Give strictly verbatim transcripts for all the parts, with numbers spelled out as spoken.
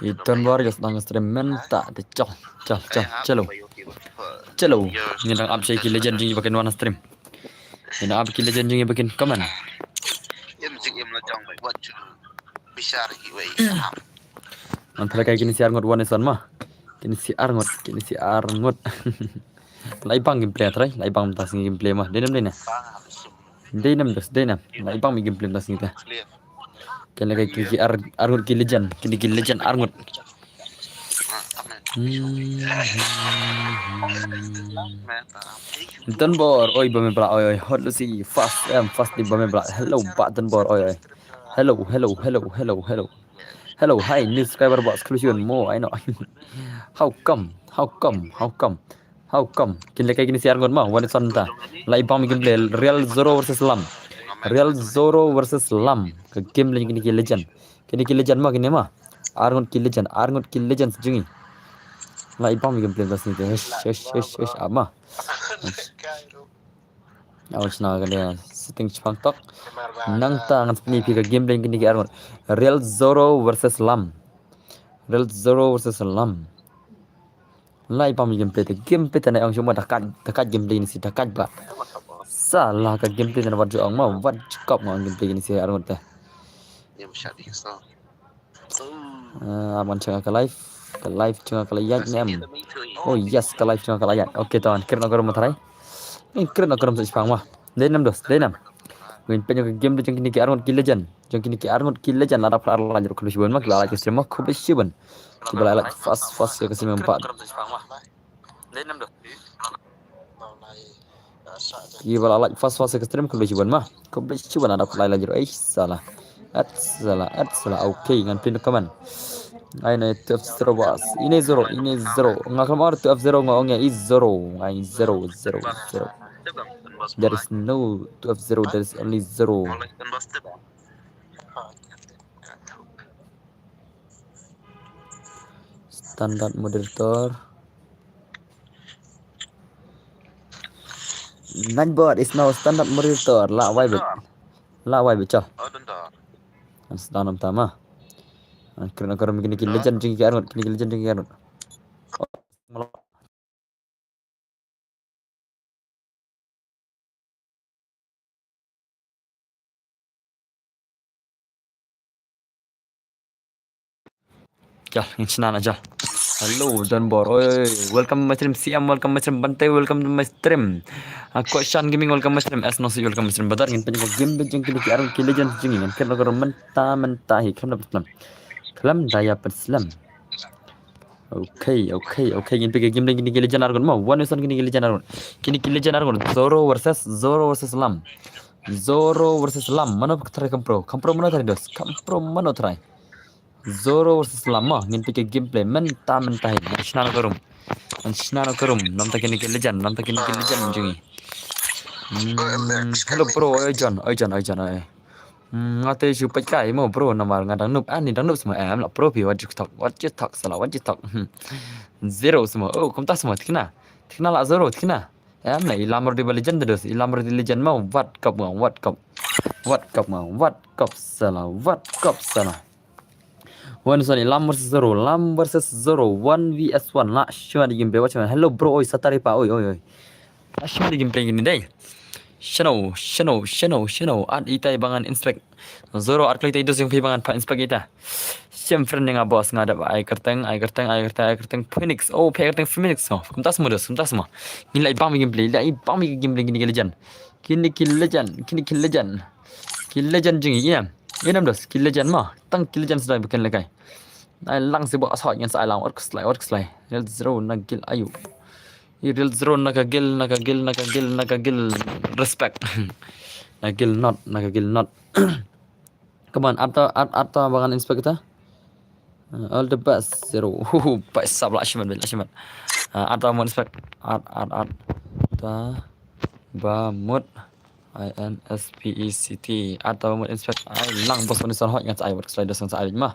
I Don Bor ïa sdang stream mynta te chal chal chal chalo. Chalo. Ngi dang ap sha ki legend jong ngi ba kin wan stream. Ngi dang ap ki legend jong ngi ba kin comment. Im jing im la jong bai wat chu. Bishar hi wei. Man pala kai kini si arngut wan ison ma. Kini si arngut, kini si arngut. Lai bang gameplay trai, lai bang tas gameplay ma. Dei nam dei na. Dei nam das, dei nam. Lai bang mi gameplay tas ngi ta. Kini ki, ki, ki ar, arngut ki legend, kini ki legend arngut. Hmm. Don Bor, oi ba me bla, oi oi, hot Lucy, fast em, fast di ba me bla. Hello ba Don Bor, oi oi. Hello, hello, hello, hello, hello. Hello, hi, new subscriber ba exclusion mo, I know. How come? How come? How come? How come? Kin lekai kini si arngut ma, wan ison ta. Lai bang mi gameplay, Real Zoro versus Lam. Real Zoro versus Lam. Ka game lane kini ki legend. Kini ki legend ma kini ma. Arngut ki legend, arngut ki legend jong ngi. Lai bang mi gameplay tas ngi te. Hesh, hesh, hesh, hesh, ama. Aw, shna ka dia setting chipang tok. Nangta ngan sni phi ka game lane kini ki arngut. Real Zoro versus Lam. Real Zoro versus Lam. Lai pam gameplay te, gameplay te na ong shuma dakat, dakat gameplay ni si dakat ba. Salah ka gameplay te na wat ju ong ma, wat ju kop nga ong gameplay ni si arngut te. Ah, man changa ka live, ka live changa ka live ne em. Oh yes, ka live changa ka live. Okay, to an kren ka rum trai. Ngi kren ka rum sa ispang ma. Dei nam dos, dei nam. Ngin pynjah ka game te jong kini ki arngut ki legend. Jong kini ki arngut ki legend la dap ar la jruk khublei shibun ma, ki la like stream ma khublei shibun. Ki ba la like fast fast ya ka stream empat. Ki ba la like fast fast ya ka stream khublei shibun ma. Khublei shibun la dap ar la jruk. Eh, salah. At salah, at salah. Okay, ngan pin comment. Ai na two F zero bas. Ine zero, ine zero. Nga klam ar two F zero nga ong ya i zero. Ai zero, zero, zero. There is no two F zero, there is only zero. Standard moderator. Nightbot is now standard moderator. La wai bit. La wai bit chal. An sdang nam tama. An kren ka rum kini ki legend jing ki arngut, kini ki legend jing ki arngut. Jal, ngin shna na jal. Hello, Don Bor. Oi, welcome my stream C M, welcome my stream Bante, welcome to my stream. Ah, Koshan Gaming, welcome my stream. S N O C, welcome my stream. Badar ngin pynjah game bejeng kini ki arngut ki legend jing ngin kren ka rum mynta mynta hi khlem da pynslem. Khlem da ya pynslem. Okay, okay, okay. Ngin pynjah game lane kini ki legend arngut ma. Wan ison kini ki legend arngut. Kini ki legend arngut. Zoro versus, Zoro versus Lam. Zoro versus Lam. Mano trai kam pro? Kam pro mano trai dos? Kam pro mano trai? Zoro versus Lam ma. Ngin pynjah gameplay mynta mynta hi. Ngan shna na ka rum. Ngan shna na ka rum. Namta kini ki legend. Namta kini ki legend jong ngi. Hmm, hello bro. Oi John. Oi John. Oi John. Oi. Hmm, nga te shu peit kai mo bro namar nga dang noob. Ah, ni dang noob sma em la pro phi wat ju thok. Wat ju thok salah. Wat ju thok. Hmm. Zero sma. Oh, kumta sma thikna. Thikna la zero thikna. Em na i Lamor di ba legend dos. I Lamor di legend ma wat kop nga. Wat kop. Wat kop nga. Wat kop salah. Wat kop salah. Wan ison i Lam versus Zoro, Lam versus Zoro, one V S one. La shwa di game be watch. Hello bro, oi Satari pa, oi oi oi. La shwa di game play kini dei. Shano, shano, shano, shano. At itai ba ngan inspect. Zoro at kloi tai dos jong phi ba ngan pa inspect ita. Shem friend nga boss nga da ai kerteng, ai kerteng, ai kerteng, ai kerteng Phoenix. Oh, phi ai kerteng Phoenix. Oh, kumta sma dos, kumta sma. Ngin lai bang mi game play, lai bang mi game play kini ki legend. Kini ki legend, kini ki legend. Ki legend jing ina. Ina dos, ki legend ma. Tang ki legend sdai beken lekai. Ai lang si ba asal ngan sa ai lang wat khuslai, wat khuslai. Real Zero na gil ayu. I Real Zero na ka gil, na ka gil, na ka gil, na ka gil. Respect. Na gil not, na ka gil not. Come on, ata, at, ata ba ngan inspect ta. Uh, all the best, Zero. Huhu, paisa bla shiman, bla shiman. Uh, ata mon inspect, at, at, at. Ta ba mut. I N S P E C T. Ata ba mut inspect. Ai lang bos wan ison hot ngan sa ai wat khuslai dos ngan sa ai ma.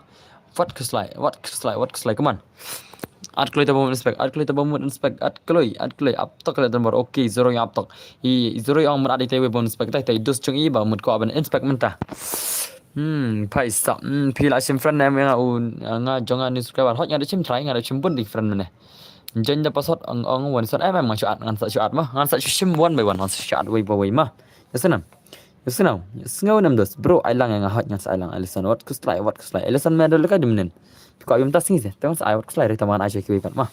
Wat khuslai, wat khuslai, wat khuslai. Come on. At kloi ta ba mut inspect, at kloi ta ba mut inspect, at kloi, at kloi. Ap tok le Don Bor. Okay, Zero ya ap tok. I Zero ya ong mut at itai ba mut inspect tai, tai dos jong i ba mut ko aban inspect mynta. Hmm, phaisa. Hmm, phi la shim friend em nga u, nga jong nga new subscriber. Hot nga da shim try, nga da shim bun dik friend mynne. Join da password ong ong one shot. Em em nga shu add, ngan sa shu add ma. Ngan sa shu shim one by one, ngan sa shu add wei by wei ma. Yes na. Yes na. Sngew nam dos. Bro, ai lang nga hot ngan sa ai lang. Ai listen. Wat kuslai, wat kuslai. Ai listen me da lekai dum nen. Phi ko yum ta sngi se. Tang sa ai wat kuslai re taman ai shu ki wei pat ma.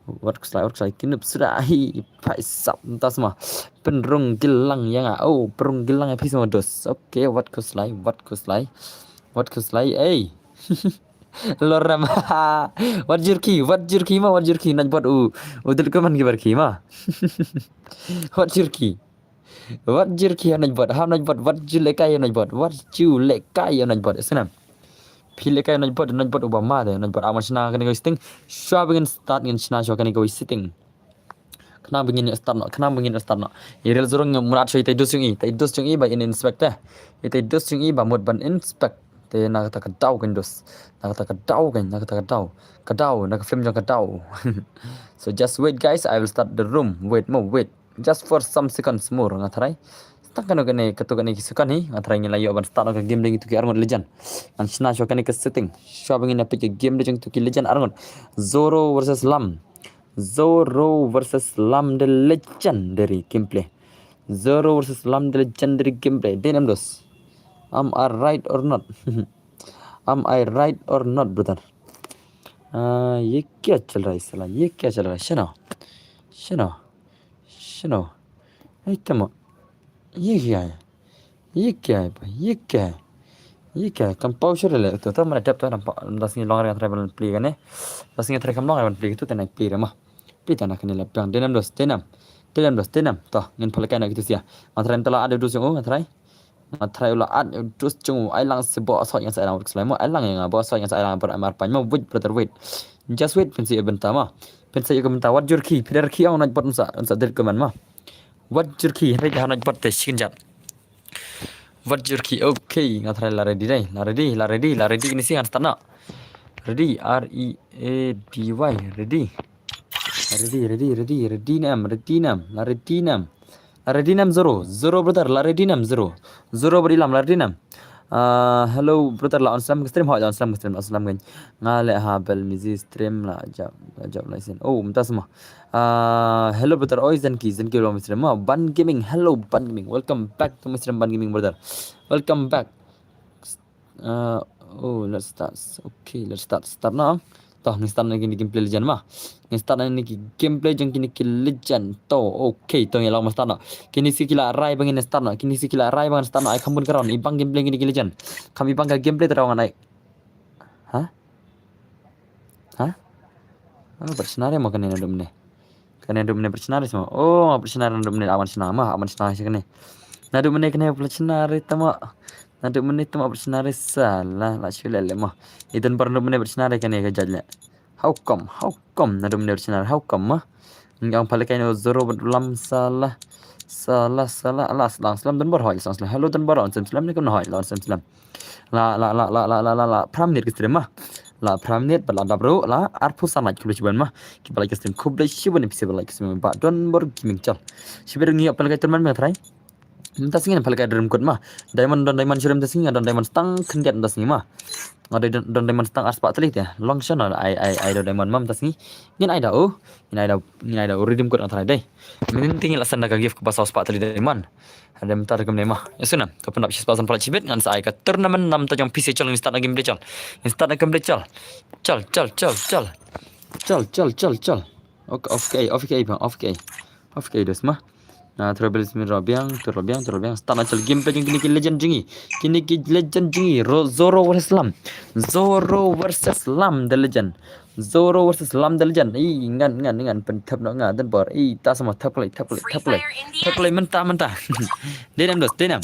Wat kuslai, wat kuslai, kinup suda hi, phaisa, tas ma. Pynrung gilang ïa nga, oh, pynrung gilang ïa phi sa ma dos. Okay, wat kuslai, wat kuslai. Wat kuslai, ei. Loram. Wat jyrki, wat jyrki ma, wat jyrki, naj bot u. U dil kuman ki barki ma. Wat jyrki. Wat jyrki ha naj bot, ha naj bot, wat jyrki ïa naj bot, wat jyrki ïa naj bot, snam. Phi lehkai naj bot, naj bot uba ma de, naj bot aman shna kane ka setting. Shwa ba ngin start ngin shna shwa kane ka setting. Khnang ba ngin start noh, khnang ba ngin start noh. I rel zurung ngin murat shwa i tai dus jong i, tai dus jong i ba in inspect te. I tai dus jong i ba mut ban inspect. Te na kata ka daw kan dus. Na kata ka daw kan, na kata ka daw. Ka daw, na ka film jong ka daw. So just wait guys, I will start the room. Wait mo, wait. Just for some seconds more nga tharai. Tang kano kane, kato kane ki second hi nga tharai ngin la ïoh ban start ka game dei ngin tuki arngut legend. Ngan shna shwa kane ka setting. Shwa ba ngin ïa peit ka game dei jong tuki legend arngut. Zoro versus Lam. Zoro versus Lam the legendary gameplay. Zoro versus Lam the legendary gameplay. Dei nam dos. Am I right or not? Am I right or not, brother? Ah, ye kya chal raha hai sala? Ye kya chal raha hai? Shino. Shino. Shino. Hey, tama. Ye kya hai? Ye kya hai, bhai? Ye kya hai? Ye kya hai? Kam pau shuru le. To, to, mana dep to, nampak. Das ni long ring try ban play kan eh. Das ni try kam long ring play tu, tena play re ma. Play tena kani la pang. Denam dos, denam. Denam dos, denam. To, ngin phalkai na gitu sia. Ngan try tala ada dos jong u, ngan try. Ngan try u la at dos jong u, ai lang se bo asot ngan sa ai lang, wat slai mo, ai lang ïa nga bo asot ngan sa ai lang, bor amar pan mo, wait brother, wait. Just wait, pynsi ïa bynta ma. Pynsi ïa ka bynta, wat jyrki, phi da rki ong naj bot nsa, nsa dil ka man ma. Wat jyrki, hynrei ka naj bot te shi kynjat. Wat jyrki, okay, nga try la ready dei, la ready, la ready, la ready, kini si ngan start na. Ready, R E A D Y, ready. Ready, ready, ready, ready nam, ready nam, la ready nam. La ready nam zero, zero brother, la ready nam zero. Zero bad i Lam, la ready nam. Ah, hello brother, la on slam ka stream, hoi la on slam ka stream, la on slam ka. Nga leh ha bel mizi stream la jap, la jap la isen. Oh, mynta sma. Ah, hello brother, oi Zenki, Zenki la on stream. Ma, Ban Gaming, hello Ban Gaming. Welcome back to my stream, Ban Gaming brother. Welcome back. Uh, oh, let's start. Okay, let's start. Start na. To, ngin start na kini gameplay legend ma. Ngin start na kini gameplay jong kini ki legend. To, okay, to ngi la ma start na. Kini si ki la rai ba ngin start na. Kini si ki la rai ba ngin start na. Ai kham bun ka round. I bang gameplay kini ki legend. Kham i bang ka gameplay te raw ngan ai. Ha? Ha? Ah, bad scenario ma kane na dum ne. Kane dum ne bad scenario ma. Oh, bad scenario na dum ne aman scenario ma, aman scenario kane. Na dum ne kane bad scenario tama. Na dum ne tama bad scenario sala, la shu le le ma. Idan bar dum ne bad scenario kane ka jaj le. How come? How come na dum ne bad scenario? How come ma? Ngi ong pale kai no zero bad Lam sala. Sala, sala, ala slam, slam dan bar hoi, slam, slam. Hello dan bar on slam, slam ne kam na hoi, on slam, slam. La, la, la, la, la, la, la, la, phra minit ka stream ma. La phra minit, bad la dap ruh, la arphew san like khublei shibun ma. Ki ba like ka stream khublei shibun, phi ba like ka stream ba don bor gaming chal. Shibun ngi ap pale kai tournament ma try. Mynta sngi pale kai dream kut ma. Diamond don diamond shrim ta sngi, don diamond stang khyndiat ta sngi ma. Nga don, don diamond stang arspah tali te. Long shan ai, ai, ai don diamond ma mynta sngi. Ngin ai da u, ngin ai da, ngin ai da u redeem kut nga try dei. Mynta ngi la senda ka gift ba saw spah tali diamond. Hadem tar kum ne ma. Ya suna, to pyndap shi spah san pala chibit ngan sa ai ka tournament nam ta jong P C chal, ngin start na game de chal. Ngin start na game de chal. Chal, chal, chal, chal. Chal, chal, chal, chal. Okay, okay, okay, bang, okay. Okay, dos ma. Na trouble is me robiang, tu robiang, tu robiang. Start na chal game pe jong kini ki legend jong ngi. Kini ki legend jong ngi. Ro-, Zoro versus Lam. Zoro versus Lam, the legend. Zoro versus Lam the legend. Ih, ngan, ngan, ngan, pynthep noh nga, dan bor. Ih, ta sama thep kali, thep kali, thep kali. Thep kali, mynta, mynta. Denam dos, denam.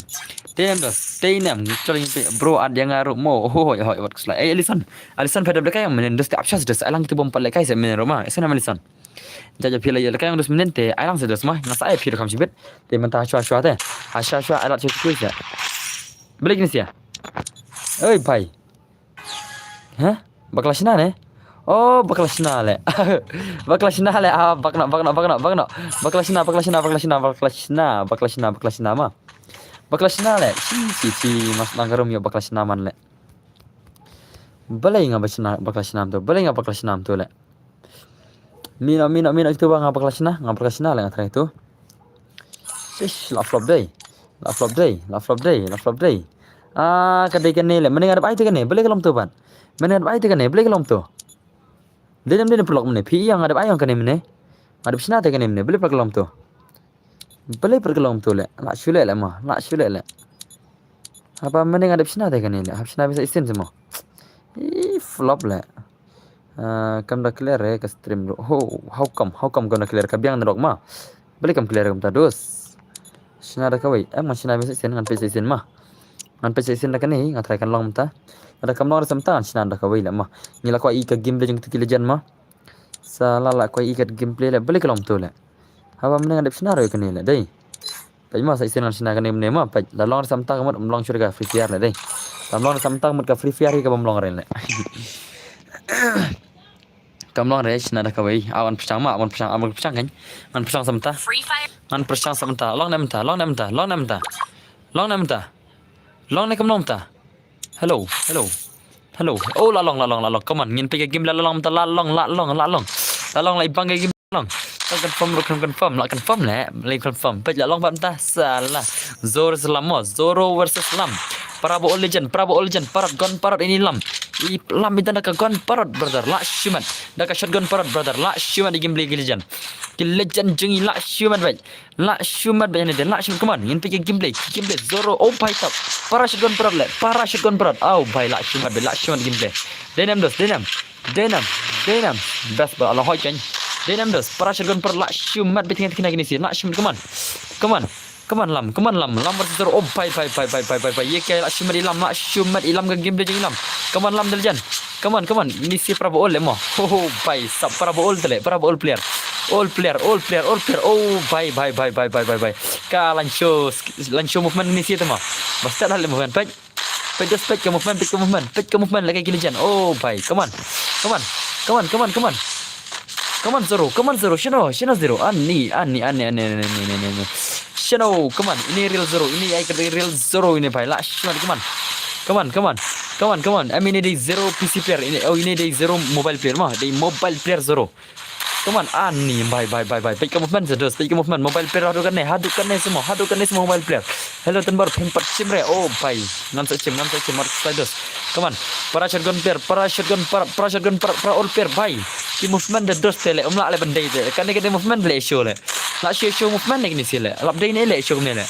Denam dos, denam. Chal ngi pe, bro, ad yang aru mo. Hoi, hoi, wat kuslai. Eh, Alison. Alison pada belakang yang menen dos te apshas dos. Alang kita bom pale kai se menen roma. Esa nama Alison. Jaja pila ya lekang dos menen te. Alang se dos ma. Ngasa ai pila kam sibet. Te mynta shwa shwa te. Asha shwa alat shwa shwa. Balik ni sia. Oi, pai. Hah? Bakla shna ne? Oh, bakla shna le. Bakla shna le. Ah, bakna, bakna, bakna, bakna. Bakla shna, bakla shna, bakla shna, bakla shna, bakla shna, bakla shna ma. Bakla shna le. Shi shi shi mas nang karum yo bakla shna man le. Balei nga bakla shna, bakla shna to. Balei nga bakla shna to le. Mino mino mino itu ba nga bakla shna, nga bakla shna le nga try to. Shish, la flop dei. La flop dei, la flop dei, la flop dei. Ah, ka dei kane le. Mane nga dep ai te kane. Balei ka long to ban. Mane nga dep ai te kane. Balei ka long to. Dei nam dei nam pulok mane. Phi ïa nga dep ai ong kane mane. Nga dep shna te kane mane. Balei pulok long to. Balei pulok long to le. La shu le le ma. La shu le le. Haba mane nga dep shna te kane le. Hap shna bisa isin semo. Ih, flop le. Ah, kam da clear re ka stream ru. Ho, how come? How come kam da clear ka biang na dok ma. Balei kam clear kam ta dus. Shna da kawei. Em ngan shna bisa isin ngan pesa isin ma. Ngan pesa isin da kane nga try kan long ta. Ada kam long resam ta ngan shna da kawei le ma. Ngi la kwah i ka game le jong tu ki legend ma. Sa la la kwah i ka gameplay le. Balei ka long to le. Haba mane nga dep shna ru kane le dei. Peit ma sa isin ngan shna kane mane ma peit. Da long resam ta ka mut long shuh ka Free Fire le dei. Da long resam ta ka mut ka Free Fire ka bam long re le. Kam long re shna da kawei. Awan pchang ma, awan pchang, awan pchang kan. Ngan pchang samta. Free Fire. Ngan pchang samta. Long nem ta, long nem ta, long nem ta. Long nem ta. Long ne kam long ta. Hello, hello. Hello. Oh, la long, la long, la long. Come on. Ngin peit ka game la long ta, la long, la long, la long. La long la ibang ka game long. La confirm, la confirm, la confirm le, la confirm. Peit la long bam ta. Salah. Zoro versus Lam mo. Zoro versus Lam. Para ba ol legend, para ba ol legend, parot gun parot ini Lam. I Lam i da ka gun parot brother, la shimet. Da ka shotgun parot brother, la shimet i game le legend. Ki legend jong i la shimet beit. La shimet beit ne de, la shimet, come on. Ngin peit gameplay, gameplay Zoro, oh bhai top. Para shotgun parot le, para shotgun parot. Oh bhai la shimet beit, la shimet gameplay. Dei nam dos, dei nam. Dei nam, dei nam. Best ba la hoi kan. Dei nam dos, para shotgun parot la shimet beit kine kine kine si, la shimet, come on. Come on. Come on Lam, come on Lam, Lam versus Zoro. Oh bhai bhai bhai bhai bhai bhai. Ye kya la shimet i Lam, la shimet i Lam ka game de jong i Lam. Come on Lam de legend. Come on, come on. Ini si para ba ol le mo. Ho ho bhai sab para ba ol te le, para ba ol player. Ol player, ol player, ol player. Oh bhai bhai bhai bhai bhai bhai bhai. Ka lan show, lan show movement ini si te mo. Basta la le movement peit. Peit dos peit ka movement, peit ka movement, peit ka movement la ka ki legend. Oh bhai, come on. Come on. Come on, come on, come on. Come on Zoro, come on Zoro, shano, shano Zoro. Ani, ani, ani, ani, ani, ani, ani. Shano, come on. Ini real Zoro, ini ai ka real Zoro ini bhai. La shano, come on. Come on, come on. Come on, come on. I mean ini dei Zoro P C player. Ini, oh ini dei Zoro mobile player ma. Dei mobile player Zoro. Come on, ani bhai bhai bhai bhai. Peit ka movement sa dos, peit ka movement. Mobile player haduh kane, haduh kane semua, haduh kane semua mobile player. Hello Tanbor, phin pat shim re. Oh bhai. Ngan sa shim, ngan sa shim, mar sa dos. Come on. Para shotgun player, para shotgun para, para shotgun para, para all player bhai. Ki movement da dos te le, um la le ban dei te. Kane kane movement le show le. La show show movement ne kini si le. Lap dei ne le show ne le.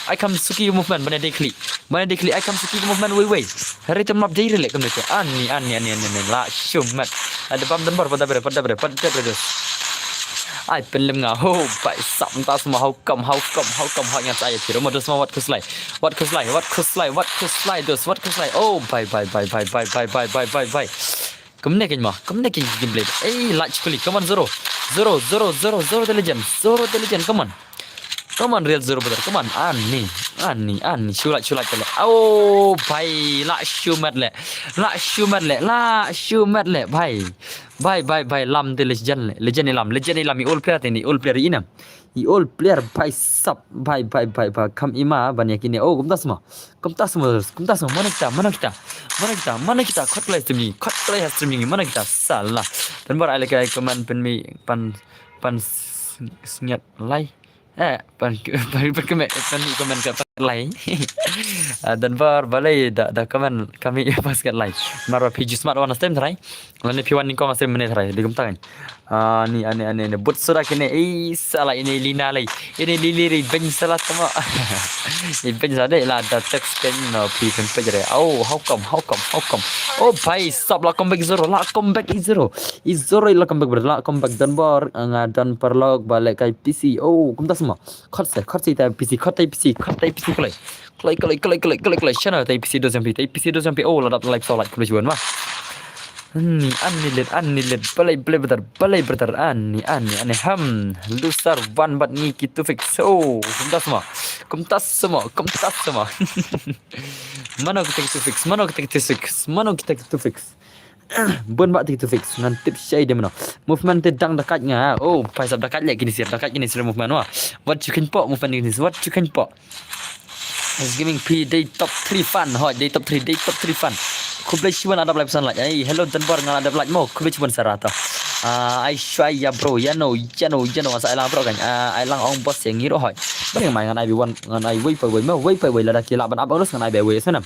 Ai kam suki movement bane dei klik. Bane dei klik ai kam suki movement wei wei. Hare tem lap dei re le kam dei te. Ani ani ani ani ani la shumat. Ada bam Tanbor pada bre pada bre pada bre dos. Ai penlem nga ho bai sap tas ma hau kam hau kam hau kam hau nyat ai tiro ma dos ma wat kuslai. Wat kuslai wat kuslai wat kuslai dos wat kuslai. Oh bai bai bai bai bai bai bai bai bai bai. Kumne kein ma, kumne kein gameplay. Ei, la chukuli, come on Zoro. Zoro, Zoro, Zoro, Zoro the legend. Zoro the legend, come on. Come on real Zoro brother, come on. Ani, ani, ani. Shulat, shulat kale. Oh bhai, la shumat le. La shumat le, la shumat le bhai. Bhai bhai bhai, Lam the legend le. Legend i Lam, legend i Lam, i all player te ni, all player i nam. I all player bhai sap, bhai bhai bhai bhai. Kam ima ban yakine. Oh, kumta sma. Kumta sma, kumta sma. Mana kita, mana kita. Mana kita, mana kita. Khot klai streaming, khot klai streaming. Mana kita. Salah. Tanbor ai le kai comment pen mi pan pan sngiat lai. Eh, pan pan pan comment, pan comment ka pan lai. Ah, Tanbor balei da da comment kami pas kat lai. Mar phi ju smat wan stem trai. Lane phi wan nyngkong stem mane trai. Di kumta kan. Ani ani ani ani but suda kine. Ei sala ini Lina lai. Ini Lili ri ben sala tama. I ben sala la da text ken no phi kan pejre. Oh, how come, how come, how come? Oh bhai sap la come back Zoro, la come back i Zoro. I Zoro la come back brother, la come back Tanbor, nga Tanbor log balik kai P C. Oh, kumta sma. Khot se, khot se tai P C, khot tai P C, khot tai P C klai. Klai klai klai klai klai klai. Shana tai P C dos yang pi, tai P C dos yang pi. Oh, la dap live so like khublei shibun ma. Ani, ani lit, ani lit, balai, balai brother, balai brother, ani, ani, ani, ham, lusar, wan, bat, ngi, ki, tu, fix, oh, kumta sma, kumta sma, kumta sma. Mano kita ki tu fix, mano kita ki tu fix, mano kita ki tu fix. Bun bat kita ki tu fix, ngan tip shai dia mano. Movement te dang dekat nga, oh, paisap dekat lek kini sir, dekat kini sir movement wa. Wat chukin po, movement kini sir, wat chukin po. Gaming P dei top three fan, hoi, dei top three, dei top three fan. Khublei shibun ïa u dap like, phi san like. Ai, hello Donbor, nga la dap like mo. Khublei shibun Sarah to. Ah, ai shwa ïa bro, ïa no, ïa no, ïa no, sa ai lang bro kan. Ah, ai lang ong boss ïa ngi ruh hoi. Bring mai ngan ai bi wan, ngan ai wei pa wei mo, wei pa wei lada ki lah ban ap ang ngan ai bi wei snam.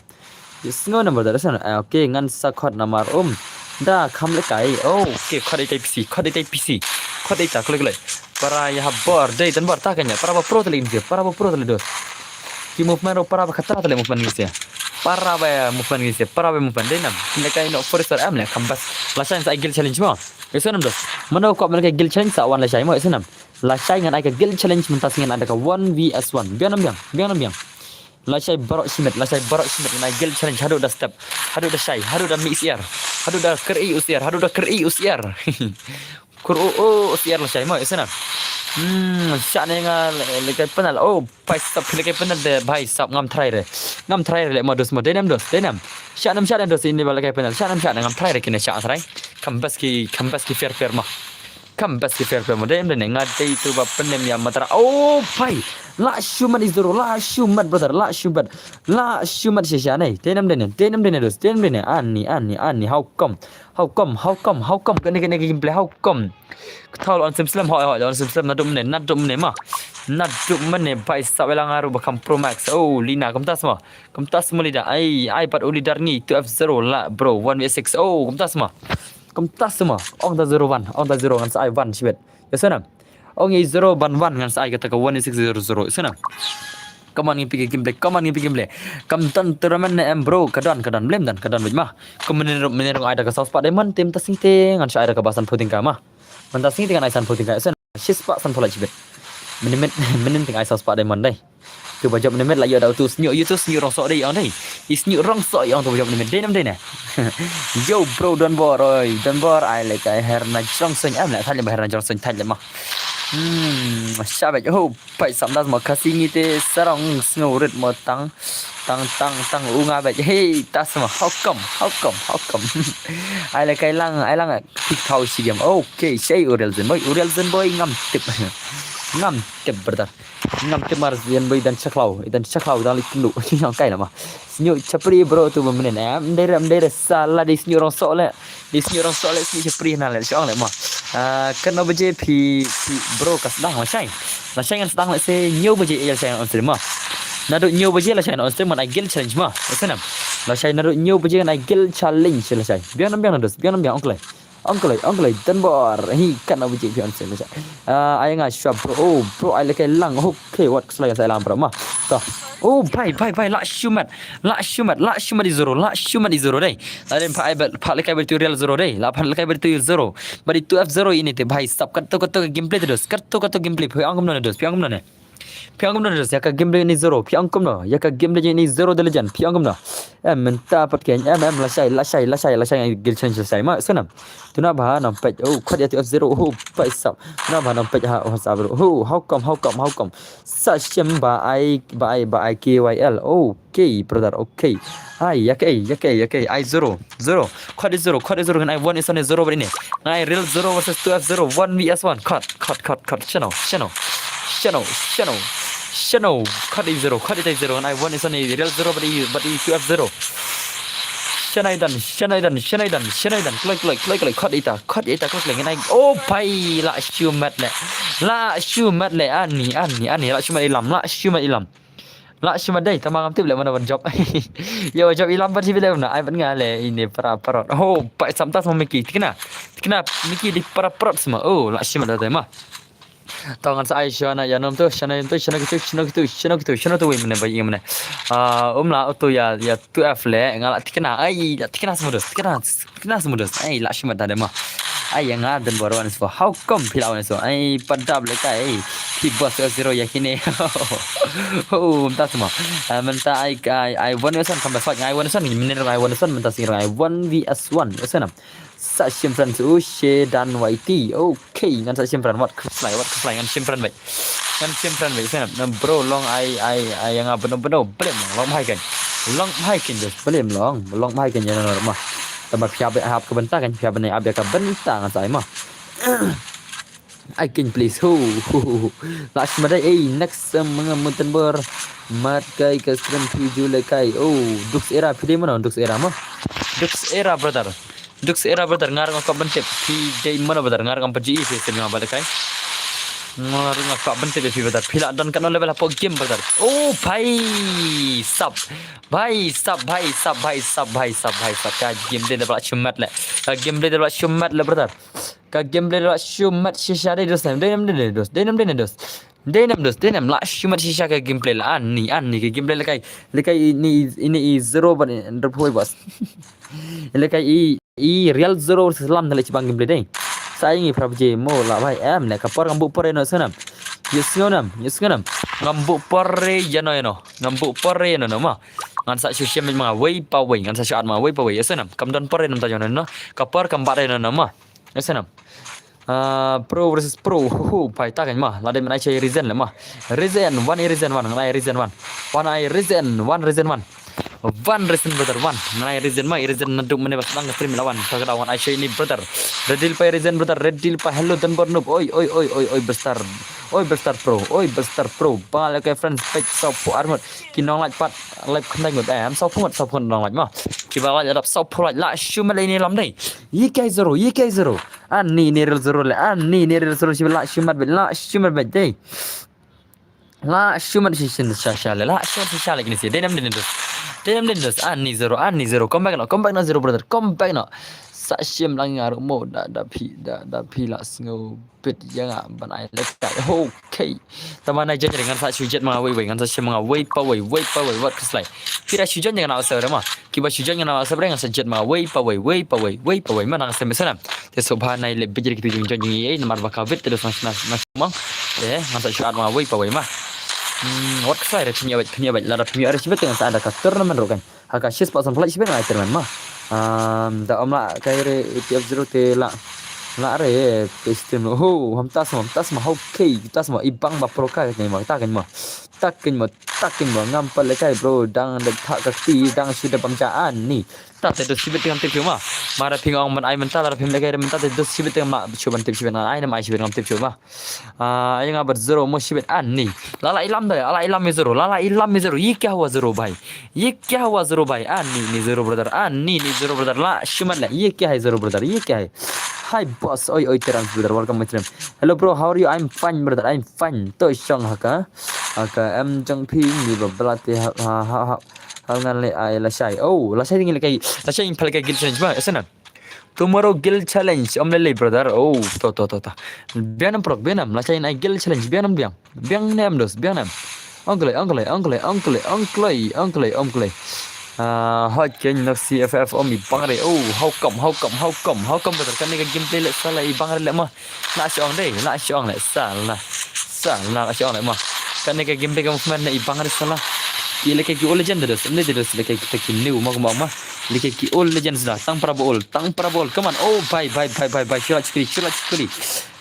Yes, ngo number dah snam. Ah, okay, ngan sa khot namar um. Da kham le kai. Oh, okay, khot dei tai P C, khot dei tai P C. Khot dei ta klik klik. Para ïa ha bor, dei Donbor ta kanya. Para ba pro tele inje, para ba pro tele dos. Ki movement ro para ba khatra tele movement ngise. Para ba movement ngise, para ba movement dei nam. Kine kai no forest am le kambas. Lashai sa guild challenge mo. Eso nam dos. Mano ko mano kai guild challenge sa wan lashai mo eso nam. Lashai ngan ai ka guild challenge mynta sngi ngan ai da ka one V S one. Biang nam biang, biang nam biang. Lashai barok shimet, lashai barok shimet ngan ai guild challenge haduh da step. Haduh da shai, haduh da mix air. Haduh da keri usiar, haduh da keri usiar. Kur o o siar lashai mo isna. Hmm, shane nga le kai penal. Oh, bhai sab le kai penal de bhai sab ngam trai re. Ngam trai re le mo dos mo dei nam dos, dei nam. Shanam shanam dos ini ba le kai penal. Shanam shanam ngam trai re kine sha trai. Kambas ki, kambas ki fair fair mo. Kambas ki fair fair mo dei nam dei nga dei tu ba penem ïa matra. Oh, bhai. La shumat izoro, la shumat brother, la shumat. La shumat shisha nei. Dei nam dei ne, dei nam dei ne dos, dei nam dei ne. Ani, ani, ani. How come? How come? How come? How come? Kane kane gameplay how come? Kthau lon sim slem hoi hoi lon sim slem naduh mene naduh mene ma. Naduh mene bhai sab ïa lang aru ba kham Pro Max. Oh Lina kumta sma. Kumta sma leader. Ai ai pat u leader ngi two F zero la bro one V six. Oh kumta sma. Kumta sma. Ong ta zero one. Ong ta zero ngan sa ai one shibet. Ya sana. Ong i zero ban one ngan sa ai kata ka one six zero zero. Sana. Come on ngi piki gameplay, come on ngi piki gameplay. Kam don tournament ne em bro, ka don, ka don, blem don, ka don bit ma. Kum mene mene ai da ka saw spah diamond, tim ta sing te ngan sha ai da ka ba san phuting ka ma. Man ta sing te ngan ai san phuting ka, sen shi spah san phulah chibit. Mene mene ting ai saw spah diamond dai. Tu ba jop mene la yo da tu snyu, yo tu snyu rong so dai ong dai. I snyu rong so ong tu ba jop mene dai nam dai ne. Yo bro Donbor oi, Donbor ai le kai her na jrong sen em le thai le ba her na jrong sen thai le ma. Hmm, sha ba ho. Pai sam das mo kasi ngi te sarong sngew rit mo tang tang tang tang u nga ba hey tas mo how come how come how come. Ai la kai lang ai lang tik thau si game okay sei Uriel Zen boy Uriel Zen boy ngam tip ngam tip brother ngam tip mar Zen boy dan chaklaw dan chaklaw dan li klu yang kai la ma. Snyu chapri bro tu ba menen em dei re em dei re sala dei snyu rong sok le. Di sngi rong sok le sngi chapri na le shong le mo. Ah, kan no baje phi phi bro ka sdang la shai. La shai ngan sdang le se nyo baje ya shai on stream mo. Na do nyo baje la shai on stream man ai guild challenge mo. Senam. La shai na do nyo baje ngan ai guild challenge la shai. Biang nam biang na dos, biang nam biang ong klai. Ong klai, ong klai Donbor. Hi kan no baje phi on stream la shai. Ah, ai nga shwa bro. Oh, bro ai le kai lang. Okay, wat keslai sa lang bro mo. To. Oh, bhai bhai bhai la shumat. La shumat, la shumat i zero, la shumat i zero dai. La den pha ai ba pha le kai ba tu real zero dai. La pha le kai ba tu zero. Ba di two F zero ini te bhai sab kat to kat to gameplay te dos. Kat to kat to gameplay phi ong kumno ne dos, phi ong kumno ne. Phi ong kumno ne dos ya ka gameplay ni zero, phi ong kumno. Ya ka gameplay ni zero de legend, phi ong kumno. Em mynta pat ken em em la shai, la shai, la shai, la shai guild challenge la shai ma senam. Tuna ba nam pet oh khot ya two F zero oh pai sab. Tuna ba nam pet ha oh sab bro. Oh how come, how come, how come. Sa shem ba ai ba ai ba ai K Y L. Oh. Okay, brother, okay. Ai, ya kai, ya kai, ya kai. Ai zero, zero. Khot zero, khot zero ngan ai one is on zero bad ini. Ngan ai real zero versus two F zero, one V S one. Khot, khot, khot, khot. Shano, shano. Shano, shano. Shano. Khot zero, khot zero ngan ai one is on real zero bad i bad i two F zero. Shanai dan, shanai dan, shanai dan, shanai dan. Kloi, kloi, kloi, kloi. Khot ita, khot ita, kloi, kloi. Ngan ai. Oh, pai la shumat le. La shumat le ani, ani, ani. La shumat ilam, la shumat ilam. La shima dei tama ngam tip le mana ban jop. Ya ba jop ilam ban shibit le mana ai ban nga le ini para parot. Oh, pai samtas ma Miki. Tikna. Tikna Miki di para parot semua. Oh, la shima da ma. Tau ngan sa ai shana ya nom tu, shana tu, shana kitu, shana kitu, shana kitu, shana tu wei mana bai mana. Ah, um la tu ya ya tu F le ngala tikna. Ai, la tikna semua tu. Tikna. Kena semua dos. Ai la shima da ma. Ai ya nga dan baru anis fo. How come phi la anis fo? Ai padap le kai. Phi bos zero ya kine. Oh, menta semua. Ah, menta ai ai ai one versus one kam da fight. Ai one versus one miner ai one versus one menta sing ai one V S one. Versus one. Sa shim friend su she dan Y T. Okay, ngan sa shim friend wat keslai wat keslai ngan shim friend bai. Ngan shim friend bai sen na bro long ai ai ai nga beno beno blem long long hai kan. Long hai kan dos blem long long hai kan yana normal. Tama pia be hap ke benta kan pia bene abia ke benta ngan sai ma. I can please. Ho, ho, ho, ho. Last madai, eh, next, um, mga mutan bor. Mat kai ka stream phi ju le kai. Oh, Dux Era, phi dei mano, Dux Era mo. Dux Era, brother. Dux Era, brother, nga ruh nga kwah ban tip. Phi dei mano, brother, nga ruh ngam pat ju i phi stream nga ba le kai. Nga ruh nga kwah ban tip phi, brother. Phi la don katno level hapoh game, brother. Oh, bhai sab. Bhai sab, bhai sab, bhai sab, bhai sab, bhai sab. Ka game dei da bla shumat le. Ka game dei da bla shumat le, brother. Ka game dei da bla shumat shisha dei dos. Dei nam dei dos. Dei nam dei dos. Dei nam dos, dei nam la shumat shisha ka gameplay la. Ani, ani ka gameplay la kai. La kai ini, ini i zero ban drop hoi bas. La kai i, i real zero selam da la chibang gameplay dei. Sa ing i prab je mo la bhai em ne ka por ngam buh por ino sanam. Yes no nam, yes no nam. Ngam buh por ya no ya no. Ngam buh por ya no no ma. Ngan sa shu shem ma wei pa wei, ngan sa shu at ma wei pa wei. Yes nam. Kam don por ino ta ya no no. Ka por kam bat ino no ma. Yes nam. Ah, pro versus pro. Hu hu, pai ta kan ma. La dei man ai chai reason le ma. Reason, one reason one, ngan ai reason one. One ai reason, one reason one. One reason brother, one. Ngan ai reason ma, reason na duk mane bas lang stream lawan. Ta ka da wan ai chai ni brother. Ready pa reason brother, ready pa hello dan bor noob. Oi, oi, oi, oi, oi, bestar. Oi, bestar pro, oi, bestar pro. Ba le kai friends pek sau pu armut. Ki nong lait pat, lait khandai ngut. Eh, am sau pu ngut, sau pu nong lait ma. Ki ba lait adap sau pu lait la shumat le ni lam dei. Ye kai zero, ye kai zero. Ani ni real zero le, ani ni real zero shi la shumat bet, la shumat bet dei. La shumat shi shin sha sha le, la shumat shi sha le kini si. Dei nam dei nam dos. Dei nam dei nam dos. Ani zero, ani zero. Come back no, come back no zero brother. Come back no. Sa shim lang nga ruh mo da da phi da da phi la sngew bet ya nga ban ai le kai. Okay. Tama na jan ngan sa shu jet ma wei wei, ngan sa shu ma wei pa wei, wei pa wei, wat keslai. Phi da shu jan ngan sa ma. Ki ba shu jan ngan sa ngan sa jet ma wei pa wei, wei pa wei, wei pa wei. Mana sa mesana. Te so ba nai le bejir ki tu jung jan jung ei, namar ba ka bit te dos na na mang. Te ngan sa shu at ma wei pa wei ma. Hmm, wat keslai re phi ya wei, phi ya wei. La da phi ya re shi bet ngan sa ada ka tournament ruh kan. Ha ka shis pa san phalai shi bet ngan ai tournament ma. Um, da om la kai re A T F zero te la. La re te stream. Ho, ham tas ma, tas ma, okay, tas ma. I bang ba pro ka kan ma, ta kan ma. Ta kan ma, ta kan ma. Ngam pat le kai bro, dang da tha ka ti, dang shi da bam ja ani. Ta te dos shi bet ngam tip shu ma. Mara phi ong man ai mynta, la phi le kai mynta te dos shi bet ngam shu ban tip shu ban ai nam ai shi bet ngam tip shu ma. Ah, ai nga bat zero mo shi bet ani. La la ilam da, la la ilam zero, la la ilam zero. Ye kya hua zero bhai? Ye kya hua zero bhai? Ani ni zero brother, ani ni zero brother. La shumat la. Ye kya hai zero brother? Ye kya hai? Hi boss, oi oi Terence brother, welcome my stream. Hello bro, how are you? I'm fine brother, I'm fine. To shong haka. Haka em jong phi ni ba bla te ha ha ha. Ha ngan le ai la shai. Oh, la shai ngi le kai. La shai ngi pal kai guild challenge ba. Esana. Tomorrow guild challenge. Om le le brother. Oh, to to to to. Bianam prok, bianam. La shai ngi guild challenge. Bianam biang. Biang nem dos, biang nem. Ongle, ongle, ongle, ongle, ongle, ongle, ongle. Ah, hot ken nok C F F om i bangre. Oh, how come, how come, how come, how come brother? Kan ni ka gameplay le sala i bangre le ma. La shong dei, la shong le sala. Sala la shong le ma. Kan ni ka gameplay ka movement le i bangre sala. Ki le ki old legend dos, ne dos le ki ki new ma ma ma. Le ki old legends da. Tang para bol, tang para bol. Come on. Oh, bye bye bye bye bye. Shula chikri, shula chikri.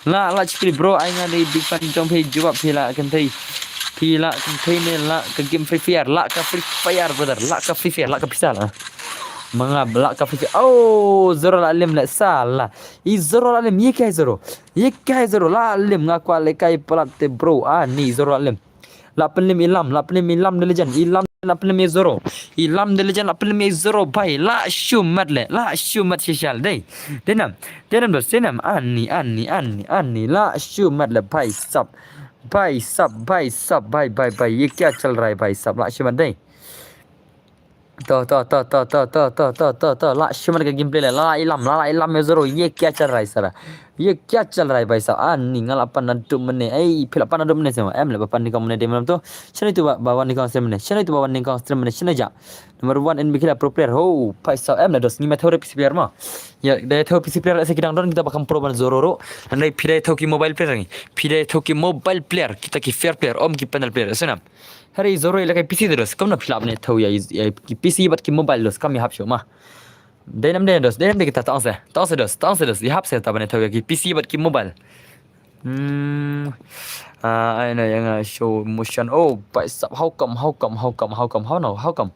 La la chikri bro, ai nga dei big fan jong phi, jubab phi la kan thei. Phi la kan thei ne la ka game Free Fire, la ka Free Fire brother, la ka Free Fire, la ka pisa la. Manga la ka Free Fire. Oh, zero la lim le sala. I zero la lim, ye kai zero. Ye kai zero la lim nga kwah le kai plat te bro. Ah, ni zero la lim. La pynlim ilam, la pynlim ilam de legend, ilam la pynlim i zero. Ilam de legend la pynlim i zero bhai, la shumat le, la shumat shishal dei. Denam, denam dos, denam ani, ani, ani, ani, la shumat le bhai sab. Bhai sab, bhai sab, bhai, bhai, bhai, ye kya chal raha hai bhai sab, la shumat dei. To to to to to to to to to to la shumat ka gameplay la la ilam la la ilam ye zero ye kya chal raha hai sara ye kya chal raha hai bhai sab ani nga la pan na dum mane ei phi la pan na dum mane sema em la pan ni ka mane de mane to shane tu ba ba ni ka stream mane shane tu ba ni ka stream mane shane ja number one in bikila pro player ho bhai sab em la dos ni ma thore P C player ma ya de thore P C player se kidang don kita ba kam pro ban zero ro nandai phi de thore ki mobile player ni phi de thore ki mobile player kita ki fair player om ki panel player senam Hari zoro ila kai P C terus. Kam na phi la ne thau ya ki P C bat ki mobile los kam ya hap shu ma. Dei nam dei dos, dei nam dei kita tang se. Tang se dos, tang se dos. Ya hap se ta bane thau ya ki P C bat ki mobile. Hmm. Ah, ai na yang show motion. Oh, bhai sab how come, how come, how come, how come, how now, how come?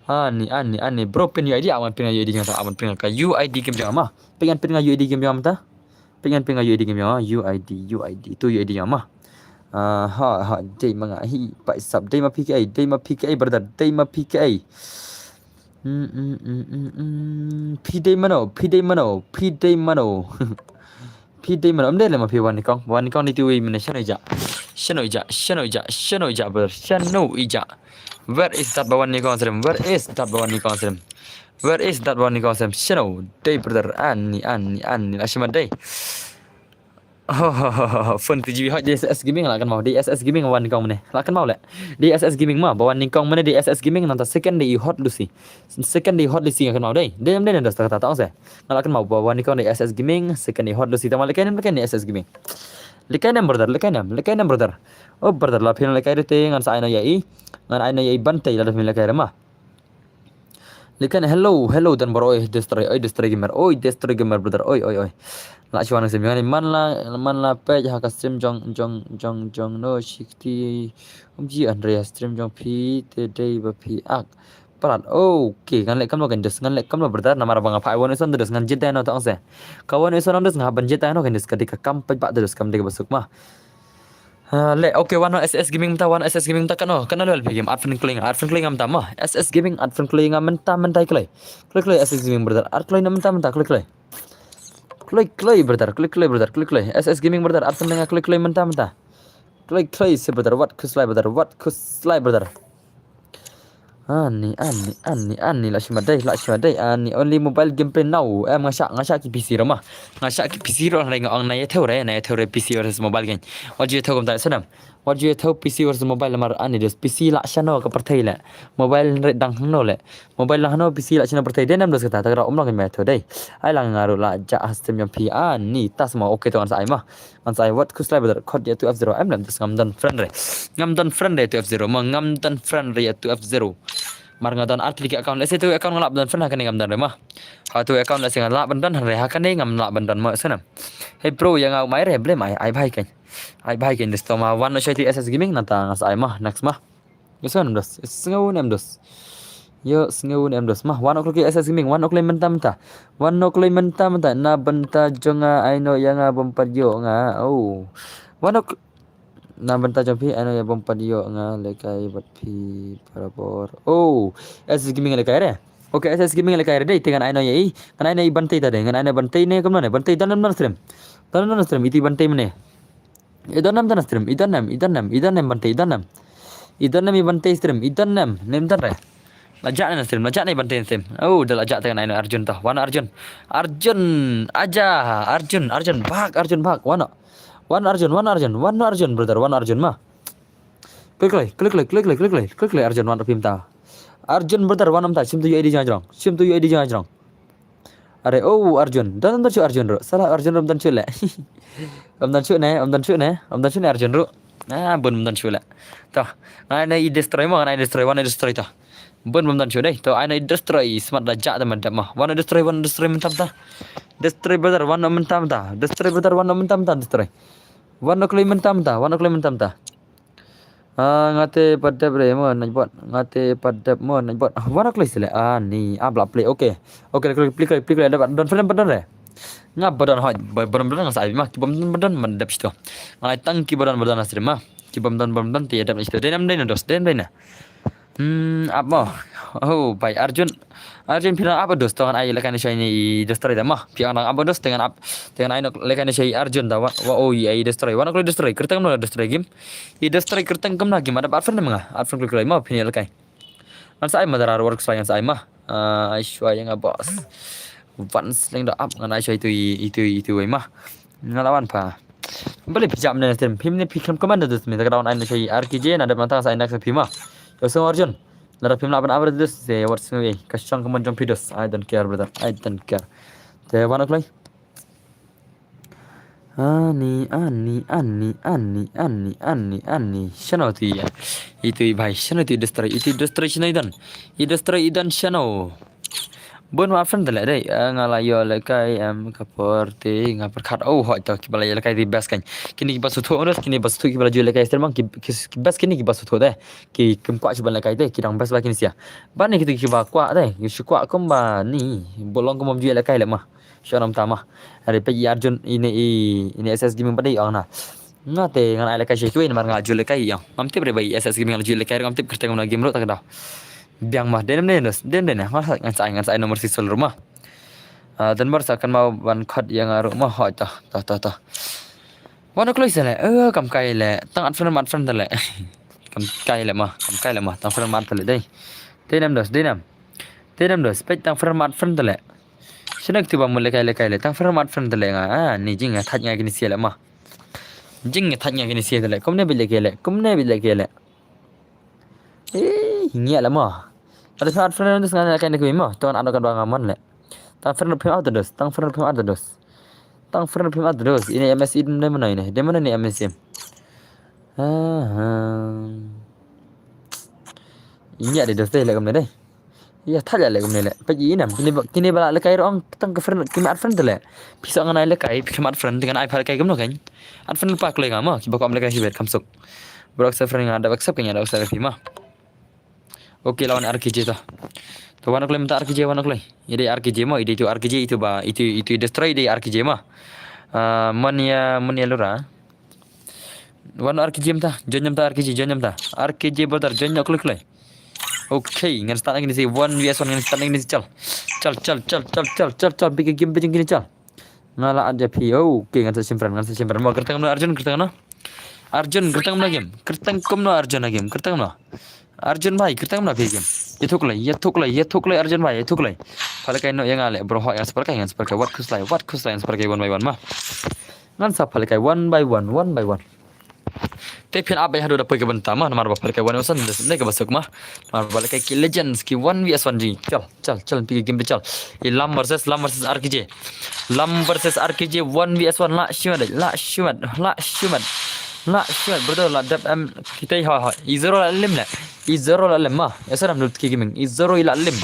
Ani, ani, ani. Bro pin U I D awan pin U I D jang ta awan pin ka U I D game jang ma. Pin pin U I D game jang ta. Pyngan pyngan U I D ngam ïoh, U I D, U I D. Tu U I D ngam ma. Ah, ha, ha, dei ma nga hi, pai sap, dei ma P K A, dei ma P K A, brother, dei ma P K A. Mm, mm, mm, mm, mm. Phi dei mano, phi dei mano, phi dei mano. Phi dei mano, ym dei lem ma phi Wan Nyngkong, Wan Nyngkong ni tu i mane shano ija. Shano ija, shano ija, shano ija, brother, shano ija. Where is that ba Wan Nyngkong srem? Where is that ba Wan Nyngkong srem? Where is that ba Wan Nyngkong srem? Shano dei brother, ani, ani, ani, la shima dei. Oh, oh, oh, oh, oh, phone three G B hot, dei S S Gaming la kan mau, dei S S Gaming Wan Nyngkong mane. La kan mau le. Dei S S Gaming ma, ba Wan Nyngkong mane dei S S Gaming nangta second dei i Hot Lucy. Second dei Hot Lucy nga kan mau dei. Dei em dei nang das ta ta ta ong se. Nga la kan mau ba Wan Nyngkong dei S S Gaming, second dei Hot Lucy, tang ma lehkai nem, lehkai nem S S Gaming. Lehkai nem brother, lehkai nem, lehkai nem brother. Oh brother la phin lehkai re te ngan sa ai noh ïa i. Ngan ai noh ïa i ban te la da phin lehkai re ma. Lehkai ne, hello, hello, Don Bor, oi, Destroy, oi, Destroy Gamer, oi, Destroy Gamer, brother, oi, oi, oi. La shuwa nang stream, ngan man la, man la peit ha ka stream jong, jong, jong, jong, no, shikti, um ji, Andrea, stream jong phi, te dei ba phi ak. Palat, okay, ngan leh kam lo kan dus, ngan leh kam lo brother, namar ba nga pha ai wan ison dus, ngan jied dai no tang se. Ka wan ison dus, nga ban jied dai no kan dus, ka dei ka kam peit ba dus, kam dei ka ba suk ma. Ah, le, okay, wan no S S Gaming mynta, wan S S Gaming mynta kano, kano level phi game, at friend kloi nga, at friend kloi nga mynta ma, S S Gaming at friend kloi nga mynta, mynta kloi. Kloi kloi S S Gaming brother, at kloi na mynta mynta, kloi kloi. Kloi kloi brother, kloi kloi brother, kloi kloi. S S Gaming brother, at friend nga kloi kloi mynta mynta. Kloi kloi se brother, wat khuslai brother, wat khuslai brother. Ani, ani, ani, ani, la shima dei, la shima dei, ani, only mobile gameplay now. Em, nga shah, nga shah ki P C ruh ma. Nga shah ki P C ruh, hynrei nga ong na ïa thew re, na ïa thew re P C versus mobile game. Wat ju ïa thew kumta, snam. Wat ju ïa thew P C versus mobile mar ani, dus P C la shano ka pyrthei le. Mobile hynrei dang hangno le. Mobile la hangno P C la shano pyrthei, dei nam dus kata, ta ka ruh um long kan ma ïa thew dei. Ai lang nga ruh la jah ha stream jong phi, ani, tas ma, okay to ngan sa ai ma. Ngan sa ai wat khuslai brother, khot ïa two F zero, em lem dus ngam don friend re. Ngam don friend re two F zero, ma ngam don friend re ïa two F zero. Mar nga don ar tylli ki account, lehse tu account nga lah ban don friend, ha kane ngam don re ma. Ha tu account lehse nga lah ban don, hynrei ha kane ngam lah ban don ma, snam. Hey bro, ïa nga u mai re, blem ai, ai bhai kein. Ai bhai kein dus to ma, wan no shoi tu S S Gaming, nangta ngan sa ai ma, next ma. Ïa sngew ne em dos, ïa sngew ne em dos. Ïa sngew ne em dos. Ma, wan ok lei S S Gaming, wan ok lei mynta mynta. Wan ok lei mynta mynta. Na bynta jong nga ai noh ïa nga bym pat ïoh nga. Oh. Wan ok. Na bynta jong phi ai noh ïa bym pat ïoh nga, lehkai bad phi barabor. Oh. S S Gaming lehkai re. Okay, S S Gaming lehkai re dei, te ngan ai noh ïa i. Ngan ai noh ïa i ban tei ta dei. Ngan ai noh ban tei ne kumno ne. Ban tei don nam don stream. Don nam don stream. Iti ban tei mane. I don nam don stream, i don nam, i don nam, i don nam ban tei, i don nam. I don nam i ban tei stream, i don nam, nem don re. La jah ne stream, la jah ne ban tei stream. Oh, da la jah te ngan ai noh Arjun to. Wan Arjun. Arjun, aja, Arjun, Arjun, bhag, Arjun, bhag. Wan noh. Wan Arjun, wan Arjun, wan Arjun, brother, wan Arjun ma. Klik, klik, klik, klik, klik, klik, klik, klik, klik, Arjun, wan Arjun mynta. Arjun, brother, wan mynta, shim tu U I D jong nga jrong. Shim tu U I D jong nga jrong. Are, oh, Arjun. Don, don shuh Arjun ruh. Sala Arjun ruh don shuh le. Ym don shuh ne, ym don shuh ne, ym don shuh ne Arjun ruh. Ah, bun ym don shuh le. To, ngan ai i Destroy mo, ngan ai Destroy, wan Destroy to. Bun ym don shuh dei. To, ai i Destroy, smat da jah da mynta mo. Wan Destroy, wan Destroy mynta mynta. Destroy brother, wan mynta mynta. Destroy brother, wan mynta mynta, Destroy. Wan kloi mynta mynta, wan kloi mynta mynta. Ah, nga te pat dep re mo, nai bot. Nga te pat dep mo, nai bot. Ah, wan kloi sele. Ah, ni, ah, bla play. Okay. Okay, kloi, play, kloi, play, kloi. Dep don film, don re. Nga ba don hoi, ba, ba don, ba don, nga sa ai ma. Ki bym don, ba don, man dep sito. Nga lai tang ki ba don, ba don asri ma. Ki bym don, bym don, te dep sito. Dei nam, dei na dos, dei nam, dei na. Hmm, ap mo. Oh, bai Arjun. Arjun phi nang ap dos, to ngan ai lehkai ne shoi ne i Destroy da mo. Phi nang ap dos, te ngan ap, te ngan ai lehkai ne shoi i Arjun da wa, wa, oh, i, i Destroy. Wan kloi Destroy, kyrteng mo Destroy game. I Destroy kyrteng kumno game, ada ba friend ma nga. At friend kloi kloi mo, phi ne lehkai. Ngan sa ai ma da rar work sa ngan sa ai ma. Ah, ai shwa ïa nga boss. Wan sleng da ap ngan ai shwa itu i, itu i, itu i ma. Nga la wan pa. Bale phi jam ne stream. Phim ne phi khlem comment da stream. Ta ka daw ai na shwa i R K J na dep nang tang sa ai next phi ma. Yo so Arjun. Lada phim lah ban ap da se wat sngew ei. Ka shong ka mon jong phi dos. I don't care brother. I don't care. Te wan kloi. Ani, ani, ani, ani, ani, ani, ani. Shano tu ïa. Itu i bai. Shano tu i Destroy. Itu i Destroy shano i don. I Destroy i don shano. Bun ma friend te le dei. Ah, nga la ïoh lehkai em ka por te nga pyrkhat. Oh, hoi to ki ba la ïoh lehkai te best kan. Kini ki ba sngewthuh, kini ba sngewthuh ki ba la ju lehkai stream ki, ki, ki best kini ki ba sngewthuh te. Ki kim kwah shu ban lehkai te, ki dang best ba kini sia. Ba ni kito ki ba kwah te, ki shu kwah kumba ni. Ba long kumba ju lehkai le ma. Sha nam tama. Ari peit i Arjun ine i ine S S Gaming pat i ong na. Nga te ngan ai lehkai sha kiwei namar nga ju lehkai i ong. Ngam tip re ba i S S Gaming ju lehkai ngam tip kyrteng na game ruh ta ka dau. Biang ma, dei ne em ne, dei ne em ne, ngan sa, ngan sa ai, ngan sa ai number six solar ma. Ah, dan bar sa kan ma wan khot ïa nga ruh ma, hoi ta, ta, ta, ta. Wan kloi sene, eh, kam kai le, tang add friend ma add friend ta le. Kam kai le ma, kam kai le ma, tang friend ma add ta le dei. Dei ne em dos, dei ne em. Dei ne em dos, peit tang friend ma add friend ta le. Sene kti ba mut lehkai lehkai le, tang friend ma add friend ta le nga, ah, ni jing nga thait nga kine sia le ma. Jing nga thait nga kine sia ta le, kumne bit lehkai le, kumne bit lehkai le. Eh, ngiah la mo. Ada sa friend dos ngan kai ne kui mo. Tuan ado kan ba ngaman le. Tang friend pim add dos. Tang friend pim add dos. Tang friend pim add dos. Ine M S I dem de mana ine. De mana ni M S I. Ah. Ngiah de dos de le kumne de. Ïa thait le kumne le. Peit ïa inem. Kine ba, kine ba la lehkai ruh ong tang ka friend ki ma add friend te le. Pisa ngan ai lehkai, pisa ma add friend ngan ai pha lehkai kumno kan. Add friend pa kloi nga mo. Kiba ko am lehkai hi bet kam suk. Bro accept friend nga da accept kanya da accept phi ma. Okay, lawan R K J to. To wan kloi mynta R K J wan kloi. Ide R K J mo, ide itu R K J itu ba, itu itu destroy ide R K J mo. Ah, mon ïa, mon ïa lura. Wan R K J mynta, join mynta R K J, join mynta. R K J brother, join kloi kloi. Okay, ngan start lagi ni si one V S one ngan start lagi ni si chal. Chal, chal, chal, chal, chal, chal, chal, big game, big game, chal. Nga la add ïa phi. Oh, okay, ngan sa shim friend, ngan sa shim friend. Mo kyrteng kumno Arjun, kyrteng kumno? Arjun, kyrteng kumno game? Kyrteng kumno Arjun game? Kyrteng kumno? Arjun bhai, kyrteng kumno phi game? Ïathuh lei, ïathuh lei, ïathuh lei Arjun bhai, ïathuh lei. Pha lehkai noh ïa nga le bro, hoi ngan sa pha lehkai, ngan sa pha lehkai, wat khuslai, wat khuslai, ngan sa pha lehkai one by one ma. Ngan sa pha lehkai one by one, one by one. Te phin ap beit haduh da poi ka bynta ma, namar ba pha lehkai one by one ne kaba suk ma. Namar ba lehkai ki legends ki one V S one ji. Chal, chal, chal, phi ki game chal. I Lam versus, Lam versus R K J. Lam versus R K J one V S one, la shimet, la shimet, la shimet. La shimet, brother, la dep em, kita hoi hoi. I zero la lim le. I zero la lim ma. Ya salam dut ki gaming. I zero i la lim.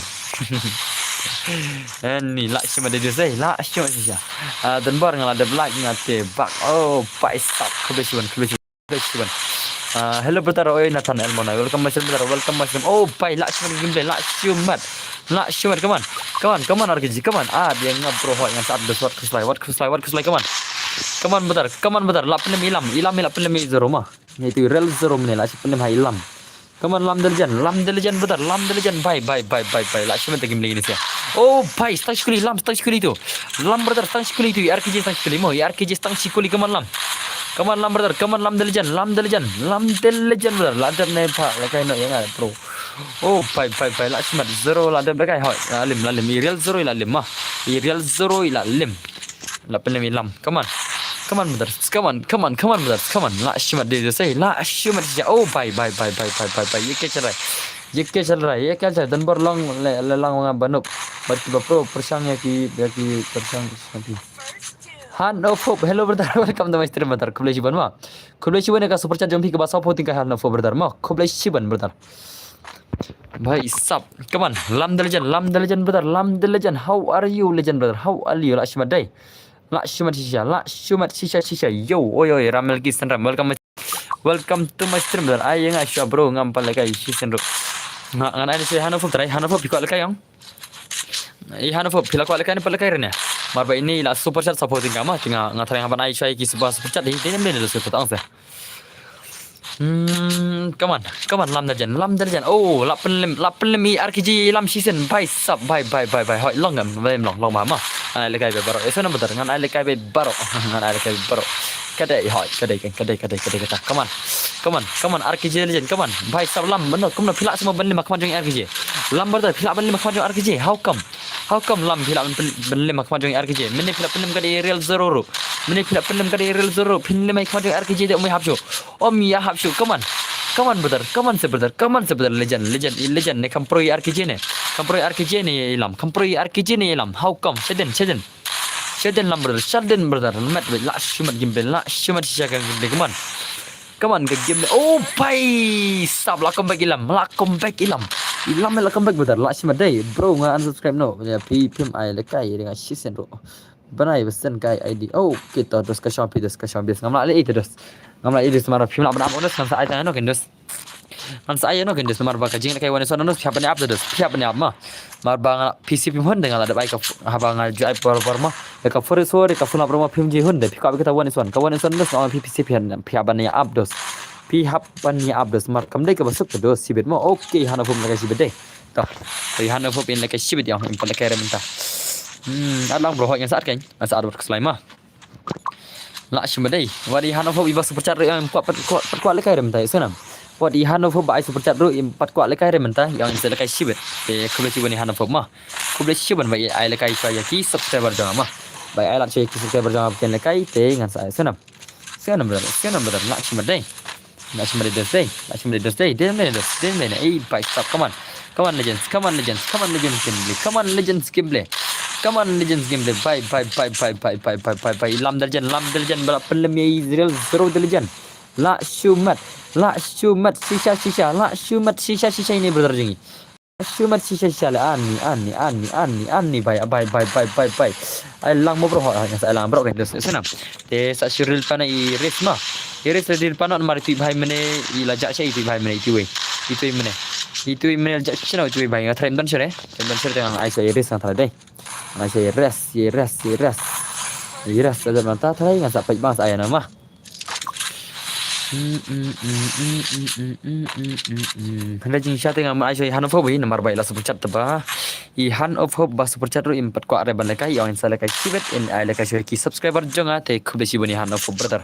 Ani la shimet de dei, la shimet shisha. Ah, dan bar nga la dep like nga te bak. Oh, paisap, khublei shibun, khublei shibun. Ah, hello brother, oi Nathan Elmona, welcome my stream brother, welcome my stream. Oh, pai, la shimet gameplay, la shimet. La shimet, come on. Come on, come on, R K J, come on. Ah, dia nga bro, hoi, ngan sa add dos, wat khuslai, wat khuslai, wat khuslai, come on. Come on brother, come on brother, la pynlem i Lam, i Lam i la pynlem i zero ma. Ngi tu real zero mane, la shi pynlem ha i Lam. Come on, Lam the legend, Lam the legend brother, Lam the legend, bye, bye, bye, bye, bye, la shimet gameplay ni sia. Oh, bye, stang shikuli, Lam, stang shikuli tu. Lam brother, stang shikuli tu, R K J stang shikuli mo, R K J stang shikuli, come on, Lam. Come on, Lam brother, come on, Lam the legend, Lam the legend, Lam the legend brother, la dep ne pha, lehkai noh ïa nga bro. Oh, bye, bye, bye, la shimet, zero, la dep lehkai, hoi, la lim, la lim, i real zero, la lim ma. I real zero, la lim. La pynlem i Lam. Come on. Come on, brothers. Come on, come on, come on, brothers. Come on. La shimet de de sei. La shimet shisha. Oh, bye, bye, bye, bye, bye, bye, bye. Ye kya chal raha hai? Ye kya chal raha hai? Ye kya chal raha hai? Dan bor long le, le lang nga banuk. But ki ba pro pyrshang ïa ki, ïa ki pyrshang, pyrshang ki. Han of Hope. Hello, brother. Welcome to my stream, brother. Khublei shibun ma. Khublei shibun ïa ka super chat jong phi kaba saw phew tyngka, Han of Hope, brother. Ma, khublei shibun, brother. Bhai sab. Come on. Lam the legend. Lam the legend, brother. Lam the legend. How are you, legend, brother? How are you? La shimet dei. La shimet shisha. La shimet shisha shisha. Yo, oi, oi, Ramelki Sanram. Welcome. Welcome to my stream, brother. Ai, nga shuwa, bro, ngam pha lehkai shisien ruh. Nga, ngan ai shuwa Han of Hope, trai Han of Hope, phi kwah lehkai ong. I Han of Hope, phi la kwah lehkai ne pha lehkai re ne. Mar ba ini la super chat saw phew tyngka ma, te nga, nga trai haba ai shuwa ki super, super chat dei, dei ne, dei ne, super chat ong se. Hmm, come on, come on, Lam the legend, Lam the legend. Oh, la pynlem, la pynlem i R K J i Lam shisien, bhai sab, bhai, bhai, bhai, bhai. Hoi, long ngam, long, long ma ma. Ngan ai lehkai beit baroh. Esa number, ngan ai lehkai beit baroh. Ngan ai lehkai beit baroh. Ka dei, hoi, ka dei, ka dei, ka dei, ka dei, ka dei. Come on, come on, come on, R K J legend, come on. Bhai sab Lam, mano, kumno phi lah shuh ban lem ha khmat jong R K J. Lam brother, phi lah ban lem ha khmat jong R K J. How come? How come Lam phi lah ban, ban lem ha khmat jong R K J? Mynne phi lah pynlem ka dei real zero ruh. Mynne phi lah pynlem ka dei real zero ruh. Phin lem ha khmat jong R K J te um ïahap shuh. Um ïahap shuh. Come on. Come on, brother. Come on, se brother. Come on, se brother. Legend, legend, i legend ne kham pro i R K J ne. Kham pro i R K J ne i Lam. Kham pro i R K J ne i Lam. How come? Shaden, shaden. Shaden Lam, brother. Shaden, brother. Mat, wait. La shimet gameplay. La shimet shisha ka gameplay. Come on. Come on, ka game. Oh, bhai sab, la comeback i Lam. La comeback i Lam. I Lam la comeback, brother. La shimet dei. Bro, nga unsubscribe noh. Ya, phi phim ai lehkai, nga shisien ruh. Bnai ba send ka I D. Oh, kita dos ka shong phi, dos ka shong phi. Ngam lah leh i te dos. Ngam lah i dos, mar phim lah ban ap dos, ngam sa ai tang noh ken dos. Ngan sa ai ïa no kin dus namar ba ka jingleh kai one is one no phi hap ban ïa ap da dus, phi hap ban ïa ap ma. Namar ba nga P C phim hun de nga la dep ai ka f-, haba nga ju ai por por ma. Ïa ka four is four, ïa ka full up ma phim ju hun de, phi kwah ba kita one is one. Ka one is one dus nga ong phi P C phim hun, phi hap ban ïa ap dus. Phi hap ban ïa ap dus namar kam dei kaba suk ka dus shibit ma. Okay, Hand of Hope lehkai shibit de. To. To i Hand of Hope in lehkai shibit ïa ong in pat lehkai re mynta. Hmm, at lang bro, hoi ngan sa at kan. Ngan sa at wat khuslai ma. Lah shim dei. Wat i Hand of Hope i ba super chat ruh ïa ong pat kwah, pat kwah lehkai re mynta ïa snam. Wat i Hand of Hope ba ai super chat ruh i pat kwah lehkai re mynta ïa ong in sa lehkai shibit. Te khublei shibun i Hand of Hope ma. Khublei shibun ba i ai lehkai sha ïa ki subscriber jong nga ma. Ba i ai lad sha ïa ki subscriber jong nga ba kin lehkai te ngan sa ai snam. Snam brother, snam brother, lah shim dei. Lah shim dei dus dei. Lah shim dei dus dei. Dei dei dus. Dei dei. Ei, bhai sahab, come on. Come on legends, come on legends, come on legends gameplay. Come on legends gameplay. Come on legends gameplay. Bhai, bhai, bhai. Lam da legend, lam da legend, ba la pynlem ïa i Israel zero da legend. Lah shumat. Lah shumat shisha shisha. Lah shumat shisha shisha ine brother jong ngi. Shumat shisha shisha le ani, ani, ani, ani, ani, bhai, bhai, bhai. Ai lang mo bro, hoi, ngan sa ai lang bro, kan dus, snam. Te sa shu ril pana i Iris ma. I Iris ril pana namar itu i bhai mane, i la jah sha itu i bhai mane, itu i. Itu i mane. Itu i mane la jah sha itu i bhai, nga try don sha re. Try don sha re te ngan ai sha i Iris ngan try dei. Ngan ai sha i Iris, i Iris, i Iris. I Iris, ada mata try, ngan sa peit bang sa ai nama. Hynda jingshisha te nga mut ai sha i Hand of Hope hi namar ba i la super chat te ba. I Hand of Hope ba super chat ruh im pat kwah re ban lehkai, ïa ong in sa lehkai shibit in ai lehkai sha ki subscriber jong nga te khublei shibun i Hand of Hope brother.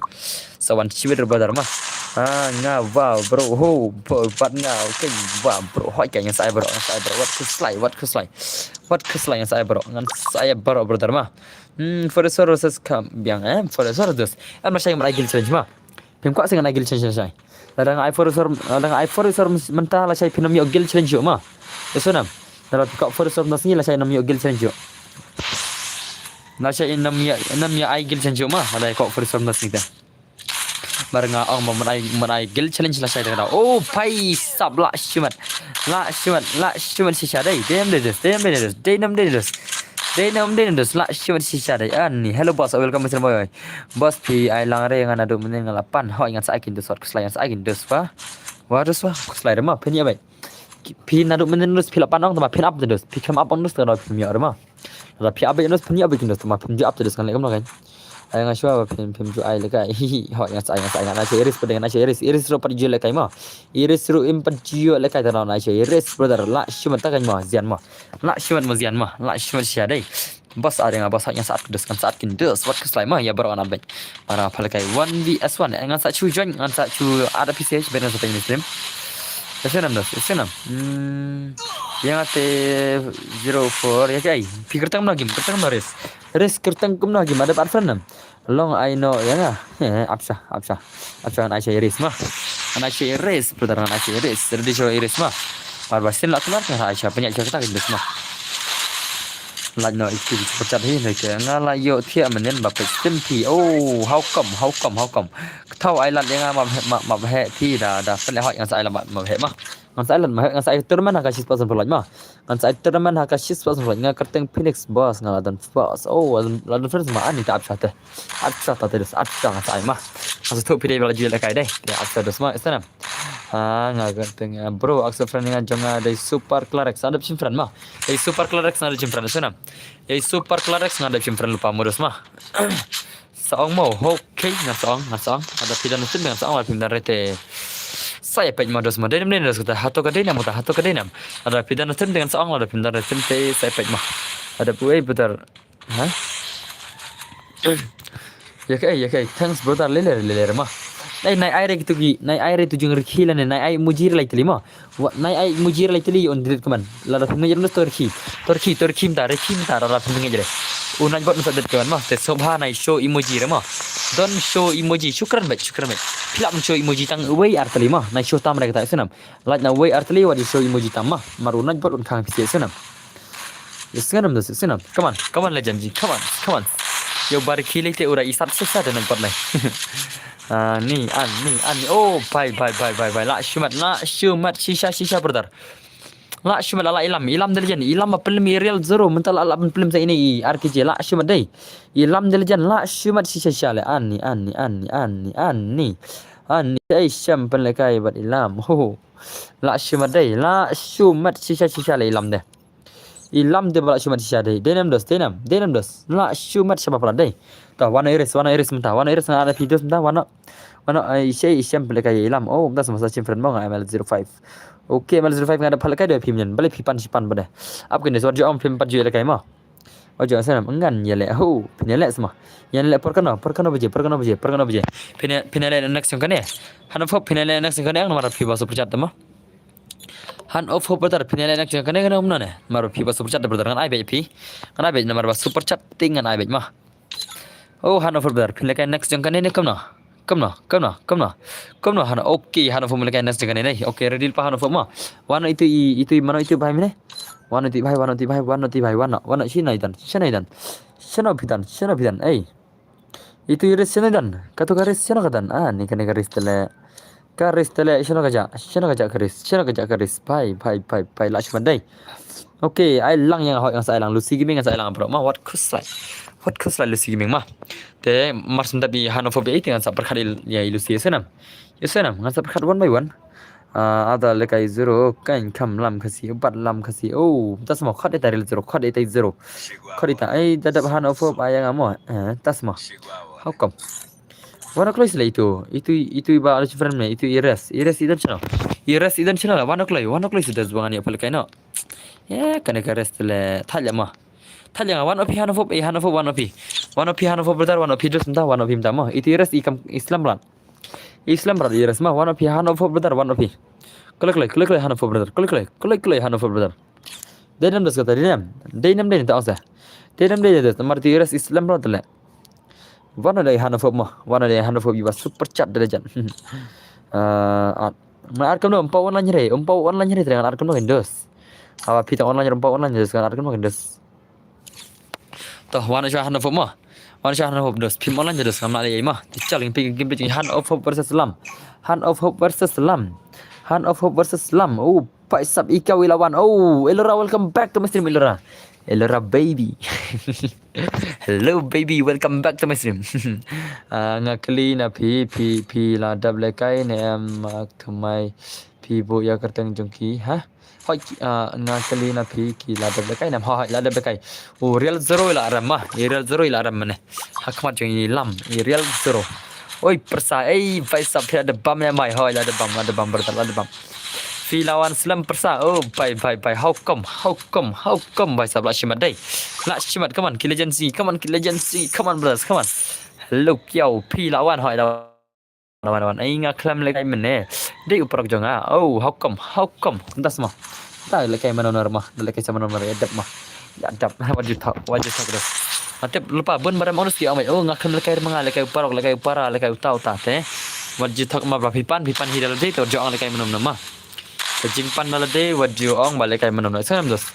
Sa wan shibit brother ma. Ah, nga wa bro ho, bro, bat nga, okay, wa bro, hoi ka ngan sa ai bro, ngan sa ai bro, wat khuslai, wat khuslai. Wat khuslai ngan sa ai bro, ngan sa ai bro brother ma. Hmm, Foresaur versus kam biang eh, Foresaur dus. Em lashai ngan ai guild challenge ma. Phim kwah seh ngan ai guild challenge lashai. Lada nga ai Foresaur, lada nga ai Foresaur mynta lashai phin ym ïoh guild challenge ïoh ma. Ïa snam. Lada phi kwah Foresaur mynta sngi lashai ym ïoh guild challenge ïoh. Lashai ym ïoh, ym ïoh ai guild challenge ïoh ma. Lada kwah Foresaur mynta sngi te. Mar nga ong ma mynai, mynai guild challenge lashai te ka daw. Oh, bhai sahab lah shimet. Lah shimet, lah shimet shisha dei. Dei nam dei dus, dei nam dei dus, dei nam dei dus. Dei nam dei dus, lah shimet shisha dei. Ani, hello boss, welcome Mister Boy. Boss phi ai lang re nga naduh mynnin nga la pan. Hoi ngan sa ai kin dus wat khuslai ngan sa ai kin dus ba. Wa dus wa khuslai re ma phin ïa bai. Phi naduh mynnin dus phi la pan ong tama phin ap dus. Phi khlem ap ong dus ka daw phin ïa re ma. Lada phi ap ïa dus phin ïa bai kin dus tama phin ju ap dus ngan leh kumno kan. Ai nga shuwa ba phin phin ju ai lehkai. Hi hi hoi ngan sa ai ngan sa ai ngan ai sha Iris pdeng ngan ai sha Iris. Iris ruh pat ju lehkai ma. Iris ruh im pat ju lehkai ta ngan ai sha Iris brother lah shimet ta kan ma zian ma. Lah shimet ma zian ma. Lah shimet shisha dei. Boss ada nga boss ngan sa at kin dus ngan sa at kin dus wat khuslai ma ïa baroh ngan at beit. Para pha lehkai one V S one ngan sa chu join ngan sa chu at P C H beit ngan sa peit ni stream. Ïa snam dus ïa snam. Hmm. Ïa nga te zero four ïa kai. Phi kyrteng kumno game kyrteng kumno race. Race kyrteng kumno game ada pat friend nam. Long ai no ïa nga. Apsa apsa. Apsa ngan ai sha Iris ma. Ngan ai sha Iris brother ngan ai sha Iris. Ready sha Iris ma. Mar ba sin la klar ngan ai sha pynïaid sha kata kin dus ma. Lait no iti ki pyrchat hi ne ke nga la ïoh thiah mynnin ba peit stim phi. Oh, how come, how come, how come? Kthau ai lad ïa nga ma ma ma he phi da da pynleh hoi ngan sa ai la ma ma he ma. Ngan sa ai lad ma he ngan sa ai tournament ha ka shispah san pyrlait ma. Ngan sa ai tournament ha ka shispah san pyrlait nga kyrteng Phoenix boss nga la don boss. Oh, la don friends ma ani ta ap sha te. Ap sha ta te dus ap sha ngan sa ai ma. Ngan sa thuh phi dei ba la ju lehkai dei. Te ap sha dus ma isana. Ah, nga kyrteng bro ak sa friend nga jong nga dei Super Clarex. Adep shim friend ma. Dei Super Clarex nga dei shim friend sana. Dei Super Clarex nga dei shim friend lupa modus ma. Sa ong mo, okay, nga sa ong, nga sa ong. Ada phi don sim nga sa ong, ada phi don rete. Sa ïa peit modus ma, dei nam dei nam, hato ka dei nam, hato ka dei nam. Ada phi don sim nga sa ong, ada phi don rete, sa ïa peit ma. Ada puai putar. Ha? Ya kai, ya kai. Thanks brother. Lele lele ma. Nai nai ai re kitu ki, nai ai re tu jung rikhi lane, nai ai muji re lai tili ma. Nai ai muji re lai tili on delete kaman. Lada phi muji re to rikhi. To rikhi, to rikhi mta, rikhi mta, lada phi muji re. U nai bot mta delete kaman ma. Te sobha nai show emoji re ma. Don show emoji. Shukran bait, shukran bait. Phi lah show emoji tang wei ar tili ma. Nai show tam re kata isnam. Lait na wei ar tili wa di show emoji tam ma. Mar u nai bot un khang phi isnam. Isnam da isnam. Come on, come on legend ji. Come on, come on. Yo bar khile te ura isat sisa de nang pat lai. Ah, ni an ni an ni. Oh, bye bye bye bye bye. La shumat, la shumat shisha shisha brother. La shumat la ilam, ilam de legend, ilam ma pynlem i real zero mynta la la pynlem sa ini i R K J la shumat dei. Ilam de legend la shumat shisha shisha le an ni an ni an ni an ni an ni. Ani, ei, shem pynlehkai bad i Lam. Ho. La shu mat dei, la shu mat shisha shisha la i Lam de. I Lam de ba la shu mat shisha dei. Dei nam dos, dei nam, dei nam dos. La shu mat shaba pala dei. Ta, wan Iris, wan Iris mynta, wan Iris nga ada phi dos mynta, wan. Wan, ei, shem, ei, shem pynlehkai i Lam. Oh, mynta sa masa chim friend mo nga M L zero five. Okay, M L zero five nga da pynlehkai de phi mynne. Balei phi pan shi pan ba de. Ap kane, so ju ong phi pat ju lehkai mo. Ojo, sa nam, ngan ïaleh, ho, phin ïaleh sma. Ïaleh por kano, por kano baje, por kano baje, por kano baje. Phin ïa, phin ïaleh next jong kane. Han of Hope, phin ïaleh next jong kane, namar phi ba super chat te mo. Han of Hope brother, phin ïaleh next jong kane, kane kumno ne. Namar phi ba super chat brother, ngan ai beit phi. Ngan ai beit namar ba super chat te ngan ai beit mo. Oh, Han of Hope brother, phin lehkai next jong kane ne kumno. Kumno, kumno, kumno. Kumno Han, okay, Han of Hope lehkai next jong kane ne. Okay, ready pa Han of Hope mo. Wan itu i, itu i mano itu bhai mynne. Wan itu bhai, wan itu bhai, wan itu bhai, wan. Wan shi nai dan, shi nai dan. Shano phi dan, shano phi dan. Ei. Itu i Iris shano dan. Kato ka Iris shano ka dan. Ah, ni kane ka Iris tele. Ka Iris tele, shano ka ja, shano ka ja ka Iris, shano ka ja ka Iris. Bhai, bhai, bhai, bhai, la shu mat dei. Okay, ai lang ïa nga hoi, ngan sa ai lang Lucy Gaming, ngan sa ai lang bro. Ma, wat khuslai. Wat khuslai Lucy Gaming ma. Te mar sum da bi Han of Hope ïa i te ngan sa pyrkhat ïa i Lucy, ïa snam. Ïa snam, ngan sa pyrkhat one by one. Ah, ada lehkai zero, kan kham Lam Khasi, bad Lam Khasi. Oh, tas mo, khat ita real zero, khat ita zero. Khat ita, ai, da dap Han of Hope, ai, nga mo. Eh, tas mo. How come? Wan kloi sila itu. Itu, itu ba ala friend me, itu Iris. Iris i don channel. Iris i don channel, wan kloi, wan kloi sila das bangan ïa pynlehkai no. Ya, kane ka Iris tele, thalia ma. Thalia nga, wan opi Han of Hope, eh, Han of Hope, wan opi. Wan opi Han of Hope brother, wan opi dos mynta, wan opi mynta mo. Itu Iris i kam Islam ran. Islam ran Iris ma, wan opi Han of Hope brother, wan opi. Kloi kloi, kloi kloi Han of Hope brother. Kloi kloi, kloi kloi Han of Hope brother. Dei nam das kata, dei nam. Dei nam dei ta asa. Dei nam dei das, namar itu Iris Islam ran tele. Wan dei Han of Hope mo, wan dei Han of Hope iba super chat de jan. Ah, at. Ma ar kumno, ym pat online re, ym pat online re, ngan ar kumno kin dos. Awa phi tang online, ym pat online dos, ngan ar kumno kin dos. Toh, wan sha Han of Hope mo. Wan sha Han of Hope dos, phim online dos, ngam lah leh ma. Te chal kin phi, kin phi Han of Hope versus Lam. Han of Hope versus Lam. Han of Hope versus Lam. Oh, bhai sab i kau i la wan. Oh, Elora, welcome back to my stream, Elora. Elora baby. Hello baby, welcome back to my stream. Ah, nga kylli na phi, phi, phi la dap lehkai ne em, ah, thymmai phi buh ïa kyrteng jong ki, ha? Hoi, ki, ah, nga kylli na phi ki la dap lehkai ne em, hoi, hoi, la dap lehkai. Oh, real zero i la rem ma, i real zero i la rem mynne. Ha khmat jong i Lam, i real zero. Oi, pyrsa, ei, bhai sab, phi la dap bam ïa mai, hoi, la dap bam, la dap bam, brother, la dap bam. Phi la wan slem pyrsa. Oh, bhai, bhai, bhai. How come? How come? How come? Bhai sab, la shimat dei. La shimat, come on, ki legend si, come on, ki legend si, come on, brothers, come on. Hello, kiau, phi la wan, hoi, la wan, la wan, la wan. Ei, nga khlem lehkai mynne. Dei u paralok jong nga. Oh, how come? How come? Das ma. Da lehkai mano nar ma, da lehkai sa mano nar, ya dap ma. Ya dap, what you talk, what you talk, bro? Nga tip lypa bun ba rem, honestly, ong, oh, nga khlem lehkai, ma nga lehkai u paralok, lehkai u para, lehkai uta uta te. Wat ju thok ma ba phi pan, phi pan hi da lade, te wat ju ong lehkai mynno mynno ma. Te jingpan da lade, wat ju ong ba lehkai mynno mynno. Sngewbha dos.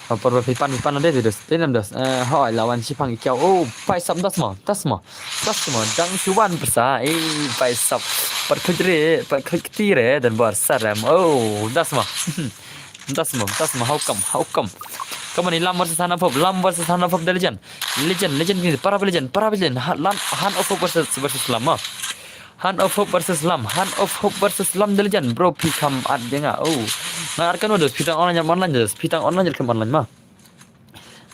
Ba por ba phi pan, phi pan lade te dos. Te nam dos. Eh, hoi, la wan shipang i kiau. Oh, bhai sab, das ma, das ma. Das ma, dang shu wan pyrsa. Eh, bhai sab. Pat khuj re, pat khuj kti re, dan bor sarem. Oh, das ma. Das ma, das ma, how come, how come? Come on, Lam versus Han of Hope, Lam versus Han of Hope, the legend. Legend, legend, para legend, para legend. Ha-, Lan-, Han of Hope versus, versus Lam, ah. Han of Hope versus Lam, Han of Hope versus Lam, the legend. Bro, phi kham at dia nga. Oh. Ngan at kumno dos, phi tang online, online dos, phi tang online, online ma.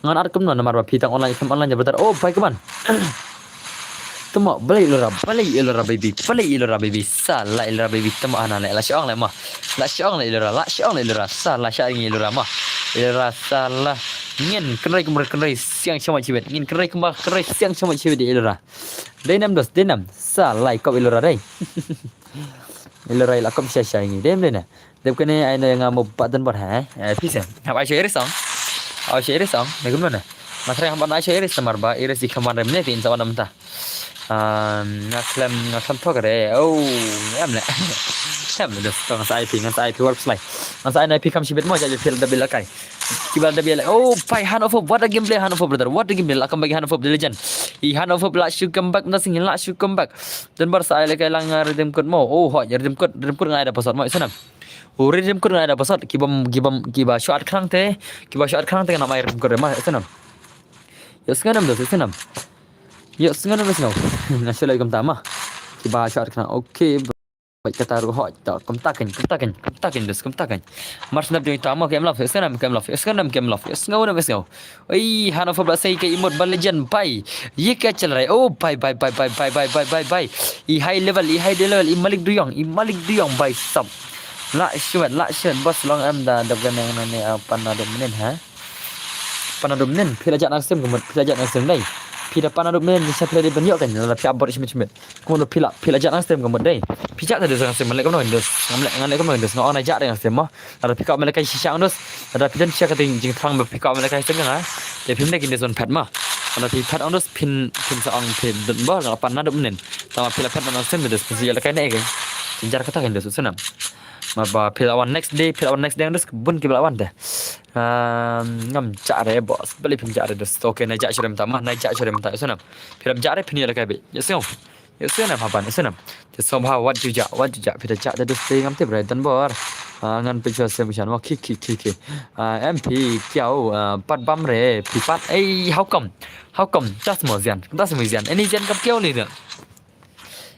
Ngan at kumno namar ba phi tang online, online, brother. Oh, bhai, come on. Temo, balei Elora, balei Elora baby, balei Elora baby, sa la Elora baby, temo ana le, la shong le ma, la shong le Elora, la shong le Elora, sa la sha ngi Elora ma, Elora sa la, ngin kynrei kumrei kynrei siang shong chibet, ngin kynrei kumba kynrei siang shong chibet di Elora. Dei nam dos, dei nam, sa la ikop Elora dei. Elora la kop sha sha ngi, dei nam dei na. Dep kane ai na nga mo button bar hai. Eh, pisa. Hap ai sha Iris ong. Ai sha Iris ong. Na gumna na. Masra hap ai sha Iris tamar ba Iris i khaman rem ne tin sa wan mynta. Um, nga khlem, nga khlem thok re. Oh, em le. Em le dos tong sa I P, nga sa I P warp slide. Nga sa I P kham shibit mo ja je fil da bil akai. Kiba da bil. Oh, bhai Han of Hope. What a gameplay Han of Hope, brother. What a gameplay. La come back Han of Hope, the legend. I Han of Hope la shu come back, nothing la shu come back. Dan bar sa ai le kai lang nga redeem code mo. Oh, ho, redeem code, redeem code ngai da password mo. Isnam. Oh, redeem code ngai da password. Kibam, kibam, kiba short khrang te. Kiba short khrang te kana mai redeem code ma. Isnam. Yo snganam dos, isnam. Yo snganam dos ngau. Nga shalai kam tama. Ba shot kena. Okay. Bait kata ruh hot. Ta kumta kan, kumta kan, kumta kan dus, kumta kan. Mar snap ding ta mo kem love, snam kem love, snam kem love, snam kem love. Oi, hana fa bla sei ke emote ba legend bai. Ye ke chal rai. Oh, bai bai bai bai bai bai bai bai bai. I high level, i high level, i malik duyong, i malik duyong bai sap. La shuat, la shuat bos long am da da gane ne ne apa na dum nen ha. Panadum nen, phi la jak nang sem kumut, phi la jak nang sem dai. Phi da panadum nen, ni sa phi la di ban yok kan, la phi abot shimit shimit. Kumut phi la, phi la jak nang sem kumut dai. Phi jak da dus nang sem, ngan leh kumno dus, ngan leh, ngan leh kumno dus, ngan ong na jak da nang sem mo. Lada phi ka me la kai shisha dus, lada phi don shisha ka ting jingthrang ba phi ka me la kai sem nga. Te phim dei kin dus on phet mo. Lada phi phet on dus, phin, phin sa ong phi don bor, la panadum nen. Tama phi la phet nang sem dus, phin sa ya la kai ne ke. Jinjar kata kan dus, sunam. Mar ba phi la wan next day, phi la wan next day, dus bun ki ba la wan te. Um, ngam jak re bos, beli phin jak re dus. Okay, na jak shurim ta ma, na jak shurim ta, sunam. Phi lam jak re phin ya la kai be. Ya sio. Ya sio na haban, ya sunam. Te so ba wat ju jak, wat ju jak, phi da jak te dus te ngam tip re dan bor. Ah, ngan phi ju sem shan, wa ki ki ki ki. Ah, M P kiau, ah, pat bam re, phi pat. Ei, how come? How come? Das mo zian, das mo zian. Ini zian kap kiau ni de.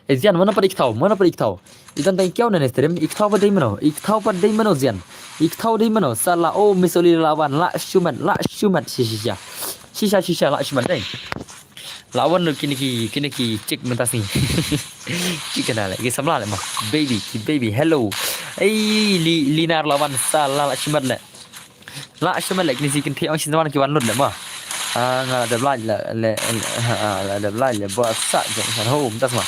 Eh, zian, mano pat ik thaw, mano pat ik thaw. I don tang ik thaw na ne stream, ik thaw pat dei mano, ik thaw pat dei mano zian. Ik thaw dei mano, sa la, oh, Miss Oli la wan, la shumat, la shumat, shisha. Shisha, shisha, la shumat dei. La wan no kini ki, kini ki chick mentas ni. Chick kena le, ki samla le ma. Baby, ki baby, hello. Ei, li, linar la wan, sa la, la shumat le. La shumat le kini si kin thi ong shin wan ki wan lut le ma. Ah, nga la dep lai le, le, ah, la dep lai le, ba sa jong san ho, das ma.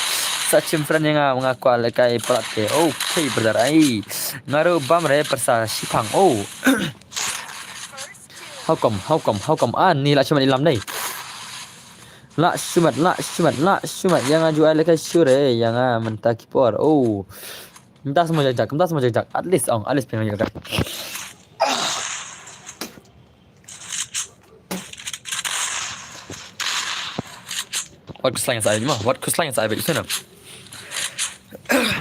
Sa chim friend nga, nga kwa le kai plat ke. Okay, brother, ai. Nga ru bam re persa shipang. Oh. How come, how come, how come? Ah, ni la shumat ilam dai. La shumat, la shumat, la shumat. Yang aju ai le kai shure, yang ah, menta kipor. Oh. Menta semua jajak, menta semua jajak. At least, ong, at least pin jajak. Wat kuslai sa ai ma, wat kuslai sa ai sana.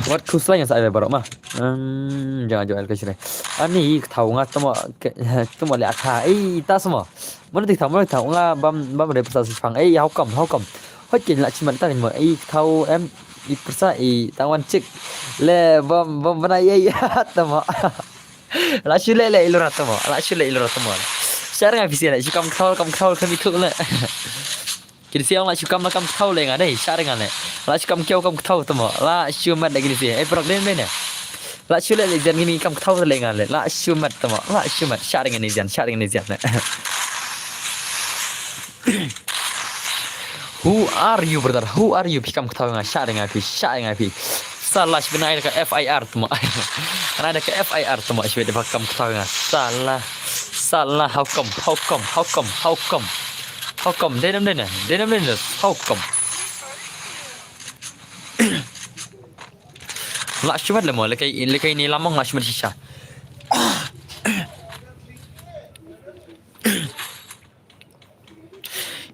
Wat kuslai sa ai barok ma. Hmm, jangan jual ke sini. Ani thaw nga tamo, tamo le akha. Eh, ta semua. Mana ti thaw, mana thaw nga bam, bam re persa sipang. Eh, how come, how come? Hot ke la chiman ta mo. Eh, thaw em, i persa, i tawan chick. Le bam, bam bana ye, tamo. La shu le le ilura tamo. La shu le ilura tamo. Share nga pisi le. Shu kam khol, kam khol, kam ikuk le. Kini siang la shu kam la kam khol le nga dei. Share nga le. La shu kam kiau kam khol tamo. La shu mat le kini siang. Eh, prok den den. La shu le le jan kini kam khol le nga le. La shu mat tamo. La shu mat. Share nga ni jan. Share nga ni jan le. Who are you, brother? Who are you? Phi kam kthau nga, shah ring phi, shah ring phi. Salah, shibin ai da ka F I R tuma. Ai da ka F I R tuma, shibin da kam kthau nga. Salah, salah, how come, how come, how come, how come? How come? Denam denam, denam denam, how come? La shimat le mo, lekai, lekai ni lamong la shimat shisha.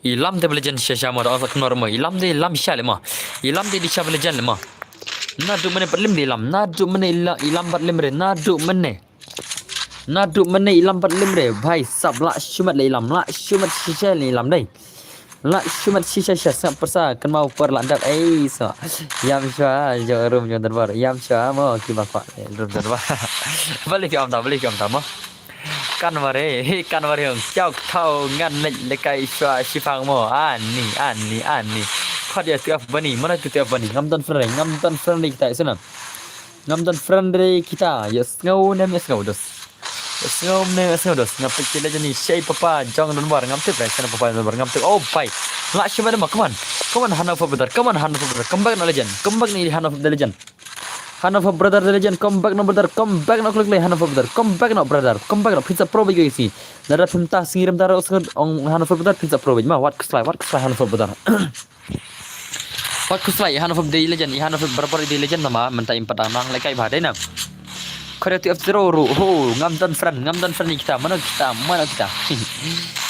I lam te ba legend shisha mo, da ong sa kynor mo. I lam te lam shisha le mo. I lam te di sha ba legend le mo. Na du mene pat lim de lam. Na du mene i la-, i lam pat lim re. Na du mene. Na du mene i lam pat lim re. Bhai sab la shimat le i lam. La shimat shisha le i lam dai. La shimat shisha shisha sngap persa kan mau per la dap ei so. Yam shwa jo rum jo darbar. Yam shwa mo ki ba kwa rum darbar. Balik ki am ta, balik ki am ta mo. Kan ware, he kan ware hong. Kiau kthau ngan lek lekai shwa shipang mo. Ani, ani, ani. Khot ya tu af bani, mana tu tu af bani. Ngam don friend, ngam don friend kita sana. Ngam don friend kita. Ya sngau nem ya sngau dos. Ya sngau nem ya sngau dos. Ngam pekil aja ni. Shei papa jong don war ngam tip re. Sana papa don war ngam tip. Oh pai. La shima dema. Come on. Come on Hana for brother. Come on Hana for brother. Come back no legend. Come back ni Hana for the legend. Hana for brother the legend, come back no brother, come back no quickly, Hana for brother, come back no brother, come back no pizza pro big si. Dara pimta singirim dara usngan ong Hana for brother pizza pro big ma, what kuslai, what kuslai Hana for brother. What kuslai Hana for the legend, Hana for brother the legend ma, menta impat nang lekai ba dena. Kore tu F zero ru, ho, ngam don friend, ngam don friend kita, mana kita, mana kita.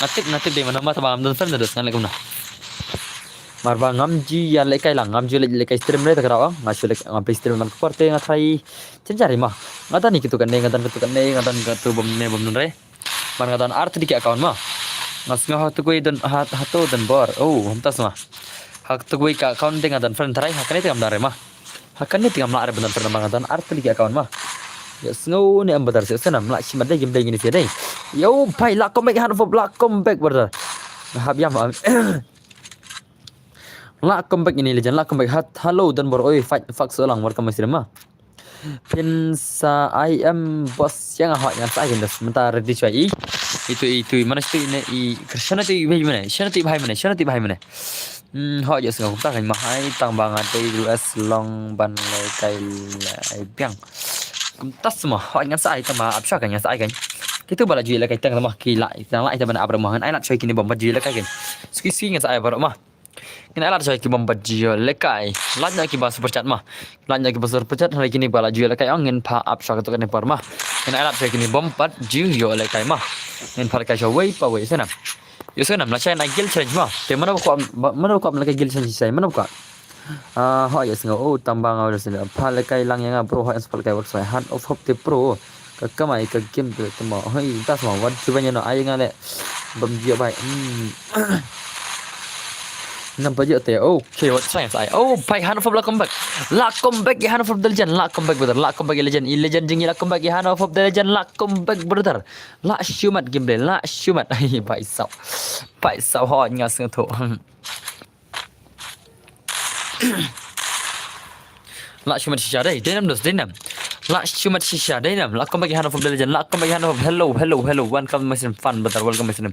Ngatik, ngatik de mana ma tama ngam don friend dos ngan lekum na. Mar ba ngam ju ïa lekai lang, ngam ju le-, lekai stream re ta ka daw, nga shu lek-, ngam pei stream man ka por te nga try chenjari ma. Nga dan ni kitu kane, nga dan kitu kane, nga dan kitu bom ne bom nun re. Mar nga dan art dikit account ma. Nga snga hatu kui dan hat-, hatu dan bor. Oh, hamtas ma. Ha katu kawei ka account te nga don friend trai, ha kane te ngam don re ma. Ha kane te ngam lah re ban don friend ma, nga don ar tylli ki account ma. Ïohsngew ne em ba don re, sngewsih nam, lah shimet dei game dei ngin ïa dei. Yo bhai, lah come back, hand of hope, lah come back brother. Hap ïam. Lah come back ini legend, lah come back. Hat, hello Don Bor, oi, fuck, fuck so long, welcome stream ma. Phin sa ai em boss, ïa nga hoi ngan sa ai kyndes mynta ready shuwa i. Itu, itu, mana situ ine i, shano tu i bhai mane, shano tu i bhai mane, shano tu i bhai mane. Hmm, hoi ïohsngew kumta kan ma, ai tang ba nga dei U S long ban lehkai lai biang. Kumta sma, hoi ngan sa ai tang ma, ap shuwa kan ngan sa ai kan. Kitu ba la ju ïalehkai tang ma, ki la, tang la ita ban ap ma, ngan ai lad shuwa kine bym pat ju ïalehkai kan. Sui sui ngan sa ai baroh ma. Ngin ai lad shuwa ki bym pat ju ïalehkai. Lad noh ki ba super chat ma. Lad noh ki ba super chat, hynrei kine ba la ju ïalehkai ong ngin phah ap shuwa katto katne por ma. Ngin ai lad shuwa kine bym pat ju ïalehkai ma. Ngin phah lehkai shuwa wei pa wei, sngewsih nam. Ïohsngew nam, lashai na guild challenge ma. Te mano ba kwah, mano ba kwah lehkai guild challenge, shai mano ba kwah. Ah, hoi ïohsngew, oh, tang ba nga, phah lehkai lang ïa nga bro, hoi phah lehkai, work shuwa, hand of hope te pro. Ka kamai ka game te tamo. Hoi, ta sma, wat shuwa ïa no, ai nga le. Bym ju ïoh bhai. Hmm. Nampak je te. Okay, wat shuwa sa ai. Oh bhai, hand of hope lah come back. Lah come back ïa hand of hope the legend. Lah come back brother. Lah come back ïa legend. I legend jong ngi lah come back ïa hand of hope the legend. Lah come back brother. Lah shimet game dei. Lah shimet. Ai bhai saw. Bhai saw, hoi nga sngewthuh. Lah shimet shisha dei, dei nam dos, dei nam. Lah shimet shisha dei nam. Lah come back ïa hand of hope the legend. Lah come back ïa hand of hope. Hello, hello, hello. Welcome my stream fan brother. Welcome my stream.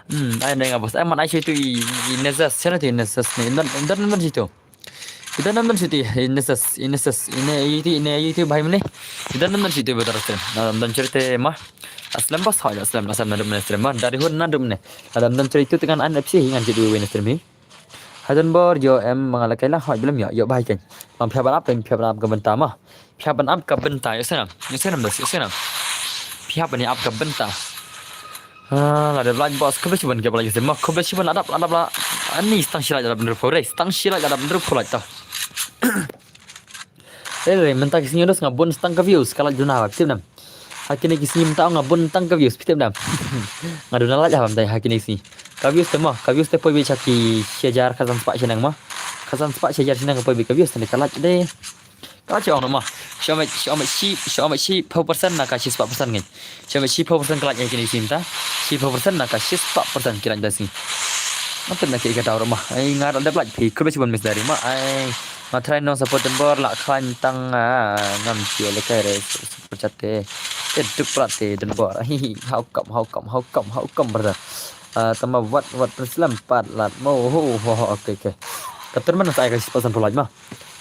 Hmm, ai neng abos. Ai man ai shuwa itu i, i Nezas. Shano tu i Nezas ne? Indan, indan, indan shuwa itu. Indan, indan shuwa itu i Nezas, i Nezas. Ine itu, ine itu bhai mane. Indan, indan shuwa itu brother stream. Na indan cerita ma. Aslam bos, hoi aslam, aslam nadum ne stream ma. Dari hun nadum ne. Adam dan cerita dengan anak psi ngan jadi win stream ni. Hai Don Bor, ïoh em ma nga lehkai lah, hoi bilem ïoh, ïoh bhai kan. Lang phi hap ban ap, phi hap ban ap ka bynta ma. Phi hap ban ap ka bynta, ïohsngew nam, ïohsngew nam dos, ïohsngew nam. Phi hap ban ap ka bynta. Ah, la dep like boss, khublei shibun ki ba like stream ma, khublei shibun la dap, la dap la. Ani stang shi like la dap hynriewphew, stang shi like la dap hynriewphew like ta. Re re, mynta ki sngi dos nga bun tang ka views, ka like duna ba, phi tip nam. Ha kine ki sngi mynta nga bun tang ka views, phi tip nam. Nga duna like haba mynta ha kine ki sngi. Ka views te mo, ka views te poi beit sha ki shi hajar khatsan spah shaneng mo. Khatsan spah shi hajar shaneng ka poi beit ka views te, ka like de. Ka like ong mo. Shu ong beit, shu ong beit shi, shu ong beit shiphew percent na ka shispah percent ngi. Shu ong beit shiphew percent ka like ha kine ki sngi mynta. Shiphew percent na ka shispah percent ki like da sngi. Nga tip na ki ka daw mo. Ai nga dep like phi, khublei shibun Miss Dari mo. Ai Nga try nong support Don Bor, la khlaiñ tang, ah, ngam shu ïalehkai re, super chat te. Te duk prat te Don Bor. Hi hi, how come, how come, how come, how come brother. Ah, tama wat, wat pynslem pat lad mo. Ho ho ho, okay okay. Ka tournament sa ai ka shispah sanphew like ma.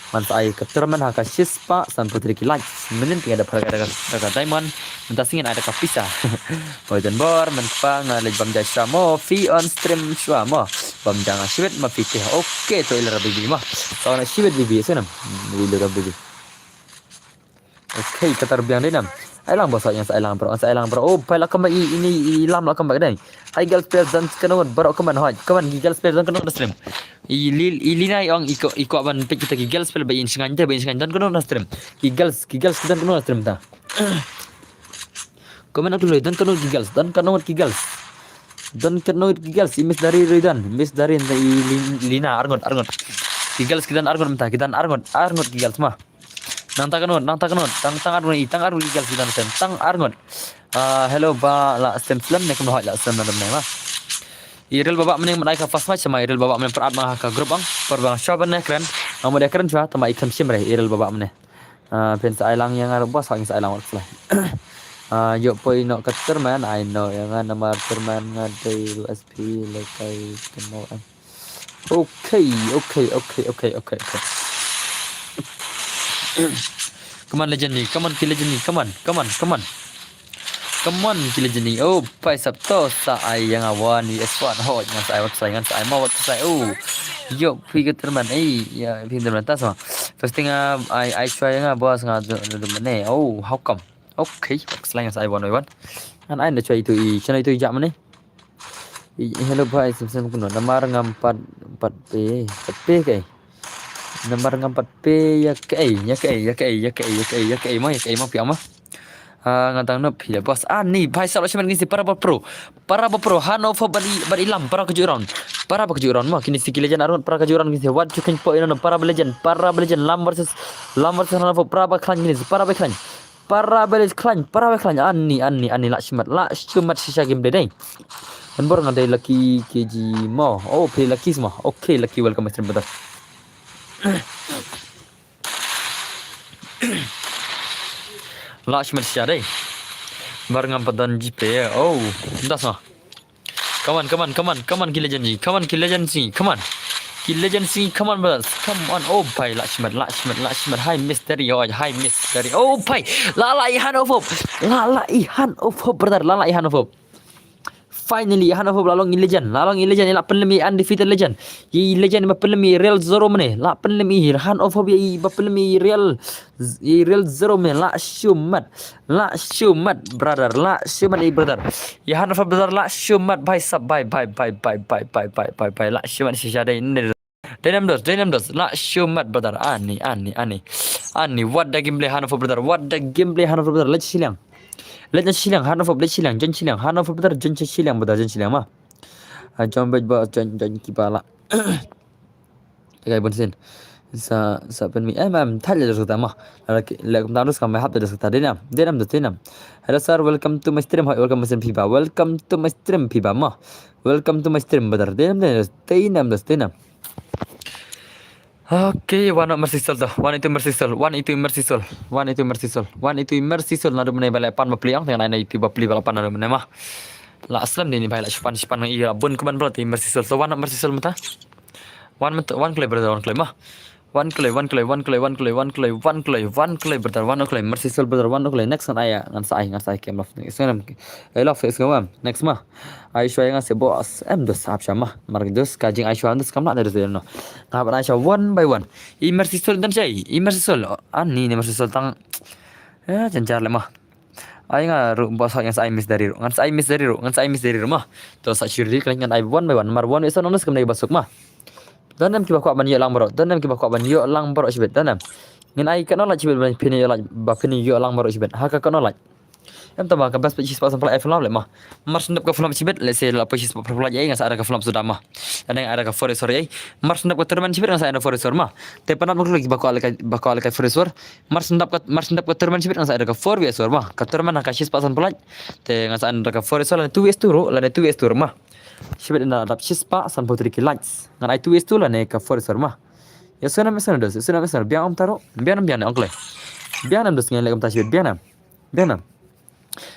Man sa ai ka tournament ha ka shispah sanphew tylli ki like. Mynnin te nga da phara ka, da ka, da ka diamond. Mynta sngi ai da ka pisa. Oi Don Bor, mynta nga leit bam ja shuwa mo, phi on stream shuwa mo. Bam ja nga shibit ma phi te. Okay, to i Lera baby ma. To na shibit baby, ïohsngew nam. Baby Lera baby. Okay, kata ruh biang dei nam. Ai lang bos, ngan sa ai lang bro, ngan sa ai lang bro. Oh, pai la kumba i, ini i lam la kumba dei. Hi girls player don kano bro, kumba hoi. Kumba ki girls player don kano stream. I li, i li na i ong i ko, i ko ban pick kita ki girls player ba in shngain te, ba in shngain don kano stream. Ki girls, ki girls don kano stream ta. Comment out dulu, don kano ki girls, don kano ki girls. Don kano ki girls, i Miss Dari ruh don, Miss Dari nda i Lin-, Lina, arngut, arngut. Ki girls ki don arngut mynta, ki don arngut, arngut ki girls ma. Nangta kano, nangta kano, tang, tang arngut, i tang arngut ki girls ki don, tang arngut. Ah, hello ba la stem slem ne kumno hoi la stem na dem ne ma. I Ril Baba Mane mynta ka first match ma, i Ril Baba Mane pyrad ma ha ka group ang, pyrad ma shuwa ban ne kren, ang mo de kren shuwa, tama i kren shim re, i Ril Baba Mane. Ah, phin sa ai lang ïa nga ruh bos, hoi ngan sa ai lang wat khlaiñ. Ah, ïoh poi noh ka tournament, ai noh ïa nga namar tournament nga dei ruh S P lehkai kynnoh em. Okay, okay, okay, okay, okay, okay. Come on legend ni, come on ki legend ni, come on, come on, come on. Come on ki legend ni. Oh, pai sap to sa ai ïa nga one V S one. Hoi ngan sa ai wat khlaiñ, ngan sa ai ma wat khlaiñ. Oh. Ïoh phi ka tournament. Ei, ïa phi ka tournament ta sa. First thing, ah, ai, ai shuwa ïa nga bos, nga du, du, du mane. Oh, how come? Okay, wat khlaiñ ngan sa ai one V one. Ngan ai na shuwa itu i, shano itu i jak mane. I, hello bhai, sim sim kuno. Namar ngam pat, pat pe, pat pe kai. Namar ngam pat pe ïa kaei, ïa kaei, ïa kaei, ïa kaei, ïa kaei, ïa kaei mo, ïa kaei mo phi ong mo. Ah, nga dang nop hi boss. Ah, ni bhai salo shaman ngin si para ba pro. Para ba pro, Hand of Hope bad i, bad i Lam, para ka ju round. Para ba ka ju round mo, kine si ki legend arngut, para ka ju round ngin si. Wat ju khein po ino, para ba legend, para ba legend, Lam versus, Lam versus Hand of Hope, para ba khlaiñ ngin si, para ba khlaiñ. Para ba khlaiñ, para ba khlaiñ. Ani, ani, ani, la shimat, la shimat shisha game dei dei. Kan bor nga dei Lucky K G mo. Oh, play Lucky mo. Okay, Lucky, welcome my stream brother. La shimat shisha dei. Bar ngam pat don G P A. Oh, das ma. Come on, come on, come on, come on, ki legend ji. Come on, ki legend ji. Come on. Ki legend ji, come on, brothers. Come on. Oh, bhai, la shimat, la shimat, la shimat. Hi, mystery, oh, hi, mystery. Oh, bhai. La, la, i Hand of Hope. La, la, i Hand of Hope, brother. La, la, i Hand of Hope. Finally, Hand of Hope la long i legend. La long i legend, i la pynlem i undefeated legend. I legend ba pynlem i real zero mane. La pynlem i Hand of Hope i ba pynlem i real, i real zero mane. La shimat. La shimat, brother. La shimat i brother. I Hand of Hope brother, la shimat, bhai sab, bhai, bhai, bhai, bhai, bhai, bhai, bhai, bhai. La shimat shisha dei. Dei nam dos, dei nam dos. La shimat brother. Ani, ani, ani. Ani, what the gameplay Hand of Hope brother. What the gameplay Hand of Hope brother. Let's shiliang. Let's shiliang. Hand of Hope, let's shiliang. Jon shiliang. Hand of Hope brother, jon shiliang brother, jon shiliang ma. Ah, jon bej ba, jon, jon kiba la. Kai bun sin. Sa, sa pen mi. Em, em, thal le dos kata ma. La, la, kum tam dos kam hap dos kata. Dei nam, dei nam dos, dei nam. Hello sir, welcome to my stream. Hi, welcome to my stream, Piba. Welcome to my stream, Piba ma. Welcome to my stream, brother. Dei nam, dei nam dos, dei nam dos, dei nam. Okay, one up Mercy Soul to. One eighty Mercy Soul. One eighty Mercy Soul. One eighty Mercy Soul. One eighty Mercy Soul. Naduh mynne ba la pan ba pli ang, tengah na eighty ba pli ba la pan naduh mynne ma. La slem dei ni bhai, la shipan shipan ngi la bun kmen bro ti Mercy Soul. So one up Mercy Soul mynta. One mynta, one kloi brother, one kloi ma. One kloi, one kloi, one kloi, one kloi, one kloi, one kloi, one kloi brother, one kloi. Mercy Soul brother, one kloi. Next ngan ai, ngan sa ai, ngan sa ai kem love. Next ngan ai love, next ngan. Next ma. Ai shwa nga se boss, em dos ap shama. Mar dos ka jing ai shwa dos kam la ne dos no. Nga ban ai shwa one by one. I Mercy Soul dan shai, i Mercy Soul. Ani ne Mercy Soul tang. Eh, jan jar le ma. Ai nga ru boss, ngan sa ai miss dari ru. Ngan sa ai miss dari ru. Ngan sa ai miss dari ru ma. To sa shiri kan ngan ai one by one. Mar one by one dos kam ne basuk ma. Don em kiba kwah ban ïoh lang baroh. Don em kiba kwah ban ïoh lang baroh shibit. Don em. Ngin ai ka knowledge shibit ban phin ïoh lang, ba phin ïoh lang baroh shibit. Ha ka knowledge. Em tama ka best phi spot sample ai flop le ma. Mar sendap ka flop shibit, let's say la phi spot flop ai nga sa ada ka flop sudah ma. Ada ada ka four resource ai. Mar sendap ka tournament shibit nga sa ada four resource ma. Te panap muklu kiba kwah le ka, ba kwah le ka four resource. Mar sendap ka, mar sendap ka tournament shibit nga sa ada ka four resource ma. Ka tournament ha ka spot sample. Te nga sa ada ka four resource la two vs two ru, la two vs two ru ma. Shibit ina dap shispah sanphew three ki likes. Ngan ai two vs two lane ka four resource ma. Ya sona me sona dos, sona me sona biang am taro, biang am biang am ongle. Biang am dos ngan lek am ta shibit biang am. Biang am.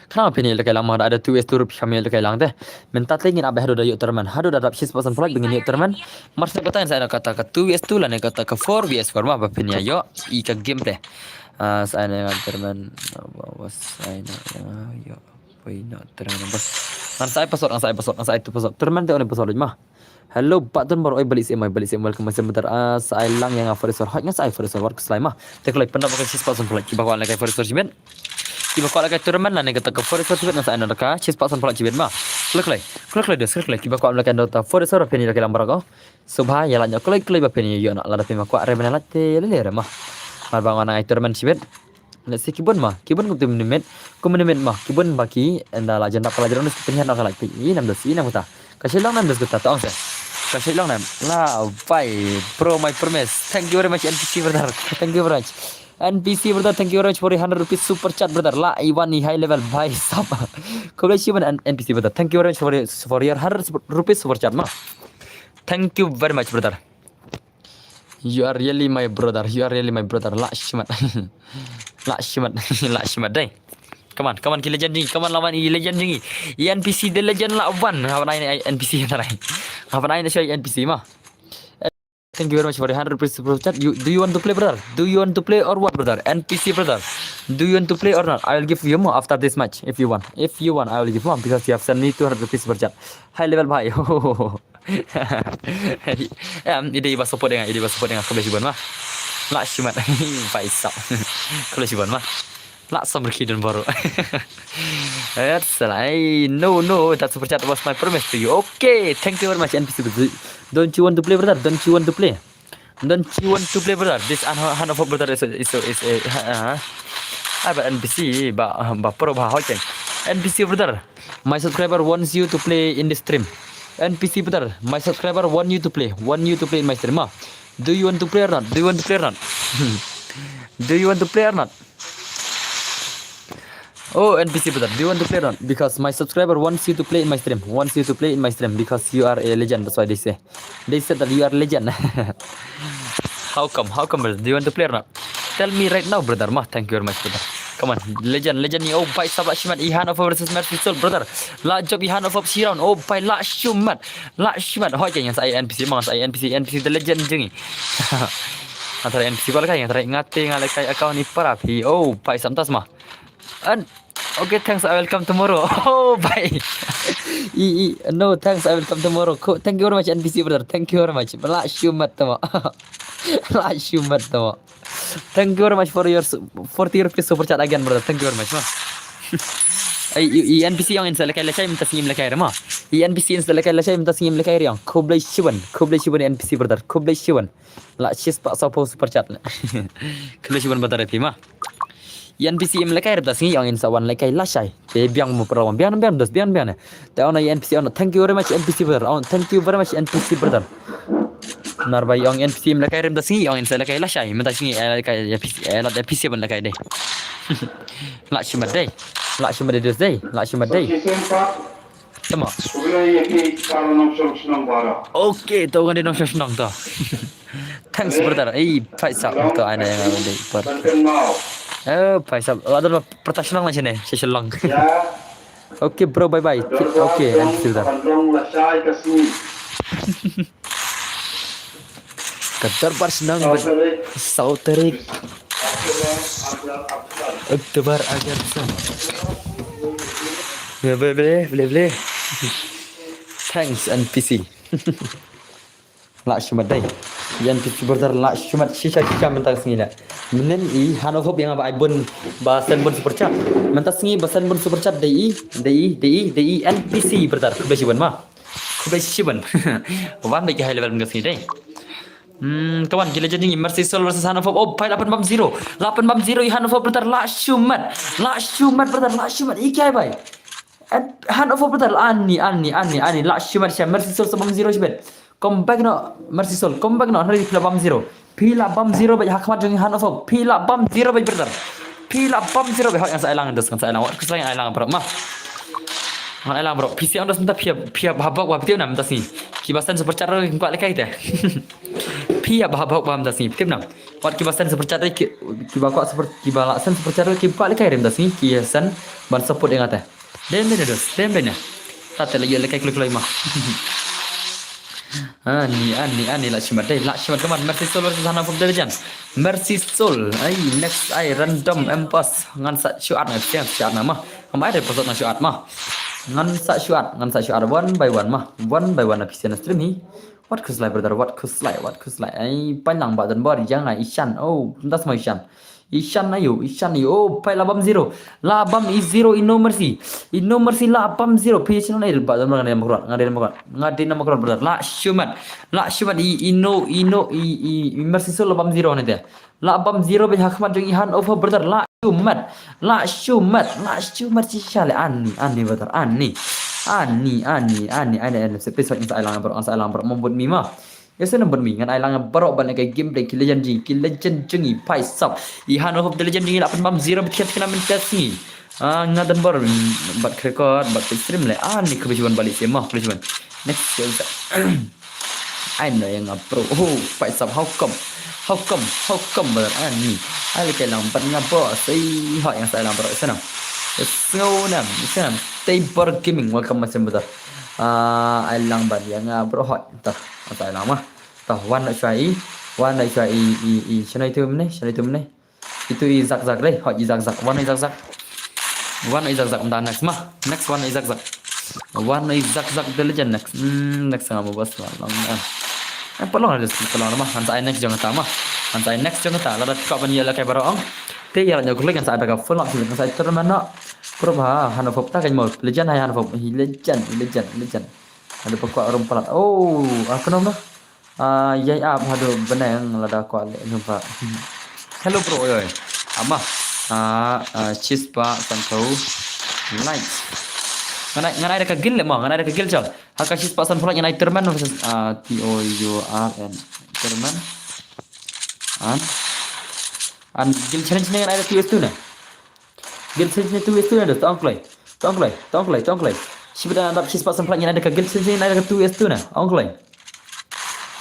Khana pini lekai lang ma da ada two vs two rup shami lekai lang te. Mynta te ngin abe hadu da ïoh tournament. Hadu da dap shispah sanphew like ngin ïoh tournament. Mar sna kata sa kata ka two vs two lane kata ka four vs four ma ba pini ïoh i ka game te. Ah, sa ne tournament. Was sa ne ïoh. Wait, no, tournament bos. Ngan sa ai password, ngan sa ai password, ngan sa ai tu password. Tournament te on password ma. Hello, button bar oi balik sim, balik sim, welcome my brother. Ah, sa ai lang yang four resource. Hot ngan sa ai four resource, war keslai ma. Te kloi pyndap ka shispah sanphew like. Kiba kwah lekai four resource shibit. Kiba kwah lekai tournament lane kata ka four resource shibit ngan sa ai ka shispah sanphew like shibit ma. Kloi kloi, kloi kloi dos, kloi kloi. Kiba kwah lekai dota four resource pini lekai lang barak. So bha ïa la nyok kloi kloi ba pini ïoh na la da pima kwah re mena lak te le le re ma. Mar ba ngan ai tournament shibit. Let's say kibun ma, kibun kum tu minimit, kum minimit ma, kibun ba ki, enda la jendap pala jerong dus kipin hian ka lak pi, i nam dus, i nam kata. Ka shilong nam dus kata, tong se. Ka shilong nam, la, bye, bro, my promise. Thank you very much, N P C brother. Thank you very much. N P C brother, thank you very much for your hundred rupees super chat brother. La, i wan i high level, bye, sap. Khublei shibun N P C brother. Thank you very much for your, for your hundred rupees super chat ma. Thank you very much brother. You are really my brother. You are really my brother. La shimat. La shimat. La shimat dai. Come on, come on, ki legend jingi. Come on, lawan i legend jingi. I N P C the legend la wan. Hawan ai N P C tarai. Hawan ai N P C ma. Thank you very much for the hundred rupees super chat. You, do you want to play, brother? Do you want to play or what, brother? N P C brother. Do you want to play or not? I will give you more after this match if you want. If you want, I will give more because you have sent me two hundred rupees super chat. High level bhai. Em, ide iba support nga, ide iba support nga, khublei shibun ma. La shimat. Bhai sab. Khublei shibun ma. La samrkhi dun baru. That's right. No, no, that super chat was my promise to you. Okay, thank you very much, N P C. Don't you want to play, brother? Don't you want to play? Don't you want to play, brother? This Hand of Hope brother is a, is a, is a, uh, Ai ba N P C ba ba pro ba hoi ken. N P C brother, my subscriber wants you to play in the stream. N P C brother, my subscriber want you to play, want you to play in my stream. Ma, do you want to play or not? Do you want to play or not? Do you want to play or not? Oh, N P C brother, do you want to play or not? Because my subscriber wants you to play in my stream. Wants you to play in my stream because you are a legend. That's why they say. They said that you are legend. How come? How come, brother? Do you want to play or not? Tell me right now, brother. Ma, thank you very much, brother. Come on, legend, legend ni. Oh, bhai sab, la shimet. Ihan of versus Mercy Soul, brother. La jop Ihan of shi round. Oh, bhai, la shimet. La shimet. Hoi ke, ngan sa ai N P C, ma, ngan sa ai N P C, N P C the legend jong ngi. Ngan sa ai N P C ba la kai, ngan sa ai ngate, nga la kai account ni para phi. Oh, bhai sab tas ma. And okay, thanks. I will come tomorrow. Oh, bhai. I, I, no, thanks. I will come tomorrow. Ko, thank you very much, N P C brother. Thank you very much. La shimet tama. La shimet tama. Thank you very much for your su- forty rupees super chat again, brother. Thank you very much, ma. Ai, i, i N P C ong in sa la kai lashai mynta sngi ym la kai re ma. I N P C in sa la kai lashai mynta sngi ym la kai re ong. Khublei shibun. Khublei shibun N P C brother. Khublei shibun. La shispah saphew super chat. Khublei shibun brother phi ma. I N P C ym la kai re mynta sngi ong in sa wan la kai lashai. Te biang mo pro biang biang dos biang biang. Te ong na i N P C ong na, thank you very much N P C brother. Ong, thank you very much N P C brother. Nar ba ong N P C ym la kai re mynta sngi ong in sa la kai lashai. Mynta sngi eh la kai N P C, eh la N P C ban la kai dei. La shimet dei. La shimet dei dos dei. La shimet dei. Tama. Okay, to ngan dei nongshong shnong to. Thanks brother. Ei, bhai sab, to ai na ïa nga dei por. Eh, bhai sab, la don pyrta shnong la shane, sha Shillong. Okay bro, bye bye. Okay, N P C brother. Ka dorbar shnong bad saw tarik October, August. Ble ble ble ble. Thanks N P C. La shimet dei. I N P C brother la shimet shisha shisha mynta sngi la. Mynnin i hano hop ïa nga ba ai bun ba send bun super chat. Mynta sngi ba send bun super chat dei i, dei i, dei i, dei i N P C brother. Khublei shibun ma. Khublei shibun. Wan dei ki high level mynta sngi dei. Hmm, kawan, ki legend jong ngi Mercy Soul versus Hano Pop. Oh, bhai, la pynbam zero. La pynbam zero i Hano Pop brother, la shimet. La shimet brother, la shimet. I kiai bhai. Hano Pop brother, ani, ani, ani, ani. La shimet sha Mercy Soul sa bam zero shibet. Come back noh, Mercy Soul. Come back noh. Hynrei phi la bam zero. Phi la bam zero beit ha khmat jong i Hano Pop. Phi la bam zero beit brother. Phi la bam zero beit. Hoi, ngan sa ai lang dos, ngan sa ai lang. Wat khuslai, ngan ai lang bro ma. Ngan ai lang bro. Phi sa ai dos mynta phi, phi ha bok ba phi tip nam mynta sngi. Kiba send super chat ruh kim kwah lehkai te. Phi ha bok ba mynta sngi. Phi tip nam. Wat kiba send super chat ruh ki, kiba kwah super, kiba la send super chat ruh kim kwah lehkai re mynta sngi. Ki send ban support ïa nga te. Dem beit ne dos, dem beit ne. Tate la ïoh lehkai kloi kloi ma. Ani, ani, ani, la shimet dei, la shimet, come on. Mercy Soul versus Hano Pop the Legend. Mercy Soul, ai, next ai random M pass. Ngan sa shuat, ngan sa shuat na ma. Am ai dei pasot ngan shuat ma. Ngan sa shuat, ngan sa shuat one by one ma. One by one na P C na stream hi. Wat khuslai brother, wat khuslai, wat khuslai. Ai, pynlang ba don bor ïa nga Ishan. Oh, mynta sa ma Ishan. Ishan ayo, Ishan ayo. Oh, bhai la bam zero. La bam i zero i No Mercy. I No Mercy la bam zero. Phi shin ai ba don bor nga dei na makrot, nga dei na makrot, nga dei na makrot brother. La shimet. La shimet i, i No, i No, i, i, i Mercy Soul la bam zero ne te. La bam zero beit ha khmat jong i Hano Pop brother. La shimet. La shimet. La shimet shisha le ani, ani brother, ani. Ani, ani, ani, ani, ani. Sa pisa ngan sa ai lang bro, ngan sa ai lang bro. Mo bud mi ma. Ïa sa nang bud mi, ngan ai lang bro ban lehkai gameplay ki legend jong ngi, ki legend jong ngi, bhai sab. I Hano Pop the Legend jong ngi la pynbam zero beit khynnah mynta sngi. Ah, nga don bor, mm, bad record, bad stream le. Ani khublei shibun balik sha ma, khublei shibun. Next. Ai no ïa nga bro. Oh, bhai sab, how come? How come? How come brother? Ani. Ai lehkai lang bad nga bro. Sa hoi, ngan sa ai lang bro. Sa nam. Sa nam. Sa nam. Tei Bor Gaming, welcome my brother. Ah, ai lang bad ïa nga bro, hoi. Tah, ngan sa ai lang ma. Tah, wan noh shuwa i. Wan noh shuwa i, i, i. Shano itu mynne? Shano itu mynne? Itu i Zak Zak dei. Hoi, i Zak Zak. Wan i Zak Zak. Wan i Zak Zak. Mynta next ma. Next wan i Zak Zak. Wan i Zak Zak the legend next. Hmm, next nga mo bas la long. Eh, pat long na des, pat long ma. Ngan sa ai next jong kata ma. Ngan sa ai next jong kata. Lada kwah ban ïa lehkai baroh ong. Te ïa la ñiew klik ngan sa ai backup full map, ngan sa ai tournament noh. Pro ba Hano Pop ta kan mo. Legend hai Hano Pop. Hi legend, legend, legend. Ada pekok rum palat. Oh, apa nama? Ah, yai ap haduh beneng lada kwah leh numpa. Hello bro, oi oi. Ama. Ah, ah, shispah sanphew likes. Ngan ai, ngan ai da ka guild mo, ngan ai da ka guild chal. Ha ka shispah sanphew likes ngan ai tournament versus, ah, T O U R N, tournament. An, an guild challenge ne ngan ai da two versus two ne. Guild challenge ne two versus two ne, to ong kloi. To ong kloi, to ong kloi, to ong kloi. Shiba da dap shispah sanphew likes ngan ai da ka guild challenge ngan ai da ka two versus two ne. Ong kloi.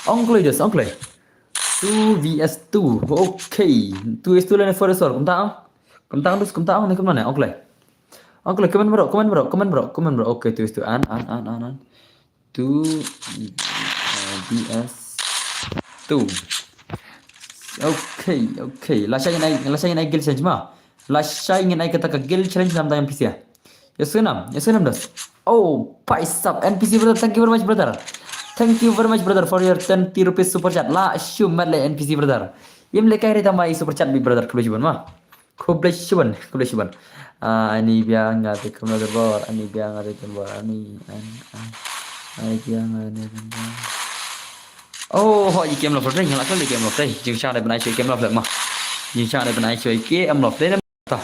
Ong kloi dos, ong kloi. Two versus two. Okay. Two versus two lane four versus four. Kumta ong. Kumta ong dos, kumta ong ne kumta ne. Ong kloi. Ong kloi, come on bro, come on bro, come on bro, come on bro. Okay, two versus two. An, an, an, an, an. Two, uh, versus two. Okay, okay. Lashai ngan ai, lashai ngan ai guild challenge mo. Lashai ngan ai kata ka guild challenge namar tang N P C. Ïa sngewbha, ïa sngewbha dos. Oh, paisap, N P C brother, thank you very much brother. Thank you very much brother for your twenty rupees super chat. Lah shu mat leh N P C brother. Im leh kai re tang ba i super chat beit brother, khublei shibun mo. Khublei shibun, khublei shibun. Ah, ani biang nga te kumno te bor, ani biang nga te bor, ani, ani, ani, ani biang nga te bor. Oh, ho, i kem lof te, ngan lah kal i kem lof te. Jingshah dei ban ai shu i kem lof leh mo. Jingshah dei ban ai shu i kem lof te. Ta.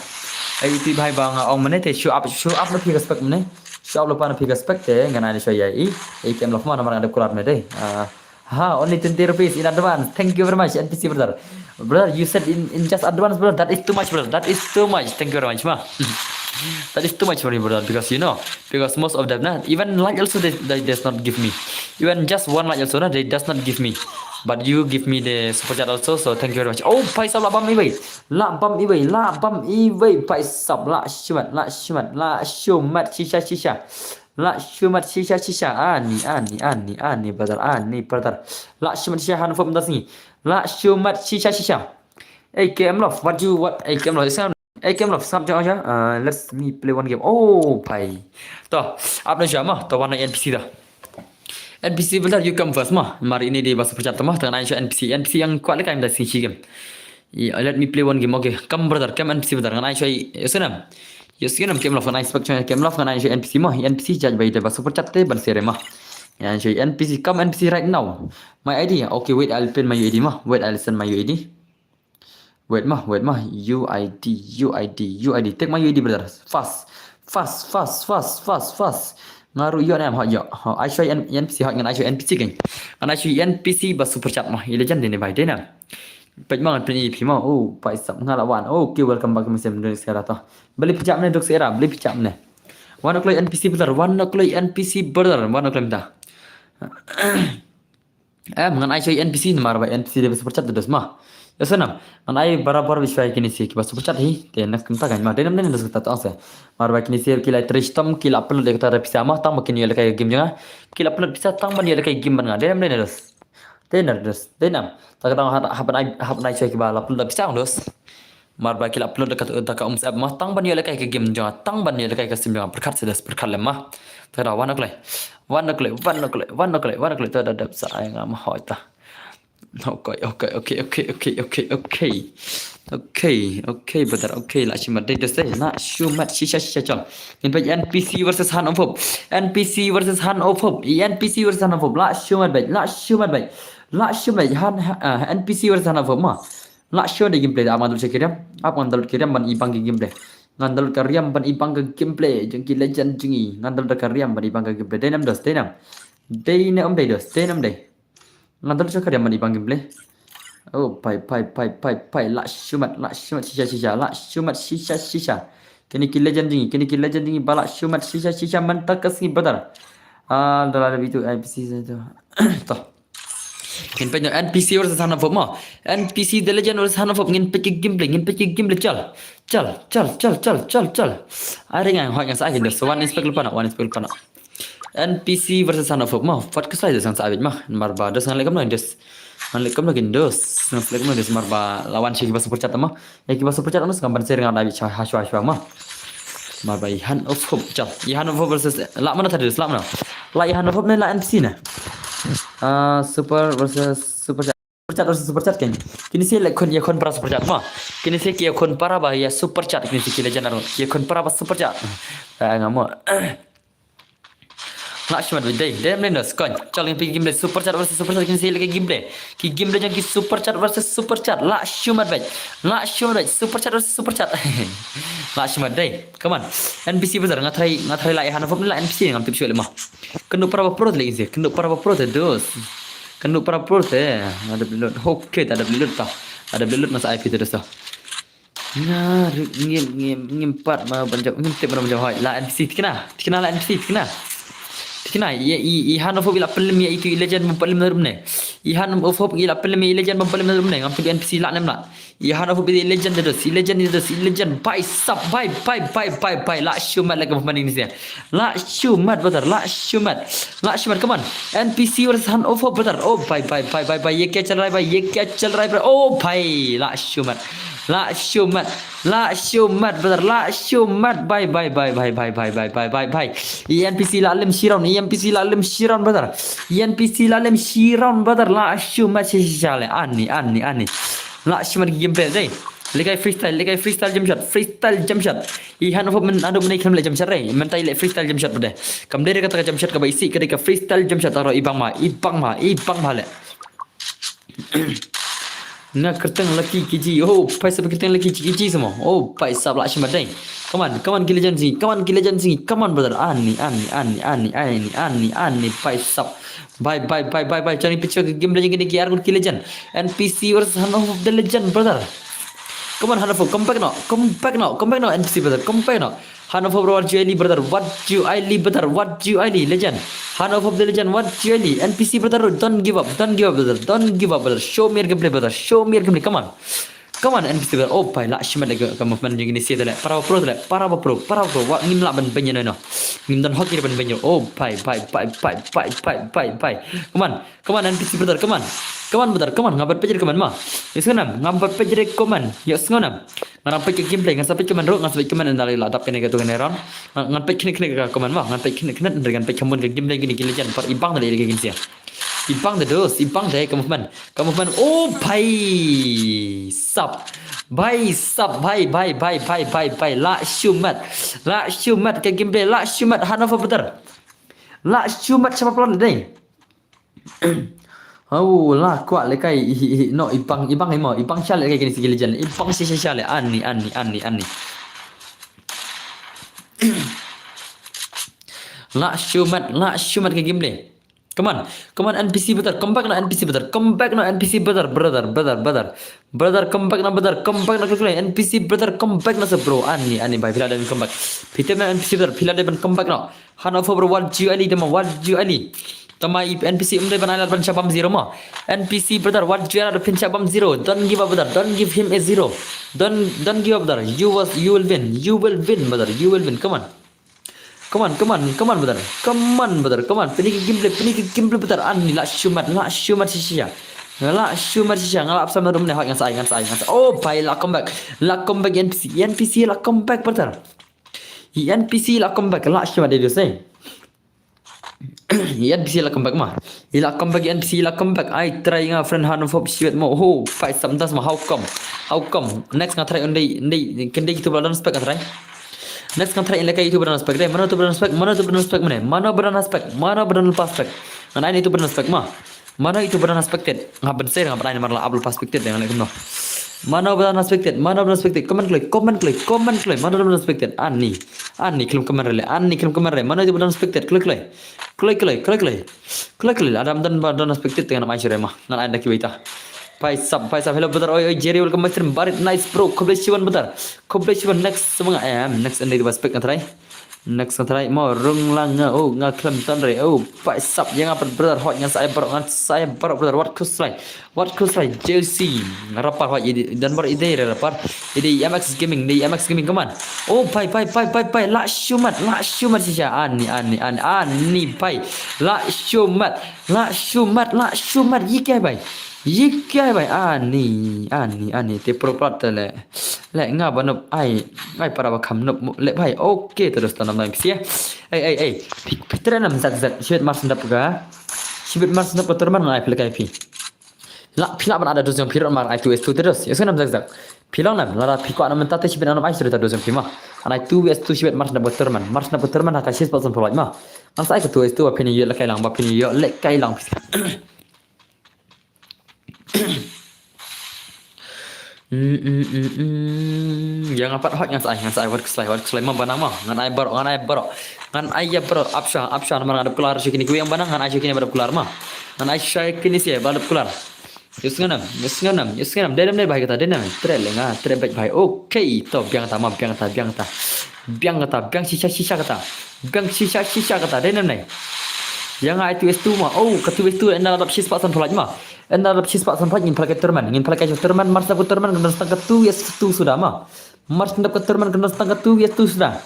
Ai iti bhai ba nga ong mynne te show up, show up na phi ka spec mynne. Show up lypa na phi ka spec te ngan ai shu ïa i. I kem lof mo namar nga dep kular mynne te. Ah, ha, only twenty rupees in advance. Thank you very much N P C brother. Brother, you said in, in just advance brother. That is too much brother. That is too much. Thank you very much mo. That is too much for me brother because you know, because most of them na even like also they, they does not give me. Even just one like also na they does not give me. But you give me the super chat also, so thank you very much. Oh, paisap lah bam iwei. Lah bam iwei, lah bam iwei, paisap, lah shu mat, lah shu mat, lah shu mat, shisha, shisha. Lah shu mat, shisha, shisha. Ani, ani, ani, ani, brother, ani, brother. Lah shu mat, shisha, han fom das ni. Lah shu mat, shisha, shisha. Hey, K M Love, what you, what, hey, K M Love, it's not, hey, K M Love, stop, jang, jang. Uh, let's me play one game. Oh, bhai. To, ap na jama, to wan na N P C da. N P C brother, you come first mo. Mar ini dei ba super chat mo. Tang ngan ai shu N P C, N P C ïa kwah leh kai mynta shi game. Let me play one game. Okay, come brother, come N P C brother. Ngan ai shu i, ïa sngewbha. Ïa sngewbha, K M Love, ngan ai shu, K M Love, ngan ai shu N P C mo. N P C judge ba ïa dei ba super chat te ban share mo. Ngan ai shu N P C, come N P C right now. My I D. Okay, wait, I'll pin my U I D mo. Wait, I'll send my U I D. Wait mo, wait mo. U I D, U I D, U I D. Take my U I D brother. Fast. Fast, fast, fast, fast, fast. Nga ruh ïoh ne em, hot ïoh. Hot, ai shu N, N P C, hot, ngan ai shu N P C keiñ. Ngan ai shu N P C ba super chat mo. I legend dei ne bhai, dei ne. Peit mo ngan pyn i phi mo. Oh, paisap nga la wan. Okay, welcome back to my stream. Duk sera to. Beli pijak ne, duk sera, beli pijak ne. Wan kloi N P C brother, wan kloi N P C brother, wan kloi mynta. Em, ngan ai shu N P C namar ba N P C dei ba super chat dos mo. Ïa sngewbha. Ngan ai barabor bishwa ïa kine shi kiba super chat hi. Te na kynta kan mo. Dei nam dei na dos kata tang se. Namar ba kine shi ki la trei shitom ki la upload ïa kata da pisa mo tang ba kin ïoh lehkai game jong nga. Ki la upload pisa tang ban ïoh lehkai game ban nga. Dei nam dei na dos. Dei na dos. Dei nam. Ta kata hap ban ai, hap ban ai shu kiba la upload da pisa dos. Namar ba ki la upload da ka, da ka Ums app mo, tang ban ïoh lehkai ka game jong nga, tang ban ïoh lehkai ka sim jong nga, pyrkhat sha dos, pyrkhat lem mo. Ta da wan kloi. Wan kloi, wan kloi, wan kloi, wan kloi, ta da dep sa ai nga mo hoi ta. Okay, okay, okay, okay, okay, okay, okay. Okay, okay, brother, okay, lah shu mat dei dos dei, lah shu mat shisha shisha chal. Ngin peit N P C versus Hand of Hope. N P C versus Hand of Hope. N P C versus Hand of Hope. Lah shu mat beit, lah shu mat beit. Lah shu mat beit, han, ha, ah, N P C versus Hand of Hope mo. Lah shu dei gameplay, ap ngan download ka riam, ap ngan download ka riam ban i bang ka gameplay. Ngan download ka riam ban i bang ka gameplay jong ki legend jong ngi. Ngan download ka riam ban i bang ka gameplay. Dei nam dos, dei nam. Dei ne em dei dos, dei nam dei. Ngan download ka riam ban i bang gameplay. Oh, pai, pai, pai, pai, pai. Lah shu mat, lah shu mat shisha, shisha. Lah shu mat shisha, shisha. Kine ki legend jong ngi, kine ki legend jong ngi ba lah shu mat shisha, shisha mynta ka sngi brother. Ah, da la da bitu N P C tu. To. Ngin peit noh N P C versus Hand of Hope mo. N P C The Legend versus Hand of Hope, ngin peit ki gameplay, ngin peit ki gameplay chal. Chal, chal, chal, chal, chal, chal. Are ngan hoi ngan sa kin dos. Wan inspect lypa noh, wan inspect lypa noh. N P C versus Hand of Hope mo. Fat ka sai dos ngan sa beit mo. Namar ba dos ngan leh kumno dos. Ngan leh kumno kin dos. Ngan leh kumno dos namar ba la wan shi kiba super chat mo. Ïa kiba super chat ano ngam ban share nga da beit ha shwa shwa mo. Namar ba i Hand of Hope chal. I Hand of Hope versus lah mana tadi lah mana. Lah i Hand of Hope ne lah N P C ne. Ah, super versus super chat. Super chat versus super chat keiñ. Kine shi leh khun ïa khun para super chat mo. Kine shi ki ïa khun para ba ïa super chat kine shi ki legend aro. Ïa khun para ba super chat. Ah, nga mo. Lah shu mat beit dei, dei mlien dos kon. Chal ngin peit ki gameplay Superchat versus Superchat, kin sa ïa leh ki gameplay. Ki gameplay jong ki Superchat versus Superchat. Lah shu mat beit. Lah shu mat beit. Superchat versus Superchat. Lah shu mat dei. Come on. N P C brother, nga try, nga try lah ïa Hanofop, lah N P C ngam tip shuh leh ma. Kynduh para ba pro te leh kin sa. Kynduh para ba pro te dos. Kynduh para ba pro te. Ada belut. Okay, ada belut ta. Ada belut masa I P te dos ta. Nga ru-, ngim, ngim, ngim pat ma ban jam, ngim tip ma ban jam hoi. Lah N P C tikna, tikna lah N P C tikna. Tikna, i, i, i Hanofop i la pynlem ïa itu i legend bym pynlem na room ne. I Hanofop i la pynlem ïa i legend bym pynlem na room ne. Ngam tip N P C lah ne em lah. I Hanofop i legend te dos, i legend te dos, i legend. Bhai sab, bhai, bhai, bhai, bhai, bhai. Lah shu mat leh ka movement ini sia. Lah shu mat brother, lah shu mat. Lah shu mat, come on. N P C versus Hanofop brother. Oh, bhai, bhai, bhai, bhai, bhai. Ye kya chal raha hai bhai, ye kya chal raha hai bhai. Oh, bhai, lah shu mat. Lah shu mat. Lah shu mat brother. Lah shu mat. Bhai, bhai, bhai, bhai. I N P C lah lem shi round. I N P C lah lem shi round brother. I N P C lah lem shi round brother. Lah shu mat shi shi shi leh. Ani, ani, ani. Lah shu mat ki gameplay dei. Leh kai freestyle, leh kai freestyle jump shot, freestyle jump shot. I Hanofop myn, ado myn i khlem leh jump shot re. Mynta i leh freestyle jump shot pat de. Kam dei re kata ka jump shot kaba isih, ka dei ka freestyle jump shot, tang ruh i bang ma, i bang ma, i bang ma leh. Nga kyrteng Lucky K G. Oh, bhai sab kyrteng Lucky K G sama. Oh, bhai sab lah shu mat dei. Come on, come on ki legend sing. Come on ki legend sing. Come on brother. Ani, ani, ani, ani, ani, ani, ani, bhai sab. Bhai, bhai, bhai, bhai, bhai. Chal ngin peit shuwa ki gameplay jong kine ki ar ngut ki legend. N P C versus Hanofop the legend, brother. Come on, Hanofop, come back noh. Come back noh. Come back noh, N P C brother. Come back noh. Hanofop, what you really, brother? What you really, brother? What you really, legend? Hanofop the legend, what you really? N P C brother, don't give up. Don't give up, brother. Don't give up, brother. Show me your gameplay, brother. Show me your gameplay. Come on. Come on, N P C brother. Oh, bhai, lah shu mat leh ka movement jong kine sia te leh. Para ba pro te leh. Para ba pro. Para ba pro. Wat ngim lah ban beiñ ïa no. Ngim don hok ïa ban beiñ ïa. Oh, bhai, bhai, bhai. Come on. Come on, N P C brother, come on. Come on, brother, come on. Ngam pat peit ïa ka comment ma. Ïohsngew nam, ngam pat peit ïa ka comment. Ïohsngew nam. Nga dang peit ka gameplay, ngan sa peit comment ruh, ngan sa peit comment ynda la dap kane ka tu kane round. Ngan, ngan peit kine kine ka comment ma, ngan peit kine kine, ngan peit ka gameplay kine ki legend, par i bang da leh ka gameplay. I bang da dos, i bang da ka movement. Ka movement, oh, bhai sab. Bhai sab, bhai, bhai, bhai. Lah shu mat. Lah shu mat ka gameplay, lah shu mat, Hanofop brother. Lah shu mat sha ba plan dei. Hau, la kwah leh kai, i, i, i, no, i bang, i bang, i mo, i bang sha leh kai kine ki legend. I bang sha, sha, sha leh. Ani, ani, ani, ani. Lah shu mat, lah shu mat ka gameplay. Come on, come on, N P C brother, come back noh, N P C brother, come back noh, N P C brother, brother, brother, brother. Brother, come back noh, brother, come back noh, quickly. N P C brother, come back noh, sa bro. Ani, ani, bhai, phi la dei ban come back. Phi tip na N P C brother, phi la dei ban come back noh. Hanofop bro, what you really, tama, what you really. Tama i N P C um dei ban ai lad ban shah bam zero mo. N P C brother, what you really, phin shah bam zero. Don't give up brother, don't give him a zero. Don't, don't give up brother. You was, you will win. You will win brother. You will win. Come on. Come on, come on, come on brother. Come on brother. Come on. Pynlong ki gameplay, pynlong ki gameplay brother. Ani lah shu mat, lah shu mat shisha. Lah shu mat shisha. Nga lah ap sam na room ne, hoi, ngan sa ai, ngan sa ai, ngan sa ai. Oh bhai, lah comeback. Lah comeback N P C. N P C lah comeback brother. I N P C lah comeback, lah shu mat dei, dei. I N P C lah comeback ma. I lah comeback, N P C lah comeback. Ai try nga friend, Hanofop shibit mo. Ho, bhai sab, mynta sma, how come? How come? Next nga try, ym dei, ym dei, kin dei kitu ba don spec nga try. Next nga try, in leh kai itu ba don spec dei. Mano itu ba don spec? Mano itu ba don spec mane? Mano ba don spec? Mano ba don spec? Ngan ai itu ba don spec ma. Mano itu ba don spec tet? Nga ban share, nga ban ai namar la upload pa spec tet, nga leh kumno. Mano ba don spec tet? Mano ba don spec tet? Comment kloi, comment kloi, comment kloi. Mano ba don spec tet? Ani. Ani khlem comment re leh. Ani khlem comment re. Mano itu ba don spec tet? Kloi kloi. Kloi kloi, kloi kloi. Kloi kloi. Lada ym don ba don spec tet te ngan ai shuh re ma. Ngan ai da kiwei ta. Bhai sab, bhai sab. Hello brother. Oi, oi, Jerry, welcome my stream. Barit, nice bro. Khublei shibun brother. Khublei shibun. Next sma nga em. Next ynda ba spec nga try. Next nga try mo, rung lang nga, oh, nga khlem don re, oh, bhai sab, ïa nga pat brother, hoi, ngan sa ai baroh, ngan sa ai baroh brother, wat khuslai, wat khuslai, J C, rapper, hoi, i dei, don baroh i dei re rapper, i dei M X Gaming, i dei M X Gaming, come on. Oh bhai, bhai, bhai, bhai, bhai, lah shu mat, lah shu mat shisha, ani, ani, ani, ani bhai, lah shu mat, lah shu mat, lah shu mat, ye kya hai bhai, ye kya hai bhai, ani, ani, ani, te pro plat te leh. Leh nga ba nop ai, ai para ba kham nop mo, leh bhai. Okay, te dost nam nai phi sia. Ei, ei, ei. Phi, phi trei nam zak zak. Shibit mar sendap ka. Shibit mar sendap ka tournament ngan ai phi leh kai phi. Lah, phi lah ban ai da dost jong phi ruh mar ai two versus two te dost. Ïohsngew nam zak zak. Phi long nam, lada phi kwah nam mynta te shibit nam ai shibit da dost jong phi ma. Ngan ai two versus two shibit mar sendap ka tournament. Mar sendap ka tournament ha ka shi spot zone provide ma. Ngan sa ai katu, itu ba phin ïoh lehkai lang, ba phin ïoh lehkai lang. Mm, mm, mm, mm. Ïa nga pat hot ngan sa ai, ngan sa ai wat khuslai, wat khuslai ma ba nang ma. Ngan ai baroh, ngan ai baroh. Ngan ai ïa baroh, ap sha, ap sha namar nga dep kular sha kine kiwei ïa ba nang, ngan ai sha kine ba dep kular ma. Ngan ai sha kine sha ba dep kular. Ïohsngew nam, ïohsngew nam, ïohsngew nam. Dei nam, dei bhai kata, dei nam. Treh lynga, treh beit bhai. Okay, to biang kata ma, biang kata, biang kata. Biang kata, biang shisha shisha kata. Biang shisha shisha kata, dei nam, dei. Ïa nga ai tu S two ma. Oh, ka tu S two ynda la dap shispah san phalat ma. Ynda la dap shispah san phalat ngin pynlait ka tournament, ngin pynlait ka tournament, mar sdang ka tournament kan sdang ka tu S two suda ma. Mar sdang ka tournament kan sdang ka tu S two suda.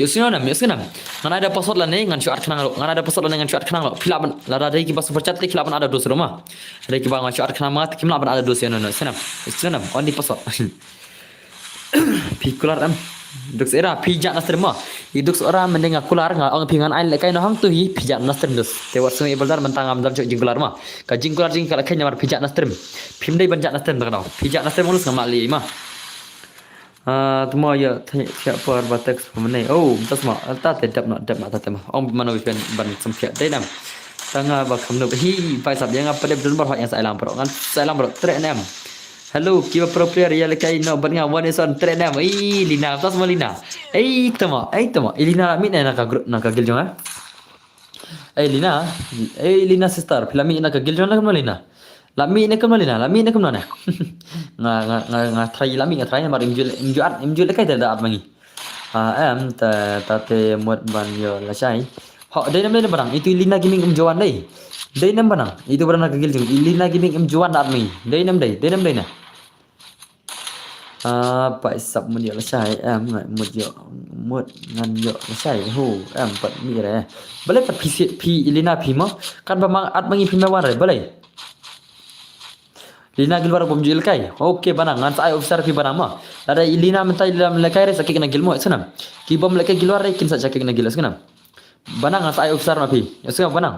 Ïohsngew nam, ïohsngew nam. Ngan ai da password lane ngan shu add khnang ruh. Ngan ai da password lane ngan shu add khnang ruh. Phi lah ban, lada dei kiba super chat te phi lah ban add da dos ruh ma. Dei kiba ngan shu add khnang ma te kim lah ban add da dos ïa no no. Ïohsngew nam, ïohsngew nam. Only password. Phi kular em. Dux Era, phi jah na stream ma. I Dux Era mynta nga kular, nga ong phi ngan ai lehkai noh hangtu hi, phi jah na stream dus. Te wat sngewbha i Baldar mynta ngam dam shuh jingkular ma. Ka jingkular jong ngi ka la kheiñ namar phi jah na stream. Phim dei ban jah na stream ta ka daw. Phi jah na stream ngan leh ma. Ah, te mo ïa thiah por ba text pha mynne. Oh, mynta sma, ta te dep noh, dep noh ta te ma. Ong mano ban, ban sngewthuh dei nam. Tang nga ba kham nup. Hi, bai sap ïa nga pat dep don baroh, ïa sa ai lang baroh. Ngan sa ai lang baroh, treh nam. Hello, kiba pro player ïa lehkai noh bad nga, one is one, treh nam. Ei, Lina, mynta sma Lina. Ei, te mo, ei, te mo. Ei, Lina la mih ne na ka group, na ka guild jong nga. Ei Lina, ei Lina sister, phi la mih na ka guild jong nga kumno Lina? La mih ne kumno Lina? La mih ne kumno ne? Nga, nga, nga, nga try, la mih nga try namar im ju, im ju add, im ju lehkai te da add ma ngi. Ah, em, ta, ta te mut ban ïoh lashai. Ho, dei nam, dei nam ba nang, itu i Lina Gaming um ju wan dei. Dei nam ba nang, itu ba nang na ka guild jong, i Lina Gaming um ju wan da add ma ngi. Dei nam dei, dei nam dei na. Ah, bai sap mut ïoh lashai, em, ngan mut ïoh, mut ngan ïoh lashai. Ho, em, pat mih re. Balei pat phi si, phi i Lina phi mo? Katba ma add ma ngi phim wan re, balei? Lina Guild War bym ju lehkai. Okay, ba nang, ngan sa ai officer phi ba nang mo. Lada i Lina mynta i lam lehkai re sa kick na guild mo, ïohsngew nam. Ki bym lehkai Guild War re kin sa kick na guild, ïohsngew nam. Ba nang, ngan sa ai officer ma phi. Ïohsngew nam ba nang.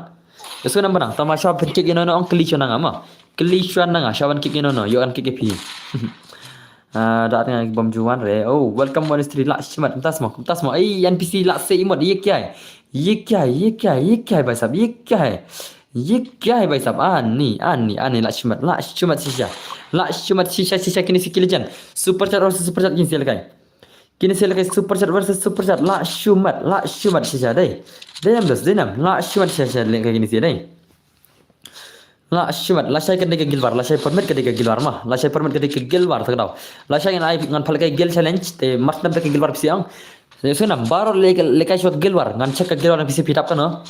Ïohsngew nam ba nang. Tang ma shuwa phin kick ïa no no ong kylli shuwa na nga ma. Kylli shuwa na nga, shuwa ban kick ïa no no, ïoh kan kick ïa phi. Ah, da nga bym ju wan re. Oh, welcome one three, lah shimet, mynta sma, mynta sma. Ei, N P C lah se imot, ye kya hai? Ye kya hai? Ye kya hai? Ye kya hai, bhai sahab? Ye kya hai? Ye kya hai, bhai sahab? Ani, ani, ani, lah shimet, lah shimet shisha. Lah shimet shisha, shisha, kine se ki legend. Super chat versus super chat, kine se lehkai. Kine se lehkai super chat versus super chat. Lah shimet, lah shimet shisha dei. Dei nam dos, dei nam. Lah shimet shisha lehkai kine se dei. Lah shimet, lashai ka dei ka Guild War, lashai permit ka dei ka Guild War ma. Lashai permit ka dei ka Guild War ta ka daw. Lashai ngan ai, ngan pynlehkai guild challenge, te mar snem ta ka Guild War phi sa ong. Ïohsngew nam, baroh lehkai, lehkai shuwa ka Guild War, ngan check ka Guild War phi sa phi dap kano.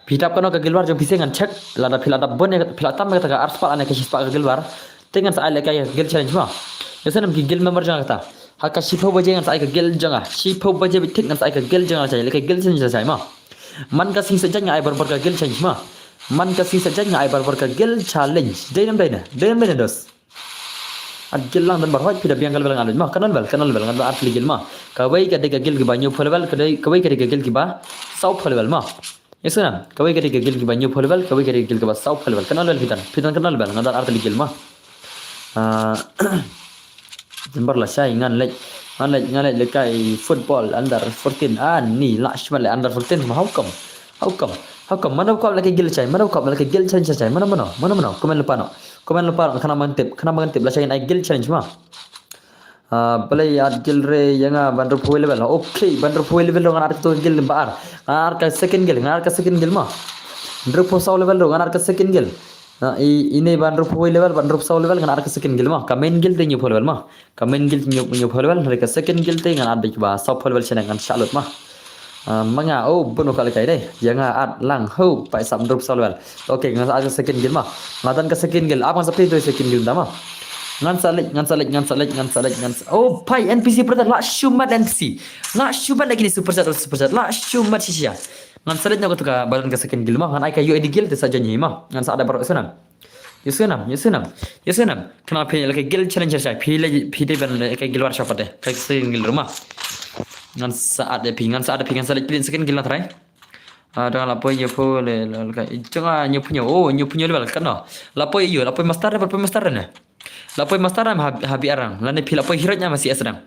Phi dap kano ka Guild War jong phi sa ngan check, lada phi la dap bun ïa, phi la tam ïa kata ka arspah lane ka shispah ka Guild War. Te ngan sa ai lehkai guild challenge ma. Ïohsngew nam ki guild member jong kata. Ha ka shiphew baje ngan sa ai ka guild jong nga. Shiphew baje beit thik ngan sa ai ka guild jong nga lashai, lehkai guild challenge lashai ma. Man ka sngi Saitjaiñ nga ai barabor ka guild challenge ma. Man ka sngi Saitjaiñ nga ai barabor ka guild challenge. Dei nam dei na? Dei nam dei na dos? At guild lang don baroh, phi da biang ka level nga leit ma. Kano level, kano level, nga don ar tylli guild ma. Kawei ka dei ka guild kiba hynñiewphew level, ka dei, kawei ka dei ka guild kiba sawphew level ma. Ïohsngew nam, kawei ka dei ka guild kiba hynñiewphew level, kawei ka dei ka guild kiba sawphew level. Kano level phi don? Phi don kano level? Nga don ar tylli guild ma. Ah, December lashai ngan leit, ngan leit, ngan leit lehkai football under fourteen. Ani, lah shimet leh under fourteen ma, how come? How come? How come? Mano kwah lehkai guild challenge? Mano kwah lehkai guild challenge lashai? Mano, mano? Mano, mano? Comment lypa noh. Comment lypa noh, khnang ban tip, khnang ban tip lashai ngan ai guild challenge ma. Ah, balei add guild re ïa nga ba hynriewphew level. Okay, ba hynriewphew level ruh ngan add kato guild ba ar. Ngan add ka second guild, ngan add ka second guild ma. Hynriewphew saw level ruh ngan add ka second guild. Ah, i, ine ba hynriewphew level, ba hynriewphew saw level ngan add ka second guild ma. Ka main guild te hynñiewphew level ma. Ka main guild hynñiew, hynñiewphew level, hynrei ka second guild te ngan add beit ba sawphew level shane ngan shah lut ma. Ah, ma nga, oh, bun u ka lehkai dei. Ïa nga add lang, ho, bai sahab hynriewphew saw level. Okay, ngan sa add ka second guild ma. Nga don ka second guild, ap ngan sa plie to second guild mynta ma. Ngan sa leit, ngan sa leit, ngan sa leit, ngan sa leit, ngan sa, oh, phai N P C brother, lah shimet N P C. Lah shimet leh kine super chat, super chat, lah shimet shisha. Ngan sa leit noh kato kaba don ka second guild ma, ngan ai ka U I D guild te sa join hi ma. Ngan sa add baroh, ïohsngew nam. Ïohsngew nam, ïohsngew nam. Ïohsngew nam. Khnang phi lehkai guild challenge lashai. Phi leh, phi dei ban lehkai guild war shuwa pat de. Ka second guild ruh ma. Ngan sa add ïa phi, ngan sa add ïa phi, ngan sa leit plie second guild na trai. Ah, dang la poi hynñiewphew le, le, lehkai. Jong nga hynñiewphew hynñiew. Oh, hynñiewphew hynñiew level kano. La poi ïa u, la poi master, la poi master ne. La poi master nam ha, ha B R dang. Lane phi la poi heroic nam ha C S dang.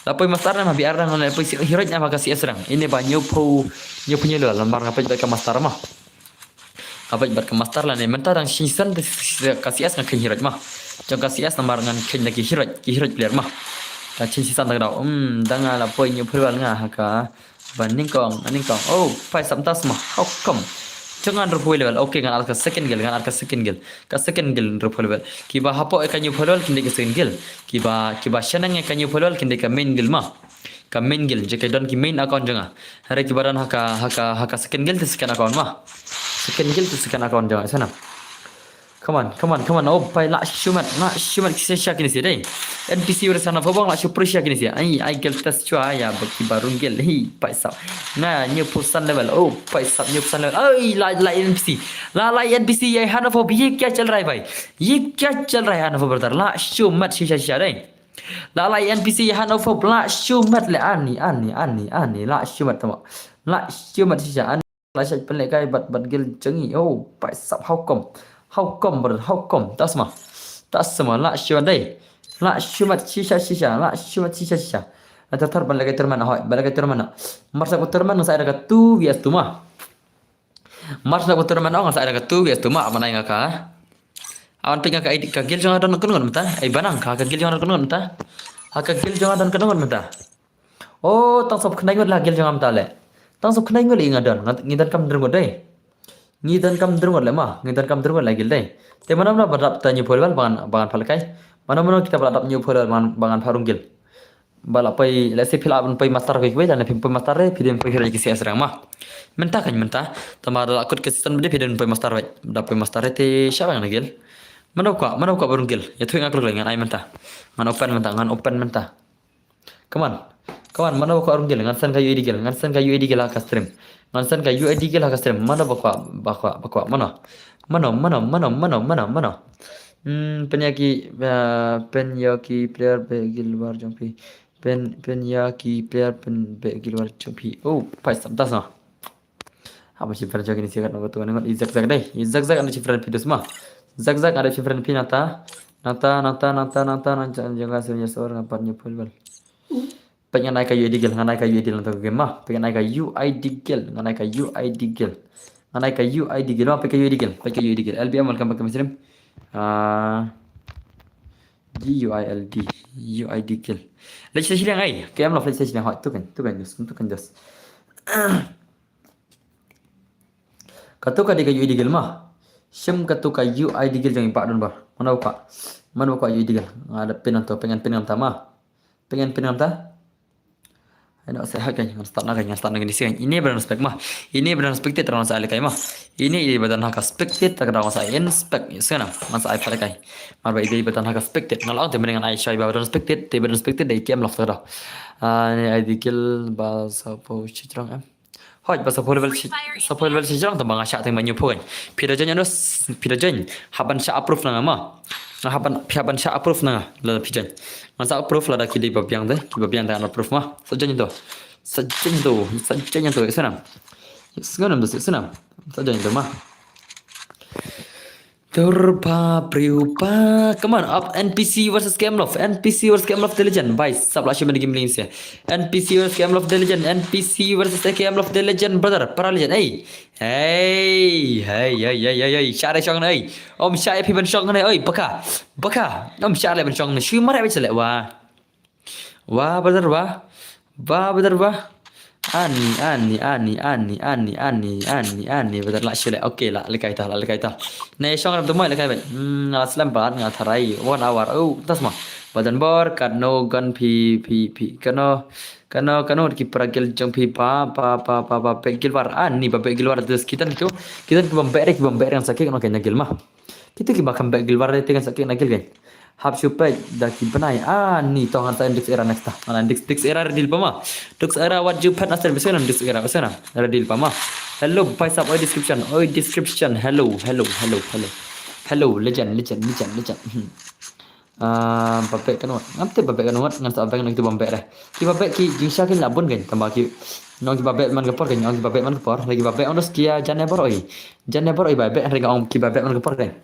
La poi master nam ha B R dang, lane la poi si-, heroic nam ha ka C S dang. Ine ba hynñiewphew, hynñiewphew hynñiew level, namar nga peit beit ka master mo. Nga peit beit ka master lane mynta dang shisien te ka C S nga kheiñ heroic mo. Jong ka C S namar ngan kheiñ da ki heroic, ki heroic player mo. Ka shisien te ka dei. Hmm, dang nga la poi hynñiewphew level nga ha ka Ba nyngkong, nyngkong. Oh, phaisap, mynta sma. How come? Jong nga hynriewphew level. Okay, ngan add ka second guild, ngan add ka second guild. Ka second guild hynriewphew level. Kiba hapoh ïa ka hynñiewphew level kin dei ka second guild. Kiba, kiba shaneng ïa ka hynñiewphew level kin dei ka main guild mo. Ka main guild, jong ki don ki main account jong nga. Hynrei kiba don ha ka, ha ka, ha ka second guild te second account mo. Second guild te second account jong nga, sa nam. Come on, come on, come on. Oh, phaisap, lah shu mat, lah shu mat shisha kine sha dei. N P C versus Hanophobe, lah shu pressure kine sha. Ai, ai, guild test shuwa ïa ba ki ba rung guild. Hi, phaisap. Nga hynñiewphew san level. Oh, phaisap, hynñiewphew san level. Ai, lah, lah N P C. Lah, lah N P C, ye Hanophobe, ye kya chal raha hai bhai? Ye kya chal raha hai Hanophobe brother? Lah shu mat shisha shisha dei. Lah, lah N P C, ye Hanophobe, lah shu mat le ani, ani, ani, ani. Lah shu mat tama. Lah shu mat shisha ani. Lah shait pynlehkai bad, bad guild jong ngi. Oh, phaisap, how come? How come, brother? How come? Ta sma. Ta sma, lah shu mat dei. Lah shu mat shisha shisha, lah shu mat shisha shisha. Lah thar thar ban lehkai tournament, hoi, ban lehkai tournament. Mar shu ïoh tournament ngan sa ïa ka two V S two ma. Mar shu ïoh tournament ngan sa ïa ka two V S two ma, ban ai nga ka. Awan peit nga ka I D, ka guild jong nga don kano ngut mynta. Ai banang ka, ka guild jong nga don kano ngut mynta. Ha ka guild jong nga don kano ngut mynta. Oh, tang sop khyndai ngut la guild jong nga mynta le. Tang sop khyndai ngut le nga don, nga, ngi donkam hynriew ngut dei. Ngi donkam hynriew ngut le ma, ngi donkam hynriew ngut la guild dei. Te mano mano ba dap ta hynñiewphew level ba ngan, ba ngan phah lehkai. Mano mano kita ba la dap hynñiewphew level ba ngan, ba ngan phah rung guild. Ba la poi, let's say phi la ban poi master kawei kawei, lane phim poi master re, phi dei ban poi hero ki C S rang ma. Mynta kan mynta, tama da la kut ka season ba dei phi dei ban poi master wei. Da poi master re te sha ba ngan guild. Mano kwah, mano kwah ba rung guild. Ïathuh ïa nga khlem ngan ai mynta. Ngan open mynta, ngan open mynta. Come on. Come on, mano ba kwah rung guild, ngan send ka U I D guild, ngan send ka U I D guild ha ka stream. Ngan send ka U I D guild ha ka stream. Mano ba kwah, ba kwah, ba kwah, mano. Mano, mano, mano, mano, mano, mano. Hmm, pynïa ki, uh, pynïa ki player beh guild war jong phi. Pyn, pynïa ki player pynbeh guild war jong phi. Oh, phaisap, ta sma. Haba shi friend jong kine shi kat nang tu nang i zak zak dei. I zak zak ane shi friend phi dus ma. Zak zak ane shi friend phi nata. Nata, nata, nata, nata, nata, jong ka senior sor nga pat hynñiewphew level. Peit ngan ai ka U I D guild, ngan ai ka U I D guild nata ka game ma. Peit ngan ai ka U I D guild, ngan ai ka U I D guild. Ngan ai ka U I D guild ma, peit ka U I D guild, peit ka U I D guild. L B M, welcome back to my stream. Ah, G U I L D, U I D guild. Leit sha shiliang ai, K M Love leit sha shiliang, hoi, tu kan, tu kan dus, tu kan dus. Katu ka dei ka U I D guild ma. Shim katu ka U I D guild jong i Bah Dunbar. Mano ba kwah? Mano ba kwah U I D guild? Nga da pin ngan to, pyngan pin ngan ta ma. Pyngan pin ngan ta. Ai no, sa ha kan, ngan start na kan, ngan start na kan isi kan. Ine ba don spec ma. Ine ba don spectate, ngan sa lehkai ma. Ine, ine ba don ha ka spectate, ta ka dang ngan sa inspect, isi kan, ngan sa ai pha lehkai. Mar ba ine ba don ha ka spectate, ngan long te mending ngan ai shai ba don spectate, te ba don spectate dei K M Love ta ka dang. Ah, ine I D guild ba sa po shi trong em. Hoi, ba sa poi level shi, sa poi level shi jrong tang ba nga shah tang ba hynñiewphew kan. Phi da join ïa no, phi da join. Hap ban shah approve na nga ma. Nga hap ban, phi hap ban shah approve na nga. Lada phi join. Ngan sa approve lada ki dei ba biang de, ki ba biang de ngan approve ma. Sa join to. Sa join to, sa join to, ïa sa nam. Ïa sa nam to, ïa sa nam. Sa join to ma. Turpa priupa. Come on, up N P C versus K M Love. N P C versus K M Love The Legend. Bhai sab, lah shu mat game lane sha. N P C versus K M Love The Legend. N P C versus K M Love The Legend, brother. Para legend. Hey. Hey, hey, hey, hey, hey, hey. Shah re shong ne, hey. Om shah e phi ban shong ne, hey. Baka. Baka. Om shah le ban shong ne. Shu mar e bit sele wa. Wah, brother, wah. Wah, brother, wah. Ani, ani, ani, ani, ani, ani, ani, ani, brother, lah shu leh. Okay, lah lehkai ta, lah lehkai ta. Ne shong ram tu mai lehkai bai. Hmm, nga slem pat, nga tharai. One hour. Oh, tas ma. Badan bor, kat no gun phi, phi, phi. Kano, kano, kano ki para guild jong phi pa, pa, pa, pa, pa, beh guild war. Ani ba beh guild war, dus kitan tu. Kitan ki bom beh re, ki bom beh re ngan sa kick, no kena guild ma. Kitu kiba kham beh guild war te ngan sa kick na guild kan. Hap shu peit da ki bnai. Ah, ni to ngan sa Dix Era next ta. Ngan Dix, Dix Era ready lypa ma. Dix Era wat ju phet na ser bisu nam Dix Era bisu nam. Ready lypa ma. Hello, bhai sab, oi description. Oi description. Hello, hello, hello, hello. Hello, legend, legend, legend, legend. Hmm. Ah, ba beh kano. Ngam tip ba beh kano ngan sa beh kano kitu ba beh re. Ki ba beh ki jingsha ki la bun kan. Tang ba ki. Nong ki ba beh man ka por kan. Nong ki ba beh man ka por. Lagi ba beh on dos kia jane bor oi. Jane bor oi ba beh ring ong ki ba beh man ka por kan.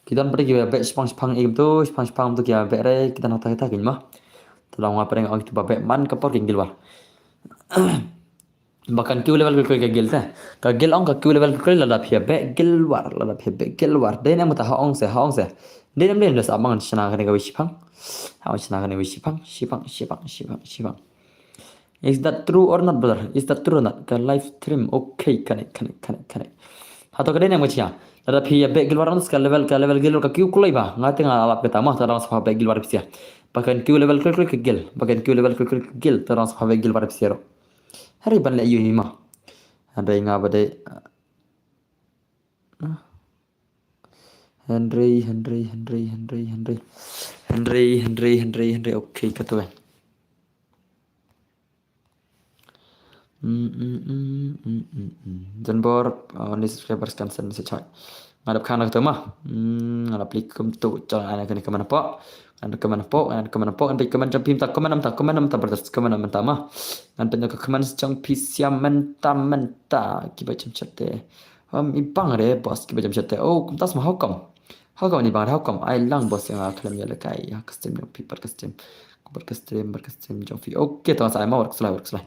Ki don pat kiba beh shipang shipang ïa kumto, shipang shipang kumto kiba beh re, ki don hato hato kin mo. Te long wa pyrshang ong kitu ba beh man ka por kin guild war. Ba kan kiew level kul kul ka guild te. Ka guild ong ka kiew level kul kul lada phi beh guild war, lada phi beh guild war. Dei ne mynta ha ong se, ha ong se. Dei ne em dei ne sa mang shna kane ka wi shipang. Ha ong shna kane wi shipang, shipang, shipang, shipang, shipang. Is that true or not, brother? Is that true or not? Ka live stream. Okay, kane, kane, kane, kane. Hato ka dei ne mo chia. Lada phi beh guild war ong ka level, ka level guild war ka kiew kulai ba. Nga te nga lap kata mo, ta dang sa beh guild war phi sia. Ba kan kiew level kul kul ka guild. Ba kan kiew level kul kul ka guild, ta dang sa beh guild war phi sia ro. Hynrei ban leh ïa u hi mo. Hynrei nga ba dei. Hynrei, hynrei, hynrei, hynrei, hynrei. Hynrei, hynrei, hynrei, hynrei. Okay, kata weh. Mm, mm, mm, mm, mm, mm. Jan bor, uh, ni subscribers kan send message hoi. Nga dap khana kata mo. Hmm, nga dap klik kumto, chal ana kane comment hapoh. Ana comment hapoh, ana comment hapoh, ana comment jong phi mynta, comment mynta, comment mynta, brothers, comment mynta mo. Ngan pynjah ka comment jong phi sia mynta, mynta. Kiba jam chat te. Um, i bang re, boss, kiba jam chat te. Oh, kumta sa mo, how come? How come i bang re, how come? Ai lang, boss, ïa nga khlem ïalehkai ïa ka stream jong phi, pat ka stream. Pat ka stream, pat ka stream jong phi. Okay, to sa ai mo, work slide, work slide.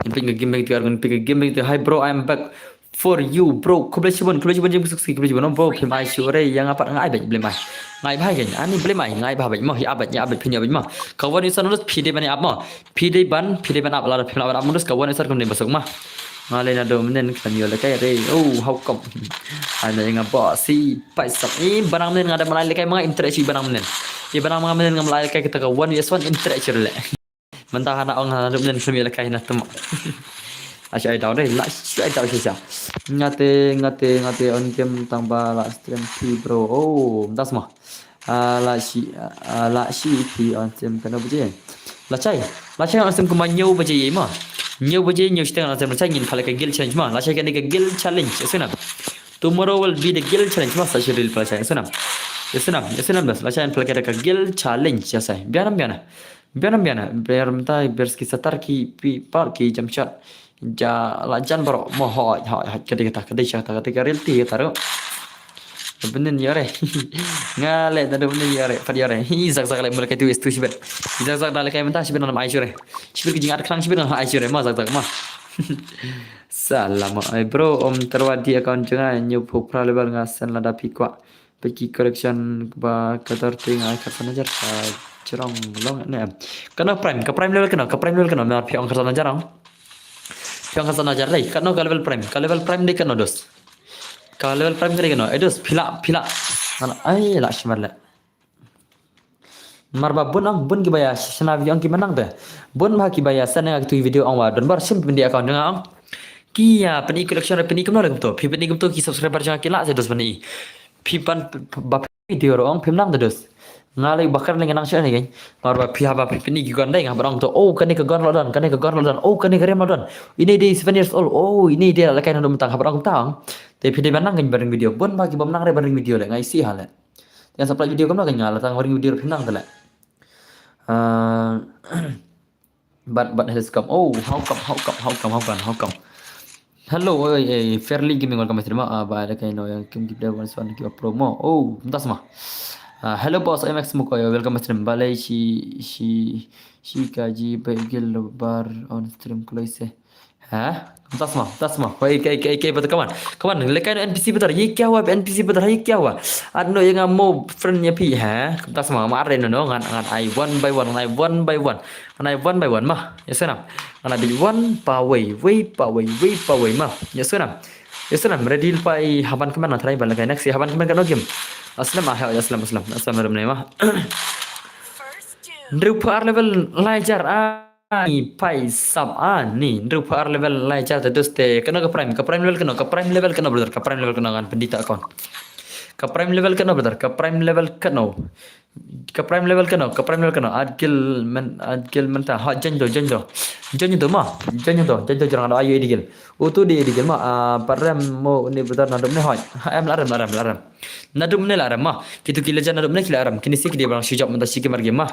Ngan pyn ka game bang tu, ngan pyn ka game bang tu. Hi bro, I'm back for you bro. Khublei shibun, khublei shibun Jim Suksi, khublei shibun bro. Phim ai shuh re, ïa nga pat nga ai beit, blei mai. Nga ai bha kein, ani blei mai, nga ai bha beit mo, hi ap beit, ïa ap beit, phin ïa beit mo. Ka wan user nodus phi dei ban ïa ap mo. Phi dei ban, phi dei ban ap, lada phim lah ban ap nodus ka wan user kam dei ba suk mo. Nga lei naduh mynnin khlem ïalehkai re. Oh, how come? Ai na ïa nga ba si pai sap. I ba nang mynnin nga da malai lehkai ma nga interact i ba nang mynnin. I ba nang mynnin nga malai lehkai kata ka one versus one interact shuh re leh. Mynta hana ong hana rup nen khlem ïalehkai na tem. Ai shu ai daw dei, la shu ai daw shisha. Nga te, nga te, nga te on game tang ba la stream phi bro. Oh, mynta sma. Ah, la shi, ah, la shi phi on stream kano baje. La chai, la chai on stream kumba hynñiew baje ïa ma. Hynñiew baje, hynñiew shiteng on stream, la chai ngin pynleh ka guild challenge ma. La chai kane ka guild challenge, ïa sngewbha. Tomorrow will be the guild challenge ma, sa shi reel pynleh chai, ïa sngewbha. Ïa sngewbha, ïa sngewbha bas, la chai ngin pynleh ka guild challenge, ïa sa. Biang nam biang. Biang nam biang, biang mynta, biang ki satar ki pi par ki jam chat. Ja la jan baroh mo hoi, hoi, hoi, ka dei kata, ka dei kata, ka dei ka reality kata ruh. Bynnin ïa re. Nga leh da bynnin ïa re, pat ïa re. Hi zak zak leh mula kai tu is tu shibit. Zak zak da leh kai mynta shibit nam ai shuh re. Shibit ki jingat khlang shibit nam ai shuh re, ma zak zak ma. Salam ai bro, Om Tarwadi account jong nga, hynñiew phew phra level nga send lada phi kwah. Peit ki collection ba ka dor te nga ai khatsan hajar ka jrong long ne em. Kano prime, ka prime level kano, ka prime level kano, mar phi ong khatsan hajar ong. Phi ong khatsan hajar dei, kano ka level prime, ka level prime dei kano dos. Ka level prime ka dei kano, eh dos, phi lah, phi lah. Mana, ai, lah shi mar leh. Mar ba bun ong, bun kiba ïa shna video ong ki mynta te. Bun ba kiba ïa send nga kitu video ong wa don bar shim pynïa account nga ong. Ki ïa pynïa collection, pynïa kumno leh kumto. Phi pynïa kumto ki subscriber jong nga ki lah sa dos pynïa. Phi pan p-, p-, ba phi video ruh ong phim nang te dos. Nga leh ba kren leh nga nang shu ne kein. Mar ba phi haba phi pynïa ki gun dei nga haba ong to. Oh, kane ka gun la don, kane ka gun la don. Oh, kane ka rem la don. Ine dei seven years old. Oh, ine dei la kai na dum tang haba ong tang. Te phi dei ban nang kein ban ring video. Bun ba ki bym nang re ban ring video leh nga isi ha leh. Te nga sa pynlait video kumno kein nga la tang ban ring video phi nang te leh. Ah, But, but has come. Oh, how come, how come, how come, how come, how come? Hello, oi, eh, Fairly Gaming, welcome to stream. Ah, ba da kai no yang kim give one one give a promo. Oh, mynta sma. Ah, hello boss, M X Mukoy, welcome to stream. Balei shi, shi, shi kaji begil bar on stream kloi se. Ha? Mynta sma, mynta sma. Oi, kai, kai, kai, bata kawan. Kawan, lekai no N P C bata, ye kya hua N P C bata, ye kya hua? At no yang mo friend nya phi, ha? Mynta sma, ma are no, no, ngan, ngan ai one by one, ngan ai one by one. Ngan ai one by one ma. Ïa sngewbha. Ngan ai bit one pa wei, wei pa wei, wei pa wei ma. Ïa sngewbha. Ïa sngewbha. Ready pa i haban kmen na try ban leh kai next i haban kmen kano game. Aslam ah, ïa slam, slam. Slam rum ne ma. Hynriew phew ar level lai hajar ani pai sap ani. Hynriew phew ar level lai hajar te dus te. Kano ka prime, ka prime level kano, ka prime level kano brother, ka prime level kano ngan pyndita account. Ka prime level kano brother, ka prime level kano. Ka prime level kano, ka prime level kano. At gil men, at gil mynta. Ha, join to, join to. Join to ma, join to, join to jrong do ayu edigil. Utu di edigil ma, ah, parem mo ni brother na dum ne hoi. Ha, em la rem, la rem, la rem. Na dum ne la rem ma. Kitu ki lejan na dum ne ki la rem. Kini si ki di barang shijop mynta shi ki mar game ma.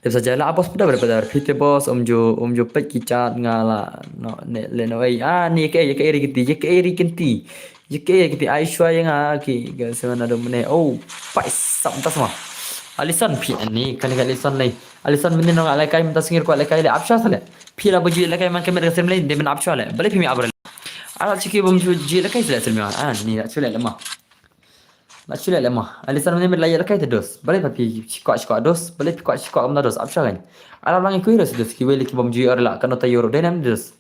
Dep saja la boss pada pada pada. Phi te boss, um ju, um ju peit ki chat nga la. No, ne, le no, ei. Ah, ni ke, ye ke eri kinti, ye ke eri kinti. Ye ke ye kiti ai shwa ye nga ki ga seven ado mene. Oh, pai sap tas ma. Alisson phi ani kan ga Alisson lei. Alisson mene nong alai kai mynta sngir ko alai kai le apsha sale. Phi la buji alai kai man kemet ga sem lei de men apsha le. Bale phi mi abre. Ala chiki bom ju ji alai kai sale sem ya. Ah, ni la chule le ma. La chule le ma. Alisson mene met la ye alai kai te dos. Bale pa phi chiko chiko dos. Bale phi ko chiko kam dos apsha kan. Ala lang kui dos dos ki weli ki bom ju or la kan ta euro de nam dos.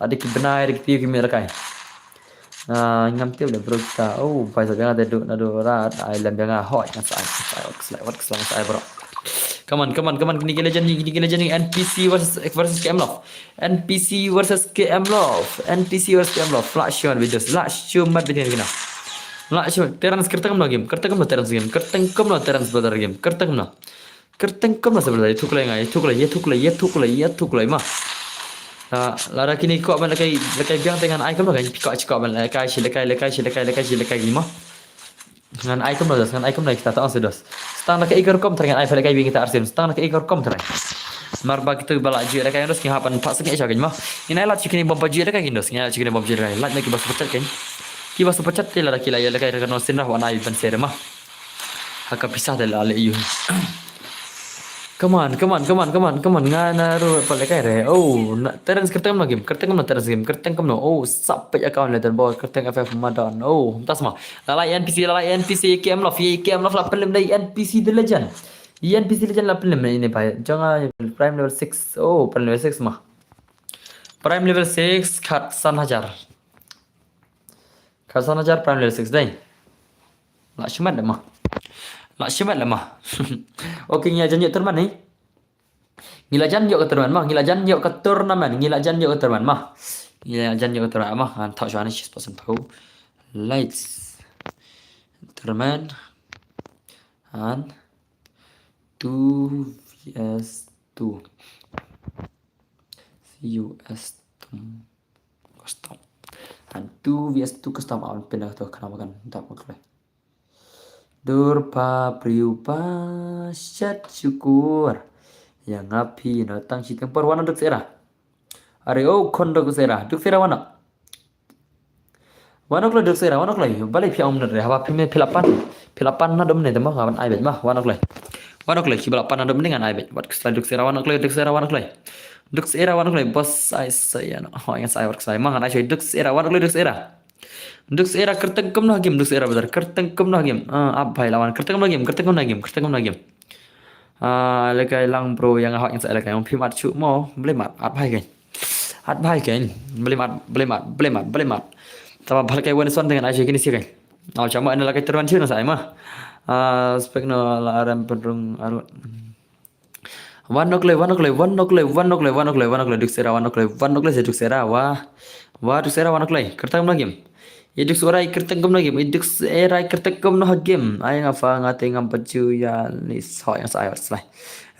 Adi ki bnai ri ki tiu ki mi rakai. Ah, ngam tiu le bro kita. Oh, pai sa biang ade du na du rat. Ai lem biang hoi ngan sai. Sai wat keslai wat keslai sai bro. Come on, come on, come on. Kini ki legend ni, kini ki legend ni N P C versus versus K M Love. N P C versus K M Love. N P C versus K M Love. Flash shot videos. Flash shot mat video kina. Flash shot. Terence kerteng lo game. Kerteng lo Terence game. Kerteng lo Terence brother game. Kerteng lo. Kerteng kum na sebelah itu kulai ngai, itu kulai, itu kulai, itu kulai, itu kulai ma. Ah, lada kini kok ban lekai lekai biang te ngan ai kum lekai piko chiko ban lekai shi lekai lekai shi lekai lekai shi lekai ni ma. Ngan ai kum dos, ngan ai kum lekai kita ta on se dos. Stang lekai ikor kom terang ai lekai biang kita arsim. Stang lekai ikor kom terang. Mar ba kita bala ju lekai dos ngi hapan pak sengit sha kan ma. Ini ai lat chikini bom pa ju lekai kin dos, ngi ai lat chikini bom ju lekai. Lat lekai bas pecat kan. Ki bas pecat te lada kila ya lekai rekan no sinrah wan ai ban sere ma. Haka pisah da la le yu. Come on, come on, come on, come on, come on. Nga na ru pa le kai re. Oh, na, Terence kerteng no game, kerteng no Terence game, kerteng no. Oh, sap pek account le dan bo, kerteng F F madon. Oh, tas ma. La la N P C, la la N P C, K M Love, K M Love la pelim dai N P C the legend. N P C legend la pelim ini pa. Jangan prime level six. Oh, prime level six ma. Prime level six kat san hajar. Kharsan hajar prime level six dai. La shimat lama. La shimat lama. Okay, ngi la jan yok tournament ni. Ngi la jan yok ka tournament ma. Ngi la jan yok ka tournament. Ngi la jan yok ka tournament ma. Ngi la jan yok ka tournament ma. Han thok shwa ni shis percent pau. Lights. Tournament. Han two V S two. C U S two. Custom. And two V S two custom awn pynah to khana makan dap maklai. Dur pa priu pa shat syukur. Yang api no tang si tempor wana duk sera. Are oh kon duk sera. Duk sera wana. Wana klai duk sera wana klai. Balai phi om nat re haba phi me phi la pan. Phi la pan na dum ne dum ma ban ai bet ma wana klai. Wana klai ki bala pan na dum ne ngan ai bet. Wat ksla duk sera wana klai duk sera wana klai. Duk sera wana klai bos ai sai ya no. Ho yang sai wat ksai ma ngan ai sai duk sera wana klai duk sera. Duk sera kerteng kum no game duk sera badar kerteng kum no game. Ah ap bhai lawan kerteng kum no game kerteng kum no game kerteng kum no game. Ah lekai lang bro yang hot yang sai lekai ong phi mat chu mo beli mat ap bhai kai. At bhai kein. Blim at, blim at, blim at, blim at. Tama bhal kai wan son dengan ai kini si kai. Au chama ina lakai terwan chuna sai ma. Ah, spek no la aram pendrung aru. Wan nok lei, wan nok lei, wan nok lei, wan nok lei, wan nok lei, wan nok lei, duk sera, wan nok lei, wan nok lei, duk sera, wa. Wa duk sera, wan nok lei. Kertang no game. Iduk sera i kertang kum no game. Iduk sera i kertang kum no game. Ai nga fa nga te ngam pachu ya ni so yang sai slai.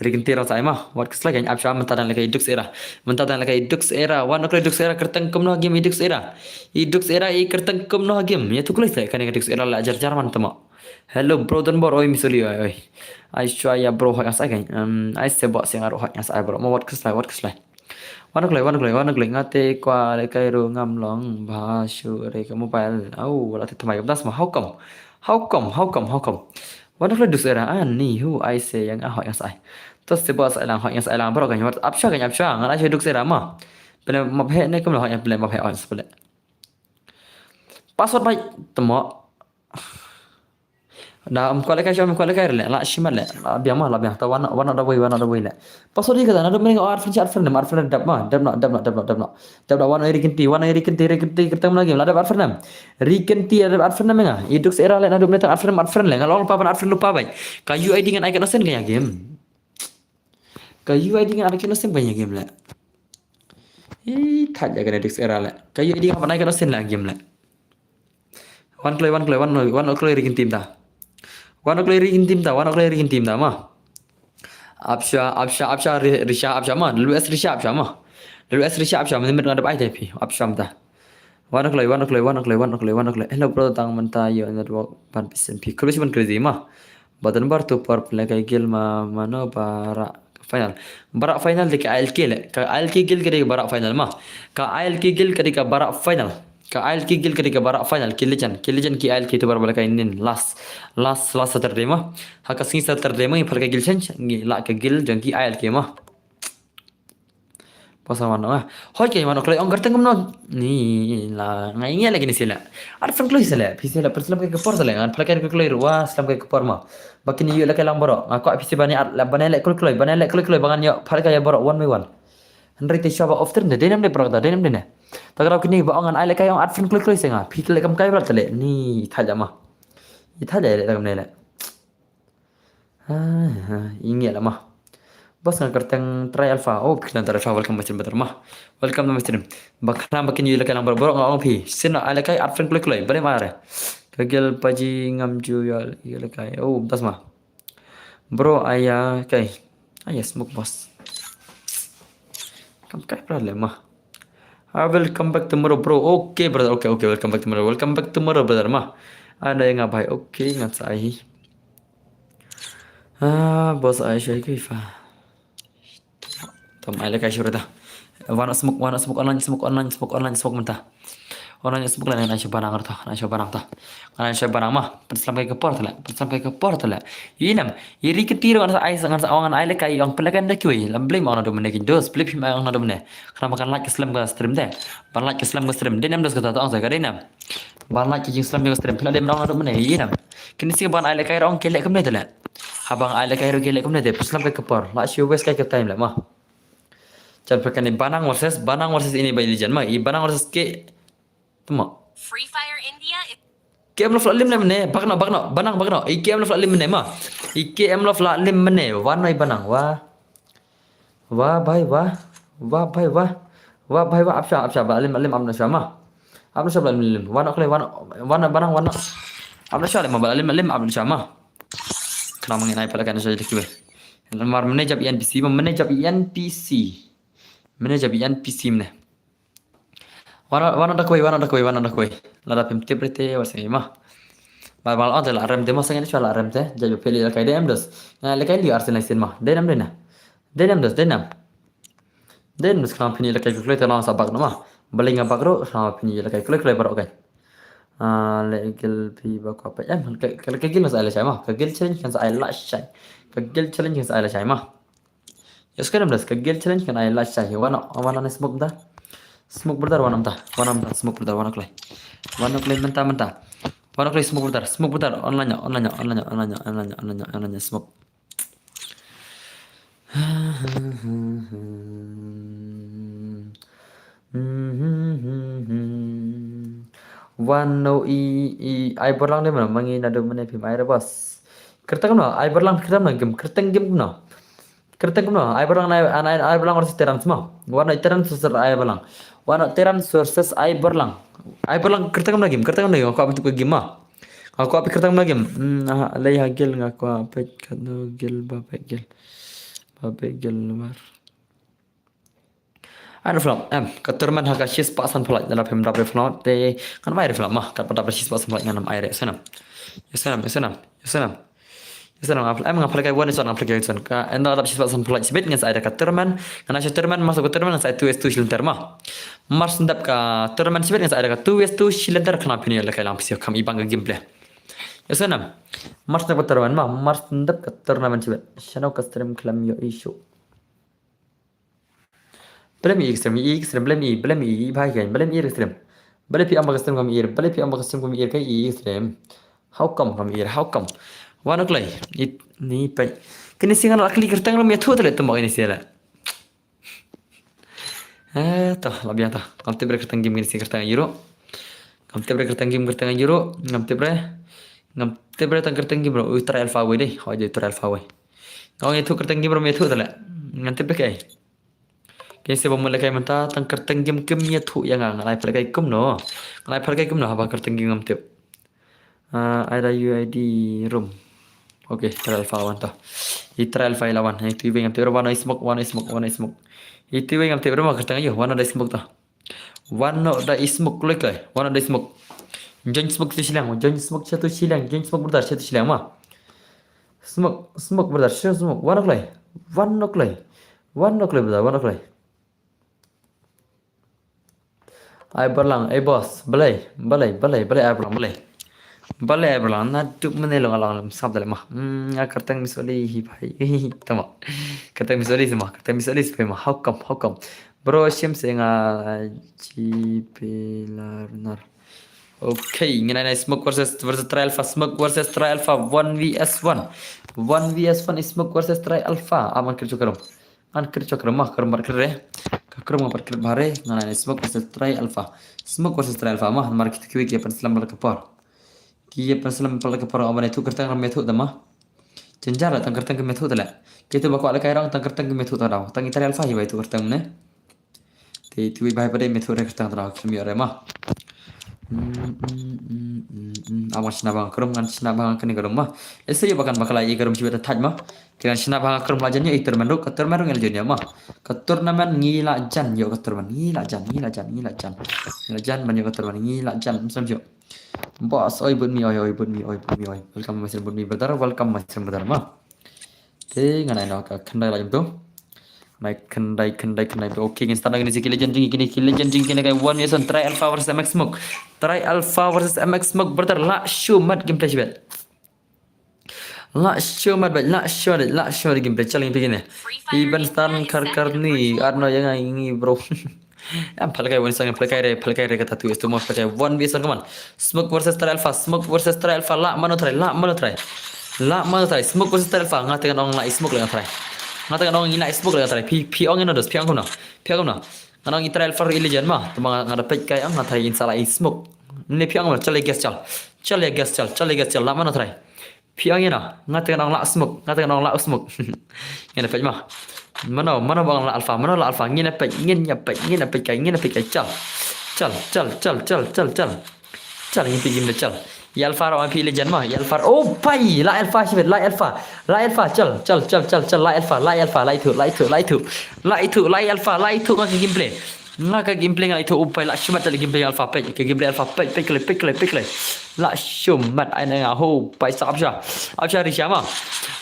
Ri kynti rang sa ai ma wat ka slai kan ap sha mynta dang lehkai duk sera. Mynta dang lehkai duk sera wan ok lehkai duk sera kyrteng kumno ha game i duk sera. I duk sera i kyrteng kumno ha game ïa tu kloi slai kane ka duk sera la jar jar man tama. Hello bro don bor oi misuli oi oi. Ai shwa ïa bro hot nga sa ai kan. Ai se bok se nga ro hot nga sa ai bro ma wat ka slai wat ka slai. Wan ok lehkai wan ok lehkai wan ok lehkai nga te kwah lehkai ruh ngam long ba shu re ka mobile. Au la te thamai ka bdas ma how come? How come? How come? How come? Wan ok lehkai duk sera ani hu ai se ïa nga hot nga sa ai. To step ba sa lang hot nga sa lang bro kan wat ap sha kan ap sha ngan ai sha duk sera ma. Pele map he ne kum la hot nga pele map he hot pele. Password bai temo. Na um kwale kai shom kwale kai le la shimat le la biang ma la biang ta wan wan da wei wan da wei le. Password ïa ka na dum ring ar friend ar friend ar friend dap ma dap na dap na dap na dap na. Dap na wan ri kynti wan ri kynti ri kynti kyrteng na game la dap ar friend. Ri kynti dap ar friend nga. I duk sera le na dum ne ta ar friend ar friend le nga long pa ban ar friend lupa bai. Ka U I D ngan ai ka no sen ka ïa game. Ka U I D ngan ai ka no sen ka ïa game le. I thaj ïa ka duk sera le. Ka U I D ngan ai ka no sen la game le. Wan kloi wan kloi wan wan kloi rikin tim ta. Wan kloi rikin tim ta wan kloi rikin tim ta ma. Apsha apsha apsha risha apsha ma. W S risha apsha ma. W S risha apsha ma mit ngadap ai te pi apsha ma ta. Wan ok lei wan ok lei wan ok lei wan ok lei wan ok lei. Hello bro tang mynta ïa network ban pisen phi. Khublei shibun crazy ma. Button bar tu por play kai gil ma mano bara final. Bara final de ka I L K le. Ka I L K gil ka de bara final ma. Ka I L K gil ka de ka bara final. Ka I L K guild ka dei kaba rah final, ki legend, ki legend ki I L K to bar ba la kai nin last, last, last Saturday ma. Ha ka sngi Saturday ma ngi pha la kai guild change, ngi lah ka guild jong ki I L K ma. Pasa wan ah. Hoi ke wan kloi ong kyrteng kumno. Ni la ngai ngi lagi ni sila. Ar fan kloi sila, phi sila pyrslem kai ka por sila, ngan pha la kai ka kloi ruwa, slem kai ka por ma. Ba kin ïoh la kai lang baroh. Nga kwah phi si ba ni ar la ba ni leh kloi kloi, ba ni leh kloi kloi ba ngan ïoh pha la kai baroh one by one. Hynrei te shaba off turn de, de nam de prak da, de nam de ne. Ta ka rau kini ba ong ngan ai le kai ong at friend kloi kloi se nga. Phi te le kam kai brat te le. Ni tha ja ma. I tha ja le ta kam ne le. Ha, ha, inge la ma. Bos nga kyrteng Try Alpha. Oh, phi kyrteng Try Alpha, welcome to my stream brother ma. Welcome to my stream. Ba khana ba kini le kai lang bro, bro nga ong phi. Sina ai le kai at friend kloi kloi. Bare mare. Ka gel paji ngam ju ya le kai. Oh, das ma. Bro, aya kai. Aya smoke boss. Kam kai brother le ma. I will come back tomorrow, bro. Okay, brother. Okay, okay. Welcome back tomorrow. Welcome back tomorrow, brother ma. Ana nga bhai. Okay, ngan sa ai. Ah, boss ai shai kai fa. Tom ai le kai shuru ta. Wana smoke, wana smoke online, smoke online, smoke online, smoke mynta. Online smoke la ngan shai banang ta, ngan shai banang ta. Ngan shai banang ma. Pyrslem kai ka por ta le, pyrslem kai ka por ta le. Inam, iri kiti ro ngan sa ai, ngan sa ong ngan ai le kai ong pele kan da kiwi. Lam blame ong na domine kin dos, blame him ai ong na domine. Khana makan like slem ka stream de. Ban like slem ka stream. De nam dos ka ta ong sa ka de nam. Ban like ki jingslem ka stream. Phi la de mrong na domine. Inam. Kini si ban ai le kai ong ke le kumne ta le. Habang ai le kai ro ke le kumne de. Pyrslem kai ka por. La shi waste kai ka time le ma. Chan pyrkhat ni Banang versus, Banang versus ini ba ilijan ma. I Banang versus ke. Tuma. Free Fire India. Ke em lo flat lim ne mene, bakno, bakno, Banang, bakno. I ke em lo flat lim mene ma. I ke em lo flat lim mene. Wan i Banang, wa. Wa, bai, wa. Wa, bai, wa. Wa, bai, wa, apsha, apsha, ba lim, lim, amna sha ma. Amna sha ba lim, lim. Wan ok le, wan, wan, Banang, wan. Amna sha lim, ba lim, lim, amna sha ma. Kena mengenai pala kan sha jadi kiwe. Mar mene jap N P C, ma mene jap N P C. Mene jap N P C mene. Wana, wana da koi, wana da koi, wana da koi. Lada pim tip rete, wasa ma. Ba, ba, on te la rem te, ma sangen chwa la rem te. Jap peli la kai de em dos. Na le kai li arsen la sin ma. De nam de na. De nam dos, de nam. De nam dos kena pini la kai kloi te la sa bak nama. Baling bak ro, kena pini la kai kloi kloi barok kai. Ah, le gil pi ba ko pa em. Ka, ka, ka gil mas ai la shai ma. Ka gil challenge kan sa ai la shai. Ka gil challenge kan sa ai la shai ma. Yes, ka nam das, ka gel challenge kan ai la shai. Wana, wana ne smoke da. Smoke brother, wana mta. Wana mta, smoke brother, wana klai. Wana klai menta, menta. Wana klai smoke brother, smoke brother. Online, online, online, online, online, online, online, smoke. Wan no i, i, ai borlang de mana mangi nadu mene phi mai rebos. Kerteng no, ai borlang kerteng no game, kerteng game no. Kerteng kumno? Ai Barlang na, ai, ai Barlang versus Terrence ma. Wan no Terrence versus ai Barlang. Wan no Terrence versus ai Barlang. Ai Barlang kerteng kumno game? Kerteng kumno game? Aku apa tu game ma? Aku apa kerteng kumno game? Hmm, ah, lei hagil ngaku apa kanu gil babe gil. Babe gil luar. Ai Flop, em, ka tournament ha ka shispah san phalat, la phim dap Flop te, kan mai Flop ma, ka dap shispah san phalat ngan ai re, senam. Ya senam, ya senam, ya senam. Isa nga phlai, em nga phlai kai wan ison, nga phlai kai ison. Ka enda dap shispah san phalat shibit ngan sa ai da ka tournament. Ngan ai sha tournament, masuk ka tournament ngan sa ai two versus two shilynter ma. Mar syn dap ka tournament shibit ngan sa ai da ka two versus two shilynter khnang phin ïoh lehkai lang phi shu kham i bang ka gameplay. Isa nam. Mar syn dap ka tournament ma, mar syn dap ka tournament shibit. Shano ka stream khlem ïoh issue. Blame i extreme, i extreme, blame i, blame i, i bhai kan, blame i extreme. Blame phi amba extreme kam ir, blame phi amba extreme kam ir kai i extreme. How come kam ir, how come? Wan ok lai, i, ni pai. Kini singan la kli kertang ram ya thu tale tumbak ini sila. Eh, toh, labiang toh. Kam tip bre kertang game kini sing kertang euro. Kam tip bre kertang game kertang euro. Ngam tip bre. Ngam tip bre tang kertang game bro. Ui, try alpha way deh. Hoi je try alpha way. Ngau ïathuh kyrteng game ruh ym ïathuh tala. Ngan tip kai. Kane sa ba mut lehkai mynta tang kyrteng game kim ïathuh ïa nga, nga la ai pyrlehkai kumno. Nga la ai pyrlehkai kumno haba kyrteng game ngam tip. Ah, ai da U I D room. Okay, try alpha wan ta. I try alpha ila wan. Itu iwei ngam tip, wan no i smoke, wan no i smoke, wan no i smoke. Itu iwei ngam tip, wan no kyrteng ayo, wan no da i smoke ta. Wan no da i smoke kloi kloi. Wan no da i smoke. Join smoke tu shiliang. Join smoke satu shiliang. Join smoke brother satu shiliang ma. Smoke, smoke brother, smoke, smoke. Wan no kloi. Wan no kloi. Wan no kloi brother, wan no kloi. Ai Barlang, ai boss, balei, balei, balei, balei ai Barlang, balei. Balei ai Barlang, naduh mynne long along lem sap dale mah. Hmm, ai kyrteng Miss Oli hi bhai. Tama. Kyrteng Miss Oli hi mah, kyrteng Miss Oli hi bhai mah. How come, how come? Bro, shim se nga ji pilar nar. Okay, ngin ai smoke versus versus Tri Alpha, smoke versus Tri Alpha, one v s one. One v s one is smoke versus Tri Alpha. Aman kyrchuk karum. Ngan kyrchuk karum mah, karum bat kyrre. Ka karum ngan bat kyrre bare, ngan ai smoke versus Tri Alpha. Smoke versus Tri Alpha mah, namar kita kiwi ki ïa pynslam bad ka por. Ki ïa pynslam bad ka por, aban ai tu kyrteng ram ïa tu da mah. Jynjar la tang kyrteng ka ïa tu da la. Kita ba kwah la kai rong tang kyrteng ka ïa tu da. Tang i Tri Alpha hi ba ïa tu kyrteng ne. Te tu bai ba dei ïa tu re kyrteng da. Kim ïa re mah. Hmm, hmm, hmm, hmm, hmm. Aban shna bang karum ngan shna bang kane karum mah. Ese ïa bakan bakla i karum chibat thaj mah. Te ngan shna bang karum la jan ïa i tournament ruk, ka tournament ruk ngi la jan ïa mah. Ka tournament ngi la jan ïa ka tournament ngi la jan, ngi la jan, ngi la jan. Ngi la jan ban ïa ka tournament ngi la jan. Sam jo. Boss, oi, but mi, oi, oi, but mi, oi, but mi, oi. Welcome, my friend, but mi, brother. Welcome, my friend, brother, mah. Te, ngan ai noh ka khyndai la jong tu. Nai khyndai, khyndai, khyndai. Okay, ngin start na kine ki legend jong ngi, kine ki legend jong ngi, kine ki one v one Tri Alpha versus M X Smoke. Tri Alpha versus M X Smoke, brother, la shu mat gameplay shibet. La shu mat bad, la shu mat, la shu mat gameplay challenge begini. Even Stan kar kar ni, arno yang ngi bro. Em phalkai wan sang phalkai re, phalkai re kata tu is tu mo phalkai one v one, come on. Smoke versus Tri Alpha, Smoke versus Tri Alpha, la mano try, la mano try. La mano try, Smoke versus Tri Alpha, nga tengah ong la i Smoke la try. Nga tengah ong i la i Smoke la try. Phi, phi ong ino dos, phi ong kumno. Phi ong kumno. Nga ong i Tri Alpha i legend mah, tuma nga da peit kai ong nga try in sa la i Smoke. Ni phi ong kumno, chale gas chal. Chale gas chal, chale gas chal, la mano try. Phi ong ïa no, nga teng ong la Smoke, nga teng ong la Smoke. Ngin peit mah. Mano, mano ba ong la Alpha, mano la Alpha, ngin peit, ngin ïa peit, ngin peit kai, ngin peit kai, chal. Chal, chal, chal, chal, chal, chal. Chal, ngin peit game da chal. Ïa Alpha ro phi legend mah, ïa Alpha. Oh, pai, la Alpha shibet, la Alpha. La Alpha, chal, chal, chal, chal, chal, la Alpha, la Alpha, la itu, la itu, la itu. La itu, la Alpha, la itu nga ki gameplay. Nga ka gameplay nga itu upai la shumat la gameplay Alpha page. Ka gameplay Alpha page, page kle, page kle, page kle. La shumat ai na nga ho pai sa apsha. Apsha risha ma.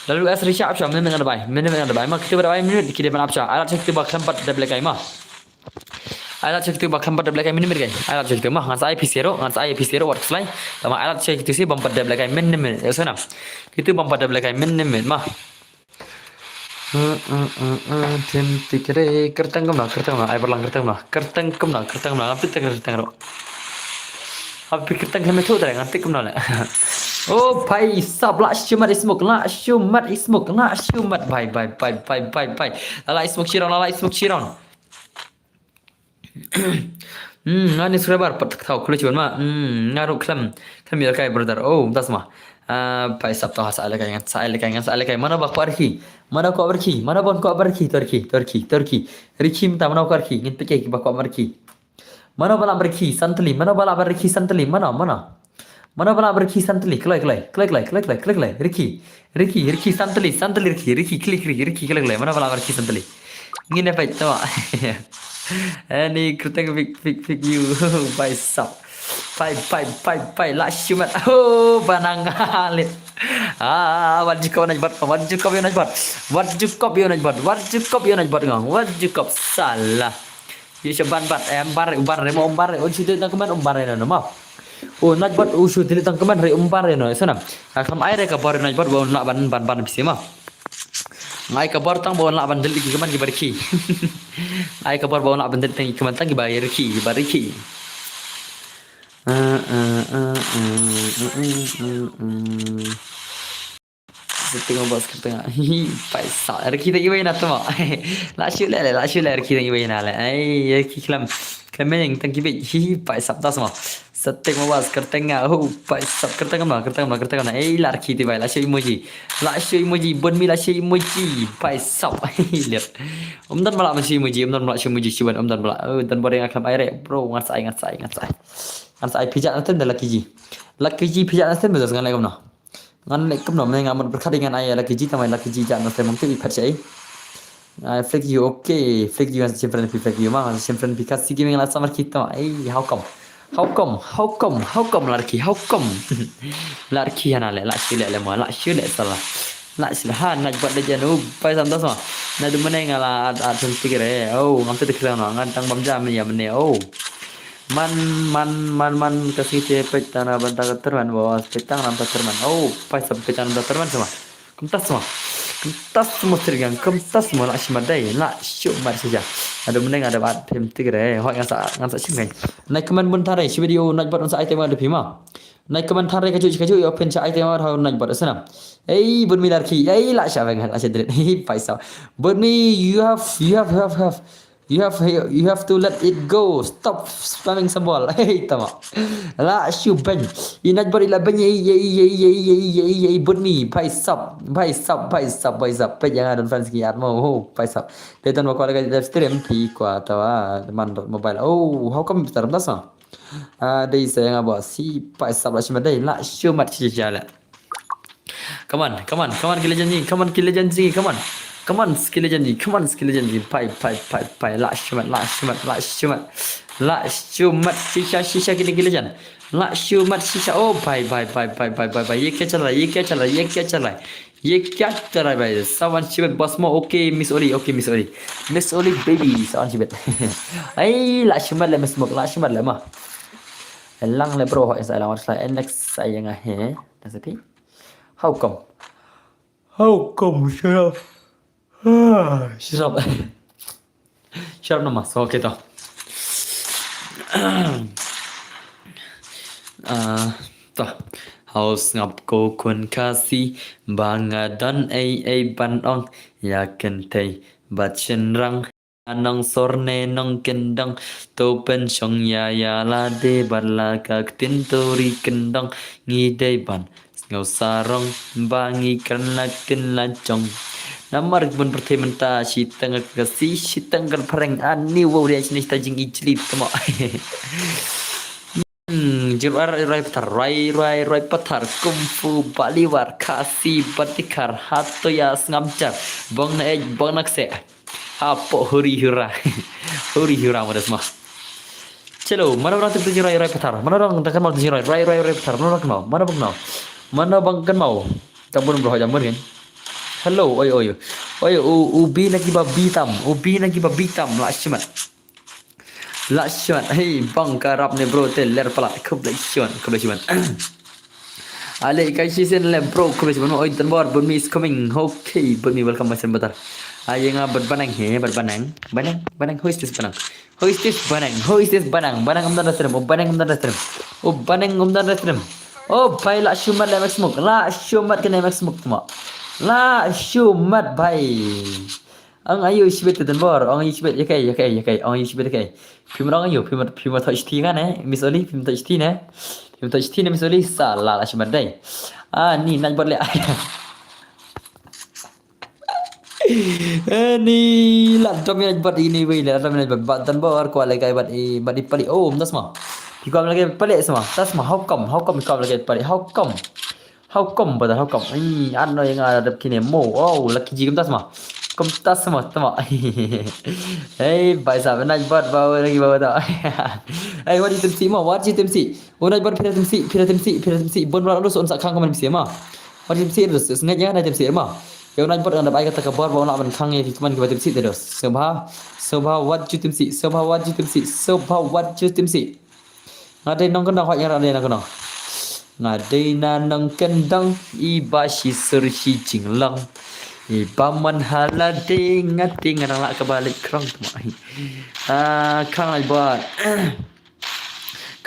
Lalu as risha apsha minute nga bai. Minute nga bai. Ma kita bai minute kita ban apsha. Alat sha kita ba khlem pat da black eye ma. Alat sha kita ba khlem pat da black eye minute kai. Alat sha kita ma ngan sa ai P zero, ngan sa ai P zero wat slai. Tama alat sha kita si bam pat da black eye minute. Ya sana. Kita bam pat da black eye minute ma. Tim tikre kyrteng kumno, kyrteng kumno, ai Barlang kyrteng kumno, kyrteng kumno, kyrteng kumno, ngam tip kyrteng ro. Abi kyrteng kyrteng tu tare, ngam tip kumno le. Oh, pai sap la shumat i Smoke, la shumat i Smoke, la shumat, bai, bai, bai. La la i Smoke shirong, la la i Smoke shirong. Hmm, nga ni subscriber pat thaw khulu chiban ma. Hmm, nga ruh khlem, khlem ïa kai brother. Oh, das ma. Ah, pai sap to ha sa lekai ngan, sa lekai ngan, sa lekai. Mano ba kwah rikhi? Mano kwah rikhi? Mano ban kwah rikhi? To rikhi, to rikhi, to rikhi. Rikhi mynta mano kwah rikhi? Ngin peit ki ba kwah rikhi. Mano ba la rikhi Santali? Mano ba la rikhi Santali? Mano, mano? Mano ba la rikhi Santali? Kloi, kloi, kloi, kloi. Rikhi. Rikhi, rikhi, Santali, Santali, rikhi, rikhi, klik, rikhi, rikhi, klik, klik. Mano ba la rikhi Santali? Ngin ïa peit to. Ani kyrteng fake, fake, fake you. Pai sap. Pai, pai, pai, pai. La shumat. Oh, banang alit. Ah, wat jukop naj bat, wat jukop ïa naj bat. Wat jukop ïa naj bat, wat jukop ïa naj bat ngong. Wat jukop salah. Ïa sha ban bat, em bar, bar re mo, bar re. Un shu tang kmen, um bar re no, no ma. Oh, naj bat u shu tili tang kmen re um bar re no. Sana. Ka kham ai re ka bar naj bat ba un lah ban ban ban pisi ma. Ngai ka bar tang ba un lah ban dili ki kmen ki bar ki. Ai ka bar ba un lah ban dili tang ki kmen tang ki bar ki, ki bar ki. Setting box kyrteng. Hi, paisa. Rikhi ta iwei na tama. La shu le, la shu le rikhi ta iwei na le. Ai, rikhi klam. Klam yang tang ki bit. Hi, paisa ta sama. Setting box kyrteng. Oh, paisa kyrteng ma, kyrteng ma, kyrteng ma. Ai, la rikhi ta iwei, la shu emoji. La shu emoji, bun mi la shu emoji. Paisa. Lihat. Um dan bala masih emoji, um dan bala shu emoji, shu ban um dan bala. Oh, dan bala yang klam ai re, bro, ngan sai, ngan sai, ngan sai. Ngan sai pijat nanti dah laki ji. Laki ji pijat nanti dah ngan lagi mana. Ngan leh kumno, mynne nga mut pyrkhat ngan ai la ki ji, tang ba la ki ji jam na te mung te i phat shai. Ai flick you, okay, flick you, ngan shim friend phi, flick you ma, ngan shim friend phi, kasi ki meng la samar kita. Ai, how come? How come? How come? How come la rikhi? How come? La rikhi hana le, la shi le le ma, la shi le sala. La shi le ha, naj bat de jan, oh, pai sam das ma. Na du mynne nga la at, at sun tikre, oh, ngam te tikre na, ngan tang bam jam ya mynne, oh. Man man man man ka sngi te peit tang na bynta ka tournament, boss, peit tang na bynta tournament. Oh, peit sap, peit tang na bynta tournament sma. Kumta sma. Kumta sma, Sirgang, kumta sma, lah shimat dei, lah shimat shisha. Ado mending ado bat phim tik re. Hoi ngan sa, ngan sa shim ngan. Nai comment bun tare, shi video nai bat ngan sa item ado phim ma. Nai comment tare kajuh kajuh, yo phin sa item ado nai bat sana. Ei, bun mi larki, ei, lah sha bang, lah sha delete. Hei, paisa. Bun mi, you have, you have, you have, have. You have, you have to let it go. Stop spamming symbol. Hei, tama. Lah shu bang. Inat bari lah bang. Ei, ei, ei, ei, ei, ei, ei, ei, bun mi. Paisa, paisa, paisa, paisa. Pet yang ada fans ki atmo. Oh, paisa. Dia tuan bakal live stream pi kwa tawa man mobile. Oh, how come taram tasang? Ah, dei saya ngaba si paisa lah shu mat dei. Lah shu mat shisha lah. Come on, come on, come on, ki legend ji, come on, ki legend ji, come on. Come on, ki legend ji, come on, ki legend ji. Pai, pai, pai, pai. Lah shu mat, lah shu mat, lah shu mat. Lah shu mat shisha, shisha kini ki legend. Lah shu mat shisha. Oh, pai, pai, pai. Ye kya chal raha hai? Ye kya chal raha hai? Ye kya chal raha hai? Sawan shibat boss mo. Okay, Miss Oli, okay, Miss Oli. Miss Oli baby, sawan shibat. Ai, lah shu mat le, Miss Mok, lah shu mat le ma. Lang le bro, is alang wat fly. Next saya nga he. That's a pee. How come? How come, shut up? Ah, shut up. Shut up nama. So, okay to. Ah, to. Hau sngap ko khun Khasi, ba nga don ei ei ban ong ïa kynthei bad shynrang. Nong sor ne nong kyndong, to pynshong ïa ïa lade bad la ka ktien to ri kyndong. Ngi dei ban sngew sarong ba ngi kren la ktien la jong. Namar bun pyrthei mynta shiteng ka Khasi, shiteng ka phareng, ani wow ria shini shita jingijli tmo. Hmm, jur ar rai pathar, rai rai rai pathar, kung fu, baliwar, Khasi, batikar, hato ya sngam jar, bong na ej, bong na kse. Hapo huri hura. Huri hura mo desma. Chalo, mana orang tu jingrai rai pathar. Mana orang tak kenal jingrai rai rai rai pathar. Mana orang kenal? Mana bang kenal? Mana bang kenal? Jambon bro, jambon kan. Hello, oi oi. Oi, u ubi na kiba bitam. Ubi na kiba bitam. Lah shimat. Lah shimat. Hey, bang karap ne bro te ler palat. Khublei shimat, khublei shimat. Ale kai shisien le bro, khublei shibat. Oi, Tanbor, Burmi is coming. Okay, Burmi, welcome, my friend, brother. Ai nga bad Banang he, bad Banang. Banang, Banang, who is this Banang? Who is this Banang? Who is this Banang? Banang um dan stream. Oh, Banang um dan stream. Oh, Banang um dan stream. Oh, bhai, lah shu mat le Max Smoke. Lah shu mat kane Max Smoke tmo. Lah shu mat, bhai. Ang ayu shibit te Tanbor, ang ayu shibit, ya kai, ya kai, ya kai, ang ayu shibit, ya kai. Phim rong ayu, phim, phim touch ti kan eh, Miss Oli, phim touch ti ne. Phim touch ti ne Miss Oli, salah lah shibat dai. Ah, ni naik bot le. Eh, ni lah dom naik bot ini wei, lah dom naik bot. Bot Tanbor, kuat lagi bot i, bot i pali. Oh, um das ma. Kuat lagi pali sama. Das ma, how come, how come kuat lagi pali? How come? How come, brother? How come? Ai, ano yang ada kini mo. Oh, lucky ji kumtas ma. Kumtas ma, tama. Hey, bhai sahab, naik bot bawa lagi bawa tau. Hey, what you think ma? What you think? Oh, naik bot pira think, pira think, pira think. Bon bra lu son sa khang kaman si ma. What you think? Sengaja naik think ma. Yo naik bot anda baik kata kabar bawa nak ban khang ya kaman kiba think terus. Sebab, sebab what you think? Sebab what you think? Sebab what you think? Nga dei nongkyndong, hoi, nga dei nongkyndong. Nga dei na nongkyndong, iba shi sur shi jinglong. Iba man hala dei nga dei nga dang lah kaba leit krong tmo. Ah, khang lai bot.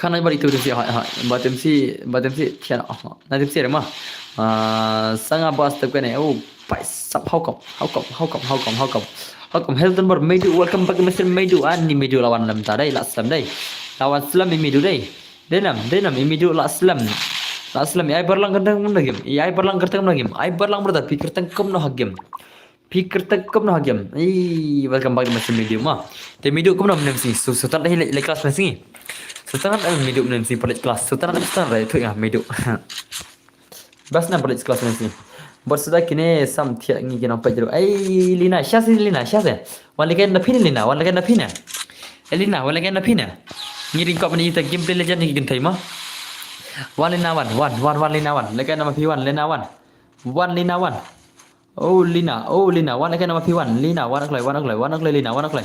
Khang lai bot itu dei si, hoi, hoi. Bot dei si, bot dei si, tian, oh, na dei si re ma. Ah, sanga bot step kane, oh. Pai sap, how come? How come? How come? How come? How come? How come? Helton Bor, Medu, welcome back, Mister Medu. Ani Medu lawan lem ta dai, lah slem dai. Lawan slem i Medu dai. Denam, denam i Medu lah slem. Lah slem, i ai barlang kenteng kum na game. I ai barlang kenteng kum na game. Ai barlang brother, pikir tengkum no ha game. Pikir tengkum no ha game. Ei, welcome back, Mister Medu ma. Te Medu kum no mnem sini. Su-, sutan dai le, le kelas mnem sini. Sutan dai Medu mnem sini, pelit kelas. Sutan dai, sutan dai, tu ya, Medu. Bas na balik sekolah sana sini. Buat sudah kini sam tiak ngi kena pajero. Ai, Lina, sha si Lina, sha si. Wan lekai na pina Lina, wan lekai na pina. Eh, Lina, wan lekai na pina. Ngi ring kop ni ita gameplay legend ni gentai ma. Wan Lina wan, wan, wan, wan Lina wan. Lekai nama pi wan, Lina wan. Wan Lina wan. Oh, Lina, oh, Lina, wan lekai nama pi wan. Lina, wan aklai, wan aklai, wan aklai Lina, wan aklai.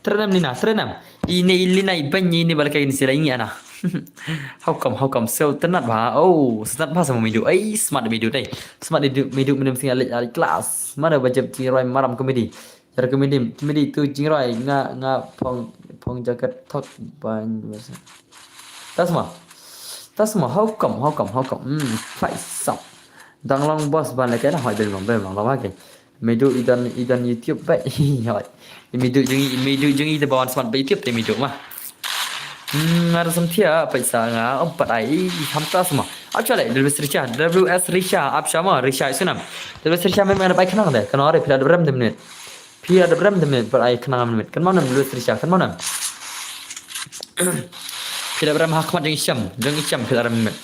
Trenem Lina, trenem. Ine i Lina i beng ine bala kai ni sila ini ana. How come, how come? So tenat ba. Oh, tenat ba sama midu. Ai, smart midu dai. Smart midu, midu midu sing alik alik kelas. Mana bajep Jingroi maram komedi. Jar komedi, komedi tu Jingroi nga nga phong phong jaket thok ban. Tasma. Tasma, how come, how come, how come? Hmm, paisa. Dang long boss ban leke na hoi ben long ben long lama ke. Midu idan idan YouTube bai. Hoi. Midu jungi midu jungi de bawan smart ba YouTube te midu mah. Hmm, ada samtia paisa nga empat ai hamta semua. Actually, W S Risha, W S Risha, ap sama Risha sunam. W S Risha memang ada baik kenang deh. Kenal hari pila ada berem de minit. Pila ada berem de minit, but ai kenang minit. Kan mana W S Risha, kan mana? Pila berem hakmat jeng isyam, jeng isyam pila berem minit.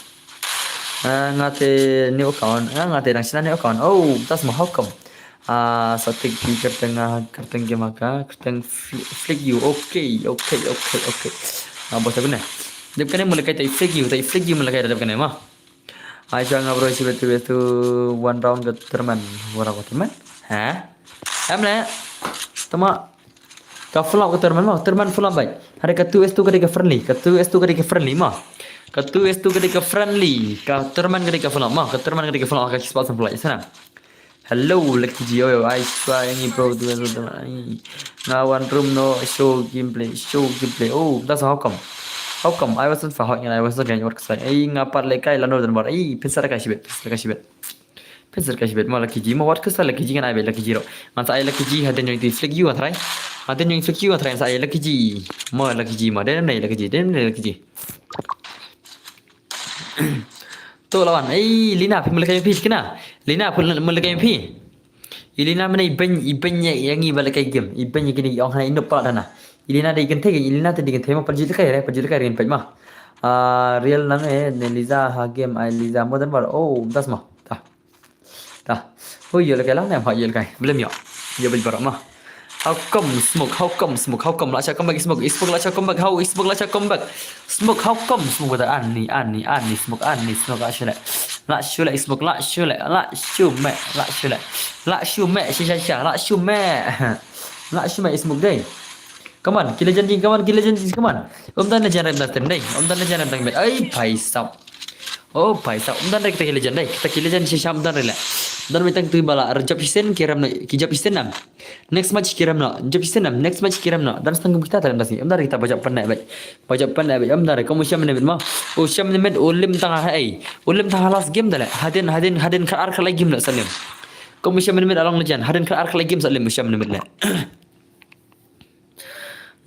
Ah, ngate new account, ah, ngate dang sina new account. Oh, tas mo how come? Ah, satik di kerteng ah, kerteng game aka, kerteng fli- flick you. Okay, okay, okay, okay. Ah, bos apa ni? Dep kane mulai kai tai flick you, tai flick you mulai kai dep kane mah. Ai shwa nga bro shi betu betu one round ka tournament, one round ka tournament. Ha? Em le. Tama. Ka flop ka tournament mo, tournament flop bai. Hari ka two S two ka dei ka friendly, ka two S two ka dei ka friendly mo. Ka two S two ka dei ka friendly, ka tournament ka dei ka flop mo, ka tournament ka dei ka flop ka spot sample sana. Hello, Lucky G, yo, yo, ai shwa ngi bro tu tu tu. Ai. Nga one room no show gameplay, show gameplay. Oh, that's how come. How come? I wasn't for hot and I wasn't getting work side. Ai nga pat le kai lano dan bar. Ai, pinsar ka shibet, pinsar ka shibet. Pinsar ka shibet ma Lucky G ma wat ka sa Lucky G ngan ai be Lucky G ro. Ngan sa ai Lucky G hadin yung ti flick you atrai. Hadin yung flick you atrai sa ai Lucky G. Ma Lucky G ma den nei Lucky G, den nei Lucky G. To lawan. Ei, Lina, phi melekai phi kena. Lina, phi melekai phi. I Lina mena i beng, i beng ya yang i balekai game. I beng ya kini ong hana inop pala dana. I Lina dei genthei, i Lina te dei genthei ma pergi lekai re, pergi lekai rin pek ma. Ah, real nang eh, ne Liza ha game ai Liza modern bar. Oh, das ma. Tah. Tah. Hoi, yo lekai lang ne, ha yo lekai. Belum yo. Yo bej barok ma. How come smoke? How come smoke? How come la cha come back smoke? Smoke la cha come back. How smoke la cha come back? Smoke how come smoke wada ani ani ani smoke ani smoke la shule. La shule smoke la shule la shume la shule. La shume shisha shisha la shume. La shume smoke dei. Come on, kill legend, come on, kill legend, come on. Um dan legend rem dan tem dei. Um dan legend rem dan met. Ai, bhai sab. Oh, bhai sab. Um dan re kita kill legend dei. Kita kill legend shisha um dan re le. Dan metang tu bala. Rejab hisen kiram na kijab hisen nam. Next match kiram na. Jab hisen nam. Next match kiram na. Dan setengah kita tak ada sih. Um dan re kita bajak pernah baik. Bajak pernah baik. Um dan re kamu siam ni ma. Oh, siam ni met. Oh, lim tang hai. Oh, lim tang last game dah le. Hadin hadin hadin kar ar kar lagi game dah salim. Kamu siam ni met along legend. Hadin kar ar kar lagi game salim siam ni met le.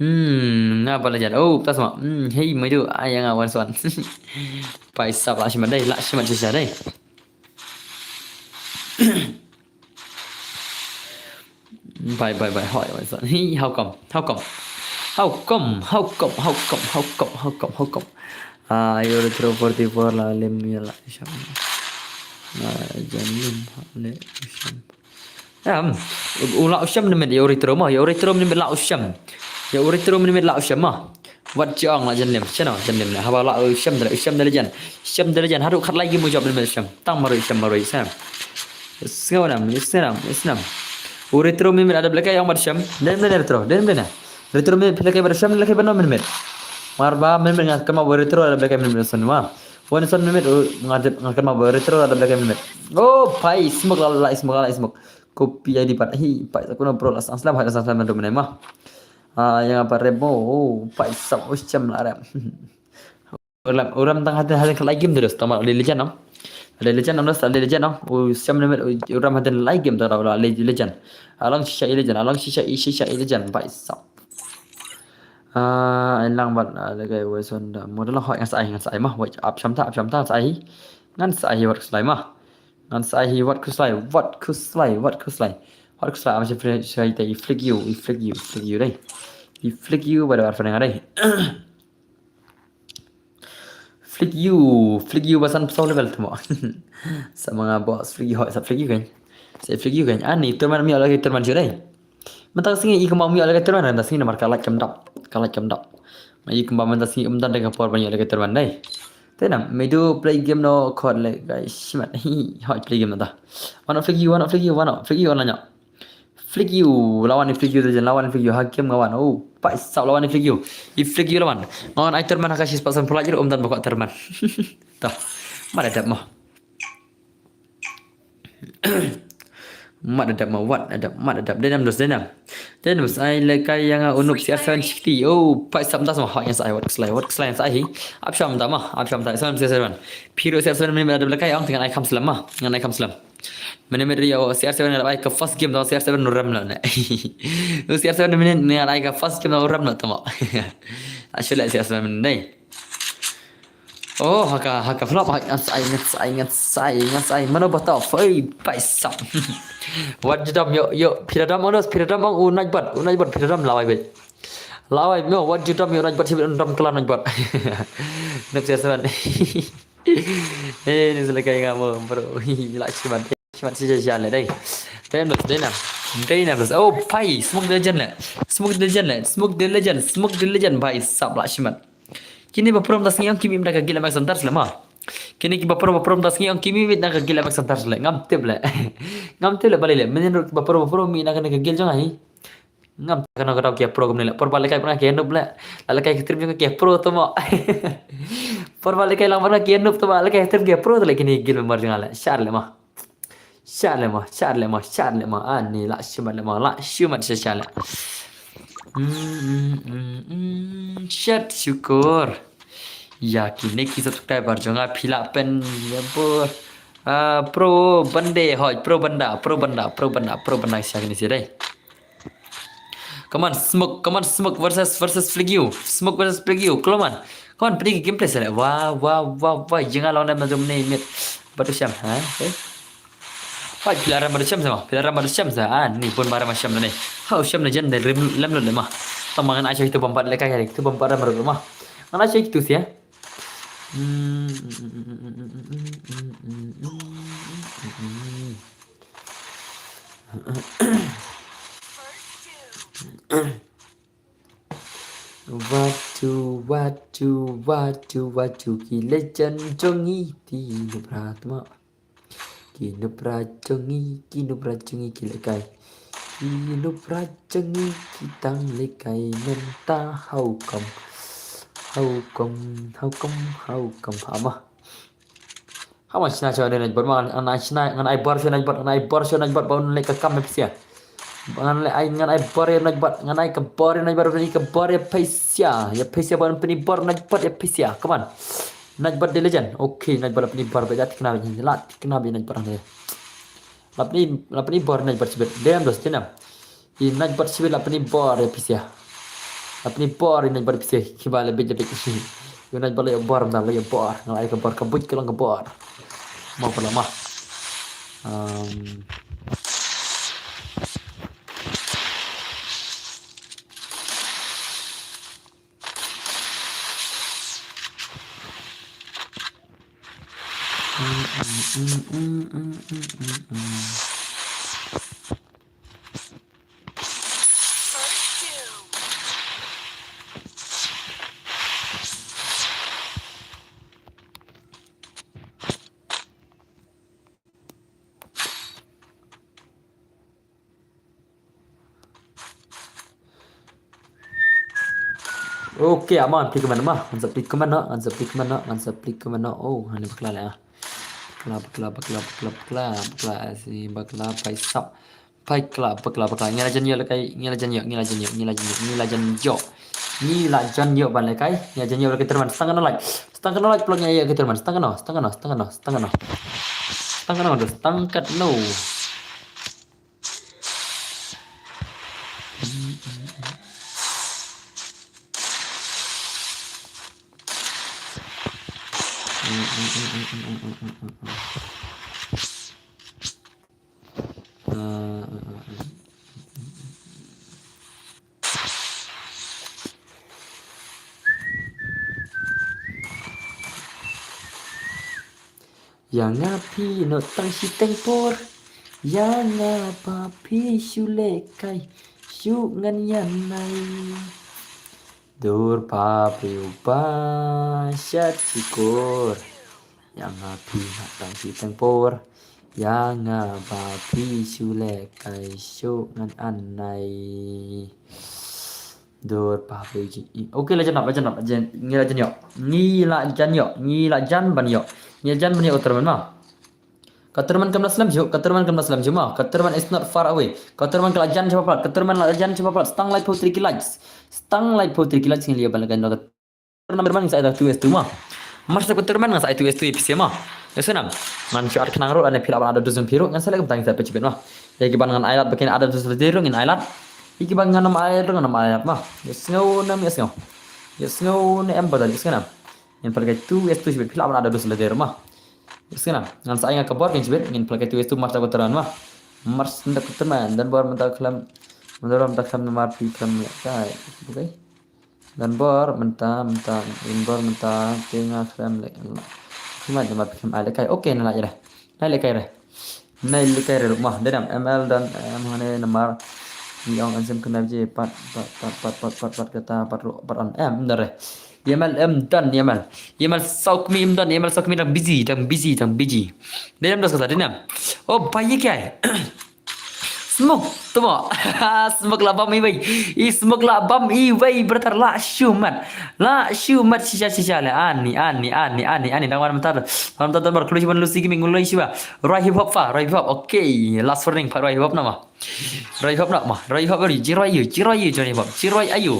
Hmm, ngapa la jan? Oh, tas ma. Hmm, hey, maju. Ayang awan swan. Pai sap la shiman dai, la shiman shisha dai. Bye bye bye. Hoi, awan swan. Hey, how come? How come? How come? How come? How come? How come? How come? How come? Ah, you retro forty-four la lim ya la sham. Ah, jan lim le sham. Em, u la u shem ne met ya u retro ma, ya u retro ne met la u shem. Ya u retro ne met la u shem ma. Wat jong la jan lem, chano jan lem ne. Haba la u shem da u shem da jan. Shem da jan haru khat lagi mu job ne met shem. Tang maru shem maru shem. Sngew nam, sngew nam, sngew nam. U retro ne met ada belaka yang bad shem. Den ne retro, den ne. Retro ne met belaka bad shem, belaka bad no ne met. Mar ba ne met ngat kama retro ada belaka ne met son ma. Wan son ne met ngat kama retro ada belaka ne met. Oh, pai smoke la la smoke la smoke. Kopi ai di pat. Hi, pai sa kuno bro la sang slam hai la sang slam do menai ma. Ah, yang apa remo? Oh, pai sa usyam la rem. Uram uram tang hatin hatin khlai game terus. Tama ada legend no. Ada legend no, ada legend no. Usyam ne met uram hatin lai game terus la legend. Along shisha legend, along shisha shisha legend pai sa. Ah, en lang bat la kai wei son da. Modal hoi ngan sa ai ngan sa ai ma. Wei ap sham ta ap sham ta sa ai. Ngan sa ai wat slai ma. Ngan sa hi wat khuslai, wat khuslai, wat khuslai. Wat khuslai am shi flick, shi te i flick you, i flick you, i flick you dai. I flick you ba da arfa dai. Flick you, flick you ba san psau level tamo. Sa manga boss flick you hoi sa flick you kan. Sa flick you kan. Ani terman mi ala terman shi dai. Mynta sngi i kumba um ïoh lehkai tyrmen, mynta sngi namar ka light kam dap, ka light kam dap. Ma i kumba mynta sngi um don da ka por ban ïoh lehkai tyrmen dei. Te nam, me du play game no khot lehkai shimet. Hi, hoi play game nata. Wano flick you, wano flick you, wano flick you wano nya. Flick you, lawan i Flick you tu jen, lawan i Flick you, hakim ngawan. Oh, paisap lawan i Flick you. I Flick you lawan. Ngawan ai terman ha ka shispah sanphew lait ruh um don ba kwah terman. Toh, mad adap mo. Mad adap mo, wat adap, mad adap. Dei nam dos, dei nam. Dei nam dos, ai lehkai ïa nga u Noob C R seven sixty. Oh, paisap das mo, ha ïa sa ai, wat kslai, wat kslai sa ai hi. Ap sham da mo, ap sham da, seven C R seven. Phi ruh C R seven mynne adap lehkai ong te ngan ai kham slem mo, ngan ai kham slem. Mynne mynne ïa C R seven nga la ai ka first game da C R seven u rem la ne. U C R seven mynne nga la ai ka first game da u rem la tama. Actually C R seven mynne. Oh, ha ka, ha ka flop, ha, ngan sa ai, ngan sa ai, ngan sa ai, ngan sa ai. Mano ba top? Oi, paisap. Wat ju dam, yo, yo, phi la dam, onos, phi la dam, ong u Nightbot, u Nightbot, phi la dam, lawai beit. Lawai, no, wat ju dam, yo, Nightbot, shibit, un dam klan Nightbot. Nep C R seven. Eh, ni sa lehkai nga mo, bro. Lah shimat, shimat shisha shisha leh dei. Dei nam, dei nam. Dei nam. Oh, phai, Smoke the Legend leh. Smoke the Legend leh. Smoke the Legend, Smoke the Legend, paisap lah shimat. Kine ba prom da sngi ong ki mih na ka guild Max Hunters leh mo. Kine ki ba prom, ba prom da sngi ong ki mih na ka guild Max Hunters leh. Ngam tip leh. Ngam tip leh balei leh. Mynnin ruh ki ba prom, ba prom mih na ka guild jong nga hi. Ngam tip kano ka daw ki ïa pro kumne leh. Por ba lehkai ba nga ki ïa noob leh. La lehkai ka stream jong nga ki ïa pro to mo. Por ba lehkai lang ba nga ki ïa noob to mo. Lehkai stream ki ïa pro to leh kine guild member jong nga leh. Shar leh mo. Shar leh mo, shar leh mo, shar leh mo. Ani lah shimat leh mo, lah shimat shisha leh. Hmm, hmm, hmm, hmm. Shet syukur. Ïa kine ki subscriber jong nga phi lah pyn ïa bor. Ah, pro bande hoi, pro banda, pro banda, pro banda, pro banda sha kine sha dei. Come on, Smoke, come on, Smoke versus, versus Flick you. Smoke versus Flick you. Come on. Come on, pyndonkam gameplay sha leh. Wah, wah, wah, wah. Ïa nga long na ma jong ne mit. Bad u Shem, ha? Okay. Wah, phi la ram bad u Shem sa mo. Phi la ram bad u Shem sa. Ah, ni pun ba ram u Shem ne. Ha, u Shem ne jen de rim lem lut leh mo. Tang ma ngan ai sha kitu bym pat lehkai, kitu bym pat ram lut mo. Ngan ai sha kitu sha. Hmm. Watu, watu, watu, watu, ki legend jong ngi, ki noob ra tma. Ki noob ra jong ngi, ki noob ra jong ngi, ki lehkai. Ki noob ra jong ngi, ki tang lehkai mynta, how come. How come, how come, how come, ha ma. Haba shna sha Nightbot ma, ngan ai shna, ngan ai bor sha Nightbot, ngan ai bor sha Nightbot ba un leh ka kam ïa pisa. Ngan leh ai, ngan ai bor ïa Nightbot, ngan ai ka bor ïa Nightbot, ngan ai ka bor ïa pisa. Ïa pisa ba un pyni bor Nightbot ïa pisa. Come on. Nightbot the legend. Okay, Nightbot la pyni bor ba ïa thikna ba ïa la thikna ba ïa Nightbot hangta. La pyni, la pyni bor Nightbot shibit. Dei nam dos, dei nam. I Nightbot shibit la pyni bor ïa pisa. La pyni bor i Nightbot pisa kiba la bit la bit. I Nightbot la ïa bor, la ïa bor. Nga la ïa ka bor, ka buit ka long ka bor. Mo pala ma. Um. Okay, aman, pli kmen ma. Ngan sa pli kmen noh, ngan sa pli kmen noh, ngan sa pli kmen noh. Oh, hani bakla leh. Bakla, bakla, bakla, bakla, bakla, bakla, si bakla, paisap. Bakla, bakla, bakla. Ngi la jan ïoh lehkai, ngi la jan ïoh, ngi la jan ïoh, ngi la jan ïoh, ngi la jan ïoh. Ngi la jan ïoh ban lehkai, ngi la jan ïoh lehkai terman. Stang kano like, stang kano like, pelong ïa lehkai terman. Stang kano, stang kano, stang kano, stang kano. Stang kano, stang kano. Ïa nga phi noh tang shiteng por. Ïa nga ba phi shu lehkai shu ngan ïa nai. Dur ba phi u ba shat shukor. Ïa nga phi noh tang shiteng por. Ïa nga ba phi shu leh kai shu ngan an nai. Dur pa phi ji. Okay, la jan ap, la jan ap, la jan, ngi la jan ïoh. Ngi la jan ïoh, ngi la jan ban ïoh. Ngi la jan ban ïoh ka tournament ma. Ka tournament kam la slem shuh, ka tournament kam la slem shuh ma. Ka tournament is not far away. Ka tournament ka la jan sha palat, ka tournament la jan sha palat. Stang lai phew three ki likes. Stang lai phew three ki likes ngi leh ban la kan ka tournament ngan sa ai da two S two ma. Mar sa ka tournament ngan sa ai two S two ïa phi sha ma. Ïa sngewna. Ngan shu ar khnang ruh lane phi lah ban ai da dos phi ruh ngan sa leh kumta ngan sa pynshibit ma. Ïa ki ban ngan ai lad ba kin ai da dos lade ruh ngin ai lad. Ïa ki ban ngan ym ai ruh ngan ym ai lad ma. Ïa sngewna, ïa sngew. Ïa sngewna em ba da ïa sngewna. Ngin pynlait kai two S two shibit phi lah ban ai da dos lade ruh ma. Ïa sngewna. Ngan sa ai nga ka bor ngin shibit ngin pynlait kai two S two mar sa ka tournament ma. Mar sa ka tournament don bor mynta khlem. Mynta bor mynta khlem namar phi khlem leh kai. Okay. Don bor mynta, mynta, don bor mynta, te nga khlem leh. Khlem leh namar phi khlem ai leh kai. Okay, nai leh kai re. Nai leh kai re. Nai leh kai re ruh ma. Dei nam M L don em hane namar. Ngi ong ansem kena je pat, pat, pat, pat, pat, pat, pat, kata, pat ruh, pat on. Em, don re. Ïa M L em don, ïa M L. Ïa M L saw kmie em don, ïa M L saw kmie dang busy, dang busy, dang busy. Dei nam dos kata, dei nam. Oh, ba ïa kai. Smoke, tamo. Smoke la bam iwei. I smoke la bam iwei, brother, la shu mat. La shu mat shisha shisha le. Ani, ani, ani, ani, ani. Dang wan mynta. Wan mynta don bor kloi shuwa Lucy Gaming, kloi shuwa. Roi hip hop fa, roi hip hop. Okay, last warning pa roi hip hop nama. Roi hip hop nama. Roi hip hop, roi, jingroi aïu, jingroi aïu, jingroi hip hop. Jingroi aïu.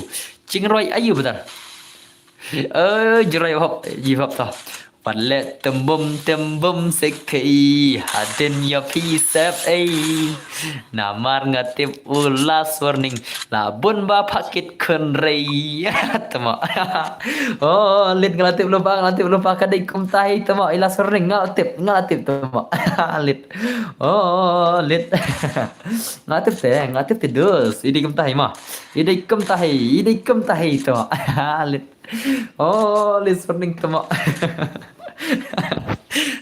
Jingroi aïu, brother. Eh, jingroi hip hop, hip hop ta. Wat leh tembum tembum sekei hadien ïa phi sep ei. Namar nga tip u last warning la bun ba pha kit khun rei. Tamo. Oh, lit nga la tip lypa, nga la tip lypa ka dei kumta hi tamo. I last warning nga la tip, nga la tip tamo. Lit. Oh, lit. Nga la tip te, nga la tip te dus. I dei kumta hi ma. I dei kumta hi, i dei kumta hi tamo. Lit. Oh, last warning tamo.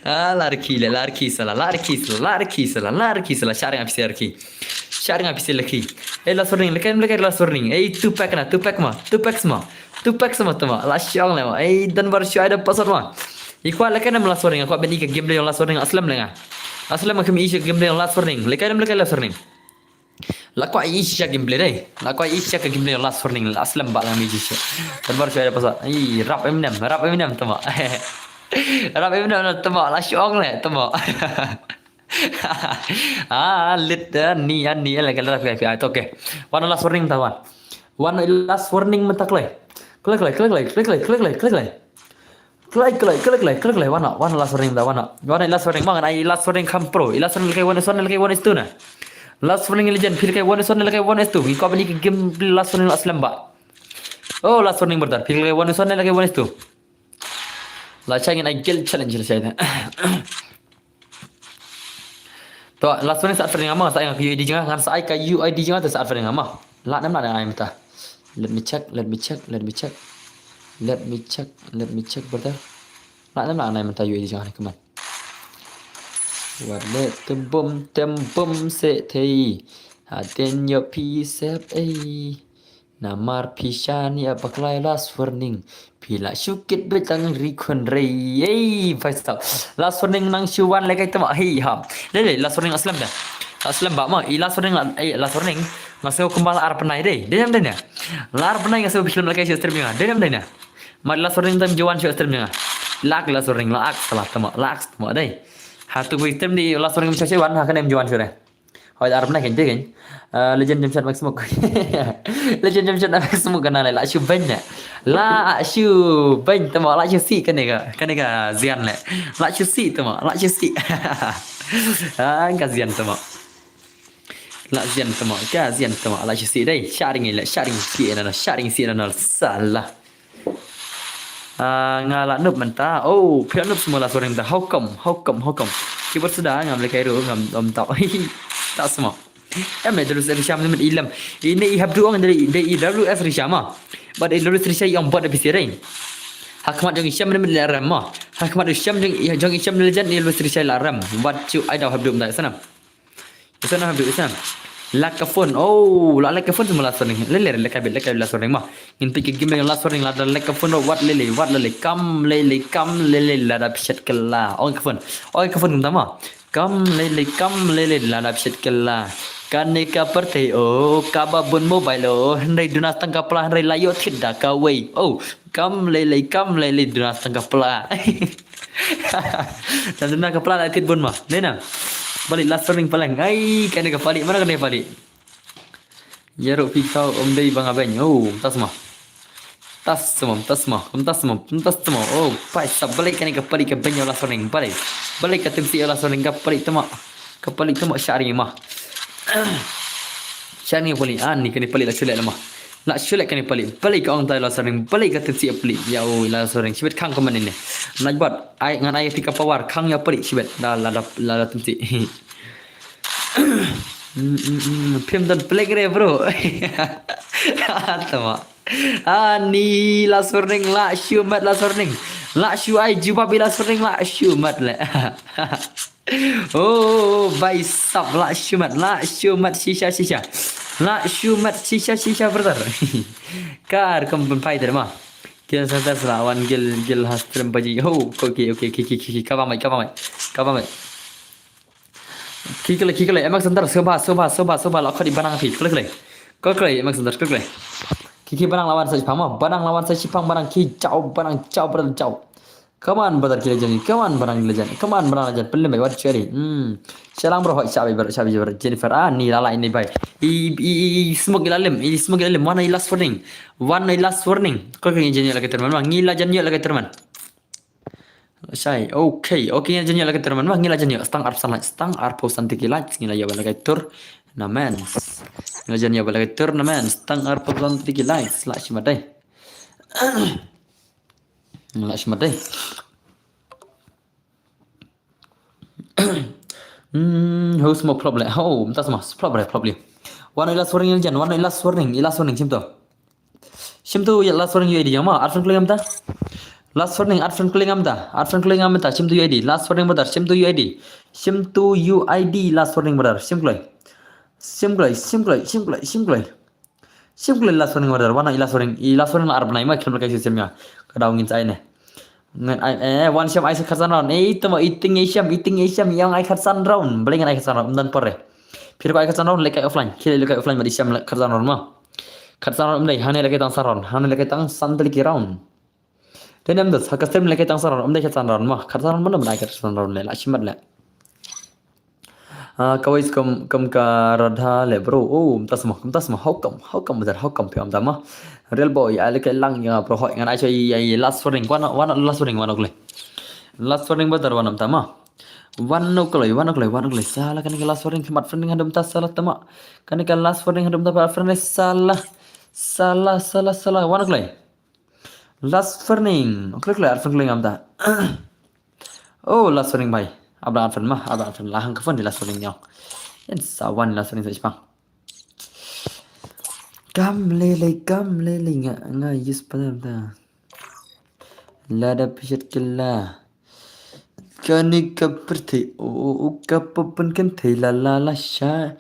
Ah, la rki le, la rki sala, la rki sala, la rki sala, la rki sala, sharing apisi rki. Sharing apisi laki. Eh, last warning, lekai, lekai last warning. Eh, two pack na, two pack ma, two pack ma, two pack ma tamo. La shong le ma. Eh, don bor shu ai da password ma. I kwah lekai nam last warning, kwah beni ka game le last warning, aslem le nga. Aslem ma kami issue game le last warning. Lekai nam lekai last warning. La kwah i shisha gameplay dei. La kwah i shisha ka gameplay last warning la slem ba la mi shisha. Don bor shuwa da pasa. Ai, rap Eminem, rap Eminem tamo. Rap Eminem tamo, la shong le tamo. Ah, lit da ni an ni le ka rap ka fi. Ah, okay. Wan last warning ta wan. Wan last warning mynta kloi. Kloi, kloi, kloi, kloi. Kloi, kloi, kloi, kloi. Kloi, kloi, kloi, kloi, wan, wan last warning da, wan. Wan last warning, ma ngan ai last warning kham pro. I last warning lekai one is one, lekai one is two na. Last warning legend, phi lekai one is one, lekai one is two. Ngi kwah beni ka game last warning la slem ba. Oh, last warning brother, phi lekai one is one, lekai one is two. La shai ngin ai guild challenge la shai. To, last warning sa add friend nga ma, sa ai ka U I D jong nga, ngan sa ai ka U I D jong nga, to sa add friend nga ma. La nam la nam ai mynta. Let me check, let me check, let me check. Let me check, let me check, brother. La nam la nam ai mynta U I D jong nga, come on. Wat le tembum, tembum se thei. Hadien ïa phi sep ei. Namar phi shaniah bakla, last warning. Phi la shu kit beit tang ri khun rei. Ei, bhai sahab. Last warning nang shu wan lekai tamo. Hei, ha. Le, le, last warning la slem da. La slem ba ma. I last warning la, eh, last warning. Nga sngew kumba la ar bnai dei. Dei nam dei na. La ar bnai nga sngew phi slem lekai sha stream nga. Dei nam dei na. Ma last warning tam ju wan sha stream nga. La ak last warning, la ak sala tamo. La ak tamo dei. Ha tu ku stream di last warning sha sha wan ha ka nem ju wan sha dei. Hoi, ar bnai kan dei kan. Ah, Legend Jamshed Max Smoke. Legend Jamshed Max Smoke kana le la shu beiñ ne. La shu beiñ tamo, la shu sih kane ka, kane ka zian le. La shu sih tamo, la shu sih. Ah, ka zian tamo. La zian tamo, ka zian tamo, la shu sih dei. Sharing le, sharing sih na, sharing sih na sala. Ah, nga la noob mynta. Oh, phi la noob semua last warning mynta. How come? How come? How come? Keyboard suda ngam lekai ruh ngam om tau. Ta semua. Em, eh, W S Risha mynta ilem. Ini i hap duong dari, dari W S Risha ma. Bad W S Risha i ong bot da pisi ring. Hakmat jong i shem mynta la rem ma. Hakmat jong i shem jong, jong i shem legend i W S Risha la rem. Bad chu ai dau hap duong da sana. Isan hap duh isan. Lak ka phone. Oh, la lak ka phone semua last warning. Lele, lele, lele, last warning ma. Ngin pik game last warning, la da lak ka phone, wat lele, wat lele, kam lele, kam lele, la da pichet kela. Oi ka phone. Oi ka phone kumta ma. Kam lei lei, kam lei lei, la dap shet kylla. Kane ka pyrthei o, kaba bun mobile o, hynrei duna tang ka pla, hynrei la ïoh thied da kawei. Oh, kam lei lei, kam lei lei, duna tang ka pla. Na duna ka pla la thied bun ma. Dei na. Palik last warning palang. Ai, kane ka palik, mana kane ka palik? Ïaroh phi khaw um dei ba nga beiñ. Oh, mynta sma. Mynta sma, mynta sma, mynta sma, mynta sma. Oh, paisa, balei kane ka palik ka beiñ ïa u last warning, balei. Balei ka tymsieh ïa u last warning, ka palik tymma. Ka palik tymma, shah ring ma. Shah ring palik, ah, ni kane palik la shu leh la ma. La shu leh kane palik, balei ka ong ta ïa u last warning, balei ka tymsieh ïa u palik. Ïa u last warning, shibit khang kumne ne. Nai bad, ai ngan ai phi ka power, khang ïa u palik, shibit. La, la, la, la, la tymsieh. Mm, mm, mm. Phim don palik re, bro. Tama. Ani last warning, la shu mat last warning. La shu ai jubab ïa last warning, la shu mat le. Oh, bhai sab, la shu mat, la shu mat shisha shisha. La shu mat shisha shisha, brother. Kar kum pun fighter ma. Kien sa tas la wan gil, gil ha stream baji. Oh, okay, okay, okay, okay, okay. Cover mic, cover mic, cover mic. Ki kle, ki kle, M X Center, soba, soba, soba, soba, la khot i banang phi, kle, kle. Kle, kle, M X Center, kle, kle. Ki, ki banang lawan sa shipang ma, banang lawan sa shipang, banang ki jao, banang jao, brother jao. Come on, brother ki legend, come on, banang legend, come on, banang legend, pynlem bai wat cheri. Hmm. Shalang bro, hoi, shabi bro, shabi bro, Jennifer, ah, ni lala ini bai. I, i, i, i, smoke ila lem, i smoke ila lem, wan i last warning, wan i last warning. Kle, kle, Jennifer la keter man, ngi la Jennifer la keter man. Shai, okay, okay, ngi la jan ïoh la ka tur man, ma, ngi la jan ïoh, stang arphew san like, stang arphew san tiki like, ngi la ïoh ba la ka tur, na men. Ngi la jan ïoh ba la ka tur, na men, stang arphew san tiki like, la shi mat dei. La shi mat dei. Hmm, who's more problem? Oh, mynta sma, problem, problem. Wan i last warning jan, wan i last warning, i last warning, shim to. Shim to ïa last warning U I D jong ma, arphew san kylli ngam ta. Last warning, arphew san kylli ngam ta, arphew san kylli ngam ta, shim to U I D, last warning brother, shim to U I D. Shim to U I D, last warning brother, shim kylli. Shim kylli, shim kylli, shim kylli, shim kylli. Shim kylli last warning brother, wan i last warning, i last warning la arphew nai ma, khlem la kai shim ïa. Ka daw ngin sa ai ne. Ngan ai, eh, wan shim ai sa khatsan round. Eh, ito ma, iting ai shim, iting ai shim, ïa ai khatsan round. Balei ngan ai khatsan round, ym don por re. Phi ruh ai khatsan round, leh kai offline. Khie leh kai offline, ma di shim khatsan round ma. Khatsan round ym dei, hangne leh kai tang san round. Hangne leh kai tang san tylli ki round. Te nem dos, ha ka stream leh kai tang san round, ym dei khatsan round ma. Khatsan round ma, ym dei khatsan round leh, la shi mat leh. Ah, kawei kum, kum ka Radha leh bro. Oh, mynta sma, mynta sma, how come, how come brother, how come phi ym ta ma. Real boy, ai leh kai lang ïa bro, hoi ngan ai sha i, i last warning, wan, wan last warning, wan kylli. Last warning brother, wan ym ta ma. Wan u kylli, wan u kylli, wan u kylli. Sala kane ka last warning, khmat friending haduh mynta sala tama. Kane ka last warning haduh mynta ba friending sala. Sala, sala, sala, wan u kylli. Last warning. U kylli, kylli, arphew san kylli ngam ta. Oh, last warning bhai. Abra arphew san ma, abra arphew san la hang ka phone di last warning ñiaw. Yan sa wan last warning sa shipang. Kam lei lei, kam lei lei nga, nga use pa ta. Lada phi shet kylla. Kane ka pyrthei, o, o, o, ka pa pynkynthei la, la, la, sha.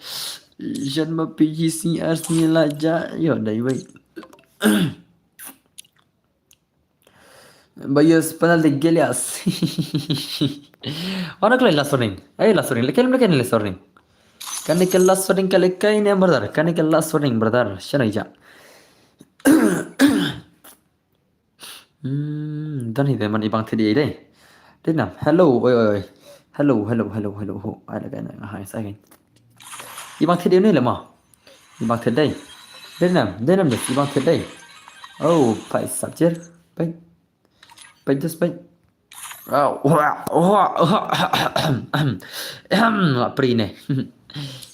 Shan ma phi hi sngi ar sngi la ja, ïoh dei wei. Ba ïoh panel de gelias. Wan u kylli last warning. Eh, last warning. Leh kai lem, leh kai last warning. Kane ka last warning ka leh kai ne brother. Kane ka last warning brother. Shano i ja. Hmm, don hi de man i bang thied ei de. Dei nam. Hello, oi, oi, oi. Hello, hello, hello, hello, ho. Ai la kai na, hai, sa kai. I bang thied ei ne le ma. I bang thied dei. Dei nam, dei nam de, i bang thied dei. Oh, pai sap jer. Pai. Pai just pai. Wow, wow, wow, wow. Ahem, la pri ne.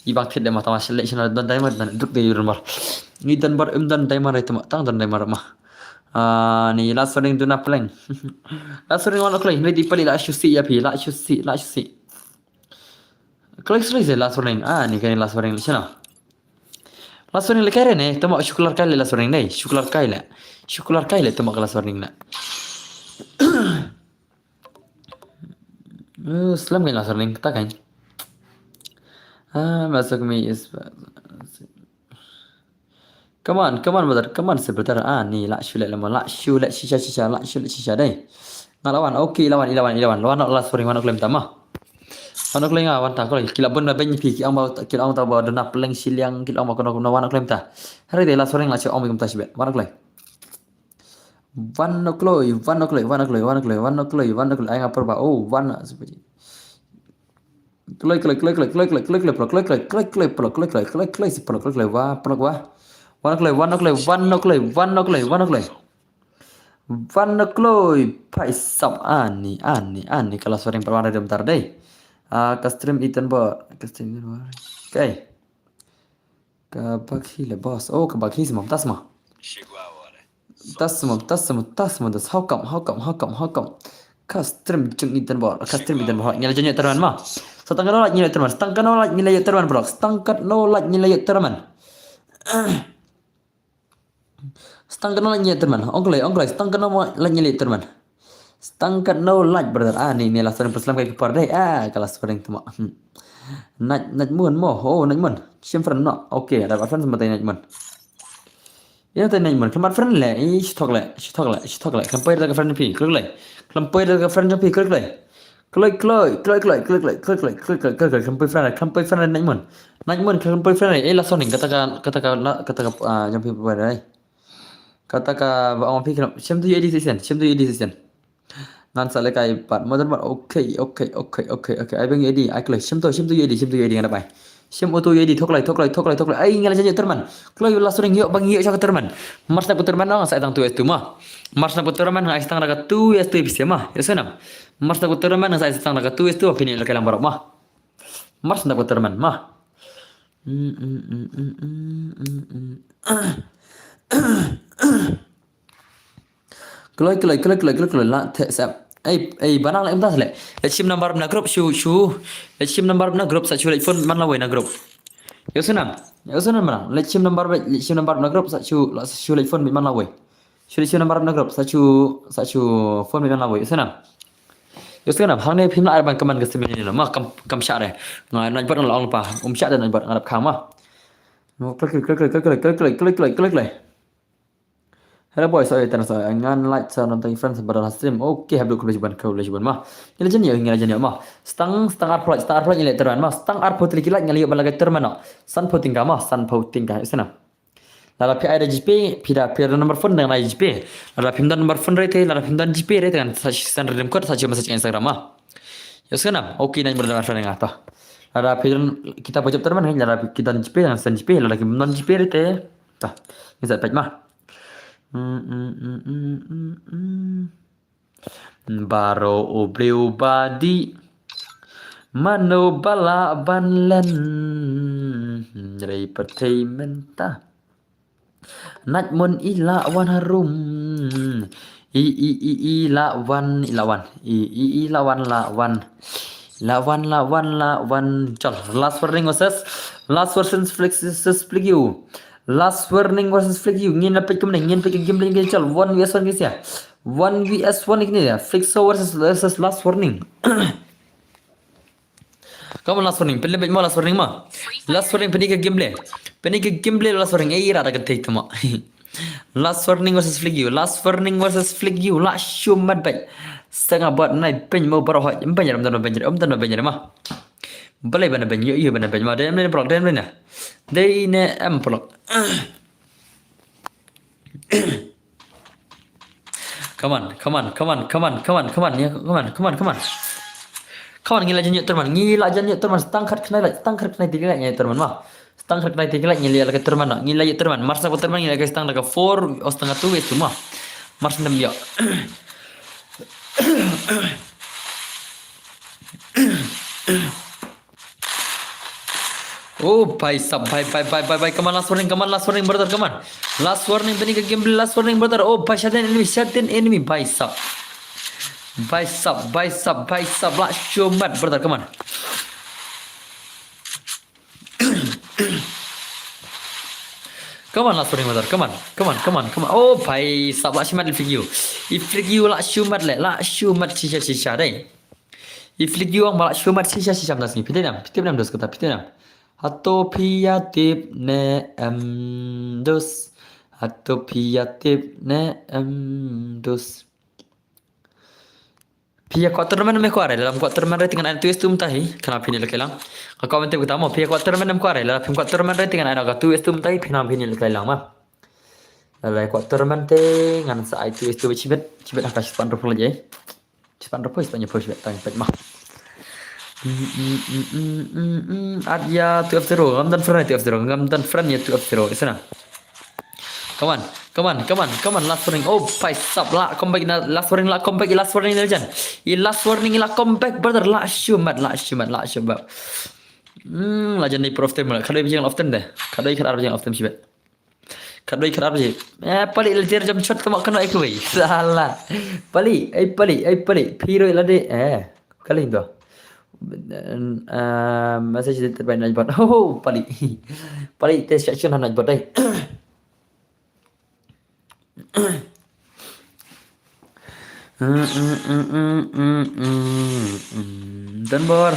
I bang thied de ma tama sele sina don dai ma don duk de yurmar. Ni don bar um don dai ma rai tama tang don dai ma ma. Ah, ni last warning duna pleng. Last warning wan u kylli, ni di pali la shu si ïa phi, la shu si, la shu si. Kylli, kylli, last warning. Ah, ni kane last warning leh shano. Last warning leh kai re ne, tama shu klar kai leh last warning ne, shu klar kai leh. Shu klar kai leh tama ka last warning ne. Uh, slem kan last warning, ta kan. Ah, masuk mi is. Come on, come on, brother, come on, si brother. Ah, ni la shu leh lama, la shu leh shisha, shisha, la shu leh shisha dei. Nga lawan, okay, lawan, lawan, lawan. Lawan last warning, wan u kylli mynta ma. Wan u kloi nga, wan ta kloi. Ki la bun ba beiñ phi, ki ong ba, ki ong ta ba duna pleng shiliang, ki ong ba kono kono, wan u kloi mynta. Hynrei te last warning la shu ong ba kumta shibit. Wan u kloi. Wan u kloi, wan u kloi, wan u kloi, wan u kloi, wan u kloi, wan u kloi. Ai nga por ba, oh, wan. Kloi, kloi, kloi, kloi, plo, kloi, kloi, kloi, kloi, kloi, wa, plo, wa. Wan u kloi, wan u kloi, wan u kloi, wan u kloi, wan u kloi. Wan u kloi, phaisap, ani, ani, ani, ka last warning pat wan re dum tar dei. Ah, ka stream iten bo, ka stream iten bo. Okay. Ka bakhi le boss. Oh, ka bakhi sma, tas sma. Tas sma, tas sma, tas sma, tas. How come, how come, how come, how come? Ka stream jong iten bo, ka stream iten bo. Ngi la jong ïa terman ma. Sa tang katno like ngi la ïa terman, sa tang katno like ngi la ïa terman bro. Sa tang katno like ngi la ïa terman. Sa tang katno like ngi la ïa terman. Ong kloi, ong kloi, sa tang katno like ngi la ïa terman. Sa tang katno like brother. Ah, ni, ni last warning pynslem kai ka por dei. Ah, ka last warning tu mo. Hmm. Naj, Najmun mo. Oh, Najmun. Shim friend no. Okay, da friend sama tai Najmun. Ïa tai Najmun. Khlem friend le. Ih, shi thok le. Shi thok le. Shi thok le. Khlem poi da ka friend phi. Klik le. Khlem poi da ka friend phi. Klik le. Kloi, kloi, kloi, kloi, kloi, kloi, kloi, kloi, kloi, kloi, kloi, kloi, khlem poi friend, khlem poi friend Najmun. Najmun, khlem poi friend. Eh, last warning, kata ka, kata ka, na, kata ka, ah, jong phi poi friend, eh. Kata ka, ba ong phi khlem, shem tu ïa di session, shem tu ïa di session. Ngan sa lehkai pat, modern pat, okay, okay, okay, okay, okay. Ai bang ïa di, ai kloi, shem tu, shem tu ïa di, shem tu ïa di, ngan da bai. Shem utu ïa di, thok lai, thok lai, thok lai, thok lai. Ai, ngi la jan ïoh terman. Kloi last warning ïoh, bang ïoh sha ka terman. Mar sna ka terman, ngan sa tang tu S two ma. Mar sna ka terman, ngan sa tang da ka tu S two phi ma. Ïoh sngewbha. Mar sna ka terman, ngan sa tang da ka tu S two, phi ne la ka lang barok ma. Mar sna ka terman ma. Mm, mm, mm, mm, mm, mm, mm. Kloi, kloi, kloi, kloi, kloi, kloi, la, the, sep. Ei, ei, banang la, imta sele. Leit shim number na group, shu, shu. Leit shim number na group, sa shu leit phone man lawei na group. Ïoh sngewbha. Ïoh sngewbha banang. Leit shim number, leit shim number na group, sa shu, la, shu leit phone man lawei. Shu leit shim number na group, sa shu, sa shu phone man lawei. Ïoh sngewbha. Ïoh sngewbha, hangne phim lah ban kmen ka stem ne, ma kam, kam shah re. Nga nai bot nga la ong pa. Um shah de nai bot nga dap khang ma. No, kloi, kloi, kloi. Hello boys, sorry, tan sorry. Ngan like sa nonton friends ba don stream. Okay, hablu khublei shibun, khublei shibun ma. Ngi la jan ïoh, ngi la jan ïoh ma. Stang, stang arphew like, stang arphew like ngi la terman ma. Stang arphew tylli ki like ngi la ïoh ban lehkai terman no. Sanphew tyngka ma, sanphew tyngka. Ïoh sngewbha. Lada phi ai da GPay, phi da phi da number phone dang ai GPay. Lada phim don number phone re te, lada phim don GPay re te kan sa send redeem code, sa shu message Instagram ma. Ïoh sngewbha. Okay, nai mur da friend nga to. Lada phi don kita bajop terman, lada phi don GPay ngan send GPay, lada kim don GPay re te. To. Ngi sa peit ma. Mm, mm, mm, mm, mm, mm. Baroh u briew ba dih, mano ba lah ban len, hynrei pyrthei mynta. Najmun i lah wan harum. I, i, i, i lah wan, i lah wan. I, i, i lah wan, lah wan. Lah wan, lah wan, lah wan. Chal, last warning versus, last versus Flick, versus Flick U. Last warning versus Flick U. Ngin la peit kumne, ngin peit ka game lane, ngin chal one versus one ngin sia. One versus one ngin sia. Flick U versus, versus last warning. Come on, last warning. Pynlong beit mo last warning mo. Last warning, pynlong ka game lane. Pynlong ka game lane last warning. Eh, ira da ka tei tu mo. Last warning versus Flick U. Last warning versus Flick U. Lah shu mat beit. Sa nga bot nai beiñ mo baroh hoi. Beiñ ram dan beiñ ram dan beiñ ram mo. Balei ban beiñ, ïoh, ïoh ban beiñ mo. Dei em ne block, dei em ne. Dei ne em block. Come on, come on, come on, come on, come on, come on, yeah, come on, come on, come on. Come on, ngi la jan ïoh terman, ngi la jan ïoh terman, stang khat khnai la, stang khat khnai tiki la ïoh terman mo. Stang khat khnai tiki la ngi la ïoh terman, ngi la ïoh terman. Mar sa terman ngi la ka stang da ka four, o stang da two ways tu mo. Mar sa ïoh. Oh, bhai sab, bhai, bhai, bhai, bhai, bhai. Come on, last warning, come on, last warning, brother, come on. Last warning, bani ka game, last warning, brother. Oh, bhai, shot an enemy, shot an enemy, bhai sab. Bhai sab, bhai sab, bhai sab, lah shu mat, brother, come on. Come on, last warning, brother, come on, come on, come on, come on. Oh, bhai sab, lah shu mat, i Flick U. I Flick U, lah shu mat le, lah shu mat, shisha, shisha, dei. I Flick U ong ba lah shu mat shisha shisha, ym da sngi. Phi tip ne em, phi tip ne em dos kata, phi tip ne em. Hato phi ïa tip ne em dos. Hato phi ïa tip ne em dos. Phi ïa kwah tournament em kwah re, lada kwah tournament re te ngan ai two S two mynta hi, kane phin ïa lehkai lang. Nga kwah ban tip kata mo, phi ïa kwah tournament em kwah re, lada phim kwah tournament re te ngan ai two S two mynta hi, phin ïa lehkai lang ma. Lada kwah tournament te ngan sa ai two S two shibit, shibit ha ka shispah hynriewphew leit ei. Shispah hynriewphew, shispah hynñiewphew shibit tang peit ma. Mm, mm, mm, mm, mm, mm. At ïa two F zero, ngam don friend ïa two F zero, ngam don friend ïa two F zero, isna. Come on, come on, come on, come on, last warning. Oh, bhai sab, la comeback na, last warning, la comeback, last warning legend. I last warning, la comeback, brother, la shumat, la shumat, la shumat. Hmm, la jan ni pro of time, ka doi bijeng of time de. Ka doi ka ar bijeng of time shibit. Ka doi ka ar bijeng. Eh, pali la jer jam shot tama kano ai kuwei. Salah. Pali, ai pali, ai pali. Phi roi la de. Eh, kali to. Eh, message deleted by Nightbot. Oh, pali. Pali te section Nightbot dai. Donbor,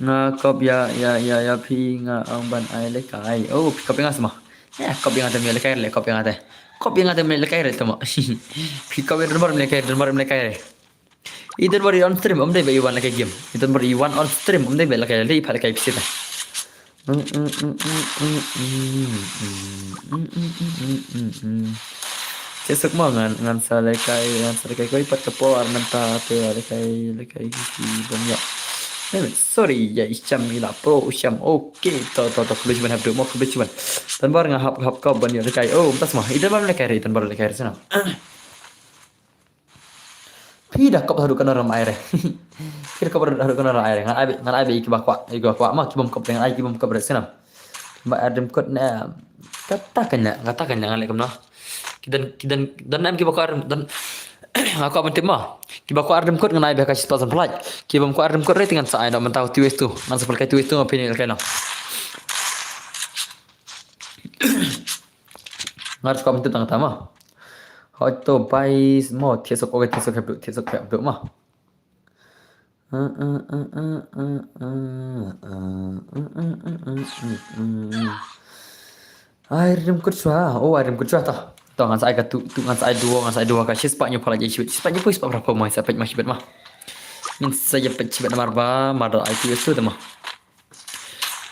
nga kop ïa, ïa, ïa, ïa phi, nga ong ban ai lehkai. Oh, phi kop ïa nga sma. Eh, kop ïa nga te, me lehkai re, kop ïa nga te. Kop ïa nga te, me lehkai re tama. Phi kop ïa Donbor, me lehkai, Donbor, me lehkai re. I Donbor i on stream, um dei ba i wan lehkai game. I Donbor i wan on stream, um dei ba lehkai, dei pat lehkai phi sita. Te suk mo ngan, ngan sa lehkai, ngan sa lehkai koi pat ka por mynta te lehkai, lehkai ki bom ïa. Eh, sorry, ïa i Sham i la pro u Sham. Okay, to, to, to, khublei shibun hap duk mo, khublei shibun. Donbor nga hap, hap kop ban ïa lehkai. Oh, mynta sma, i Donbor lehkai re, i Donbor lehkai re sna. Phi da kop haduh kano ram ai re. Phi da kop haduh kano ram ai re. Ngan ai, ngan ai ba i kiba kwah, i kiba kwah ma, ki bym kop re, ngan ai ki bym kop re sngap. Ba ar rim kot ne. Kata kane, kata kane ngan leh kumno. Ki don, ki don, don em kiba kwah ar rim, don. Nga kwah ban tip ma. Kiba kwah ar rim kot ngan ai ba ka shi thousand plate. Ki bym kwah ar rim kot re te ngan sa ai noh mynta two S two. Ngan sa pynlehkai two S two ma phi ne lehkai noh. Nga kwah ban tip tang kata ma. Hoi to bai mo thiah suk, okay, thiah suk hep duh, thiah suk hep duh ma. Ai rim kut shuwa, oh ai rim kut shuwa ta. To ngan sa ai ka tu, tu ngan sa ai duo, ngan sa ai duo ka shispah hynñiewphew la jai shibit, shispah hynñiewphew, shispah phraphew ma, sa peit ma shibit ma. Ngin sa ïa peit shibit namar ba, mar da ai tu ïa tu ta ma.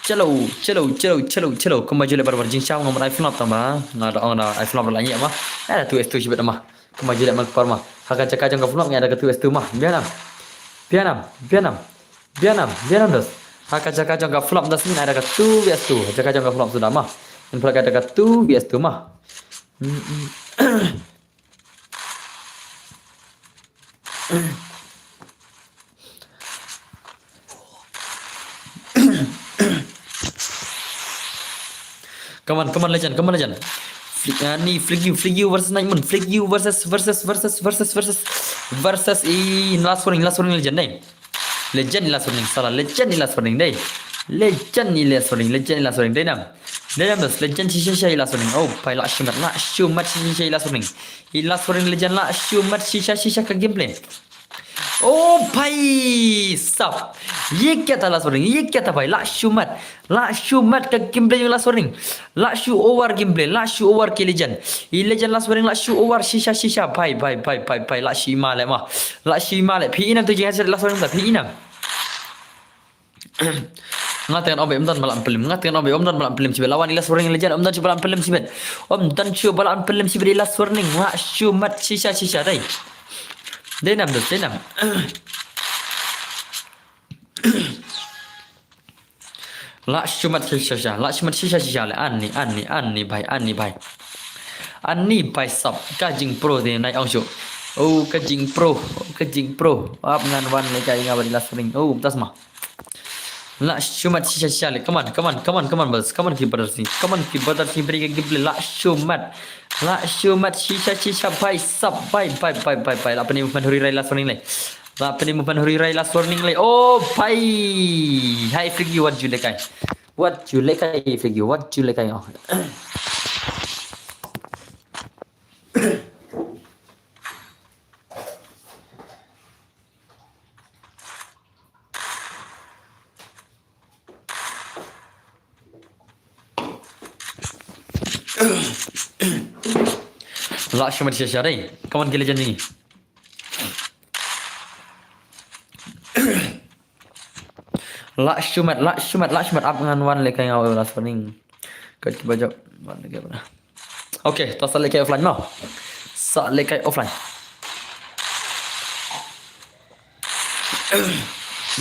Chalo, chalo, chalo, chalo, chalo. Kumba ju leh barbar jingshaw ngam ai flop tang ba. Nga da ong da ai flop la ngi ma. Ai da two S two shibit ma. Kumba ju leh man kpar ma. Ha ka jaka jong ka flop ngi ai da ka two S two ma. Bianam. Bianam, bianam. Bianam, bianam dos. Ha ka jaka jong ka flop dos ngi ai da ka two S two. Ha jaka jong ka flop suda ma. Ngi pynlehkai da ka two S two ma. Hmm, hmm. Come on, come on, legend, come on, legend. Flick, uh, ni Flick you, Flick you versus Nightman, Flick you versus, versus, versus, versus, versus, versus, i last warning, last warning, legend, eh. Legend i last warning, salah, legend i last warning, dei. Legend i last warning, legend i last warning, dei nam. Dei nam dos, legend shisha shisha i last warning. Oh, pai la shumat, la shumat shisha shisha i last warning. I last warning legend la shumat shisha shisha ka gameplay. Oh, pai sap. Ye kya tha last warning, ye kya tha pai, la shumat. La shumat ka gameplay last warning. La shu over gameplay, la shu over ki legend. I legend last warning la shu over shisha shisha, pai, pai, pai, pai, pai, la shi ma le ma. La shi ma le, phi inam tu jing headshot last warning ta, phi inam. Nga te ngan ong ba ym don ba la pynlem, nga te ngan ong ba ym don ba la pynlem shibit. Lawan i last warning legend, ym don shuh ba la pynlem shibit. Ym don shuh ba la pynlem shibit i last warning, la shumat shisha shisha dei. Dei nam dos, dei nam. La shumat shisha shisha, la shumat shisha shisha le. Ani, ani, ani bai, ani bai. Ani bai sap, ka jingpro te nai ong shu. Oh, ka jingpro, oh, ka jingpro. Ap ngan wan lehkai nga bad i last warning. Oh, tas ma. La shumat shisha shisha le. Come on, come on, come on, come on, boys. Come on, ki brother sing. Come on, ki brother sing, beri ka gameplay. La shumat. La shumat shisha shisha bai sap, bai, bai, bai, bai, bai. La pyni movement huri rai last warning le. La pyni movement huri rai last warning le. Oh, bai. Hai Flick you, what you lehkai. What you lehkai, Flick you, what you lehkai. Oh. La shumat shisha shisha dei. Come on, ki legend ni. Lah shumat, lah shumat, lah shumat ap ngan wan lehkai nga u last warning. Ka kiba jop wan lehkai ba. Okay, to sa lehkai offline mo. Sa lehkai offline.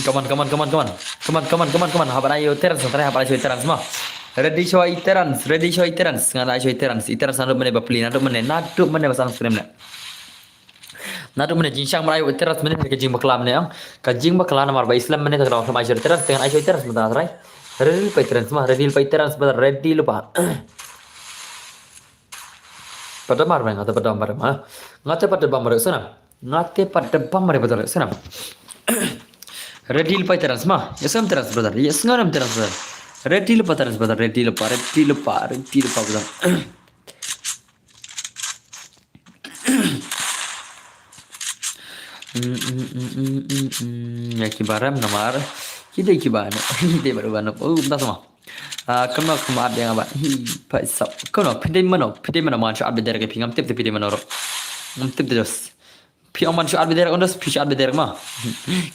Come on, come on, come on, come on. Come on, come on, come on, come on. Haba ai shuwa i Terrence, haba ai shuwa i Terrence mo. Ready shuwa i Terrence, ready shuwa i Terrence. Ngan ai shuwa i Terrence. I Terrence naduh mynne ba plie, naduh mynne, naduh mynne ba san screen ne. Naduh mynne jingshisha mar ai shuwa i Terrence mynne ka jingbakla mynne ang. Ka jingbakla namar ba i slem mynne ka dang slem ai shuwa i Terrence, te ngan ai shuwa i Terrence mynta trai. Ready lypa i Terrence mo, ready lypa i Terrence, brother, ready lypa. Pat da bam re, nga te pat da bam re, nga te pat da bam re, sana. Nga te pat da bam re, brother, sana. Ready lypa i Terrence mo. Ïa sngewbha Terrence, brother. Ïa sngewbha Terrence, brother. Ready lypa Terrence, brother. Ready lypa, ready lypa, ready lypa, brother. Mm, mm, mm, mm, mm, mm. Ïa kiba rem namar ki dei kiba nop, ki dei ba nop. Oh, mynta sa mo. Ah, kumno kumno ap ïa nga ba. Hi, pha sap. Kumno, phi dei mano, phi dei mano, man shu ap beit direct ïa phi, ngam tip te phi dei mano ruh. Ngam tip te, just. Phi ong man shu ap beit direct, just phi shu ap beit direct mo.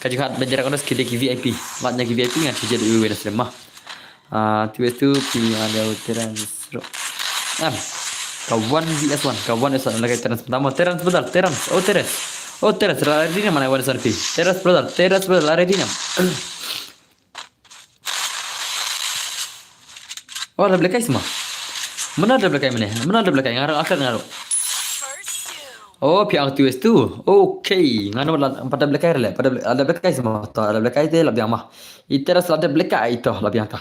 Ka jingkhot ap beit direct, just ki dei ki V I P. Wat na ki V I P ngan shu jied uwei na stream mo. Ah, tu tu phi ada u Terrence ruh. Am. Ka one V S one, ka one V S one lehkai Terrence. Tama Terrence, brother, Terrence. Oh, Terrence. Oh, Terrence, la ready ne mana one V S one phi. Terrence, brother, Terrence, brother, la ready ne. Oh, la blackout seh mo. Mano la blackout mynne? Mano la blackout? Nga ruh, akar nga ruh. Oh, phi ong two S two. Okay, nga ruh la, pat da blackout re le. Pat da bla-, la blackout seh mo. To, la blackout te la biang mo. I Terrence la blackout to, la biang to.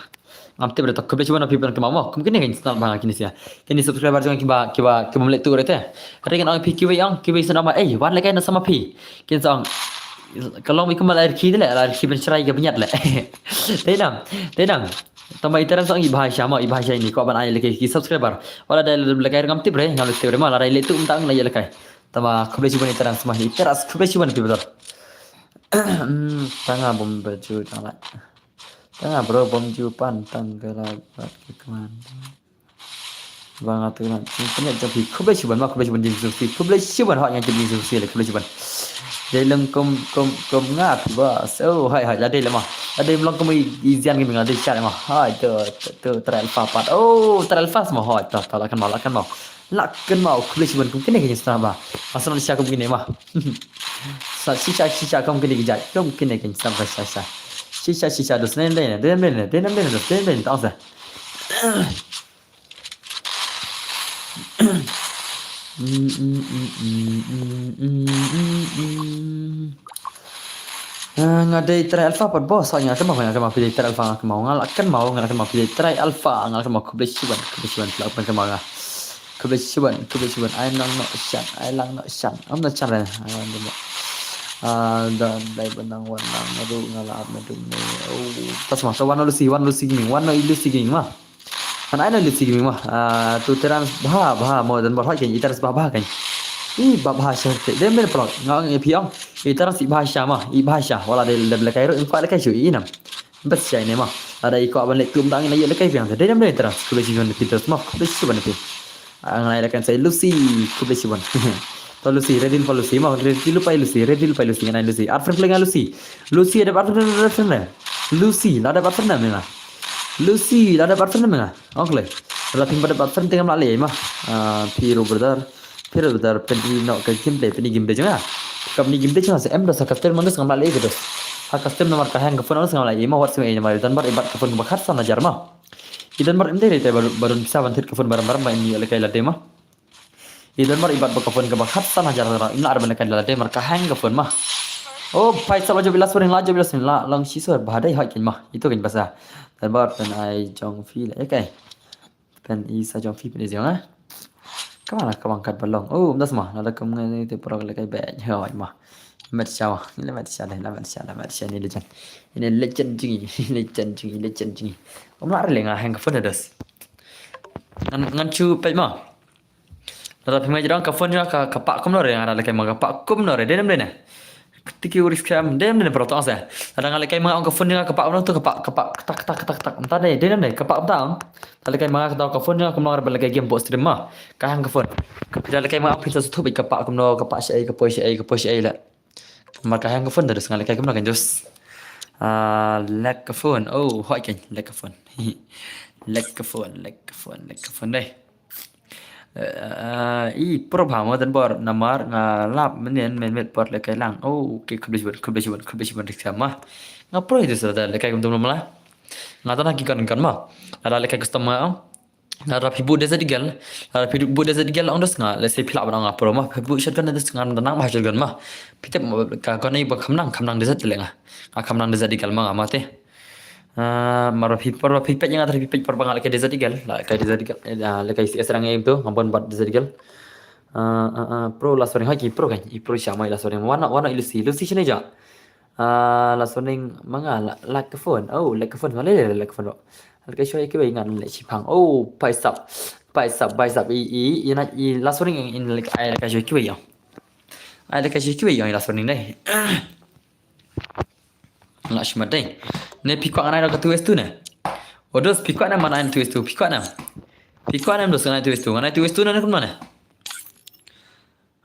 Ngam tip re to, khublei shibun phi ban kynmaw mo. Kum kine ki sngap ba nga kine sha. Kine subscriber jong nga kiba, kiba, kiba mlien tu re te. Kata kin ong phi kiwei ong, kiwei sngap ba, eh, wan lehkai na sama phi. Kin sa ong, ka long ba kumba la rkhie de le, la rkhie ban shrai ka bniat le. Te nam, te nam. Tama i Terrence ong i bha sha mo, i bha sha ini, kwah ban ai lehkai ki subscriber. Wat la dei lehkai ngam tip re, ngam tip re mo, la dei leh tu mynta ong la ïa lehkai. Tama khublei shibun i Terrence mo, i Terrence khublei shibun phi brother. Hmm, tang nga bym baju tang la. Tang nga bro bym ju pan tang ka la bat ka kman. Ba nga tu na. Khublei shibun mo, khublei shibun jingsngewsih. Khublei shibun hok nga jingsngewsih le, khublei shibun. Dei lem kum, kum, kum nga phi ba. So, hai, hai, la dei le mo. La dei long kum i, i Zian Gaming la dei sha le mo. Hai, tu, tu, tu, Trai Alpha pat. Oh, Trai Alpha seh mo. Hai, tu, tu, la kynmaw, la kynmaw. La kynmaw, khublei shibun kum kine ki jingsnap ba. Asal sha kum kine mo. Sa shisha, shisha kum kine ki jait. Kum kine ki jingsnap ba shisha. Shisha, shisha, dos ne, ne, ne, ne, ne, dos ne, ne, ne, dos. Mm, mm, mm. Ah, nga dei Trai Alpha pat boss, nga kynmaw, nga kynmaw phi dei Trai Alpha, nga kynmaw, nga la kynmaw, nga la kynmaw phi dei Trai Alpha, nga la kynmaw, khublei shibun, khublei shibun, phi la kynmaw nga. Khublei shibun, khublei shibun, ai nang noh shan, ai lang noh shan, ym noh shan re, ai lang noh. Ah, da dei ba nang wan nang ruh nga la ap na dum ne. Oh, ta sma, ta wan noh Lucy, wan Lucy Gaming, wan noh Lucy Gaming mo. Ngan ai noh Lucy Gaming mo. Ah, tu Terrence bha, bha mo, don bor hoi kein, i Terrence bha, bha kein. I bha, bha sha te. Dei men prot. Nga ong ïa phi ong. I Terrence i bha sha mo, i bha sha. Wat la dei lehkai ruh, i kwah lehkai shuh i nam. Best sha ine mo. Lada i kwah ban leh kum dang ina ïa lehkai biang te. Dei nam dei Terrence. Khublei shibun phi Terrence mo. Khublei shibun phi. Ah, ngan ai lehkai sa Lucy. Khublei shibun. To Lucy, ready lypa Lucy mo. Ready lypa Lucy. Ready lypa Lucy. Ngan ai Lucy. Add friend khlei nga Lucy. Lucy, ada add friend, ada add friend. Lucy, la dep add friend ne me nga. Lucy, la dep add friend ne me nga. Ong khlei. Lada phim pat dep add friend te ngam lah leh mo. Ah, phi ruh brother. Phi ruh brother, pyni noh ka gameplay, pyni gameplay jong nga. Ka pyni gameplay jong nga sa em dos ha custom, dos ngam lah leh dos. Ha custom namar ka hang ka phone, dos ngam lah leh mo, wat sngewbha namar i don bor i bat ka phone ba khatsan hajar mo. I don bor im dei re te ba don pisa ban thied ka phone baram baram ba im ïoh lehkai lade mo. I don bor i bat ba ka phone kaba khatsan hajar, im lah ban lehkai lade namar ka hang ka phone mo. Oh, phi sa la jop i last warning, la jop i last warning, la long shisha ba dei hoi kein mo. Itu kein basa. Don bor pyn ai jong phi le, okay. Pyn i sa jong phi pyn i jong nga. Kaba la ka bang kat ba long. Oh, ym da sma, lada kum ngi te prok lehkai ba hoi mo. Met sha mo, la met sha dei, la met sha, la met sha, ini legend. Ini legend jong ngi, legend jong ngi, legend jong ngi. Ym lah re le nga hang ka phone dos. Ngan, ngan shu peit mo. Lada phim ngai jrong ka phone jong nga ka, ka pah kumno re, nga da lehkai mo ka pah kumno re, dei nam dei ne. Tiki uri scam, dei nam dei ne, bro, to ong se. Lada nga lehkai mo ong ka phone jong nga ka pah kumno to, ka pah, ka pah, tak, tak, tak, tak. Mynta dei, dei nam dei, ka pah mynta ong. Lada lehkai mo ka to ka phone jong nga kumno re ban lehkai game bot stream mo. Ka hang ka phone. Ka phi da lehkai mo phi sa shu thup ka pah kumno, ka pah shaei, ka poi shaei, ka poi shaei le. Namar ka hang ka phone da dos nga lehkai kumno kein dos. Ah, lek ka phone. Oh, hoi kein, lek ka phone. Lek ka phone, lek ka phone, lek ka phone dei. Eh, i pro bha mo dan bor namar nga lap mynnin mynmiet por lehkai lang. Oh, okay, khublei shibun, khublei shibun, khublei shibun dik sama. Nga pro itu sa da lehkai kum tum la. Nga tana ki kan kan ma. Ada lehkai custom ma. Lada phi bud desert eagle, lada phi bud desert eagle ong dos nga, let's say phi lah ban ong nga pro ma, phi bud shotgun dos nga, nang ma shotgun ma. Phi tip ka gun ei ba kham nang, kham nang desert le nga. Nga kham nang desert eagle ma nga ma te. Ah, mar ba phi, mar ba phi peit nga, tara phi peit por ba nga lehkai desert eagle, lehkai desert eagle, eh, lehkai C S rang em tu, nga bun bad desert eagle. Ah, ah, ah, pro last warning, hoi ki pro kan, i pro sha mai last warning. Wan no, wan no i Lucy, Lucy shane ja. Ah, last warning ma nga la, lek ka phone. Oh, lek ka phone, ma le le lek ka phone ro. Lehkai shoi kiwei ngan leh shipang. Oh, paisap. Paisap, paisap. I, i, i na, i last warning in lehkai, lehkai shoi kiwei ong. Ai lehkai shoi kiwei ong i last warning dei. Lah shimat dei. Ne phi kwah ngan ai da ka two S two ne. O dos phi kwah ne man ai two S two, phi kwah ne. Phi kwah ne dos ngan ai two S two, ngan ai two S two ne kumno ne.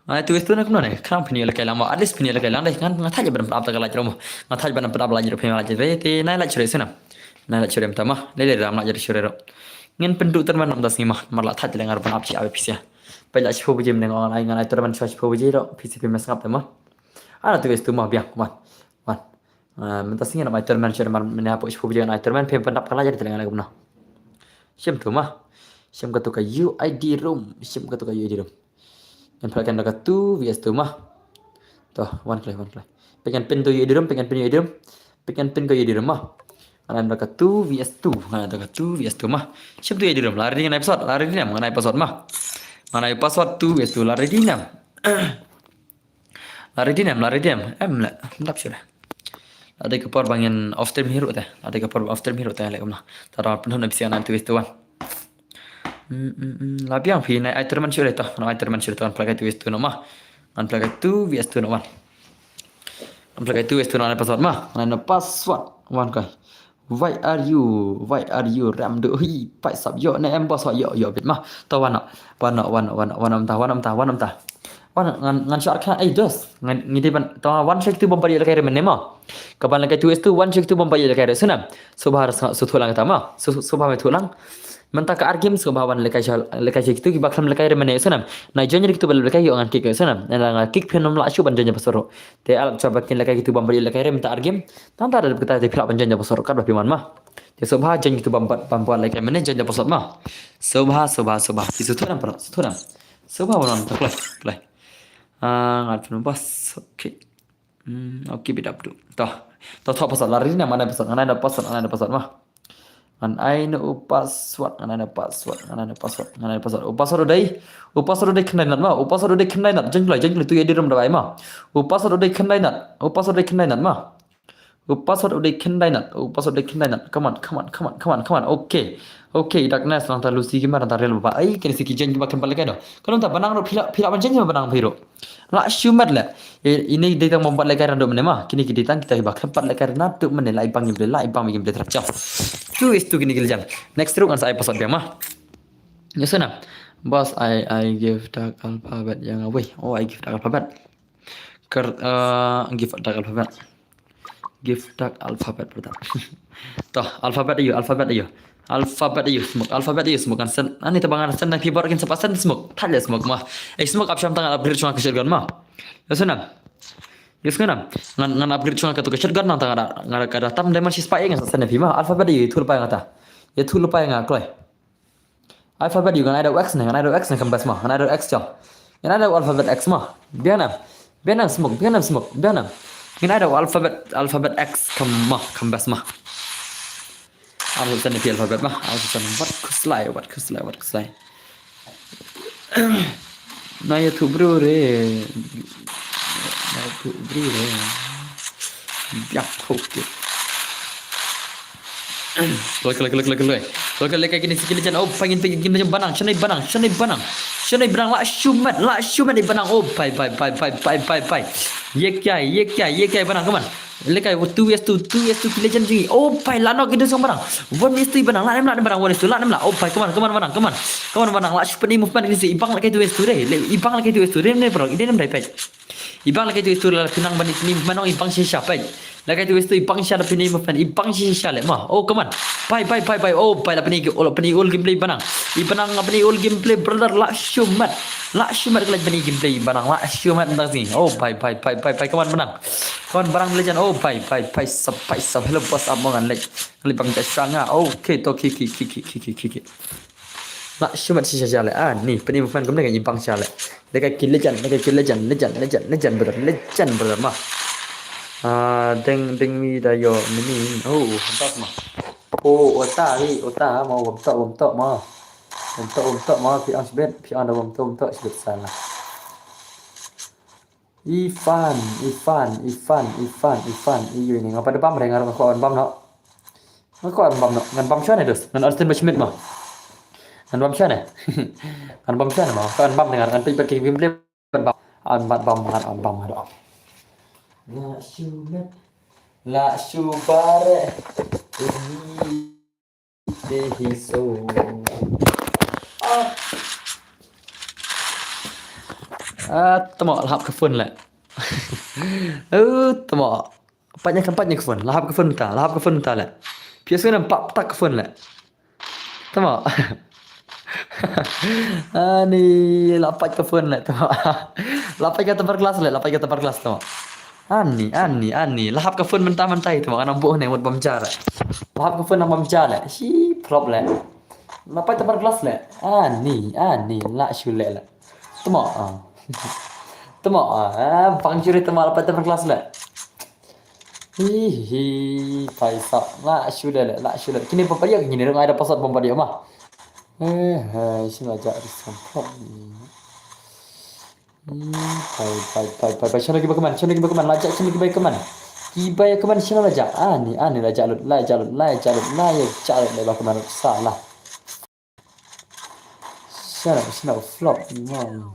Ngan ai two S two ne kumno ne. Khnang phin ïoh lehkai lang mo. At least phin ïoh lehkai lang dei. Ngan, nga thait ban pynap da ka light ro mo. Nga thait ban pynap light ro, phin light re te nai light shuh re shuh na. Nai light shuh re mynta ma. Lei lei ram light shuh re ro. Ngin pynduh tournament mynta sngi ma. Mar la thait le ngar pynap shi ap pisa. Peit la shiphew baje mynne ngan ai, ngan ai tournament shiphew baje ro. Pisa phi mes ngap te ma. Ana two S two ma biang. Wan. Wan. Ah, mynta sngi ngan ai tournament shuh re mar mynne hapoh shiphew baje ngan ai tournament phi pynap ka light re te ngan ai kumno. Shim tu ma. Shim katu ka U I D room. Shim katu ka U I D room. Ngan pynlait da ka two V S two ma. To, wan kloi, wan kloi. Peit ngan pin tu U I D room, peit ngan pin U I D room. Peit ngan pin ka U I D room ma. Ngan da ka two V S two, ngan da ka two V S two ma. Shim tu U I D room, la ready ngan ai password, la ready ne em, ngan ai password ma. Ngan ai password two V S two, la ready ne em. La ready ne em, la ready ne em. Em la, mdap shuh re. La dei ka por ba ngin off stream hi ruh te. La dei ka por off stream hi ruh te, leh kumno. Tara pynhun na bisi ngan ai two V S two wan. Hmm, hmm, hmm. La biang phi nai ai tournament shuh re to. Nai ai tournament shuh re to. Ngan pynlait two V S two no ma. Ngan pynlait two V S two no wan. Ngan pynlait two V S two no, ngan ai password ma. Ngan ai password. Wan kai. Why are you? Why are you? Ram du hi. Paisap ïoh ne em boss ïoh, ïoh bit ma. To wan no. Wan no, wan no, wan no, wan no mynta, wan no mynta, wan no mynta. Wan ngan, ngan shah kha, eh, dos. Ngan ngi dei ban, to wan sha kitu bym pat ïoh lehkai re mynne ma. Ka ban lehkai two S two, wan sha kitu bym pat ïoh lehkai re sngewbha. Sngewbha sngewthuh lang kata ma. Sngewbha me thuh lang. Mynta ka ar game sngewbha wan lehkai sha, lehkai sha kitu kiba khlem lehkai re mynne sngewbha. Nai join ri kitu ba lehkai ïoh ngan kick sngewbha. Nai la nga kick phin ym lah shuh ban join ïa ba soro. Te alap shuwa ba kin lehkai kitu bym pat ïoh lehkai re mynta ar game. Tang ta da kata te phi lah ban join ïa ba soro kat ba phi wan ma. Te sngewbha join kitu bym pat, bym pat lehkai mynne join ïa ba soro ma. Sngewbha, sngewbha, sngewbha. Ki sngewthuh nang para, sngewthuh nang. Sngewbha wan wan ta kloi, kloi. Ah, ngat phin bas. Okay. Hmm, okay, bit up tu. To. To, to password la ri ne, ngan ai password, ngan ai da password, ngan ai da password ma. Ngan ai na u password, ngan ai na password, ngan ai na password, ngan ai na password. U password u dei, u password u dei khyndai nat ma, u password u dei khyndai nat. Join kloi, join kloi tu ïa di rum da bai ma. U password u dei khyndai nat, u password u dei khyndai nat ma. U password u dei khyndai nat, u password u dei khyndai nat. Come on, come on, come on, come on, come on. Okay. Okay, darkness nangta Lucy ki mar nangta real ba. Ai, kine si ki join kiba khlem pat lehkai do. Ka nangta ba nang ruh phi lah, phi lah ban join ba nang phi ruh. Lah shu mat le. Ine dei tang bym pat lehkai re naduh mynne ma. Kine ki dei tang kita kiba khlem pat lehkai re naduh mynne, lah i bang ki blei, lah i bang ki blei thrap chap. Tu is tu kine ki lejan. Next ruh ngan sa ai password biang ma. Ïa sngewbha. Boss, I, I give dark alphabet ïa nga wei. Oh, I give dark alphabet. Ker, eh, give dark alphabet. Give dark alphabet, brother. To, alphabet aïu, alphabet aïu. Alphabet aïu, smoke, alphabet aïu, smoke, ngan send. Ani te ba ngan send na keyboard kin sapa send smoke. Thad ïa smoke ma. Eh, smoke ap sham tang upgrade shuwa ka shotgun ma. Ïa sngewbha. Ïa sngewbha. Ngan, ngan upgrade shuwa katu ka shotgun nang tang ngan ka da tam diamond shispah ïa ngan send na phi ma. Alphabet aïu, ïathuh lypa ïa nga ta. Ïathuh lypa ïa nga kloi. Alphabet aïu, ngan ai da u X ne, ngan ai da u X ne kam best ma, ngan ai da u X jong. Ngan ai da u alphabet X ma. Biang nam. Biang nam smoke, biang nam smoke, biang nam. Ngan ai da u alphabet, alphabet X kam ma, kam best ma. Alphabet ne pi alphabet ma, alphabet wat khuslai, wat khuslai, wat khuslai. Na ïathuh bru re. Na ïathuh bru re. Biak thok ke. Kloi, kloi, kloi, kloi, kloi. Kloi, kloi, lehkai kine si ki lejan. Oh, pangin, pangin, kine banang. Shane banang, shane banang. Shane banang, lah shu mat, lah shu mat i banang. Oh, bye, bye, bye. Ye kya, ye kya, ye kya banang, come on. Lehkai, two V S two, two V S two ki lejan jong ngi. Oh, bye, lah nok ki dusong banang. One V S two i banang, lah nem, lah nem banang, one V S two, lah nem lah. Oh, bye, come on, come on, banang, come on. Come on, banang, lah shu mat i movement kine si, i bang lehkai two V S two re. I bang lehkai two V S two re, ne bro, i de nem dai peit. I bang la kai tu i tu la pynang ban i pynïaid ma nong i bang shisha peit. La kai tu i tu i bang shisha la pynïaid ma pynïaid i bang shisha le ma. Oh, come on. Bye, bye, bye, bye. Oh, bye la pynïaid, oh, la pynïaid ul gameplay i Banang. I Banang la pynïaid ul gameplay brother la shumat. La shumat ka la pynïaid gameplay i Banang la shumat ndang sini. Oh, bye, bye, bye, bye, bye. Come on Banang. Come on Banang Legend. Oh, bye, bye, bye, sub, bye, sub. Hello boss, ap mo ngan leh. Kali bang ta sanga. Okay, to ki ki ki ki ki ki ki. La shumat shisha sha le. Ah, ni, pynïaid ma pynïaid kumne ka i bang shisha le. Dei ka ki Legend, dei ka ki Legend, Legend, Legend, Legend brother, Legend brother ma. Ah, deng deng mi da yo mini. Oh, hantas ma. Oh, ota ri, ota ma, wam tok, wam tok ma. Wam tok, wam tok ma, phi ang sibet, phi ang da wam tok, wam tok sibet sala. Ifan, Ifan, Ifan, Ifan, Ifan, iyo ini ngapa da bam re ngar ko bam no. Ngan ko bam no, ngan bam shane dos, ngan Austin Bashmit ma. Ngan bam shane. Ngan bam shane ma, ko bam ngar ngan peit bad ki gameplay bam. An bad bam ngan an bam ngar. La shumet. La shubare. Ini. Dei hi so. Ah. Ah, tamo la hap ka phone le. Eh, tamo. Pat nya kan pat nya ka phone. La hap ka phone ta, la hap ka phone ta le. Phi sngew nam pat tak ka phone le. Tamo. Ani la pat ka phone le tamo. La pat ka temper glass le, la pat ka temper glass tamo. Ani, ani, ani. La hap ka phone mynta mynta ïa tamo ngan buh ne mut bam jar. La hap ka phone nang bam jar le. Shi prop le. La pat temper glass le. Ani, ani la shu le le. Tamo. Ah. Tamo. Ah, bang juri tamo la pat temper glass le. Hi hi, paisa la shu le le, la shu le. Kine bom padia kine rung ai da pasat bom padia ma. Eh, eh, shin la ja ri sam pop. Hmm, pai pai pai pai pai shano ki ba kaman, shano ki ba kaman, la ja shano ki ba kaman. Ki ba kaman shano la ja. Ah, ni, ah, ni la ja lut, la ja lut, la ja lut, la ja lut, la ba kaman salah. Shut up, shut up, flop, no.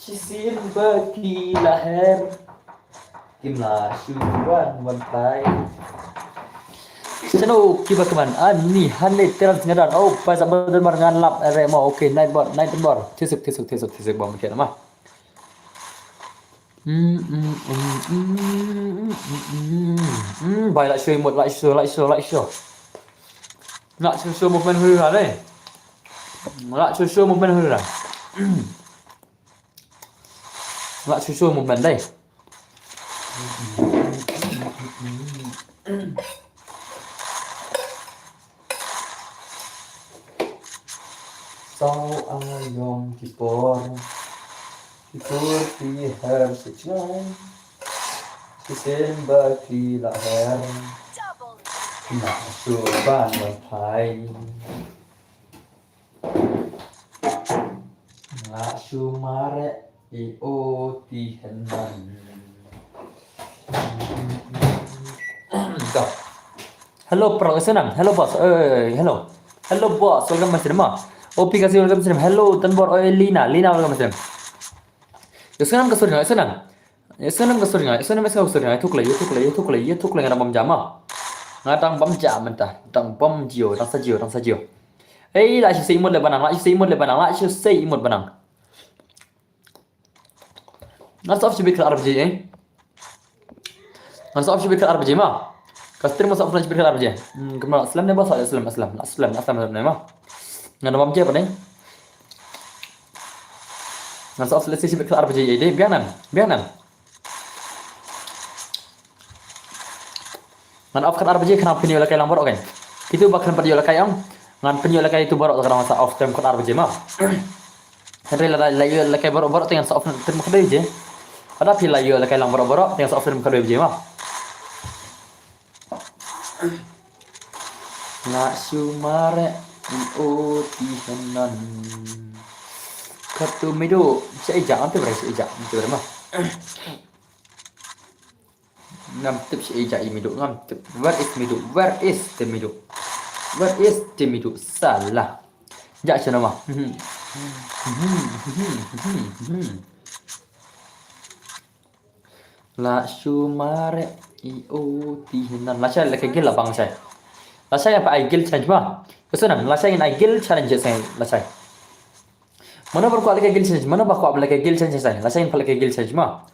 Shisien ba ki la her. Kim la shu wan wan pai. Shano ki ba kaman ani hane teral ngadan. Oh, pas abad mar ngan lap re mo. Okay, night bot, night bot. Tisuk, tisuk, tisuk, tisuk bom ke nama. Bai, la shu mut, la shu, la shu, la shu. La shu shu movement hura le. La shu shu movement hura. La shu shu movement dai. Saw a yom kipor. Kipor ki her se chngai. December ki la her. Na shu ban wan phai. Nga shu mare i o ti henan. Hello, pro, senam. Hello, boss. Eh, hello. Hello, boss. Welcome, Mister Ma. O P kasi, welcome, Mister Hello, Tanbor. Oh, Lina. Lina, welcome, Mister Yo, senam ka sur nga, senam. Ya, senam ka sur nga, senam ka sur nga. Thuk lai, thuk lai, thuk lai, thuk lai, nga dang bam jama. Nga dang bam jama mynta. Dang bam jio, dang sa jio, dang sa jio. Ei, la shu sei imut le Banang, la shu sei imut le Banang, la shu sei imut Banang. Ngan sa off shibit kal arbaje, eh. Ngan sa off shibit kal arbaje ma. Ka stream ngan sa off shibit kal arbaje. Hmm, kumno, slem ne ba sa, slem, slem, slem, slem ne ma. Ngan bam je pa ne. Ngan sa off shibit kal arbaje, eh, dei, biang nan, biang nan. Ngan off khat ar baje khnang pynïoh lehkai lang baroh kein. Kitu ba khlem pat ïoh lehkai ong. Ngan pynïoh lehkai itu baroh, khnang sa off time khat ar baje ma. Hynrei lada la ïoh lehkai baroh baroh te ngan sa off stream khadduh je. Lada phi la ïoh lehkai lang baroh baroh te ngan sa off stream khadduh je ma. Nga shu mareh ïa u tih hynnan. Katu Midu, sha ija, ante brai sha ija, ante brai ma. Ngam tip sha ija i Midu, ngam tip. Where is Midu? Where is the Midu? Where is the Midu? Salah. Ja sha nama. La shu mareh ïa u tih hynnan. Lashai lehkai guild la bang shai. Lashai ngin ai guild challenge ma. Ka shu nam, lashai ngin ai guild challenge shai, lashai. Mano ba kwah lehkai guild challenge, mano ba kwah lehkai guild challenge shai. Lashai ngin ai lehkai guild challenge ma.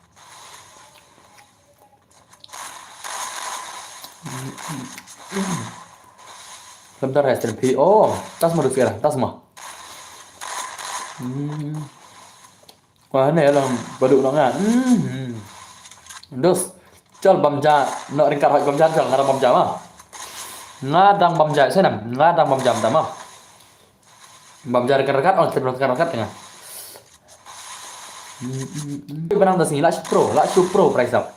Lam dar ya stream phi. Oh, tas ma duk sera, tas ma. Hmm. Wah, ne lang baduk nong nga. Hmm. Dos. Chal bam ja, no ringkat hoi bam ja, chal nga dang bam ja ma. Nga dang bam ja, senam, nga dang bam ja, ma. Bam ja ringkat ringkat, oh, ringkat ringkat nga. Hmm, hmm, hmm. Benang da sini, la shu pro, la shu pro, price up.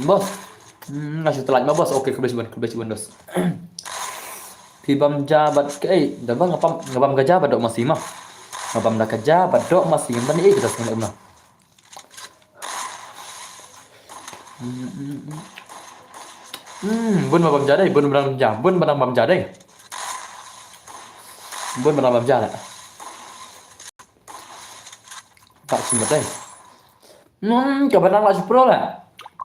Boss. Hmm, nga shu telat ma boss. Okay, khublei shibun, khublei shibun dos. Phi bam ja bad kaei, da ba nga bam, nga bam ka ja bad dok masi ma. Nga bam da ka ja bad dok masi, ngam tang ei kita sngewlem na. Hmm, hmm, hmm. Hmm, bun ba bam ja dei, bun ba dang bam ja, bun ba dang bam ja dei. Bun ba dang bam ja la. Tak sumbat dei. Hmm, ka benang la shu pro la.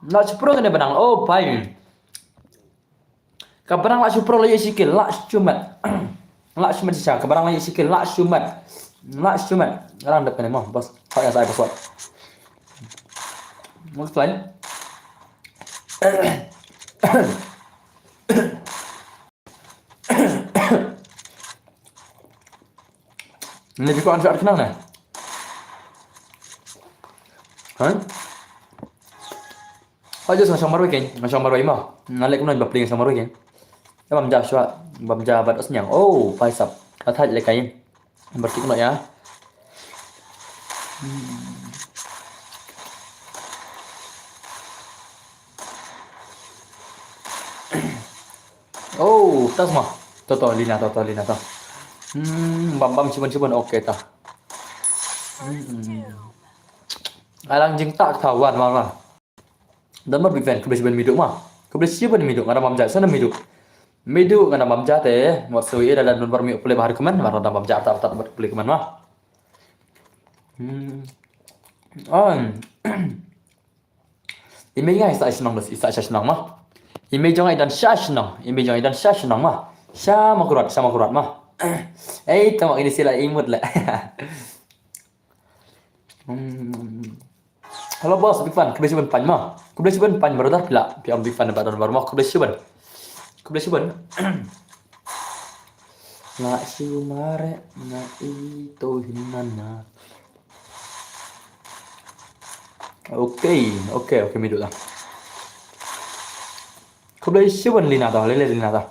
La shu pro kane benang. Oh, pai. Ka benang la shu pro la ïa shi kill, la shu mat. La shu mat shisha, ka benang la ïa shi kill, la shu mat. La shu mat. Ngarang dep kane mo, boss. Hoi ïa sa ai password. Mo slide. Ni phi kwah an shu at khnang ne? Ha? Ajo nga shong marwei keiñ, nga shong marwei ma. Nga leh kumno ba pli nga shong marwei keiñ. Nga bam ja shuwa, bam ja bad u sniang. Oh, paisap. Ka thait lehkai. Bar kik noh ïa. Hmm. Oh, tas ma. To to Lina, to to Lina to. Hmm, bam bam shibun shibun, okay ta. Hmm. Alang jingtak ta wan wan wan. Don bar big fan, khublei shibun Midu ma. Khublei shibun Midu, nga dang bam ja, sa na Midu. Midu nga dang bam ja te, wat sui ïa da don bar mi pule bahar kuman, mar dang bam ja ta ta bar pule kuman ma. Hmm. An. Email nga isa shnong bas, isa shnong ma. Email jong ai dan sha shnong, email jong ai dan sha shnong ma. Sha ma kurat, sha ma kurat ma. Ei, tama ini sila imut la. Hmm. Hello boss, big fan. Khublei shibun pan ma. Khublei shibun pan brother pila. Pi am big fan ba don bar ma. Khublei shibun. Khublei shibun. Nga shu mare nga ito hinana. Okay, okay, okay, Midu la. Khublei shibun Lina ta, lele Lina ta.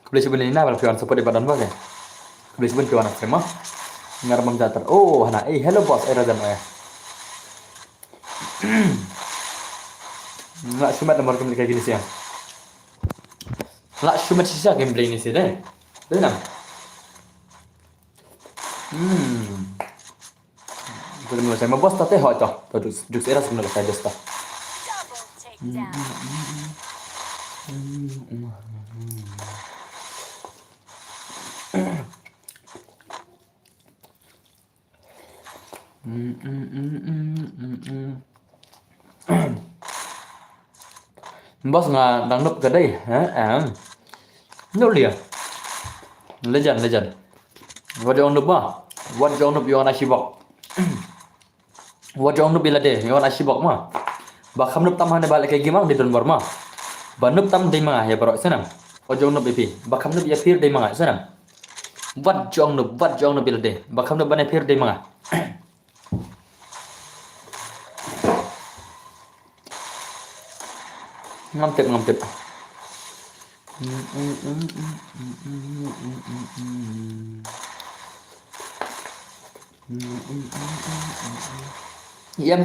Khublei shibun Lina, bal phi wan support i ba don ba ke. Khublei shibun phi wan stream ma. Ngar bam jatar. Oh, hana. Eh, hello boss, eh, Rajan, eh. Nga shu mat nomor khublei ka gini sia. Nga shu mat shisha gameplay ni sia deh. Deh na. Hmm. Kita mula saya ma boss ta te hoi ta. Ta duk duk era semula saya boss ta. Boss nga dang nup ka dei, ha? Em. Nup dia. Legend, legend. Wat jong nup ma. Wat jong nup ïa na shibok. Wat jong nup ïa lade, ïa na shibok ma. Ba kham nup tam hane ba lehkai gimang di don bor ma. Ba nup tam dei ma ïa barok senam. Wat jong nup ïa phi. Ba kham nup ïa phi dei ma senam. Wat jong nup, wat jong nup ïa lade. Ba kham nup ba ne phi dei ma. Ngam tip, ngam tip. Em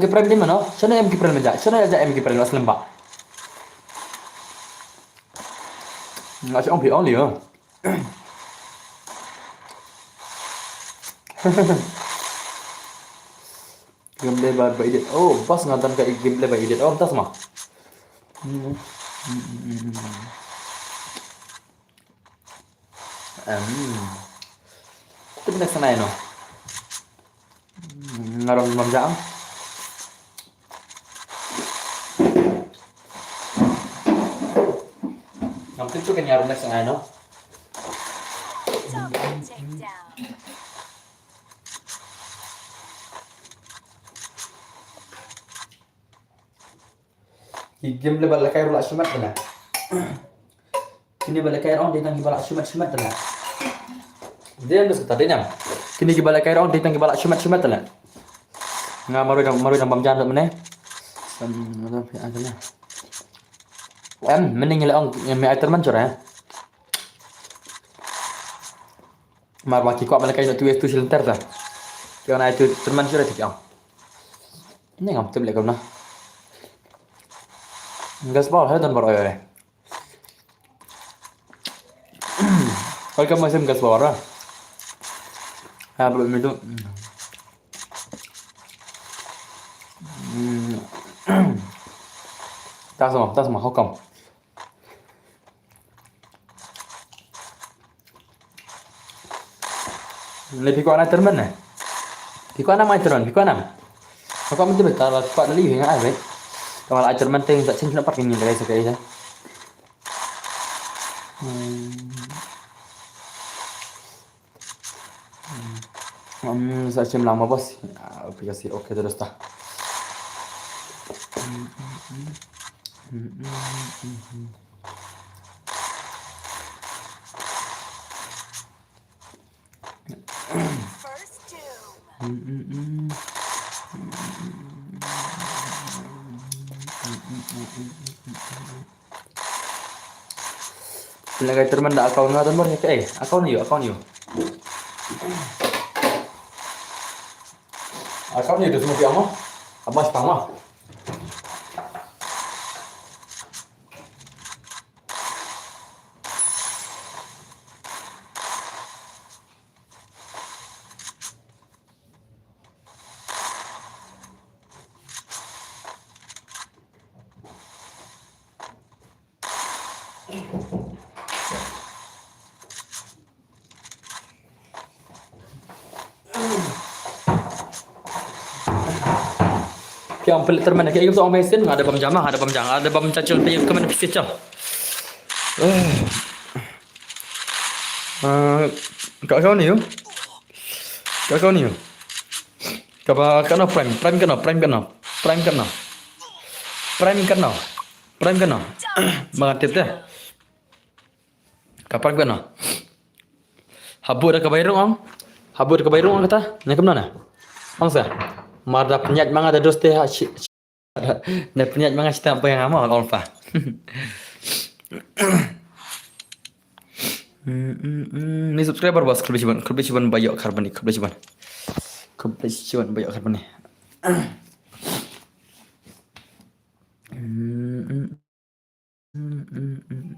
ki prem di mano? Shano em ki prem ja? Shano ja em ki prem la slem ba? Nga shong phi ong liyo. Gameplay ba, ba edit. Oh, pas nga tan ka gameplay ba edit. Oh, tas ma. Em. Tip next na ino. Ngaram mam jam. Ngam tip tu kan ngaram next na ino. Ki game le ba la kai ruh la shimet tela. Kini ba la kai ruh dei tang ki ba la shimet shimet tela. Dei bes kata dei nam. Kini ki ba la kai ruh dei tang ki ba la shimet shimet tela. Nga marwei dang, marwei dang bam jan mene. Em, mending le ong me ai terman chora. Mar ba ki kwah ba la kai no tu es tu silinter ta. Ki ong ai tu terman chora ti ki ong. Ni ngam tip le kumno. Gas bor, hai don bor oi oi. Oi kam masih gas bor ah. Ha belum itu. Hmm. Tas ma, tas ma, hukum. Le phi kwah na termen ne? Phi kwah na mai termen, phi kwah na? Phi kwah menteri betul, phi kwah na liu nga ai. Kamal ai termen teng sa chin na pat ni guys, okay sa. Hmm. Hmm, sa chin lang ma bos. Ah, aplikasi okay terus ta. Hmm, hmm, hmm. Hmm, hmm, hmm, hmm. Pynlehkai termen da account nga don bor ne kaei? Account ïa u, account ïa u. Account ïa u tu semua pi ama. Ama sepama. Phi ong pynleh termen, kaei kaba ong phi sien, nga da bam jama, nga da bam jama, nga da bam jama, phi ong kmen phi sien. Eh, ka account ïa u. Ka account ïa u. Kaba kano prime, prime kano, prime kano, prime kano. Prime kano, prime kano. Ba nga tip te. Ka prime kano. Habu da ka bai rung ong. Habu da ka bai rung ong kata. Nya kumno na? Ong sa. Mar da pynïaid ma nga da dos te ha shi. Ne pynïaid ma nga shi ta pynïaid ma nga ong pa. Mm, mm, mm. Ni subscriber bos, khublei shibun, khublei shibun ba ïoh karbani, khublei shibun. Khublei shibun ba ïoh karbani. Mm, mm. Mm, mm, mm, mm.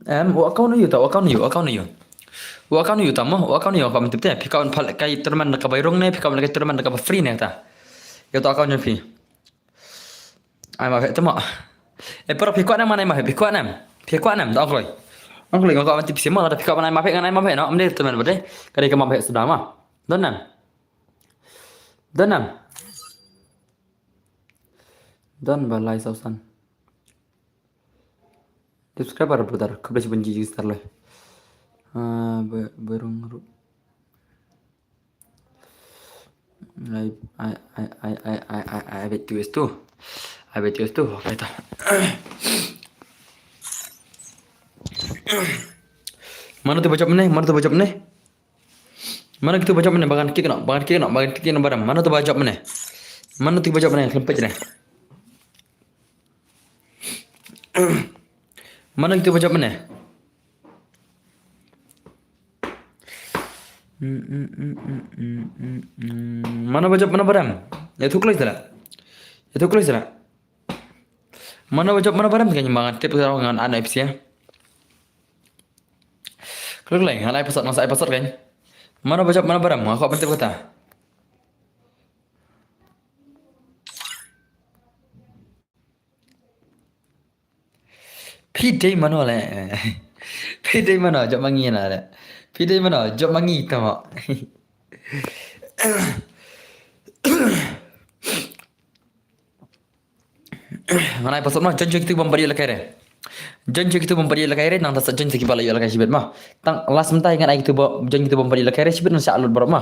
Em, u account ïa u ta, u account ïa u, u account ïa u. U account ïa u ta mo, u account ïa u, ka men tip te. Phi ka wan pynlehkai termen da ka bai rung ne, phi ka wan pynlehkai termen da kaba free ne ta. Ïa u ta account ïa phi. Ai ma phi te mo. Eh, pero phi kwah ne man ai ma phi, phi kwah ne? Phi kwah ne? Da ong kloi. Ong kloi, nga kwah man tip phi mo, lada phi kwah man ai ma phi, ngan ai ma phi, no? Am dei termen ba dei. Ka dei ka ma phi suda ma. Don ne? Don nam? Don ba lai saw san. Subscriber brother, khublei shibun ji star lai. Ah, ba, barung ru. I, I, I bet you is too. I bet you is too. Okay ta. Mano tu ba jop ne? Mano tu ba jop ne? Mano kitu ba jop mane, ba ngan kik noh, ba ngan kik noh, ba ngan kik noh ba dam. Mano tu ba jop mane? Mano tu ba jop mane, khlem peit ne. Mano itu ba jop mynne? Mano ba jop, mano ba rem? Ïathuh kloi seh la. Ïathuh kloi seh la. Mano ba jop, mano ba rem, kan ba ngan tip, ngan ai pisa. Kloi kloi, ngan ai password, ngan sa ai password kan. Mano ba jop, mano ba rem, nga kwah ban tip kata. Phi dei mano le? Phi dei mano, jop ma ngi na le? Phi dei mano, jop ma ngi tang mo. Ngan ai password mo, join join kitu bym pat ïoh lehkai re. Join join kitu bym pat ïoh lehkai re, nangta sa join sa kiba la ïoh lehkai shibit mo. Tang last mynta ngan ai kitu ba, join kitu bym pat ïoh lehkai re, shibit ngan sa lut baroh mo.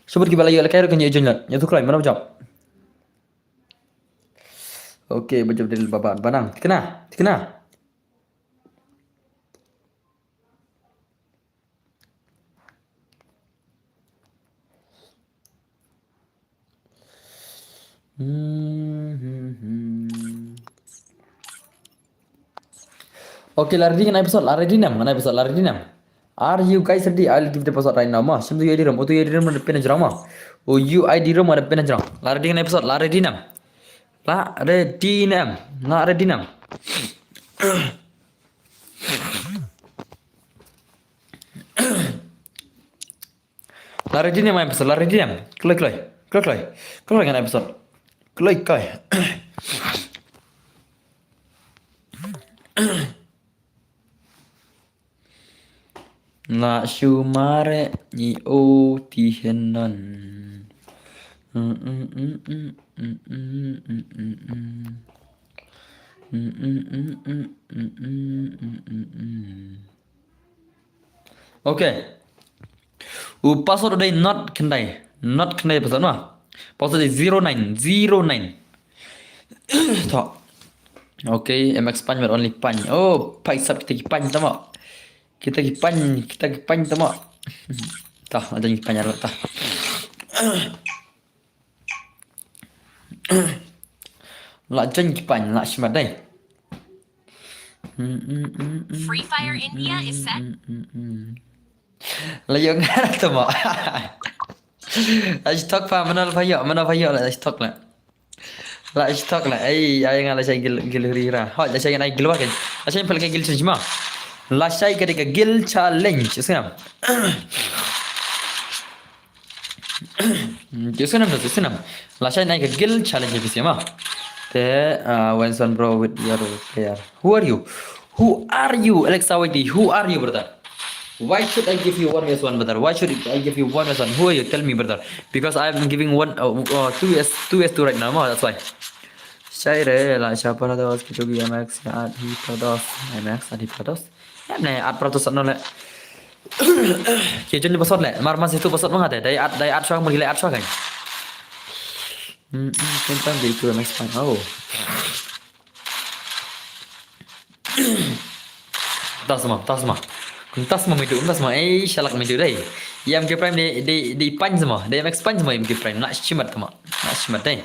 Shibit kiba la ïoh lehkai re kan ïoh join lut. Ïathuh kloi, mano ba jop? Okay, ba jop dei ba, ba, ba nang. Thikna, thikna. Okay, la ready ngan ai password, la ready nam, ngan ai password, la ready nam. Are you guys ready? I'll give the password right now mo. Shim to U I D room, to U I D room da pin jrong mo. U I D room da pin jrong. La ready ngan ai password, la ready nam. La ready nam, la ready nam. La ready nam ai password, la ready nam. Kloi kloi. Kloi kloi. Kloi kloi ngan ai password. Kloi kloi. La shu mareh ngi o ti hen non. Okay. U password dei not khyndai. Not khyndai password ma. Password dei zero nine, zero nine. To. Okay, M X Pine, but only Pine. Oh, paisap kita ki Pine tamo. Kita ki Pine, kita ki Pine tamo. Tah, ada ki Pine ada tah. La join ki Pine, la shimat dei. Free Fire India is set. La ïoh nga tamo. La shi tok pa, mano la pha ïoh, mano pha ïoh la shi tok la. La shi tok la, ei, ei nga la shai gil, gil hri hra. Hoi, la shai ngan ai gil wa kan. La shai pel ka gil challenge ma. La shai ka dei ka gil challenge, sngam. Just sngam, just sngam. La shai ngan ai ka gil challenge phi sngam. Te, uh, when someone bro with your player. Who are you? Who are you, Alexa Whitey? Who are you, brother? Why should I give you one versus one, brother? Why should I give you one versus one? Who are you? Tell me, brother. Because I am giving one, uh, uh, two as, two as two right now, ma, that's why. Shai re, la sha para dos, kitu gi M X, at hi para dos, M X, at hi para dos. Ya, ne, at para dos, no le. Ki jun password le, mar mas itu password mangate, dai at, dai at shwa, muli le at shwa kan. Hmm, hmm, tentang di tu M X Pine. Oh. Tasma, tasma. Tasma midu, tasma. Eh, shalak midu dei. Ïa M K Prime di, di, di Pine semua. Di M X Pine semua M K Prime. Nak shimat tamo. Nak shimat dei.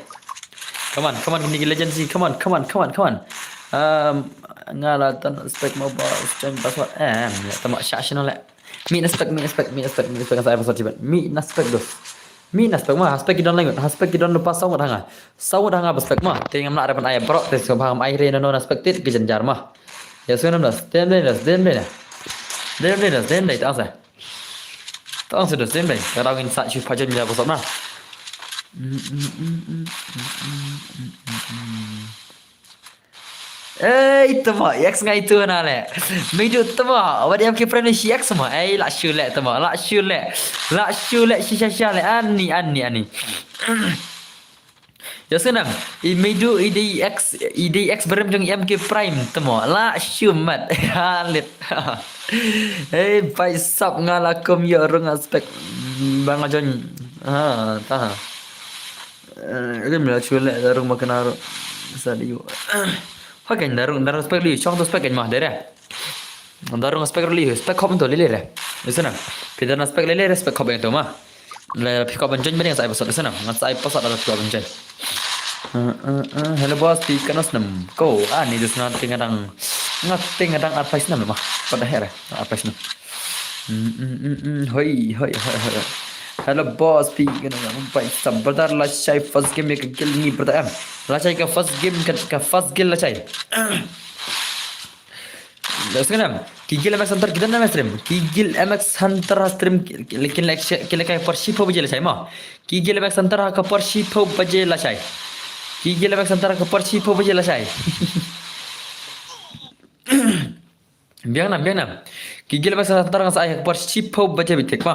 Come on, come on, kini ki legend si. Come on, come on, come on, come on. Um, nga la tan spec mobile, stream password. Em, ya tamo sha shino le. Mi na spec, mi na spec, mi na spec, mi na spec, nga sa password jibat. Mi na spec dos. Mi na spec ma, ha spec ki don language, ha spec ki don lupa saw ngut hanga. Saw ngut hanga ba spec ma. Te ngam lah re ban ai bro, te sngewbha ngam ai re no no na spec tit ki jynjar ma. Ya sngewbha na stem dei na stem dei na. Dem dei na stem dei ta sa. Ta sa dos dem dei. Ka dau ngin sa shu pajon ya bosot ma. Ei, tama, X ngai tu na le. Meidu tama, wat M K Prime ni shi X ma. Ei, la shu le tama, la shu le. La shu le shi sha sha le. Ani, ani, ani. Ya senam, i meidu i dei X, i dei X berem jong M K Prime tama. La shu mat. Halit. Ei, bai sap nga la kum yo rung aspek. Bang ajon. Ha, ta. Eh, rim la chule darung ma kena ru. Sa di yu. Hakan darung, darung spek li, chong tu spek kan mah dere. Darung spek li, spek kop tu lele re. Isana. Pidana spek lele re, spek kop tu mah. Le phi kop ban join bani ngan sa ai password isana. Ngan sa ai password ada phi kop ban join. Uh, uh, uh, hello boss, phi katno snem? Ko, ani dus nga te nga dang, nga te nga dang arphew snem ma. Pat da here, arphew snem. Mm, mm, mm, mm. Hoi, hoi, hoi, hoi. Hello boss, phi katno snem? Pai sa brother, lashai first game ïa ka guild ngi brother em. Lashai ka first game, ka, ka first guild lashai. Sngewbha, ki guild M X Hunter ki don ha stream. Ki guild M X Hunter ha stream ki, ki, ki, ki lehkai por shiphew baje lashai mo. Ki guild M X Hunter ha ka por shiphew baje lashai. Ki guild M X Hunter ha ka por shiphew baje lashai. Biang nam, biang nam. Ki guild M X Hunter nga sa ai ha ka por shiphew baje bitek mo.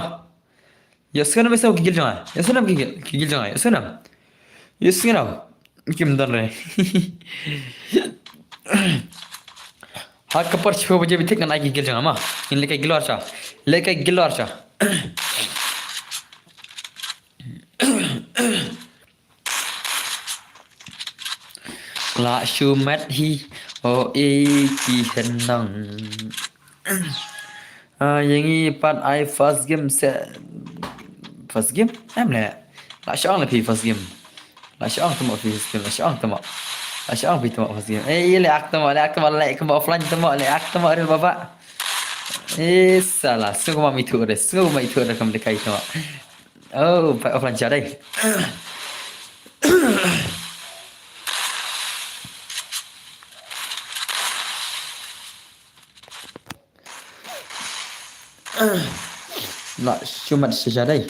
Ïa sngewbha, ïa sngewbha ki guild jong nga. Ïa sngewbha ki guild, ki guild jong nga. Ïa sngewbha. Ïa sngewbha. Kim don re. Ha ka por shiphew baje bitek ngan ai ki guild jong nga mo. Ngin lehkai guild war sha. Lehkai guild war sha. La shu mat hi, o e ki henang. Ah, ïa ngi pat ai first game se, first game? Em le. La shu ong le phi first game. La shu ong tamo phi first game, la shu ong tamo. La shu ong phi tamo first game. Eh, ïa le ak tamo, le ak tamo, le kumba offline tamo, le ak tamo, re baba. Eh, sala, sngewbha ma ithuh re, sngewbha ma ithuh re kam lehkai tamo. Oh, pai offline sha dei. La shu mat shisha dei.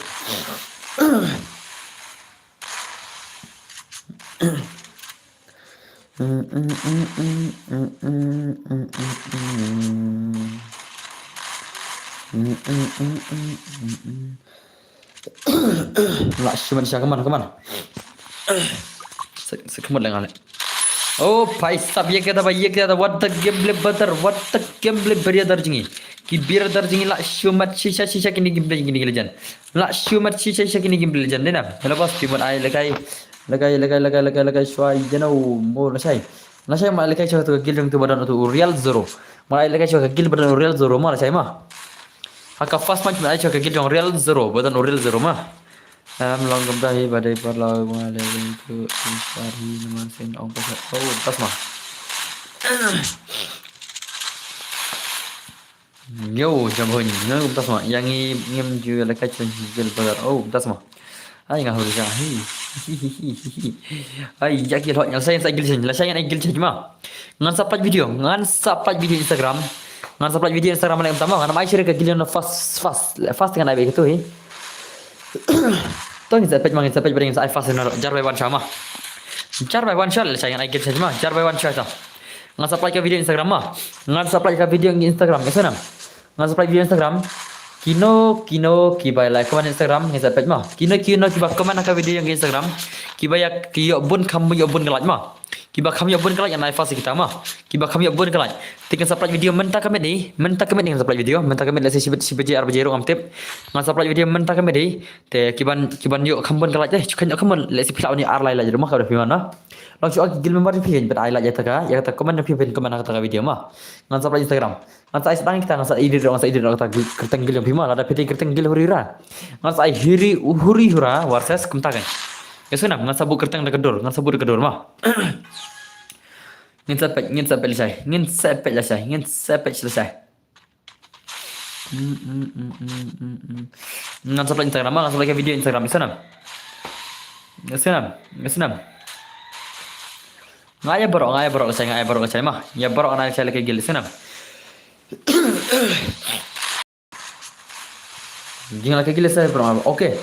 La shu mat shisha, come on, come on. Sa, sa khmut leh nga leh. Oh, bhai sahab, ye kya tha bhai, ye kya tha, what the gameplay brother, what the gameplay brother jong ngi. Ki brother jong ngi la shu mat shisha, shisha kine gameplay jong kine ki legend. La shu mat shisha, shisha kine gameplay legend, dei na. Hello boss, phi mut ai lehkai, lehkai, lehkai, lehkai, lehkai, lehkai, shwa, you know, mo lashai. Lashai ma lehkai sha tu ka guild jong tu ba don tu Real Zero. Ma ai lehkai sha ka guild ba don Real Zero, ma lashai ma. Ha ka first match ma ai sha ka guild jong Real Zero, ba don Real Zero ma. Em long kumta hi ba dei paralok ba nga leh tu inspire hi namar sien ong pas. Oh, pas ma. Yo, jam hoi ni. Nga kumta sma. Ïa ngi ngim ju lehkai challenge guild brother. Oh, kumta sma. Ai nga hoi ja. Hi. Ai ïa ki lok, ngan sa, ngan sa guild challenge. Lashai ngan ai guild challenge ma. Ngan sa pait video, ngan sa pait video Instagram. Ngan sa pait video Instagram leh kumta ma. Ngan ai share ka guild na first, first, first ngan ai beit tu hi. To ngin sa peit ma, ngin sa peit, ba ngin sa ai first na jar bai wan sha ma. Jar bai wan sha, lashai ngan ai guild challenge ma. Jar bai wan sha ta. Ngan sa peit ka video Instagram ma. Ngan sa peit ka video Instagram, ïa sngewbha. Ngan sa peit video Instagram. Kino, kino, kiba like comment Instagram, ngin sa peit ma. Kino, kino, kiba comment ha ka video Instagram. Kiba ïa, ki ïoh bun kham, ïoh bun ka like ma. Kiba kham ïoh bun ka like ngan ai first ïa kita ma. Kiba kham ïoh bun ka like. Te ngin sa peit video mynta ka miet ni, mynta ka miet ni ngin sa peit video, mynta ka miet lehse shi baje, shi baje ar baje ruh ngam tip. Ngin sa peit video mynta ka miet ni. Te kiban, kiban ïoh kham bun ka like te, shu kynjoh kham bun, lehse phi lah ban ïoh ar lai like ruh ma, ka dei phi ma na. Long shu ong ki guild member phi, ban ai like ïa kata ka, ïa kata comment phi, ban comment ha kata ka video ma. Ngan sa peit Instagram. Ngan sa ai sdang kita, ngan sa edit, ngan sa edit kata kyrteng guild jong phi ma, lada phi dei kyrteng guild huri hura. Ngan sa ai huri, huri hura versus kumta kan. Ïa sngewbha, ngan sa buh kyrteng da ka dur, ngan sa buh da ka dur ma. Ngin sa peit, ngin sa peit lashai, ngin sa peit lashai, ngin sa peit lashai. Mm, mm, mm, mm, mm, mm. Ngan sa peit Instagram, ngan sa peit ka video Instagram, ïa sngewbha. Ïa sngewbha, ïa sngewbha. Nga ïa baroh, nga ïa baroh lashai, nga ïa baroh lashai ma. Ïa baroh nga lashai lehkai guild, ïa sngewbha. Jing lehkai guild lashai baroh. Okay.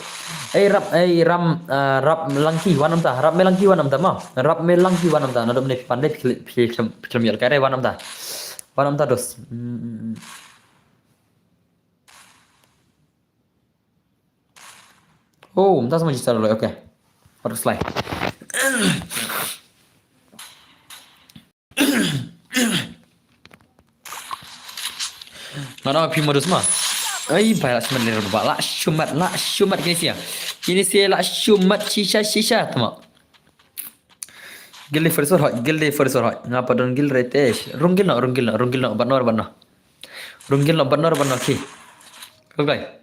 Ei Rap, ei Ram, eh, Rap Melangki wan namta. Rap Melangki wan namta ma. Rap Melangki wan namta. Nadum ne phi pan dei phi khlem, phi khlem, phi khlem ïoh lehkai re wan namta. Wan namta dos. Mm, mm, mm. Oh, mynta sa ma register loi, okay. Pat slide. Nga ong phi modus ma. Ai, bai la shu mat lei ba, la shu mat, la shu mat kine sia. Kine sia la shu mat shisha, shisha, tama. Guild first hoi, guild first hoi. Nga pat don guild re te. Rung guild noh, rung guild noh, rung guild noh, bat noh, bat noh. Rung guild noh, bat noh, bat noh, ki. Kau kai.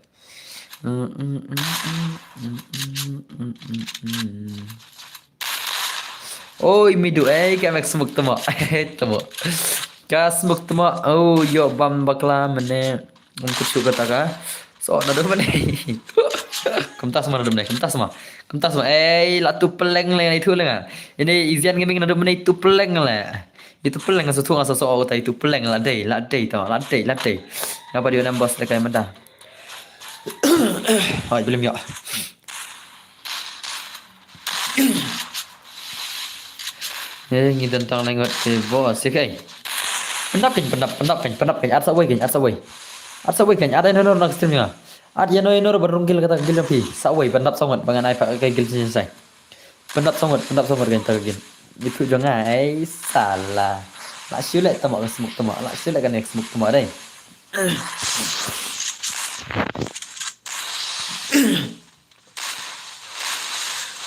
Mm, mm, mm. Oi, midu, eh, ka mek smuk tamo. Eh, tamo. Ka smuk tamo. Oh, yo bam bakla mene. Ung kuchu kata ka. So, naduh mene. Kumtas ma naduh mene, kumtas ma. Kumtas ma. Eh, la tu peleng le, itu lenga. Ini izian ngeming naduh mene tu peleng le. Itu peleng so tu asa so tai tu peleng la dei, la dei tamo, la dei, la dei. Ngapa dia nambah sedekai mata. Hai, belum ya. Eh, ngi tentang lengot te bos, ya kai. Pendap kan, pendap, pendap kan, pendap kan. At sa wei kan, at sa wei. At sa wei kan, at ino ino nak stream ya. At ino ino barung gil kata gil pi. Sa wei, pendap sangat, bangan ai pak kai gil sini sai. Pendap sangat, pendap sangat kan tak gil. Itu jong ai salah. La shu le tamo ka smuk tamo, la shu le kan ek smuk tamo dei.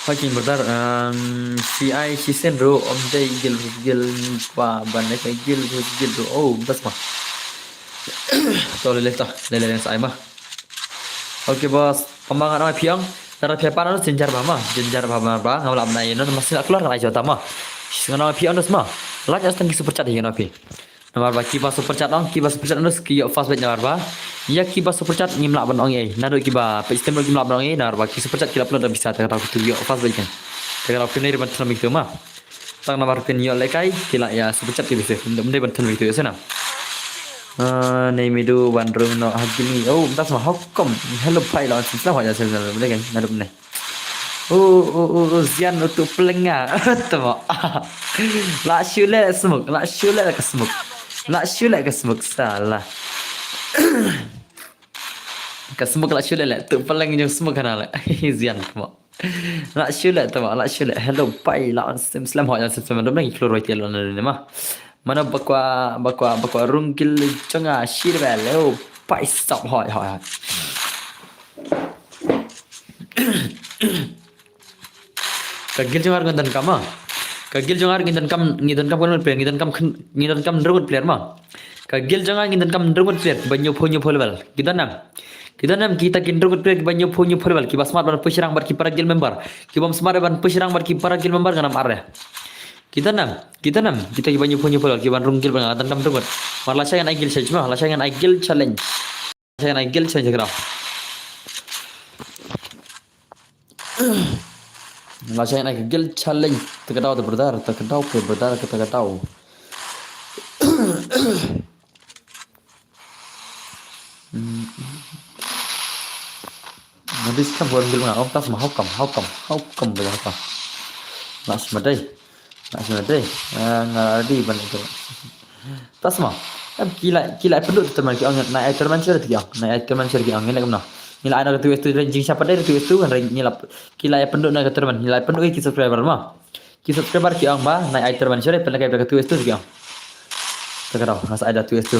Fucking brother, um, C I C sen ro om dei gil gil pa ban dei gil gil ro. Oh, bas ma. To le le to, le le sa ai ma. Okay bos, pamang ano piang. Tara pia pa no jinjar ba ma, jinjar ba ma ba ngam la bnai no mas la keluar ai jota ma. Ngano piang dos ma. Like as tang ki super chat hi ngano pi. Namar ba kiba super chat ong, kiba super chat ong ki ïoh fast bait namar ba. Ïa kiba super chat ngim lah ban ong ei. Naduh kiba page stem ngim lah ban ong ei namar ba ki super chat ki la upload da bisa ta kata ki tu ïoh fast bait kan. Ta kata ki ne ban thnam itu ma. Tang namar pin ïoh lekai ki la ïa super chat ki bisa. Mde ban thnam itu ïa sana. Ah, nei midu wan rung no hagini. Oh, tas ma hukum. Hello pai lawan sisla wa ïa sisla. Mde kan naduh mne. Oh, oh, oh, oh, zian utu pelenga. Tamo. La shu le smuk, la shu le ka smuk. La shu le ka smuk salah. Ka smuk la shu le le tu peleng jong smuk kana le. Zian tamo. La shu le tamo, la shu le. Hello pai la on sim slam ho ya sim slam dom lagi keluar wai tiel on ne ma. Mana bakwa bakwa bakwa rung gil jonga shir bel. Oh, pai stop hoi hoi hoi. Ka gil jongar ngi donkam ma. Ka gil jongar ngi donkam ngi donkam kan player ngi donkam ngi donkam nrungut player ma. Ka gil jongar ngi donkam nrungut player ba nyupo nyupo level. Kita nam. Kita nam kita kin nrungut player ba nyupo nyupo level. Kiba smart ban push rang bad ki para gil member. Kiba smart ban push rang bad ki para gil member nganam arre. Kita nam. Kita nam. Kita kiba nyupo nyupo level kiba nrung gil ba ngan donkam nrungut. Mar la sha ngan ai gil challenge ma. La sha ngan ai gil challenge. Sha ngan ai gil challenge kra. La sha ngan ai gil challenge. Takadaw ta brother, takadaw pe brother, takadaw. Nadis kam buat gil ma. Om tas ma how come, how come, how come ba how come. Nas madai. Nak sima dei. Nga ready ban itu. Tas ma. Em kila kila penduk tu teman ki ong na ai terman sure ki ong. Na ai terman sure ki ong ngin lek mno. Ngila ai na tu tu jing siapa dei tu tu kan ngila kila ai penduk na ka terman. Ngila ai penduk ki subscriber ma. Ki subscriber ki ong ba na ai terman sure pendek ai tu tu ki ong. Takadaw ngas ai da tu tu.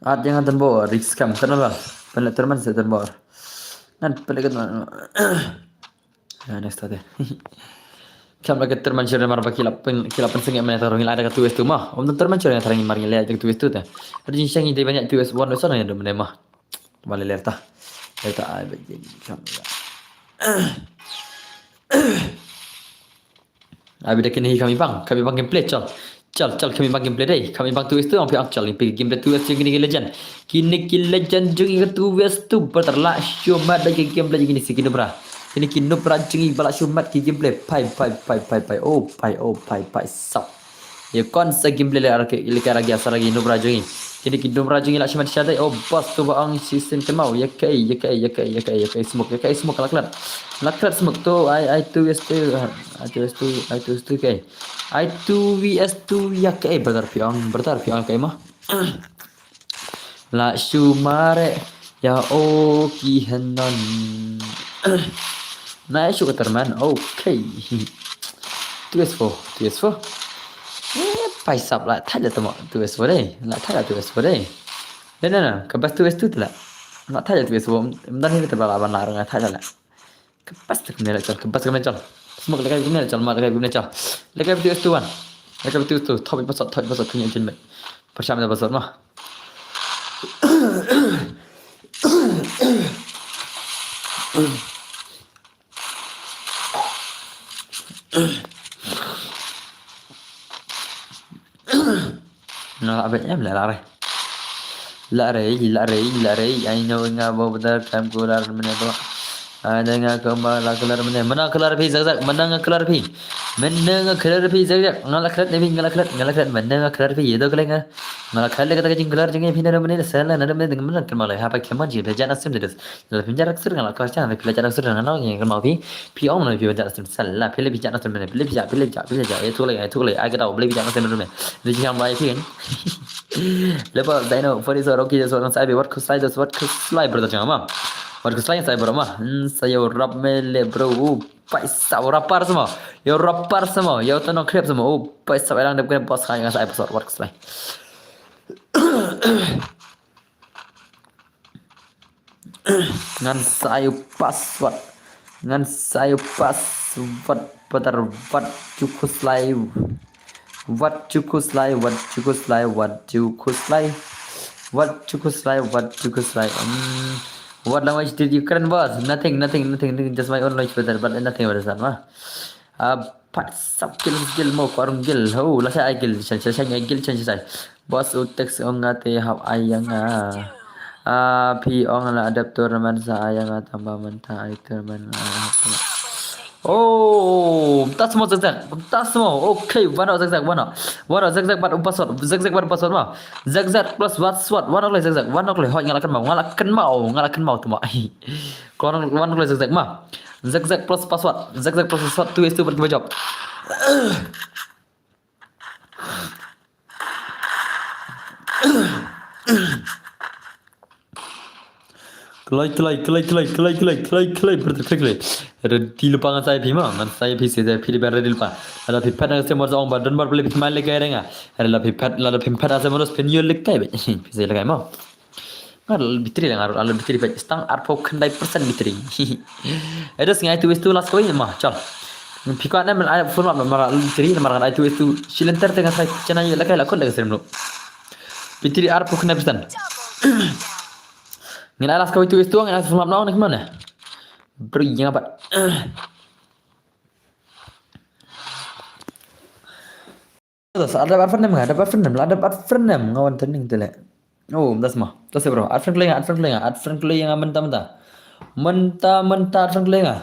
At yang atan bor risk kam kan la. Pele terman se atan bor. Nan pele kan. Ya next ate. Kam la ke terman sure mar ba kila pen kila pen sengit mena tarong la ada ka tu tu ma. Om terman sure tarong mar ngila ada ka tu tu ta. Ada jin shangi de banyak tu one wes na ya do mena ma. Male lerta. Lerta ai ba jin kam. Abi da kini kami bang, kami bang gameplay chal. Chal chal kami bang gameplay dei. Kami bang tu tu ong pi ang chal pi gameplay tu tu kini ki legend. Kini ki legend jong i tu tu berterlak shumat dei ki gameplay kini si kini bra. Kini ki nubra jong i balak shumat ki gameplay. Pai pai pai pai pai. Oh pai oh pai pai sap. Ye kon sa gameplay le arke le kara gi asara gi nubra jong i. Kini ki nubra jong i la shumat sha dei. Oh boss tu ba ong si sin kemau. Ye kai ye kai ye kai ye kai ye kai smoke ye kai smoke la klat. La klat smoke tu ai ai tu yes tu. Ai tu yes tu ai tu yes tu kai. Ai tu V S tu ya kai brother piang brother piang kai ma. La shu mare ya o ki henon. Na shu katerman okay. Tu S four tu S four. Eh pai sap la thai la tamo tu S four dei la thai la tu S four dei. Dei na na ka bas tu S two la. La thai la tu S four. Mdan ni te bala ban la rang thai la. Ka bas tak mena chal ka bas tak mena chal. Smoke lekai gumne chal ma lekai gumne chal. Lekai tu S two one. Lekai tu S two top pasat top pasat punya jin. Pyrshah mynta ba sot ma. Nga la bad em la la re. La re, la re, la re. I know nga ba badar kam kular mene ba. Ada nga ka ma la kular mene. Mana kular phi zak zak. Mana nga kular phi. Mana nga kular phi zak zak. Nga la kular ne phi, nga la kular, nga la kular. Mana nga kular phi. Yedo kular nga. Nga la kular kata ka jingkular jingphi na mene. Sala na mene dengan mana kan malai. Hapa keman ji. Bejana sim de. La pynjar aksur nga la kor chan, phi la jar aksur nga la ngi kan mau phi. Phi ong na phi jar aksur sala, phi la phi jar aksur mene, phi la phi jar, phi la phi jar, phi la jar, eh, thuk lei, eh, thuk lei, ai ka dau, phi la phi jar aksur mene. Ni jam lai phi kan. Lepas dai no, for is okay, so kan sai bi, wat khuslai, das wat khuslai, brother jang ma. Wat khuslai sai bro ma. Hmm, sa yo rap me le bro. Oh, paisa rapper semua. Yo rapper semua. Yo tono krep semua. Oh, paisa elang dep kena bos kan ngan sai episode wat khuslai. Ngan sa ïa u password. Ngan sa ïa u password. Patar wat ju khuslai. Wat ju khuslai, wat ju khuslai, wat ju khuslai. Wat ju khuslai, wat ju khuslai. Hmm. What language did you current, boss? Nothing, nothing, nothing, nothing. Just my own language, brother, but nothing about that, ma. Ah, pat sap gil gil mo, kwarung gil. Ho, la sa ai gil, chan chan chan ai gil, chan chan chan. Boss u text ong nga te hap ai ïa nga. Ah, phi ong la adapter man sa ai ïa nga tang ba mynta ai ter man. Oh, mynta semua zak zak. Mynta semua. Okay, wano zak zak, wano. Wano zak zak bad u password, zak zak bad u password ma. Zak zak plus password, wano lei zak zak, wano lei. Hoi nga la kynmaw, nga la kynmaw, nga la kynmaw tu ma. Kor wan khlei zak zak ma. Zak zak plus password. Zak zak plus password tu is tu bad kiba jop. Kloi kloi kloi kloi kloi kloi kloi kloi brother kloi kloi. Ready lypa ngan sa ïa phi ma, ngan sa ïa phi se phi de ban ready lypa. Lada phi phet na se mor sa ong ba don bar ble phi mai le kai renga. Lada phi phet, lada phi phet na se mor sa phi nyo le kai be. Phi se le kai ma. Nga la bitri la nga la bitri peit stang arphew khyndai percent bitri. Edos ngai tu istu last kawei ma chal. Phi kwah ne men ai full map ma la bitri ma ngan ai tu istu cylinder te nga sai chena ye la kai la khun da ka srim lo. Bitri arphew khyndai percent. Ngan ai last kawei tu istu ngan ai full map na ne kemana. Bri nga bat. Sa ada advertisement nga, ada advertisement, ada advertisement nga wan trending tele. Oh, das ma. Das bro. Advertisement nga, advertisement nga, advertisement nga mynta mynta. Mynta mynta advertisement nga.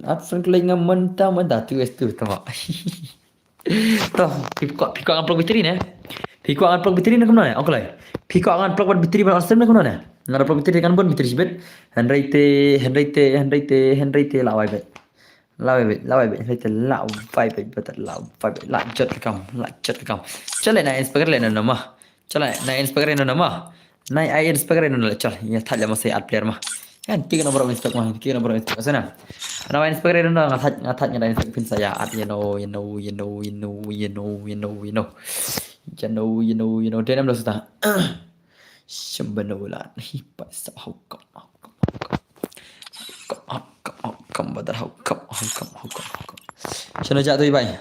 Advertisement nga mynta mynta tu es tu tama. To, phi kwah phi kwah ngan plug bitri ne. Phi kwah ngan plug bitri ne kumno ne? Ong kloi. Phi kwah ngan plug bitri ban asem ne kumno ne? Ngan plug bitri kan bun bitri sibet. Hynrei te, hynrei te, hynrei te, hynrei te la wai bet. La wai bit, la wai bit, hynrei te la wai bit, bit la wai bit, la jot ka kam, la jot ka kam. Chale na inspector le na nama. Chale na inspector na nama. Na ai inspector na la chal. Ya thal ya masih at player ma. Kan tiga nomor inspect ma, tiga nomor inspect sana. Na inspector na nga thaj, nga thaj nga inspect pin saya at you know, you know, you know, you know, you know, you know, you know. You know, you know, you know. Dia nam dah sudah. Shambana wala. Hi pa sa hau kam, hau kam, hau kam. Hau kam, hau kam, hau kam, badar hau kam, hau kam, hau kam, hau kam. Shano ja tu bai.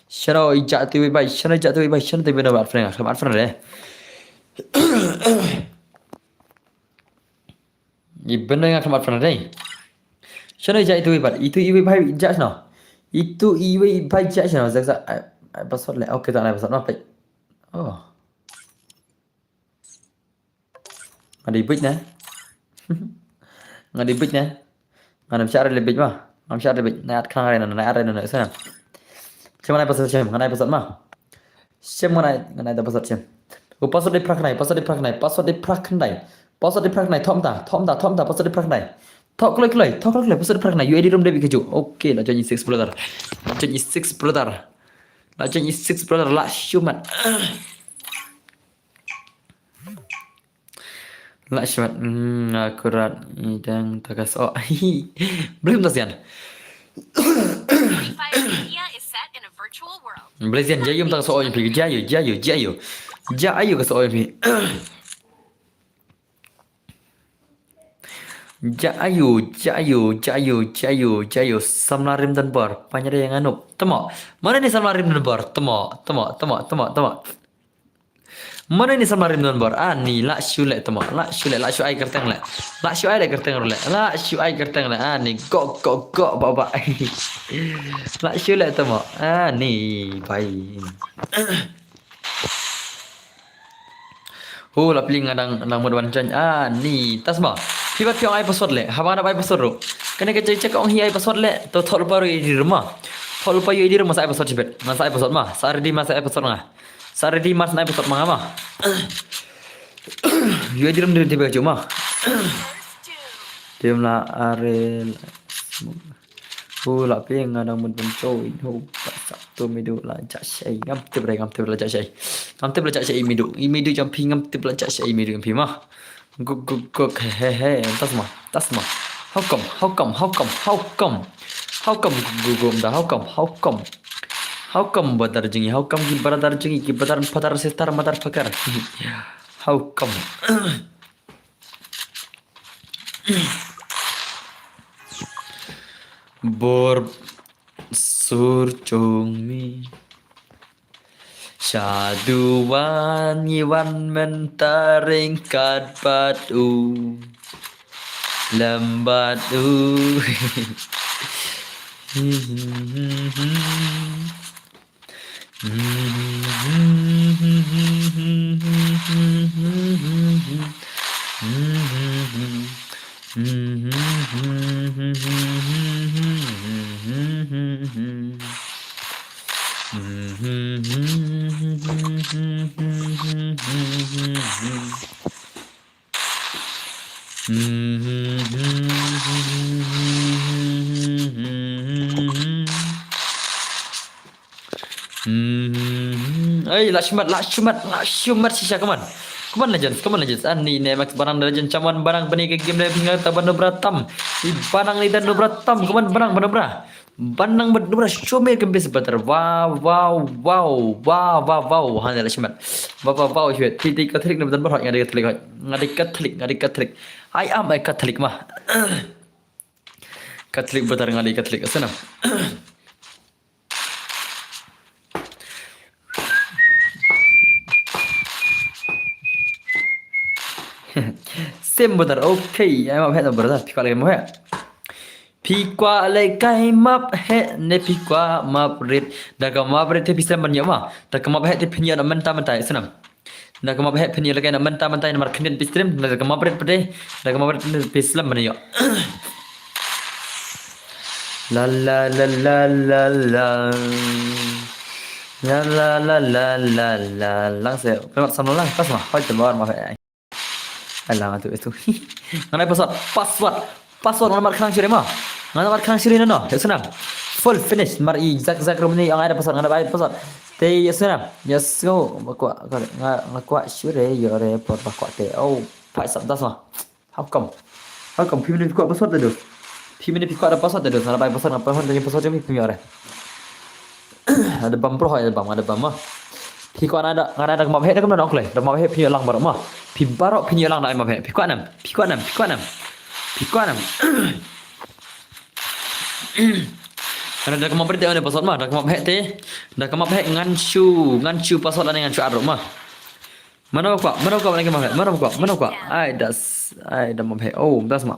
Shano ja tu bai, shano ja tu bai, shano tu bai no bad friend, kam bad friend le. Ibn nga kam bad friend le. Shano ja itu bai, itu ibai ja shano. Itu ibai ja shano, zak zak, ai, ai, password le. Okay, tak ada password, no, pai. Oh. Nga dei buit ne. Nga dei buit ne. Nga dei buit ne. Nga dei buit ma. Nga dei buit. Na at khang re na, na at re na, na sana. Chem nga dei password chem, nga dei password ma. Chem nga dei, nga dei password chem. U password dei phra khyndai, password dei phra khyndai, password dei phra khyndai. Password dei phra khyndai, thom ta, thom ta, thom ta, password dei phra khyndai. Thok kloi kloi, thok kloi kloi, password dei phra khyndai. U edi rum dei bi kaju. Okay, la join six brother. La join six brother. La join six brother, la shumat. La shwat, mm, akurat idang takas. Oh, blame tas yan. Media is set in a virtual world. Blame yan, jayu takas oh phi, jayu, jayu, jayu. Jayu kas oh phi. Jayu, jayu, jayu, jayu, jayu. Samla rim dan bar, panyare yang anup. Temo, mana ni samla rim dan bar? Temo, temo, temo, temo, temo. Mano ini samla rim don bor? Ani, lah shu leh tamo. Lah shu leh, lah shu ai kyrteng leh. Lah shu ai leh kyrteng ruh leh. Lah shu ai kyrteng leh. Ani, go, go, go, ba, ba. Lah shu leh tamo. Ani, bye. Hu, la pling nga dang, dang mut wan join. Ani, tas ma. Phi bat phi ong ai password leh. Haba nga dap ai password ruh. Kane ka jai check ong hi ai password leh. To thol pa ruh i dir ma. Thol pa yu i dir ma sa ai password chibet. Ma sa ai password ma. Sa ready ma sa ai password nga. Sa ready ma sa ai password ma nga ma. Yu i dir ma dir tiba ju ma. Tim la arel. Hu, la ping nga dang mut ban join. Hu, ba sa to midu la ja shai. Ngam tip re, ngam tip la ja shai. Ngam tip la ja shai midu. I midu jam phi ngam tip la ja shai midu jam phi ma. Guk, guk, guk, he, he, he. Tas ma, tas ma. How come, how come, how come, how come? How come, guk, guk, guk, da, how come, how come? How come, brother jingi, how come ki brother jingi, ki brother, father, sister, motherfucker? How come? Bor sur chung mi. Shaduwan ngi wan mynta ryngkat bad u. Lem bad u. Ei, lah shimet, lah shimet, lah shimet shisha, come on. Come on, legends, come on, legends. Ani ne Max Banang da legend, chaman Banang bani ka game le pinga ta ban nubra tam. I Banang ni dan nubra tam, come on, Banang, ban nubra. Banang ban nubra, show me kembis better. Wow, wow, wow, wow, wow, wow. Ha ne lah shimet. Wow, wow, wow, shimet. Ti ti Catholic ne betul berhak, ngadi Catholic, ngadi Catholic, ngadi Catholic. I am a Catholic ma. Catholic betul ngadi Catholic, asana. Sim brother, okay. Ai map heh brother, phi kwah leh kai map heh. Phi kwah leh kai map heh ne phi kwah map rit. Da ka map rit te phi slem ban ïoh ma. Da ka map heh te phin ïoh na mynta mynta, snam. Da ka map heh phin ïoh leh kai na mynta mynta namar khyndiat phi stream. Da ka map rit phi te. Da ka map rit phi slem ban ïoh. La la la la la la. La la la la la la. Lang se. Pynmap sam lang. Pas ma. Hoi te mawar ma. Ai lang tu itu. Ngan ai password. Password. Password ngan ai mar khnang shuh re ma. Ngan ai mar khnang shuh re no no. Ya sana. Full finish. Mar i zak zak room ni ngan ai password. Ngan ai password. Te ya sana. Ya so. Ba kwah. Nga, nga kwah shuh re. Yo re. Por ba kwah te. Oh. Phai sap das ma. How come? How come? Phi mynne phi kwah password te do. Phi mynne phi kwah da password te do. Ngan ai password, ngan ai password, ngan ai password jong phi, phi ïoh re. Ada bam bro, ada bam, ada bam ma. Phi kwah na da, nga da ka map heh da kumno nong kloi. Da map heh phi ïoh lang baroh ma. Phi baroh phi ïoh lang da ai map heh. Phi kwah nam, phi kwah nam, phi kwah nam. Phi kwah nam. Nga da ka map heh te one password ma, da ka map heh te. Da ka map heh ngan shu, ngan shu password lane ngan shu aro ma. Mano kwah, mano kwah, mano kwah, mano kwah, mano kwah. Ai das, ai da map heh. Oh, das ma.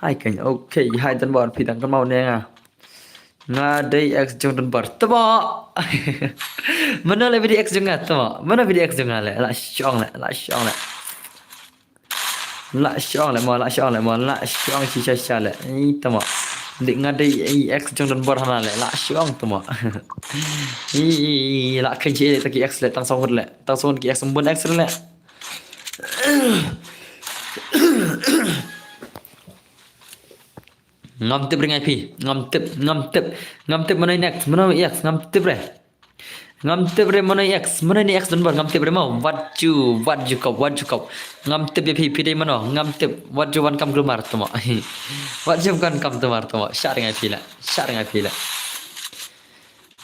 Ai kan, okay, hai dan bor phi dang kan mau ne nga. Nga dei ex jong Don Bar. Tama. Mano le video ex jong nga, tama. Mano video ex jong nga le. La shong le, la shong le. La shong le mo, la shong le mo, la shong shi sha sha le. Ih, tama. Dik nga dei i ex jong Don Bar hana le. La shong tama. Ih, ih, ih, la kan shi le taki ex le tang song le. Tang song ki ex bun ex le. Ngam tip re ngai phi. Ngam tip, ngam tip. Ngam tip mano next, mano next, ngam tip re. Ngam tip re mano next, mano next Don Bar, ngam tip re mo. Wat ju, wat ju kop, wat ju kop. Ngam tip ya phi, phi dei mano, ngam tip. Wat ju wan kam glumar tama. Wat ju wan kam tumar tama. Shah re ngai phi la, shah re ngai phi la.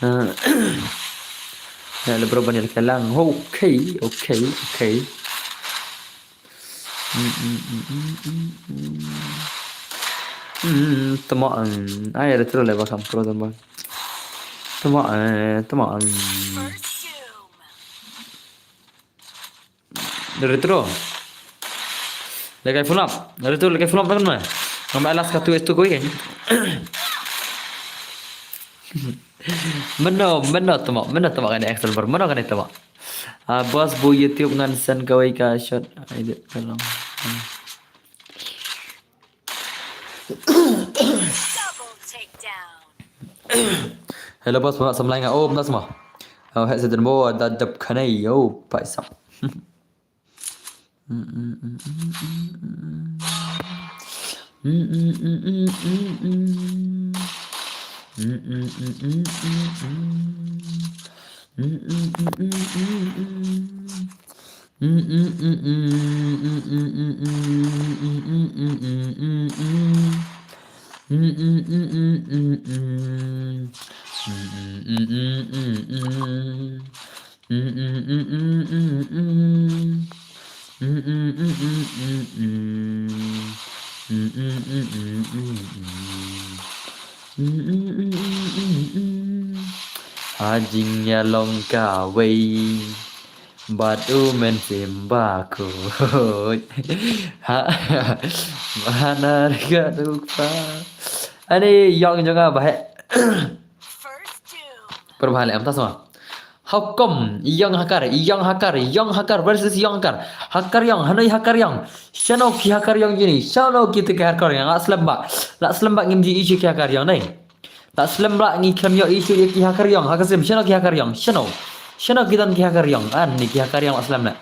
Ah, ya le bro ban ïa ka lang. Okay, okay, okay. Mm, mm, mm, mm, mm, mm. Mm, tama, mm. Ai, ada terus le ba kam pro tama. Tama, eh, tama, mm. First Doom. Retro. Lehkai full up. Retro lehkai full up kan ma. Ngam ai last ka two S two kawei kan. Mano, mano tamo, mano tamo kane extra bar, mano kane tamo. Ah, boss bu YouTube ngan send kawei ka shot. Ai de tolong. Double takedown. Hello boss, ma samlai nga. Oh, nas ma. Oh, headset mo da dap kane yo, paisa. Ha jingïalong kawei bad u mynsiem bakhuid. Ha, mana ka dukha. Ani ïong jong nga ba he. First doom. Perbahale am tasma. How come? Ïong Hakar, Ïong Hakar, Ïong Hakar versus Ïong Hakar. Hakar Ïong, hanoi Hakar Ïong. Shano ki Hakar Ïong jini? Shano ki te ki Hakar Ïong? La slem ba. La slem ba ngim ji issue ki Hakar Ïong nei. La slem ba ngi khlem ïoh issue ki Hakar Ïong. Hakar Ïong, shano ki Hakar Ïong? Shano? Shano ki don ki Hakar Ïong? Ani ki Hakar Ïong la slem na.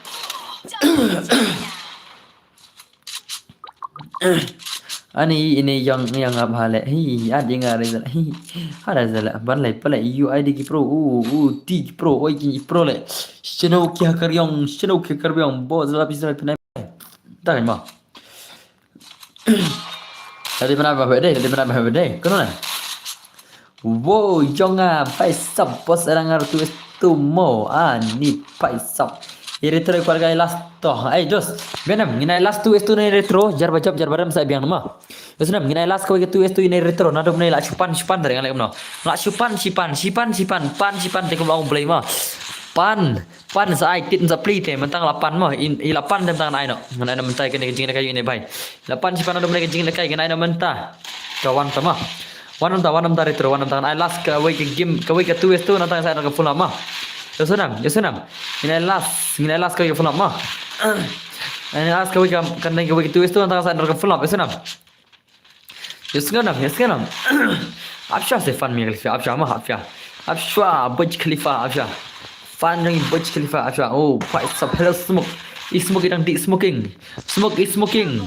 Ani ini yang yang ap hale. Hi, adi nga rezal. Hi, ha rezal. Ban lai pale U I D ki pro. U, U T ki pro. Oi ki pro le. Shano ki Hakar Ïong, shano ki Hakar Ïong. Bo zala pisa pina. Tangan ma. Tadi pernah apa deh? Tadi pernah apa deh? Kena na? Wow, Ïong ah, bai sap boss era ngar tu S two mo. Ah, ni bai sap. Iri tu rekor gai last toh. Ai dos. Benam, ngin ai last tu S two ni retro. Jar bajap, jar baram sa biang nama. Dos nam, ngin ai last kawei tu S two ni retro. Nadum ni la chupan, chupan dari ngalek no. La chupan, chipan, chipan, chipan, pan, chipan, tekum ong play ma. Pan, pan sa ai tit sa play te, mentang la pan ma. In, i la pan te mentang ai no. Ngan ai no mentang kene kajing ne kayu ini bai. La pan chipan nadum ne kajing ne kai, ngan ai no mentang. Ka wan tama. Wan namta, wan namta retro, wan namta ngan ai last kawei ka game, kawei ka two S two nangta sa ka full up ma. Yo sunam, yo sunam. Ngin ai last, ngin ai last kawei ka full up ma. Ngin ai last kawei ka, kan dang kawei ka two S two nangta sa ka full up, yo sunam. Yo sunam, yo sunam. Apsha se fan mi Khalifa, apsha ma, apsha. Apsha, Burj Khalifa, apsha. Fan jong Burj Khalifa, apsha. Oh, bai sap, hello smoke. I smoke i dang di smoking. Smoke is smoking.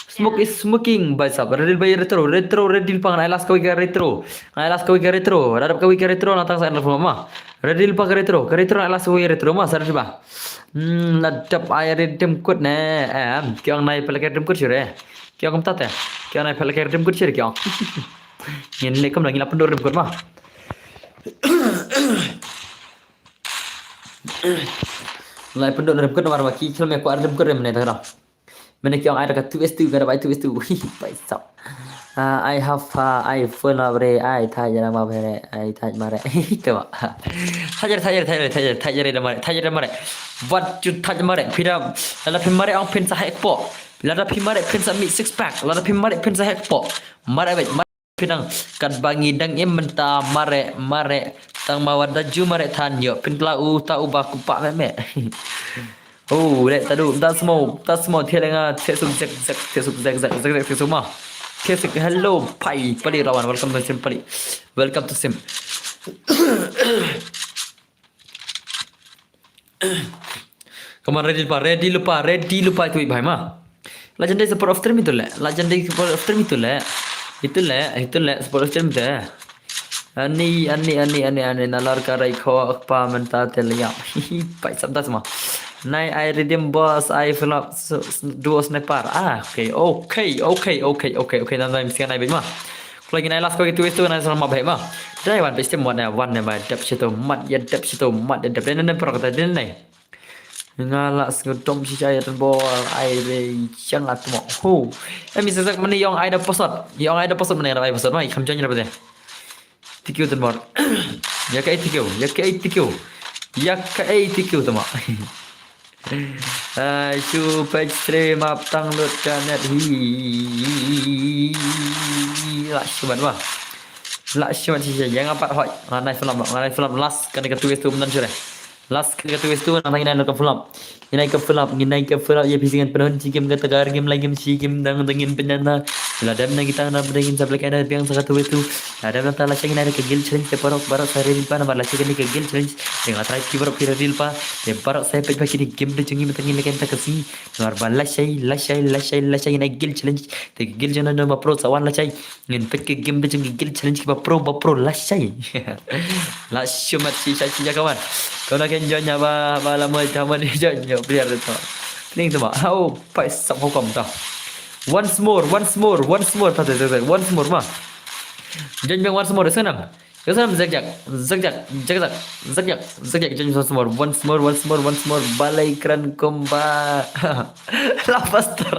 Smoke is smoking, bai sap. Ready bai retro, retro, ready pa ngan ai last kawei ka retro. Ngan ai last kawei ka retro. Radap kawei ka retro, nangta sa ngan ma. Ready pa ka retro. Ka retro ngan ai last kawei ka retro ma, sa ready ba. Hmm, nadap ai ready dem kut ne. Em, ki ong nai pele ka dem kut sure. Ki ong kumta te. Ki ong nai pele ka dem kut sure ki ong. Ngin le kam la ngi la pyndoh dem kut ma. Lai pyndoh dem kut namar ma ki khlem ïa kwah dem kut re mynne ta ka dang. Mynne ki ong ai da ka two S two, ka da bai two S two. Hi, bai sap. Ah, I have, ah, iPhone ma bre, ai thaj ra ma bre, ai thaj ma re. Te ma. Thaj ra, thaj ra, thaj ra, thaj ra, thaj ra da ma re, thaj ra da ma re. Wat ju thaj ma re, phi da, lada phi ma re ong phin sa hek po. Lada phi ma re phin sa mih six pack, lada phi ma re phin sa hek po. Ma re beit, ma re. Phi dang, katba ngi dang im mynta ma re, ma re, tang ma wat da ju ma re than ïoh, phin kla u ta u ba ku pa me me. Oh, re ta du, ta smo, ta smo, thiang nga, thiang suk zek zek, thiang suk zek zek, zek zek, thiang suk ma. Thiang suk, hello, pai, pali rawan, welcome to sim, pali. Welcome to sim. Come on, ready lypa, ready lypa, ready lypa itu bai ma. La jan dei support of stream itu le. La jan dei support of stream itu le. Itu le, itu le support of stream itu. Ani, ani, ani, ani, ani, nalar ka rai kho akpa mynta te le ya. Bai sap da sma. Nai ai redeem boss, ai fill up duo sniper. Ah, okay, okay, okay, okay, okay, okay. Nan nai mesti nai bai ma. Kula ngin ai last kawei ka two S two ngan ai sa ma bai ma. Dai wan piste mo na wan ne ma dep sito mat ya dep sito mat ya dep dai ne pro kata dai ne. Nga la sngew dom shi jai ren bol ai re chang at mo. Ho. Em isa sak mani yong ai da posot. Yong ai da posot mani ai posot ma i kham jai ne ba de. Tikio ten bor. Ya ka ai tikio, ya ka ai tikio. Ya ka ai tikio tama. Ai, shu page stream ap tang lut ka net hi. La shimet ma. La shimet shi yang apat hoi. Nganai film, nganai film last kane ka twist tu mendan shure. Last kane ka twist tu nang nginai ka film. Nginai ka film, nginai ka film ya pisi ngan penon shi game ka tagar game lai game shi game dang dang ngin penyana. La dem na kita na dang ngin sablek na biang sa ka twist tu. Adam nang ta la shai nginai ka guild challenge te parok barok sa ril pa na la shai kane ka guild challenge. Te nga try ki barok ki ril pa. Te barok sa pet pa kini game de jong ngi mynta ngin leken ta ka sngi. Ngar ba la shai, la shai, la shai, la shai nginai guild challenge. Te guild jong na ba pro sa wan la shai. Ngin pet ka game de jong guild challenge ba pro, ba pro la shai. La shumat shi shai shi ya kawan. Kau na ken join ya ba, ba la mo ta mo ni join yo player de to. Ning tu ma. Hau pai sap hukum ta. Once more, once more, once more, ta, ta, ta, ta, once more ma. Join bang once more, senam. Senam, zak jak, zak jak, zak jak, zak jak, zak jak, join once more, once more, once more, once more, balai kran kumba. La pastor.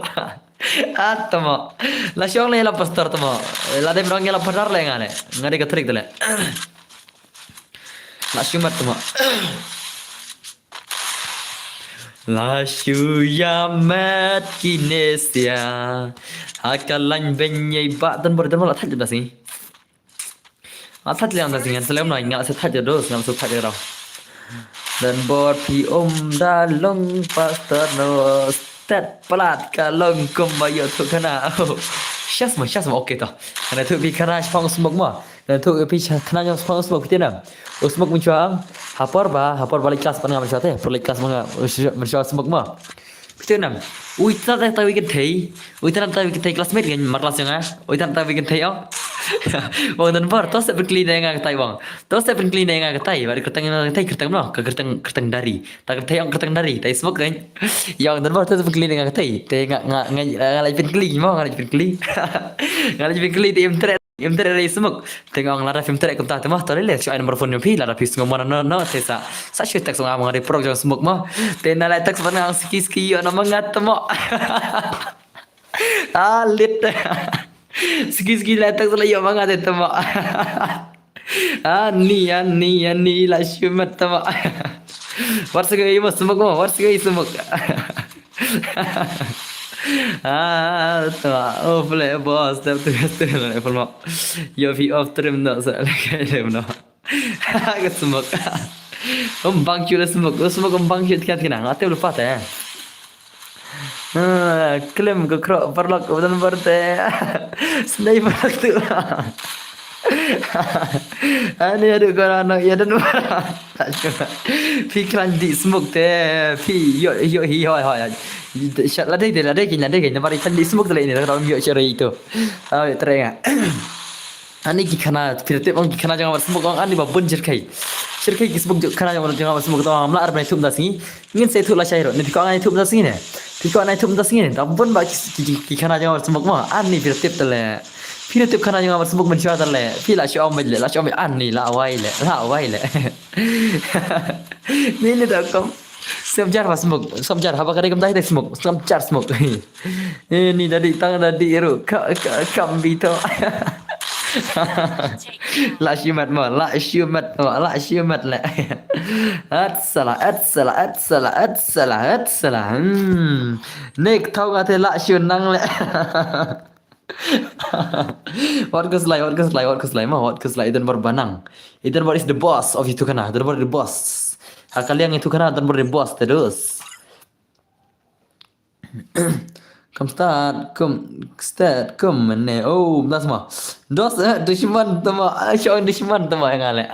Atamo. La shong le la pastor tamo. La dem rong la pastor le ngane. Ngade ka trick le. La shumat tamo. La shu ya met kinesia. Haka lain benyai ba dan bor dan la thaj da sini. Nga thaj liang da sini, selem na nga se thaj dos, nga se thaj ro. Dan bor phi um da long pastor no stet palat ka long kumba yo tu kana. Shas ma, shas ma, okay to. Kana tu phi kana spong smoke ma. Kana tu phi kana spong smoke phi na. U smoke mun chuang. Hapor ba, hapor ba late class pan nga mun chuang te. Por late class mun nga mun chuang smoke ma. Phi tu nam. Ui ta ta wi kan thei. Ui ta ta wi kan thei classmate kan mar class nga. Ui ta ta wi kan thei oh. Wang dan bor to se phi kli ne nga tai wang. To se phi kli ne nga tai. Ba kreteng nga tai kreteng no. Ka kreteng kreteng dari. Ta kreteng ong kreteng dari. Tai smoke kan. Yang dan bor to se phi kli ne nga tai. Te nga nga nga nga lai pin kli mo nga lai pin kli. Nga lai pin kli te im tre. Im tre rei smoke. Te nga ong lada phim tre kumta te mah to le le shu ai number phone jong phi lada phi sngew mano no no te sa sa shu text nga ma nga dei prok jong smoke mah. Te na lai text ban nga ong ski ski yo na ma nga te mah. Ah lit. Ski ski lai text la yo ma nga te te mah. Ah ni ah ni ah ni la shu mat te mah. War sngewei ma smoke mah war sngewei smoke. Ah, tama. Oh, play boss, step to step, play for mo. Yo, phi off stream no, sa, like, I don't know. Ka smoke. Um bang chu la smoke, um smoke um bang chu tiat kina. Ngate lu pate. Ah, klem ko kro parlok ko dan berte. Snai parlok tu. Ani adu ko na ya dan. Phi klan di smoke te phi yo yo hi hoi hoi. Shat la dei de la dei kin la dei kin na bari klan di smoke te le ni la ram yo shere itu. Ah, tre nga. Ani ki khana phi tip ong ki khana jong nga smoke ong ani ba bun jerkai. Jerkai ki smoke jong khana jong nga smoke to am la ar bai thum da sngi. Ngin se thu la shai ro ni phi ko ani thum da sngi ne. Phi ko ani thum da sngi ne. Da bun ba ki ki khana jong nga smoke mo. Ani phi tip te le. Phi tip khana jong nga smoke men shwa te le. Phi la shwa ong le la shwa ong ani la wai le la wai le. Ni ni da kom. Som jar ba smoke, som jar haba ka dei kam dai dei smoke, som jar smoke. Eh ni dadi tang dadi ru ka ka kam bito. La shimat ma, la shimat ma, la shimat le. At sala, at sala, at sala, at sala, at sala. Hmm. Nek thau nga te la shu nang le. Wat ka slai, wat ka slai, wat ka slai ma, wat ka slai. Idan bar banang. Idan bar is the boss of itu kana. Idan bar the boss. Hakaliang itu kana, idan bar the boss terus. Kam start, kam start, kam ne. Oh, das ma. Dos eh, dushman tama. Shong dushman tama yang ale.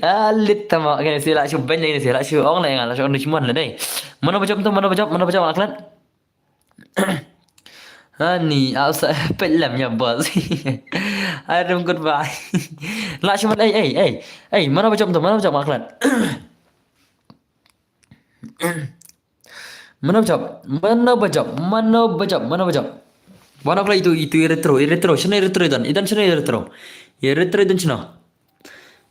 Alit tama kene sila shu ben kene sila shu ong le yang ale shong dushman le dei. Mana bajam tu, mana bajam, mana bajam aklan. Ani, asa pelam ya bos. Adam goodbye. La cuma ei ei ei. Ei, mana bajam tu, mana bajam aklan. Mana bajam, mana bajam, mana bajam, mana bajam. Mana kala itu itu retro, retro. Sini retro dan, idan sini retro. Ya retro dan sini.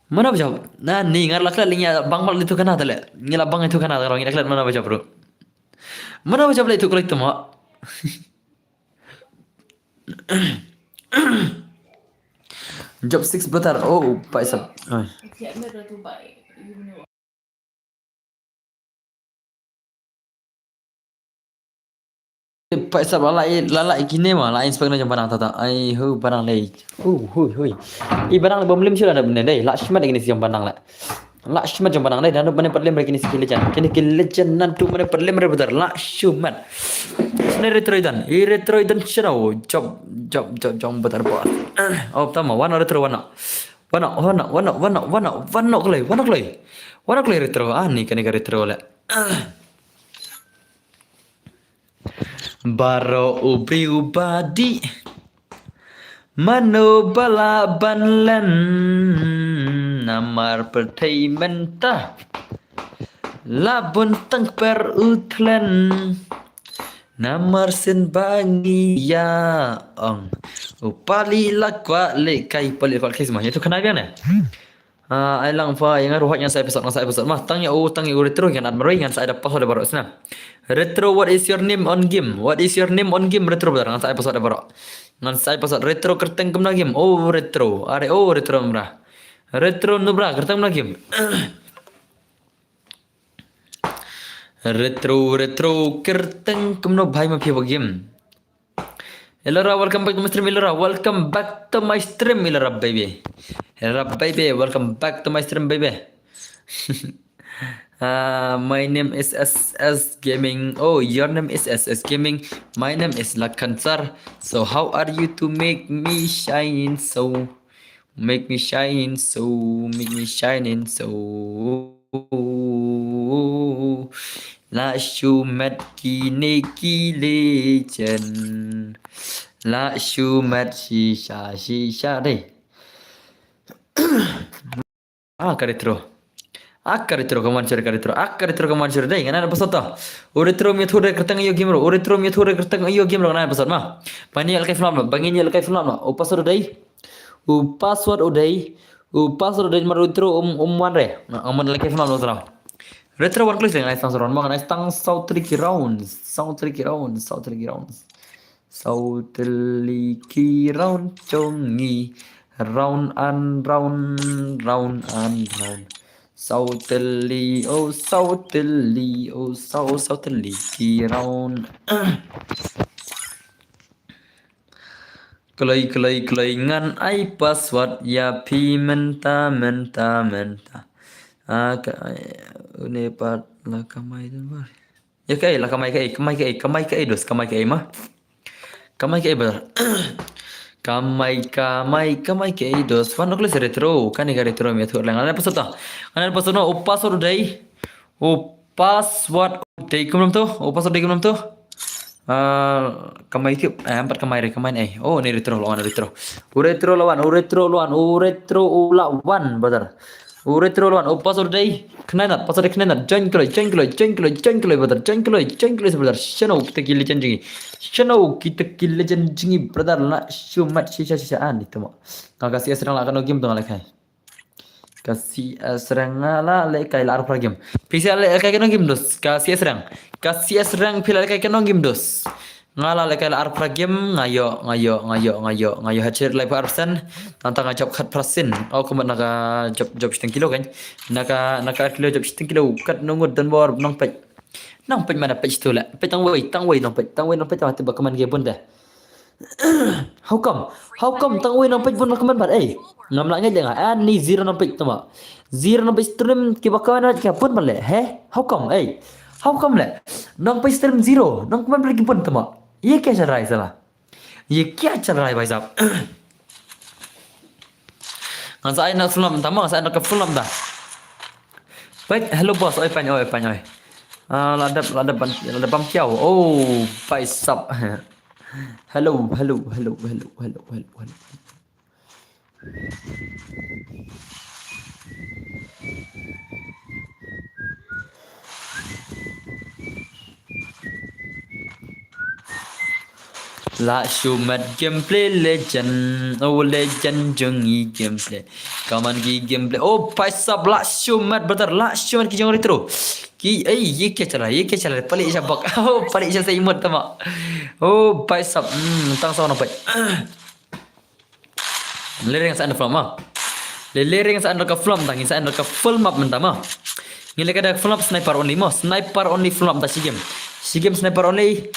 Mana bajam. Nah, ni ngar lakla linya bang mal itu kana tale. Ngila bang itu kana tale, ngila kala mana bajam bro. Mana bajam le itu kala itu ma. Job six brother. Oh, paisa. Oh. Paisap la la la la kine ma la inspect na jong Banang tata. Ai hu Banang lei. Hu hu hu. I Banang bom lim sila na bne dei. La shimat kine si jong Banang la. La shimat jong Banang dei. Nanu bane pat lim re kine si ki legend. Kine ki legend nan tu bane pat lim re brother. La shimat. Ne Retro Idan. I Retro Idan shano. Job job job jong brother boss. Oh tama wan Retro wan. Wan wan wan wan wan wan klei wan klei. Wan klei Retro. Ah ni kane ka Retro le. Baroh u briew ba dih. Mano ba lah ban len. Namar pyrthei mynta la bun tang per u thlen. Namar sien ba ngi ïa ong. U pali la kwah leh kai pali la kwah leh kai sma. Ïa tu kena biang ne. Ah, ai lang pha, ïa nga ruh ngan sa episode, ngan sa episode mah. Tang ïa u, tang ïa u Retro, ngan add marwei, ngan sa add password baroh sna. Retro, what is your name on game? What is your name on game, Retro brother? Ngan sa episode baroh. Ngan sa episode Retro kyrteng kumno game. Oh, Retro. Are, oh, Retro Nubra. Retro Nubra kyrteng kumno game. Retro, Retro kyrteng kumno bhai ma phi ba game. Elora, welcome back to my stream, Elora. Welcome back to my stream, Elora baby. Elora baby, welcome back to my stream, baby. Uh, my name is S S Gaming. Oh, your name is S S Gaming. My name is Lakan Sir. So how are you to make me shine so? Make me shine so, make me shining so. La shu met kine ki legend. La shu met shisha shisha dei. Ah, ka Retro. Ah, ka Retro, ka Mansur, ka Retro. Ah, ka Retro, ka Mansur dei. Ngan ai password to. U Retro mi thu re kyrteng ïa game ro. U Retro mi thu re kyrteng ïa game ro. Ngan ai password ma. Ba ngin ïa lehkai film ma. Ba ngin ïa lehkai film ma. U password u dei. U password u dei. U password u dei mar u Retro um um wan re. Na, um wan lehkai film ma tang. Retro wan kloi seng ngan ai tang saw round ma. Ngan ai tang saw tylli ki round. Saw tylli ki round. Saw tylli ki round. Saw tylli ki round jong ngi. Round and round, round and round. Saw tylli, oh, saw tylli, oh, saw, saw tylli ki round. Kloi, kloi, kloi ngan ai password ïa phi mynta, mynta, mynta. Ah, ka, une pat la kamai dun bar. Ïa kaei, la kamai kaei, kamai kaei, kamai kaei dos, kamai kaei ma. Kamai kaei ba. Kamai, kamai, kamai kaei dos. Wan ok le se Retro, kane ka Retro mi thu lang. Ngan ai password to. Ngan ai password no, u password u dei. U password u dei kumno to? U password u dei kumno to? Ah, kamai tip, eh, em pat kamai re, kamai ei. Oh, ne Retro la wan, Retro. U Retro la wan, u Retro la wan, u Retro u la wan, brother. U Retro la wan, u password u dei. Khnai nat, password u dei khnai nat. Join kloi, join kloi, join kloi, join kloi, brother. Join kloi, join kloi, brother. Shano kita ki legend jong ngi. Shano kita ki legend jong ngi, brother. La shu met shisha shisha ani tamo. Ka ka C S rank la kano game to nga lehkai. Ka C S rank nga la lehkai la arphew phra game. Phi sa lehkai kano game dos. Ka C S rank. Ka C S rank phi la lehkai kano game dos. Nga la lehkai la arphew phra game, nga ïoh, nga ïoh, nga ïoh, nga ïoh, nga ïoh headshot laiphew ar percent. Nangta nga jop khatphra sien. Oh, kumba na ka jop, jop shiteng kilo kan. Na ka, na ka ar kilo jop shiteng kilo. Kat nungut don bor nongpeit. Nongpeit mana peit tu la. Peit tang wei, tang wei nongpeit, tang wei nongpeit tang te ba kman ge bun da. How come? How come tang wei nongpeit bun ba kman ba? Eh, ngam la ngai nga. Ah, ni zero nongpeit tama. Zero nongpeit stream ki ba kman ba ka bun ba le. He? How come? Eh. How come le? Nongpeit stream zero. Nong kman ba ki bun tama. Ye kya chal raha hai sala? Ye kya chal raha hai bhai sahab? Ngan sa ai na film tama, sa ai na ka film da. Peit, hello boss, oi pany, oi pany, oi. Ah, la dep, la dep ban, la dep bam kiaw. Oh, bhai sahab. Hello, hello, hello, hello, hello, hello, hello. La shu met gameplay legend, oh legend jong ngi gameplay. Kaman ki gameplay, oh bhai sahab la shu met brother, la shu met ki jong Retro. Ki, eh, ye kya chal raha, ye kya chal raha, palik sha bak, oh palik sha sa imut tama. Oh bhai sahab, hmm, tang sa na pait. Lering sa under ka film ma. Lering sa under ka film tang, sa under ka film map mynta ma. Ngi leh ka da film map sniper only ma. Sniper only film map ta shi game. Shi game sniper only.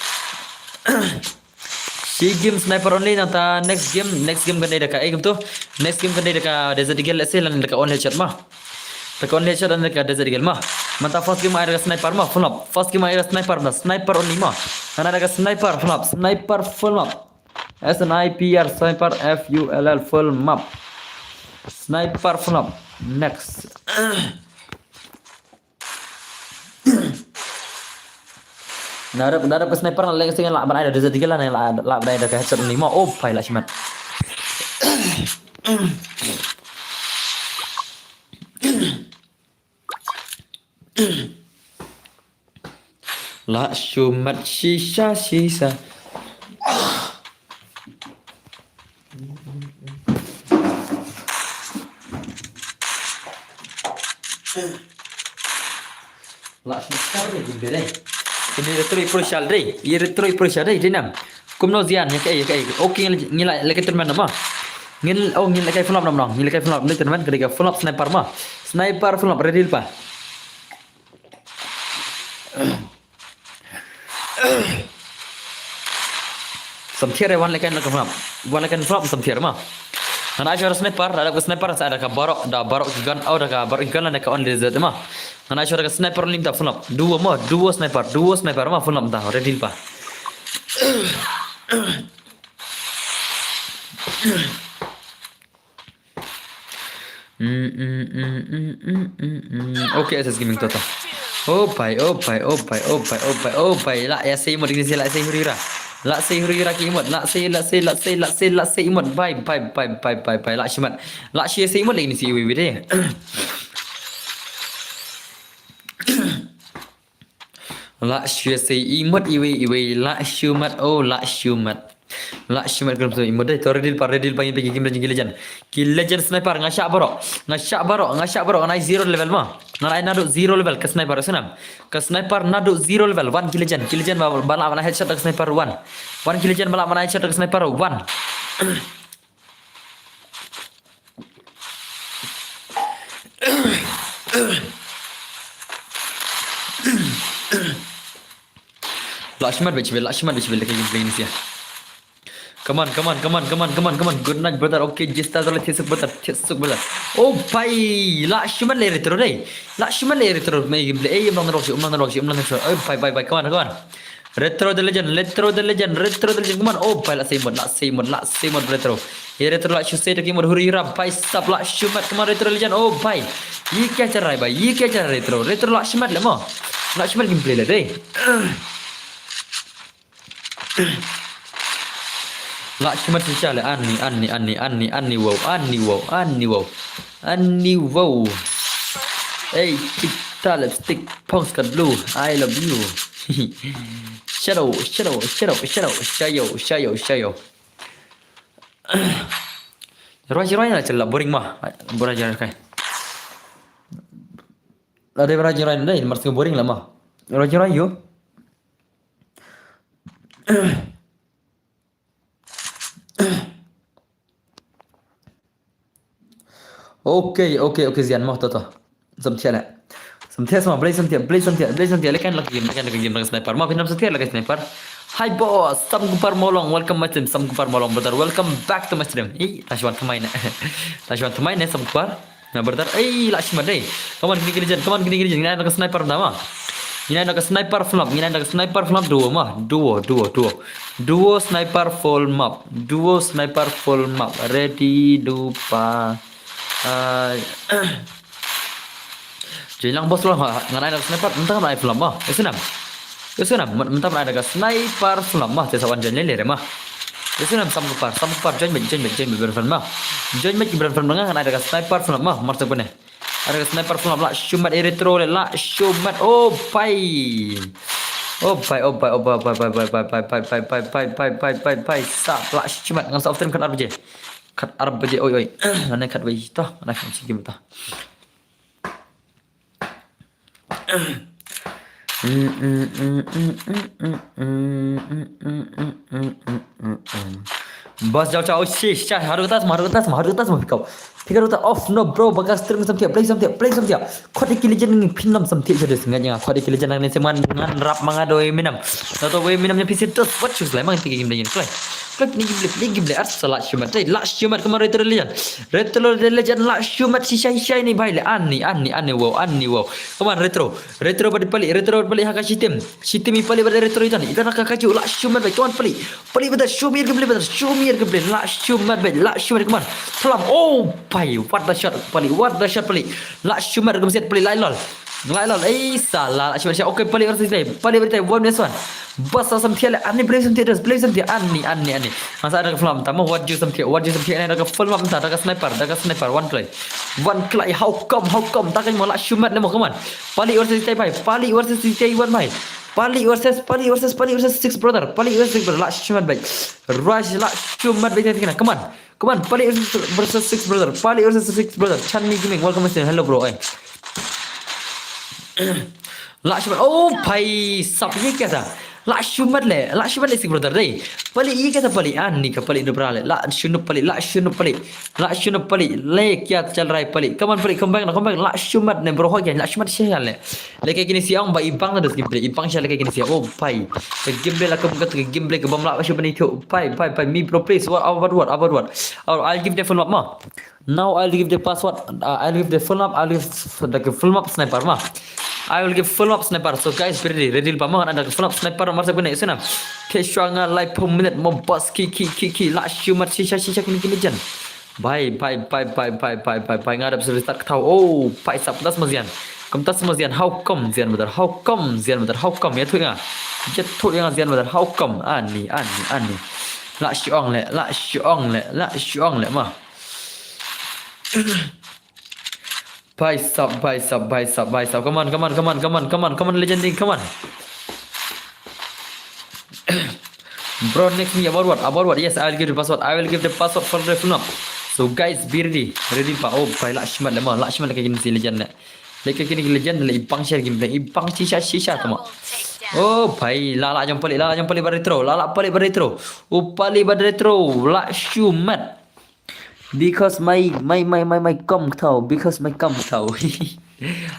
Shi game sniper only, nangta next game, next game kan dei da ka, eh, game tu. Next game kan dei da ka Desert Eagle, let's say, lane da ka only headshot ma. Da ka only headshot lane da ka Desert Eagle ma. Mynta first game ai da ka sniper ma, full up. First game ai da ka sniper ma, sniper only ma. Ngan ai da ka sniper full up, sniper full up. S N I P R, sniper F U L L, full map. Sniper full up. Next. Naduh, naduh ka sniper na leng sing la ban ai da Desert Eagle, la la ban ai da ka headshot ni mo. Oh, phai la shimat. La shumat shisha shisha. La shumat shisha dei, dei. Ini retro i pro shal dei. I retro i pro shal dei, dei nam. Kumno zian, ïa kaei, ïa kaei. Okay, ngi la, ngi la, leh ka tournament ma. Ngin, oh, ngi leh ka full up nam nong. Ngi leh ka full up, leh tournament, ka dei ka full up sniper ma. Sniper full up, ready pa. Samthiar wan leh ka full up. Wan leh ka full up, samthiar ma. Ngan ai shuwa sniper, da ka sniper sa da ka baroh, da baroh ki gun, oh, da ka baroh ki gun, da ka on desert ma. Ngan ai shuwa da ka sniper lim ta full up. Duo ma, duo sniper, duo sniper ma full up ta, ready pa. Mm, mm, mm, mm, mm, mm, mm. Okay, S S Gaming Toto. Oh pai, oh pai, oh pai, oh pai, oh pai, oh pai. La ïa sei mot ini sei, la sei hurira. La sei hurira ki mot, la sei, la sei, la sei, la sei, la sei mot. Bye, bye, bye, bye, bye, bye. La shimat. La shi sei mot lagi ni si iwi iwi dei. La shu sei i mot iwi iwi, la shumat, oh, la shumat. La shumat krum tu i mot dei, to ready pa, ready pa, ngin pegi game legend, ki legend. Ki legend sniper, nga shah baroh, nga shah baroh, nga shah baroh, ngan ai zero level ma. Ngan ai naduh zero level, ka sniper, sunam. Ka sniper naduh zero level, wan ki legend, ki legend ba, ba lah ban ai headshot da ka sniper, wan. Wan ki legend ba lah ban ai headshot da ka sniper, wan. La shimat bad chibil, la shimat bad chibil, da ka gameplay ni sia. Come on, come on, come on, come on, come on, come on. Good night, brother. Okay, just as I say, brother, say, brother. Oh, bhai, la shimat le retro dei. La shimat le retro, me gameplay. Eh, umlang na rock, umlang na rock, umlang na rock. Oh, bhai, bhai, bhai, come on, come on. Retro the legend, retro the legend, retro the legend. Come on. Oh, bhai, la sei mot, la sei mot, la sei mot, retro. Ye retro la shu sei ta ki mot huri hura, bhai sab, la shumat, come on, retro legend. Oh, bhai. Ye kya chal raha hai, bhai? Ye kya chal raha hai, retro? Retro la shimat le mo. La shimat gameplay le dei. La shimat shisha le, Annie, Annie, Annie, Annie, Annie, wow, Annie, wow, Annie, wow, Annie, wow. Hey, kita lipstick, pong skirt blue, I love you. Shadow, shadow, shadow, shadow, shayo, shayo, shayo. Roi, roi la chal la boring ma. Boring la kai. La dei roi, roi dei, mar sing boring la ma. Roi, roi yo. Okay, okay, okay, zian mo, to, to. Samthiah le. Samthiah sama, Blai samthiah, Blai samthiah, Blai samthiah. Lekan lagi game, lekan lagi game dengan sniper. Maaf, nam samthiah lagi sniper. Hi boss, Sam Kupar Molong, welcome my stream. Sam Kupar Molong, brother, welcome back to my stream. Ih, Tashwan kemai ne. Tashwan kemai ne, Sam Kupar. Na brother, ei, la shimat dei. Come on, kini kini jen, come on, kini kini jen. Ngin ai na ka sniper da ma. Ngin ai na ka sniper flop, ngin ai na ka sniper flop duo ma. Duo, duo, duo. Duo sniper full map. Duo sniper full map. Ready, dupa. Ah, jeng lang boss lang, ngan ai na ka sniper, entah ngan ai flop ma. Ese nam. Ese nam, men-, mentap na ada ka sniper flop ma, te sawan jan lele ma. Ese nam Sam Kupar, Sam Kupar, join bad, join bad, join bad, friend ma. Join bad, friend ma, ngan ada ka sniper flop ma, mar sa pune. Ada ka sniper flop la, shumat e retro le, la, shumat, oh, pai. Oh, pai, oh, pai, oh, pai, pai, pai, sap, la, shumat, ngan sa off stream kat ar baje. Kat ar baje, oi, oi. Ngan kat baje, toh, ngan kat baje, toh. Bas jaw jaw shi sha haru tas ma haru tas ma haru tas ma pickup. Pickup tas off no bro, bagas terus samtia play samtia play samtia. Khot iki legend ni pin lam samtia jadi sengaja nga khot iki legend ni seman ngan rap manga doi minam. Tato wei minam nya pisi terus what shoes lai mang tiki game legend play. Play ni game play game play art salat shumat. Dai la shumat kemar retro legend. Retro legend la shumat shisha shisha ni bai le ani ani ani wow ani wow. Come on retro. Retro bad pali retro bad pali haka shitim. Shitim i pali bad retro itan itan haka kaju la shumat bai. Come on pali. Pali bad shumir game play bad shumir game play la shumat bai la shumat come on. Pelam oh pai what the shot pali what the shot pali. La shumat game set pali lai lol. Lai lol eh salah la shumat. Okay pali versus dai pali bad dai one versus one. Bas sam thiale ani play sam thiale play sam thiale ani ani ani. Masa ada ke film tama what you sam thiale what you sam thiale ada ke film apa ada ke sniper ada ke sniper one play. One play how come how come tak mau la shumat le mau come on. Pali versus dai bai pali versus dai one bai. Pali versus pali versus pali versus six brother pali versus six brother la shumat bai. Rush la shumat bai tadi kena come on. Come on pali versus six brother pali versus six brother Chanmi Gaming welcome to hello bro eh. La shumat oh pai sap ye kya tha. La shumat le la shumat le six brother dai. Pali ye kya tha pali ani ka pali dubra le la shunu pali la shunu pali. La shunu pali le kya chal rai pali come on pali come back na come back la shumat ne bro ho kya la shumat sha le. Leke kini siang ba ibang na dos gameplay ibang sha leke kini siang oh pai. Ke gameplay la ke buka ke gameplay ke bom la shu bani tu pai pai pai mi bro please what about what about what. I'll give the full map ma. Now I'll give the password uh, I'll give the full map I'll give the full map sniper ma. I will give full map sniper so guys be ready ready pa ma ada full map sniper mar sa kena isuna. Ke shwanga lai per minute mo bas ki ki ki ki la shumat shisha shisha kini kini jan. Bai bai bai bai bai bai bai bai ngadap suri start kthau oh pai sap tas mazian. Kum tas mazian how come zian madar how come zian madar how come ya tu ya. Ya tu ya zian madar how come ani ani ani. La shiong le la shiong le la shiong le ma. Bai sap bai sap bai sap bai sap come on come on come on come on come on come on legending come on. Bro, next me about what? About what? Yes, I will give the password. I will give the password for the film. So guys, be ready. Ready pa. Oh, pai la shimat le ma. La shimat le kini si legend le. Le kini legend le ibang share game le. Ibang shisha shisha tama. Oh, pai la la jong pali la la jong pali ba retro. La la pali ba retro. Oh, pali ba retro. La shimat. Because my my my my my com kthau because my com kthau.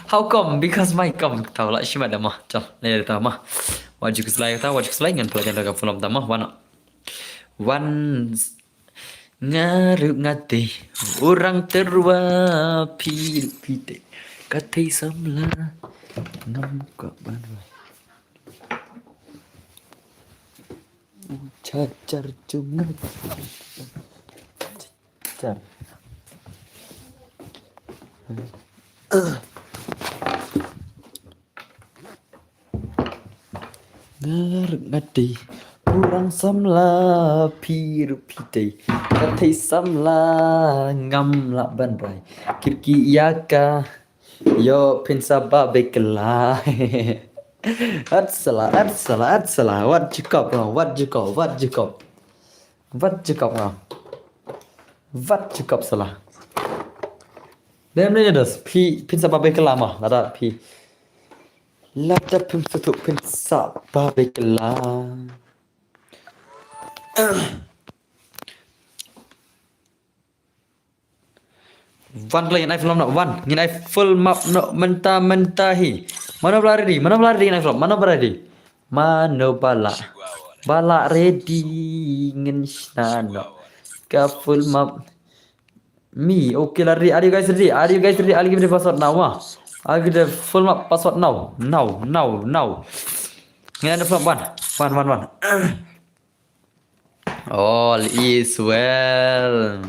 How come because my com kthau la shimat da ma. Chal, le ta ma. Wajib slide ta wajib slide ngan pelajaran ka film ta ma wana. Wan ngaru ngati orang terwa piru pite. Katai samla ngam ka ban. Char char chunga. Char. Ngar ngati. Kurang samla piru pite. Katai samla ngam la ban rai. Kirki yaka. Yo pin saba bekla. Atsala atsala atsala wat jikop wat jikop wat jikop. Wat jikop nga. Wat jikop salah. Dem ne das pi pin saba bekla ma lada pi. Lada pin satu pin saba bekla. Wan klai ngin ai film noh wan ngin ai film map noh menta menta hi. Mano bala ready mano bala ready ngin ai film mano bala ready. Mano bala bala ready ngin shna noh ka film map. Me okay la ready are you guys ready are you guys ready I'll give the password now ma. I'll give the film map password now now now now. Ngin ai film wan wan wan wan. All is well.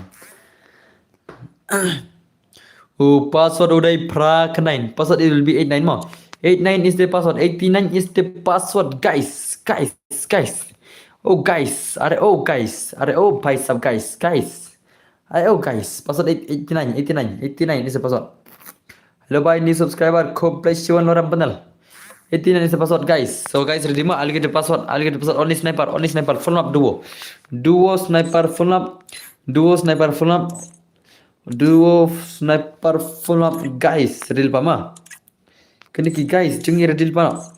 Oh, password udah pra kenain. Password it will be eight nine mo. Eight nine is the password. Eighty nine is the password, guys. Guys, guys. Oh guys, are oh guys, are oh bhai sab guys, guys. Are oh guys, password eight- eighty nine, eighty nine, eighty nine is the password. Hello bhai, new subscriber, khublei shibun lorem panel. Eighty nine is the password guys. So guys, ready ma? I'll get the password. I'll get the password. Only sniper, only sniper. Full map duo. Duo sniper full map. Duo sniper full map. Duo sniper full map guys. Ready pa ma? Kini ki guys, jung ready pa.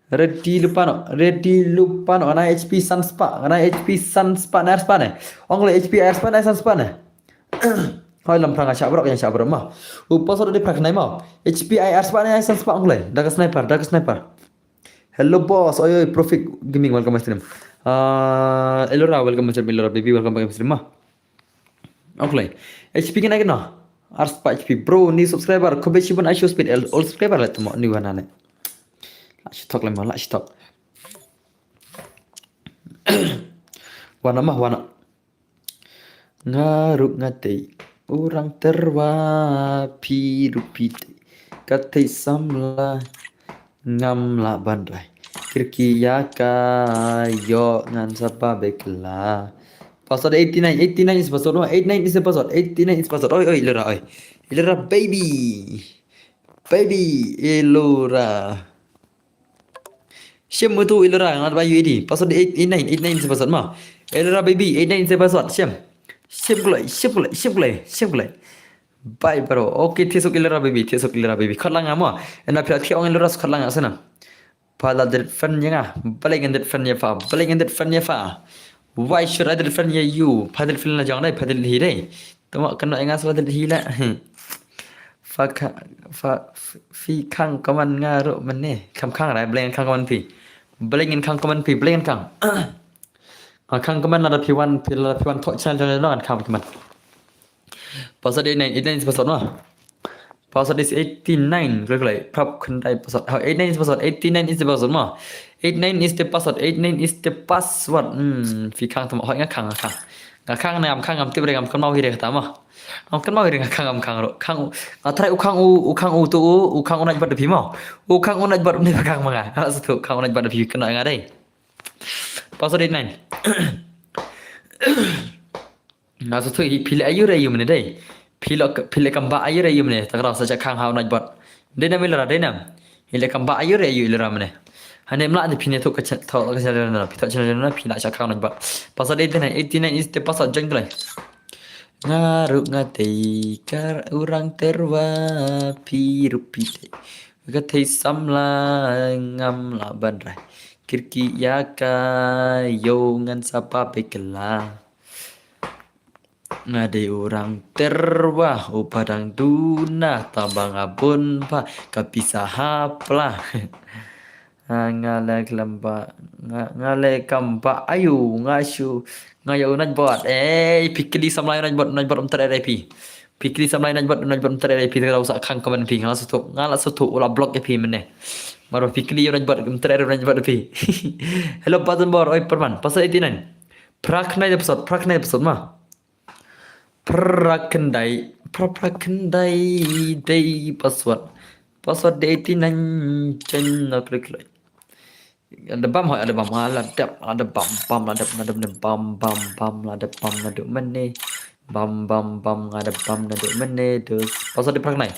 Ready lypa noh, ready lypa noh, nga ai H P san spah, nga ai H P san spah ne ar spah ne. Ong lei H P ar spah ne san spah ne. Hoi lam phrang nga shah brok, nga shah brok ma. U password dei phrang khnai ma. H P ai ar spah ne ai san spah ong lei. Da ka sniper, da ka sniper. Hello boss, oi oi, Profit Gaming, welcome to stream. Ah, Elora, welcome to stream, Elora baby, welcome back to stream ma. Ong lei. H P kena kena. Ar spah H P bro, new subscriber, kobe shibun ai show speed, el, all subscriber la temo, new wana ne. La shitok lei ma, la shitok. Wana ma, wana. Nga ruh nga tei, u rang terwa phi ruh phi tei. Ka tei samla ngam lah ban rai. Kyrkieh ïa ka ïoh ngan sa ba bek la. Password eighty nine, eighty nine is password, no? Eighty nine is the password, eighty nine is password. Oi, oi, Elora, oi. Elora baby. Baby, Elora. Shem mutu Elora, ngat ba U A D. Password eight eight nine, eight nine is password ma. Elora baby, eight nine is password. Shem. Shem kloi, shem kloi, shem kloi, shem kloi. Bye bro. Okay, thiah suk Elora baby, thiah suk Elora baby. Khot lang nga ma. Ena phi thiah ong Elora khot lang nga sana. Pha la ded friend ïa nga. Balei ngan ded friend ïa pha. Balei ngan ded friend ïa pha. Why should I ded friend ïa you? Pha ded friend la jong dei, pha ded hi dei. Tuma kano nga sala ded hi la. Pha kha, pha, phi khang kaman nga ruh mane. Kham khang rai, balei ngan khang kaman phi. Balei ngan khang kaman phi, balei ngan khang. Nga khang kaman lada phi wan, phi lada phi wan thoh channel jong nga ngan khang kaman. Password eight nine, eight nine is password ma. Password is eighty nine. Klik klik. Prap khyndai password. Oh, eight nine is password. Eighty nine is the password ma. Eight nine is the password. Eight nine is the password. Hmm, phi khang tama. Hoi nga khang, nga khang. Nga khang ne ngam khang ngam tip re ngam kynmaw hi re kata ma. Ngam kynmaw hi re nga khang ngam khang ruh. Khang u. Nga trai u khang u, u khang u tu u, u khang u nait bad phi ma. U khang u nait bad u ne khang ma nga. Nga sa tu khang u nait bad phi kynmaw nga dei. Password eight nine. Nga sa tu hi phi le ayu re ayu mane dei. Phi le, phi le kam ba ayu re ayu mane. Takraw sa cha khang ha u nait bad. Dei nam Elora, dei nam. Hi le kam ba ayu re ayu Elora mane. Hane mla de phi ne tu ka cha, tu ka cha na, phi tu cha na, phi la cha khang nait bad. Password eighty nine, eighty nine is the password, join tu lei. Nga ruh nga tei kar u rang terwa phi ruh phi tei. Ka tei samla ngam lah ban rai. Kyrkieh ïa ka ïoh ngan sa ba bek la. Nga dei u rang terwa u padang duna tang ba nga bun ba ka pisa hapla. Ha, nga le klam ba, nga, nga le kam ba ayu, nga shu, nga ïa u nait bad. Eh, phi kylli samla ïa u nait bad, nait bad um trai re phi. Phi kylli samla ïa u nait bad, nait bad um trai re phi, te ka daw sa khang kaman phi, nga la sa tu, nga la sa tu, u la block ïa phi mane. Mar ba phi kylli ïa u nait bad, um trai re nait bad phi. Hello, Badan Bor, oi, Perman, password eighty nine. Phra khyndai de password, phra khyndai de password ma. Phra khyndai, phra, phra khyndai dei password. Password dei eighty nine, chen na klik klik. Ada bam hoi, ada bam, ala dep, ada bam, bam, la dep, la dep, bam, bam, bam, la dep, bam, la dep, mane. Bam, bam, bam, ada bam, la dep, mane, dus. Password dei phra khyndai.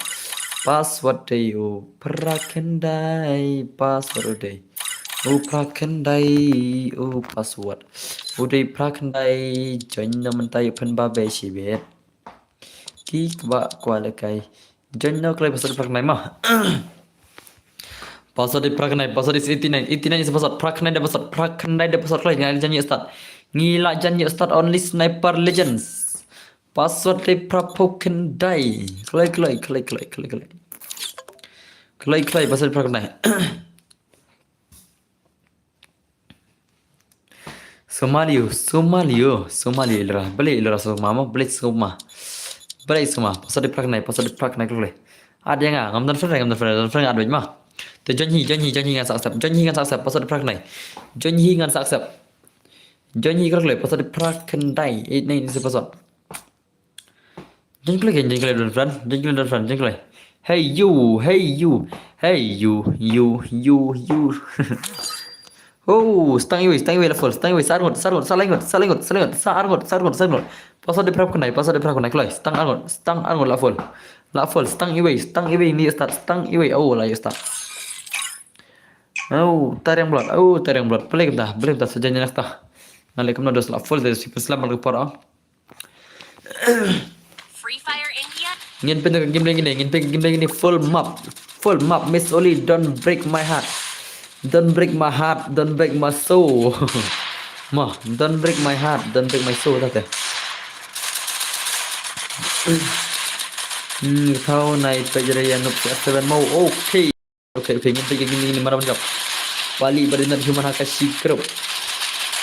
Password dei u, phra khyndai, password u dei. U phra khyndai, u password. U dei phra khyndai, join na mynta ïa phin ba be shibit. Ki ba kwah lehkai. Join na kloi password phra khyndai ma. Password dei phra khyndai, password is eighty nine. Eighty nine is password, phra khyndai de password, phra khyndai de password kloi. Ngi la jan ïa start. Ngi la jan ïa start only Sniper Legends. Password dei phra phew khyndai. Kloi, kloi, kloi, kloi, kloi, kloi. Kloi, kloi, password phra khyndai. Somalio, Somalio, Somalio Elora. Balei Elora Soma ma, balei Soma. Balei Soma, password dei phra khyndai, password dei phra khyndai kloi. Ad ïa nga, ngam don friend, ngam don friend, don friend nga ad wei ma. Te join hi, join hi, join hi ngan sa accept, join hi ngan sa accept, password dei phra khyndai. Join hi ngan sa accept. Join hi kloi, password dei phra khyndai, eight nine is the password. Join kloi, join kloi, don friend, join kloi, don friend, join kloi. Hey you, hey you, hey you, you, you, you. Oh, stang iwei, stang iwei la full, stang iwei, sa arngut, sa arngut, sa laingut, sa laingut, sa laingut, sa arngut, sa arngut, sa arngut. Password dei phra khyndai, password dei phra khyndai kloi, stang arngut, stang arngut la full. La full, stang iwei, stang iwei, ni start, stang iwei, oh, la ïa start. Oh, tariang blood, oh, tariang blood, play kumta, play kumta, sa jan ïa nakta. Nga leh kumno dos la full, dei super slam bal ka por, oh. Free Fire India. Ngin pyndonkam game lane, ngin pyndonkam game lane full map. Full map, Miss Oli, don't break my heart. Don't break my heart, don't break my soul. Ma, don't break my heart, don't break my soul, tate. Hmm, tau nai pejere ya nup seven mo. Okay. Okay, okay, ngin pejere ngin ngin mara ban kap. Pali bari nat human haka sikrop.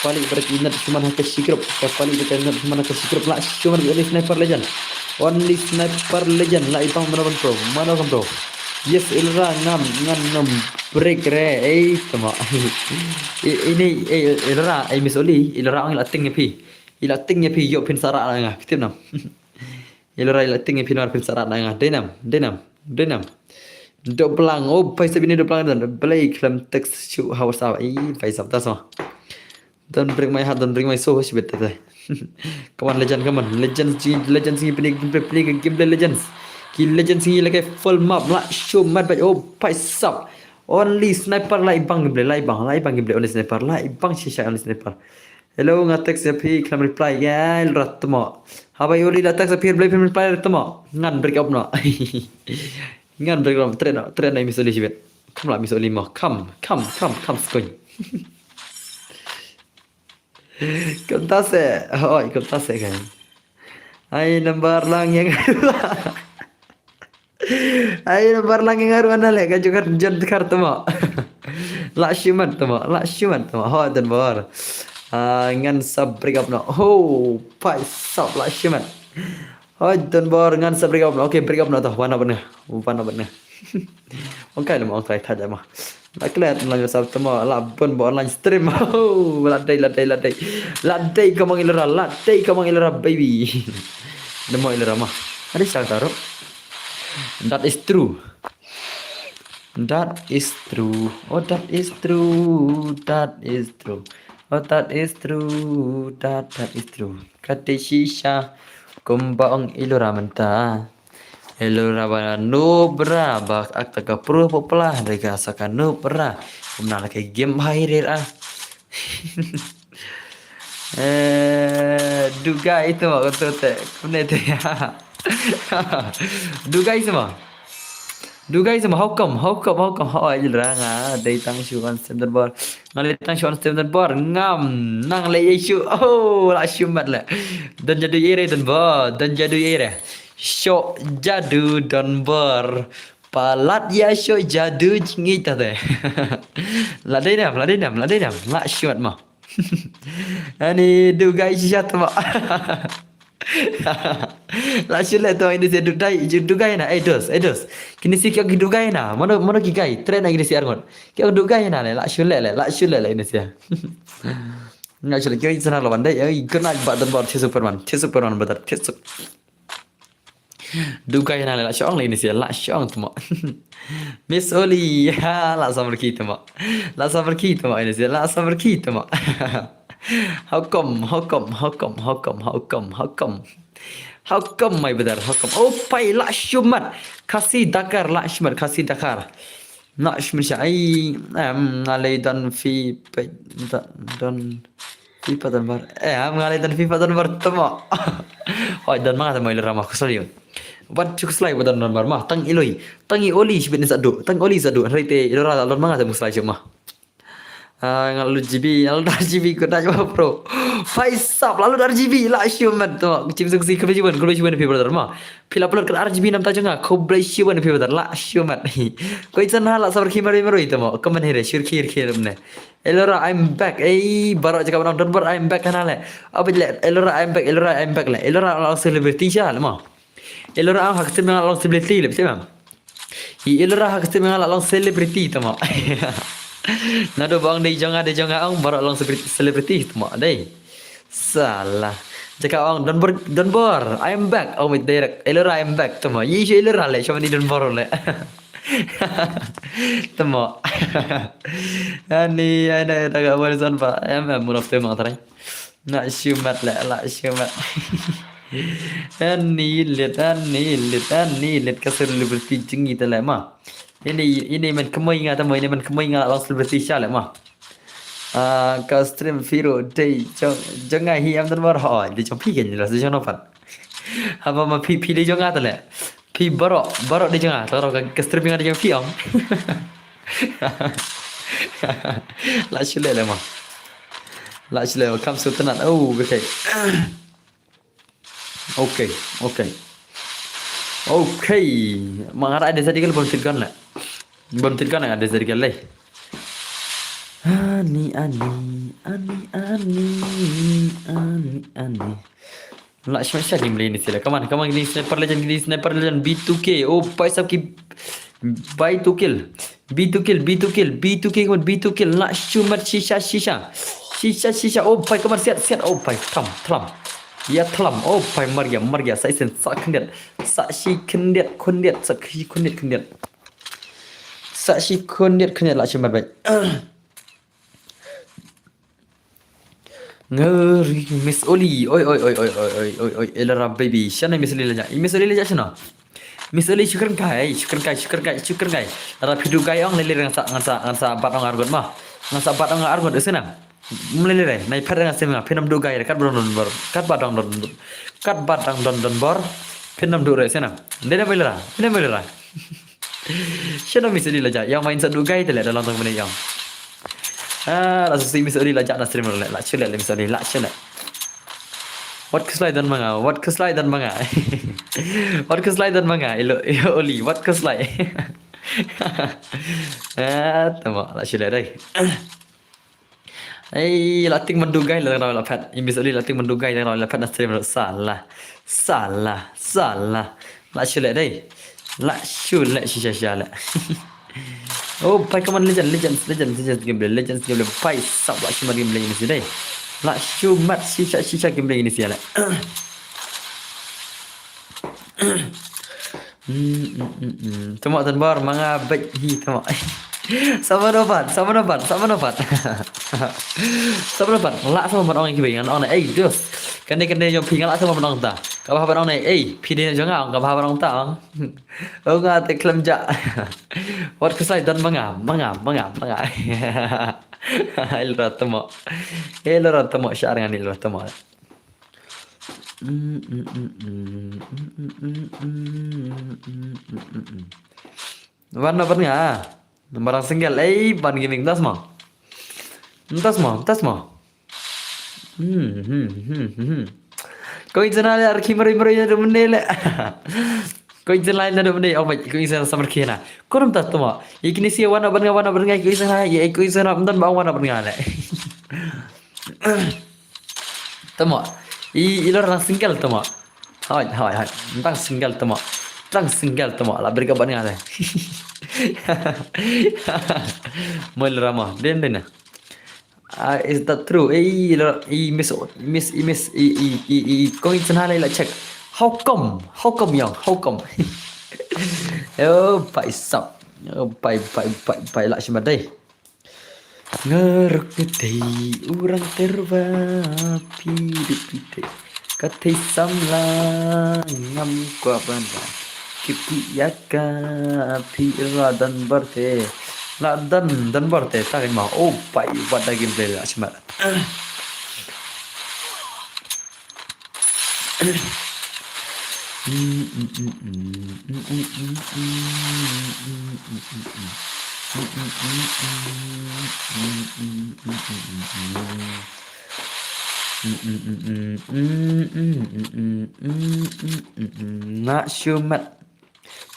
Pali bari nat human haka sikrop. Pali bari nat human haka sikrop. La human only sniper legend. Only sniper legend. La ipang mana ban pro. Mana ban pro. Yes, Ilra ngam ngan ngam break re. Eh, tama. Ini eh Ilra, eh Miss Oli, Ilra ang la ting ya phi. Ila ting ya phi yo phin sara nga. Kitim nam. Ilra ila ting ya phi nar phin sara nga. Denam, denam, denam. Doblang. Oh, paisa bini doblang dan. Blai klam text shu hawas awa. Eh, paisa tas ma. Don't break my heart, don't break my soul, shibit tete. Come on, legend, come on. Legends ji, legends ji, pini, pini, pini, gameplay legends. Ki legends ji lagi full map, la show map, oh, paisa. Only sniper la ibang gameplay, la ibang, la ibang gameplay, only sniper, la ibang shisha, only sniper. Hello, nga text ya phi, klam reply, ya, rat temo. Haba yuli la text ya phi, reply, reply, temo. Ngan break up no. Ngan break up, trade no, trade no, Miss Oli shibit. Come la, Miss Oli mo, come, come, come, come, skoin. Kumta se, oi, kumta se kan. Ai number lang yang aru. Ai number lang yang aru ana le ka jukar jan kar temo. La shimat temo, la shimat temo. Ho dan bor. Ah, ngan sub break up no. Ho, pai sub la shimat. Ho dan bor ngan sub break up no. Okay, break up no to. Wana bana. Wana bana. Ong kai lem ong kai thad ma. La klet la nyusap temo la bun ba online stream. Oh, la dei la dei la dei. La dei kamang Ilra, la dei kamang Ilra baby. Nemo Ilra ma. Ada siang taruh. That is true. That is true. Oh, that is true. That is true. Oh, that is true. That that is true. Kate shisha. Kumba ong Ilra menta. Hello ra ba nub ra ba ak ta ka pru popla de ka sa ka nub ra. Kumna la ke game hai re ra. Eh, duga itu ma ko te kumne te ya. Duga itu ma. Duga itu ma, how come, how come, how come, how ai ra nga dei tang shu on stem dan bor. Nga le tang shu on stem dan bor ngam nang le ye shu. Oh, la shu mat le. Dan jadu ye re dan bor, dan jadu ye re. Shok jadu don bor. Palat ya shok jadu jingit tade. La dei nam, la dei nam, la dei nam, la shot ma. Ani dugai shisha tama. La shot le to ini se dugai, dugai na, eh dos, eh dos. Kini si kya dugai na, mano, mano ki gai, tren na kini si arngot. Kya dugai na le, la shot le le, la shot le le ini si. Nga shot le kya sana lawan dai, eh, kena ba dan bor thi Superman, thi Superman betul, thi Superman. Dugai na la shong le ini sia la shong tmo. Miss Oli, ha, la sabar ki tmo. La sabar ki tmo ini sia la sabar ki tmo. How come, how come, how come, how come, how come, how come? How come my brother, how come? Oh, pai la shumat. Khasi Dakar, la shumat, Khasi Dakar. Na shmin sha ai em ngalei dan fi pe dan dan fi pa dan bar. Eh, em ngalei dan fi pa dan bar tama. Hoi dan ma tama Ilra ma kusalio. Wat chu kuslai pa dan bar ma tang Iloi. Tang i Oli shibit ni sadu. Tang Oli sadu. Rete Ilra dan ma tama kuslai shima. Ah, ngal lu G B, ngal dar G B ko dai ma pro. Pai sap lalu dar G B la shumat tama. Chim sung si kebe jiban kebe jiban fi pa dan ma. Phi la upload ka R G B namta jong nga, khublei shibun phi badar la shumat. Koi chan ha la sabar khi maroi maroi tamo, comment hi re, shur khi khi ne. Ilra, I'm back. Ei, baroh jaka ba nang don bor, I'm back hana le. Abit le, Ilra, I'm back, Ilra, I'm back le. Ilra la celebrity sha le mo. Ilra ang hak tim la celebrity le, betul bang? Ilra hak tim la celebrity tamo. Nado bang dei jong nga, dei jong nga ang baroh la celebrity tamo dei. Salah. Jaka ong don bor, don bor. I am back. Oh, wait, direct. Ilra, I am back. Tama. Yi shu Ilra le. Shama ni don bor le. Tama. Ani, ani, ta ka bor son pa. Em, em, mun of them tarai. Na shumat le, la shumat. Ani lit, ani lit, ani lit ka celebrity jing ita le ma. Ini, ini men kemoi nga tama, ini men kemoi nga la celebrity sha le ma. Ah, ka stream firo dei jong jong nga hi am dan mar ho dei jong phi ken la dei jong no pan. Haba ma phi phi dei jong nga tale. Phi baro baro dei jong nga taro ka ka stream nga dei jong phi am. La shu leh le ma. La shu leh kam su tenat. Oh, okay. Okay, okay. Okay. Ma nga ra ada sadi kal bom tit gun la. Bom tit gun ada sadi kal le. Ani, ani, ani, ani, ani, ani. La shu sha game le ini sila. Come on, come on, ini sniper legend, ini sniper legend B two K. Oh, bhai sahab ki B two K. B two K, B two K, B two K, come on, B two K. La shu mat shisha, shisha. Shisha, shisha. Oh, bhai, come on, siat, siat. Oh, bhai, tham, tham. Ya tham. Oh, bhai, mar gaya, mar gaya. Sa isen, sa khyndiat. Sa shi khyndiat, khyndiat. Sa shi khyndiat, khyndiat. Sa shi khyndiat, khyndiat. La shu mat, bhai. Ngeri Miss Oli. Oi, oi, oi, oi, oi, oi, oi, oi, Elara baby. Shana Miss Oli la ja. Miss Oli la ja shana. Miss Oli shukran kai, shukran kai, shukran kai, shukran kai. Lada phi duh kai ong lele ngan sa, ngan sa, ngan sa bat ong argot ma. Ngan sa bat ong argot sena. Mlele re, nai pher ngan sem nga, phin nam duh kai, kat ba dang don bor, kat ba dang don, kat ba dang don don bor, phin nam duh re sena. Dena Elara, dena Elara. Shana Miss Oli la ja, yang main sa duh kai te le dalam tang bene yang. Ah, la susi Miss Oli la ja na stream le, la chule le Miss Oli, la chule. Wat khuslai don ma nga, wat khuslai don ma nga. Wat khuslai don ma nga, ilo, ilo Oli, wat khuslai. Ah, tama, la chule dai. Ei, la tik man dugai la raw la phet. I Miss Oli la tik man dugai la raw la phet na stream ro. Salah. Salah. Salah. La shu le dai. La shu le shisha sha le. Oh, bhai, come on, legend, legends, legends, legends gameplay, legends gameplay. Bhai sahab, la shu mat gameplay ini sih dai. La shu mat shisha shisha gameplay ini sih le. Hmm, hmm, hmm, hmm. Tama tanbar manga bek hi tama. Sama dapat, sama dapat, sama dapat. Sama dapat. La sama ban ong ki beng ong ei dos. Kane kane yo phi la sama ban ong ta. Ka ba ban ong ei phi de jong ong ka ba ban ong ta ong. Oh nga te klem ja. Wat kusai dan manga, manga, manga, manga. Ilra tama. Ilra tama sharngan ilra tama. Wan na ban nga. Barang single ei ban gaming tas ma. Tas ma, tas ma. Hmm, hmm, hmm, hmm. Ko internet ar ki mari mari ya dumne le. Ko internet na dumne oh bai ko internet samar kina. Ko rum tas tama. Ikini si wan na ban nga wan na ban nga ko internet ya ko internet mdan ba wan na ban nga le. Tama. I ilor nang single tama. Hai hai hai. Tang single tama. Tang single tama. La berga ban nga le. Mol rama. Den den. Ah, is that true? Eh, ilor, i miss, miss, i miss, i i i i kong i channel la check. How come? How come yang? How come? Oh, pai sap. Oh, pai pai pai pai la shima dai. Ngaruk ni tei urang terwa pi du pi tei. Ka tei samla ngam kwa banda. Kipi ya ka pi la dan barte. La dan dan barte ta kan ma. Oh pai wat da game play la shima. Nga shumat.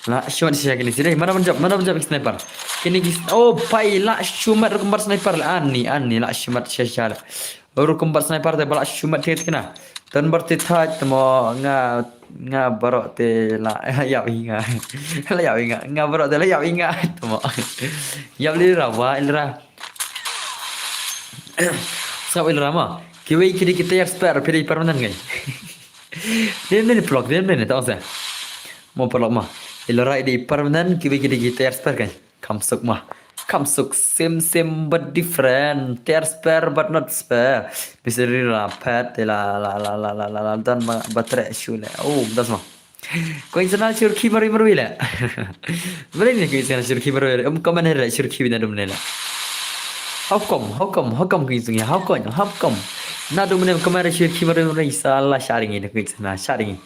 La shumat shisha kini shisha. Mana ban jump, mana ban jump sniper. Kini ki oh pai la shumat rukum bar sniper la ani ani la shumat shisha. Rukum bar sniper te ba la shumat te kina. Tan bar te thaj tamo nga nga barok te la yap inga. La yap inga. Nga barok te la yap inga tamo. Yap li ra wa ilra. Sab ilra ma. Kiwei kidi kita yar spare pidi permanent ngai. Dia ni vlog dia ni tau sa. Mo vlog ma. Ilra di permanent kiwei kidi kita yar spare kai. Kam suk ma. Kam suk same same but different. Ter spare but not spare. Bisa ri la pet la la la la la la la dan ma batre shu le. Oh, das ma. Ko internet sur ki mari mari le. Mari ni ko internet sur ki mari mari. Um comment here sur ki na dum ne la. How come? How come? How come ko internet? How come? How come? Na dum ne comment sur ki mari mari sala sharing ni ko internet sharing.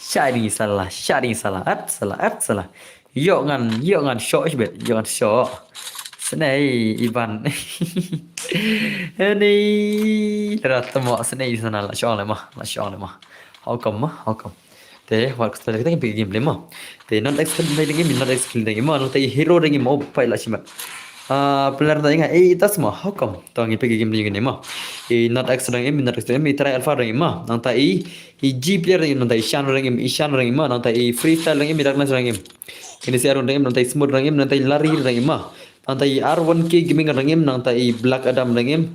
Sharing sala, sharing sala. At sala, at sala. Yo ngan, yo ngan shoh shibet, yo ngan shoh. Snei iban. Ani lera tamo snei sana la shong le ma, la shong le ma. How come ma? How come? Te wat ka kita kita game le ma. Te not X dang im, not X dang im ma. Not hero dang im, oh pai la shimat. Ah, player dang im, eh, tas ma. How come? Tang i pegi game le ma. I not X dang im, not X dang im, i try alpha dang im ma. Nangta i i G player dang im, nangta i Shan dang im, i Shan dang im ma. Nangta i freestyle dang im, i darkness dang im. Kini si arun dang im, nangta i smooth dang im, nangta i lari dang im ma. Nangta i R one K gaming dang im, nangta i Black Adam dang im.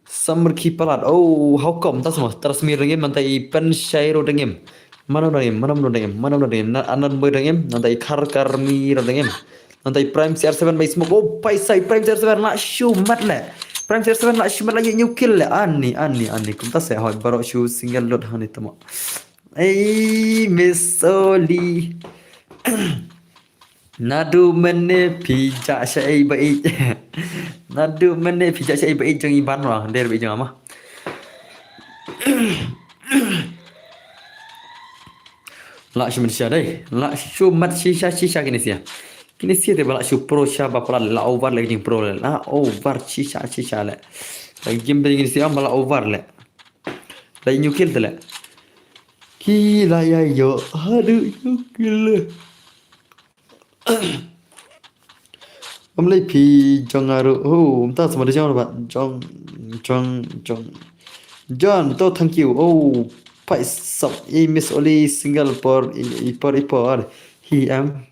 Summer ki palat. Oh, how come? Tas ma, Trasmir dang im, nangta i Pen Shairo dang im. Manam dang im, manam dang im, manam dang im. Na anan boy dang im, nangta i Kar Karmi dang im. Nangta i Prime C R seven by smoke. Oh, pai sai Prime C R seven la shu mat le. Prime C R seven la shu mat la yu kill le. Ani, ani, ani. Kumta se hoi baro shu single load hani tamo. Ei, Miss Oli. Nadu mene phi ja sha ei ba ei. Nadu mene phi ja sha ei ba ei jong iban wa. Der ba ei jong ama. La shu mat shisha dei. La shu mat shisha shisha kini sia. Kini sia te ba la shu pro sha ba pala la over le jing pro le. La over shisha shisha le. La game dei kini sia ba la over le. La new kill te le. Ki la ya yo hadu new kill le. Am lei phi jong aru. Oh, um ta sama de jong ba jong jong jong. John, to thank you. Oh, pai sap i Miss Oli single por i i por i por. Hi am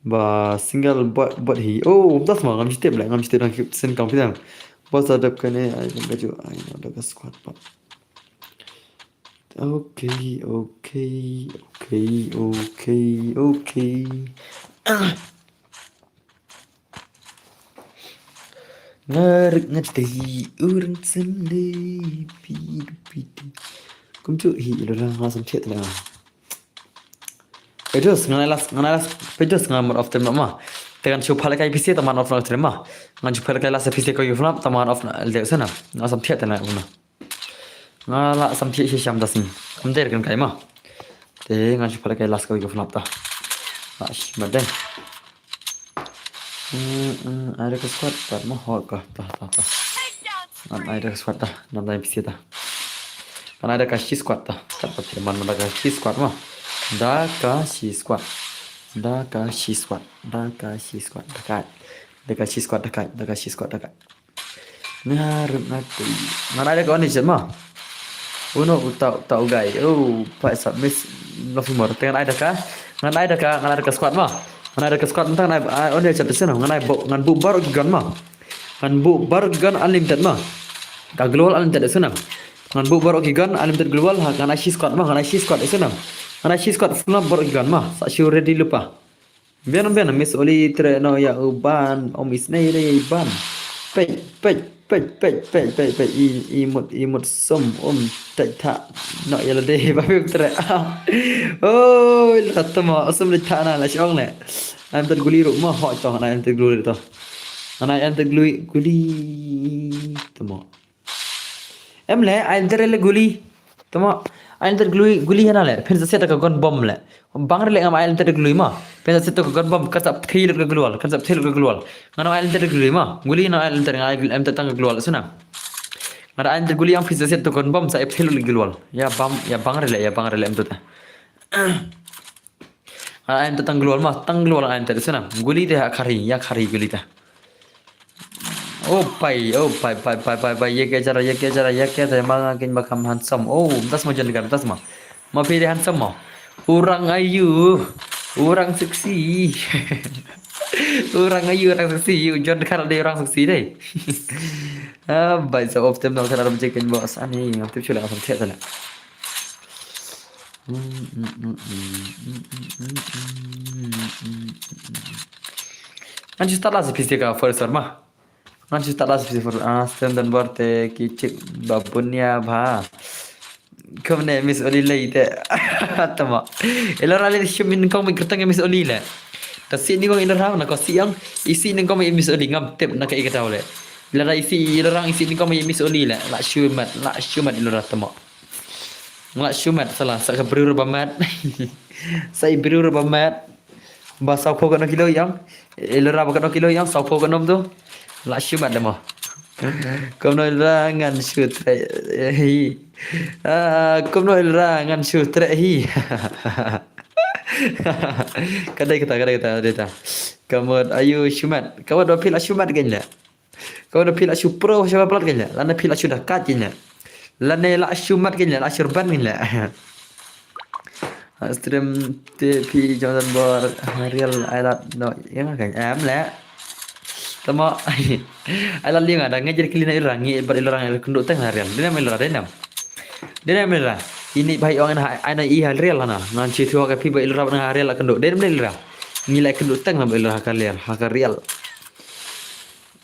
ba single bot bot hi. Oh, um ta sama ngam jitep le ngam jitep nang sen kam pidang. Bos adap kane ai nang baju ai no daga squad bot. Okay, okay, okay, okay, okay. Ngarek ngatei urang sendiri pidu pidu. Kumju hi ilo dah ngasam thiat lah. Pedos ngan las ngan las pedos ngan mar of them ma. Tegan shu phalai kai pisi taman of na terima. Ngan shu phalai kai las pisi ko yufnap taman of na el dek sana. Ngasam thiat lah. Nga la sam thiah shisha da sni. Kam der kan kai ma. Te ngan shu pala kai las ka wi ka fnap ta. Nga shi ma deng. Mm, mm, ai da ka squad ta ma hot ka ta ta ta. Ngan ai da ka squad ta. Ngan da pisi ta. Ngan ai da ka shi squad ta. Kat ta man da ka shi squad ma. Da ka shi squad. Da ka shi squad. Da ka shi squad. Da ka. Da ka shi squad da ka. Da ka shi squad da ka. Nga rup nga tu. Ngan ai da ka one shot ma. Uno uta uta ugai. Oh, pa sa miss no fi mor. Ngan ai da ka. Ngan ai da ka, ngan ai da ka squad ma. Ngan ai da ka squad ngan ai one shot sino. Ngan ai bo ngan bu bar ki gun ma. Ngan bu bar gun unlimited ma. Ka global unlimited sino. Ngan bu bar ki gun unlimited global ha ngan ai shi squad ma, ngan ai shi squad sino. Ngan ai shi squad full bar ki gun ma. Sa shi ready lupa. Bian bian Miss Oli tre no ya uban om isnei re iban. Pej pej pej pej pej pej pej i imut imut som om tej tha no ya lade ba bim tre. Oh, la tama som le tha na la shong le. Am tad guli ru ma ho to na am tad guli to. Na am tad guli guli tama. Em le, ai enter le guli. Tama, ai enter guli, guli hana le. Phin sa set ka gun bomb le. Bang re le ngam ai enter guli ma. Phin sa set ka gun bomb, kan sa phi le ka glwal, kan sa phi le ka glwal. Ngana ai enter guli ma. Guli na ai enter ngai em ta tang glwal suna. Ngana ai enter guli am phin sa set ka gun bomb sa phi le glwal. Ya bam, ya bang re le, ya bang re le em ta. Ai enter tang glwal ma, tang glwal ai enter suna. Guli te ha khari, ya khari guli te. Oh pai, oh pai pai pai pai pai, ye ke jara, ye ke jara, ye ke jara, ma nga kin ba kam handsome. Oh, das ma jan kan, das ma. Ma phi de handsome ma. Orang ayu, orang sexy. Orang ayu, orang sexy. You John Carl de orang sexy de. Ah, bai sa of them no sarar je kin bos ani, ngam tip chula sam thiat sana. Ngan shu start la sa piste ka first ma. Ngan shu start la sa piste first. Ah, stand dan bor te ki chik babunya bha. Kumne Miss Oli lei te. Tama. Ila ra le shim in kong mi kertang Miss Oli le. Ta si ni kong ila ra na ko si yang. Isi ni kong mi Miss Oli ngam tip na ka ikatau le. Ila ra isi ila rang isi ni kong mi Miss Oli le. La shu mat, la shu mat ila ra tama. Nga la shu mat sala sa ka briew ba mat. Sa i briew ba mat. Ba saw phew katno kilo ïong. Ilura ba katno kilo ïong, saw phew katno tu. La shu mat demo. Kumno ilura ngan shu treh hi. Ah, kumno ilura ngan shu treh hi. Ka dei kata, ka dei kata, ka dei kata. Ka mut aïu shu mat. Ka mut ba phi la shu mat kein leh. Ka mut ba phi la shu pro sha ba palat kein leh. Lane phi la shu dakat kein leh. Lane la shu mat kein leh, la shu rban kein leh. Stream te phi jong don bor ha riel ai lad no ïa nga kein em leh. Tama ai lad liang ada ngi jer kili na ilura ngi bad ilura ngi kynduh teng ha riel. Dei nam ilura, dei nam. Dei nam ilura. Ini bai ong ai na i ha riel na. Ngan chi thua ka phi ba ilura na ha riel la kynduh. Dei nam ilura. Ngi la kynduh teng na ba ilura ha ka riel, ha ka riel.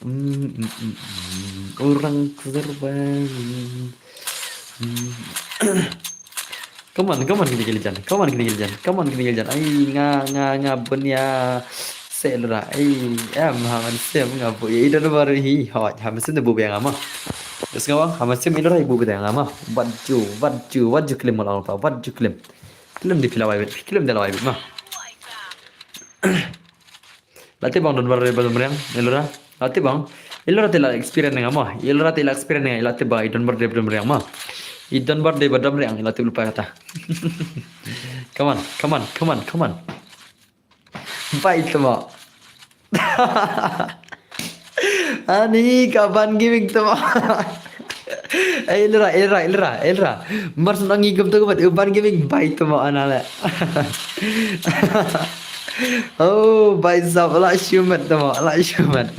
Mm, mm, mm, mm. Orang Kerbang. Mm. Come on, come on, kini kili jan. Come on, kini kili jan. Come on, kini kili jan. Ai, nga, nga, nga bun ïa. Selra. Ai, em, ha man sem nga bu. Ïa, i don baru hi. Hot, ha man sem de bu biang ama. Terus nga bang, ha man sem ilura i bu biang ama. Wat ju, wat ju, wat ju klim mal pa. Wat ju klim. Klim di phi la wai bit. Klim di la wai bit ma. La tip bang don bar de ba don meriang, ilura. La tip bang. Ilura te la experience nga ma. Ilura te la experience nga, la tip bang i don bar de ba don meriang ma. I don bar de ba don meriang, la tip lupa kata. Come on, come on, come on, come on. Bai tama. Ani ka ban gaming tama. Eh, ilura, ilura, ilura, ilura. Mar syn ong ngi kum tu kum tu ban gaming bai tama ana le. Oh, bai sap la shu mat tama, la shu mat.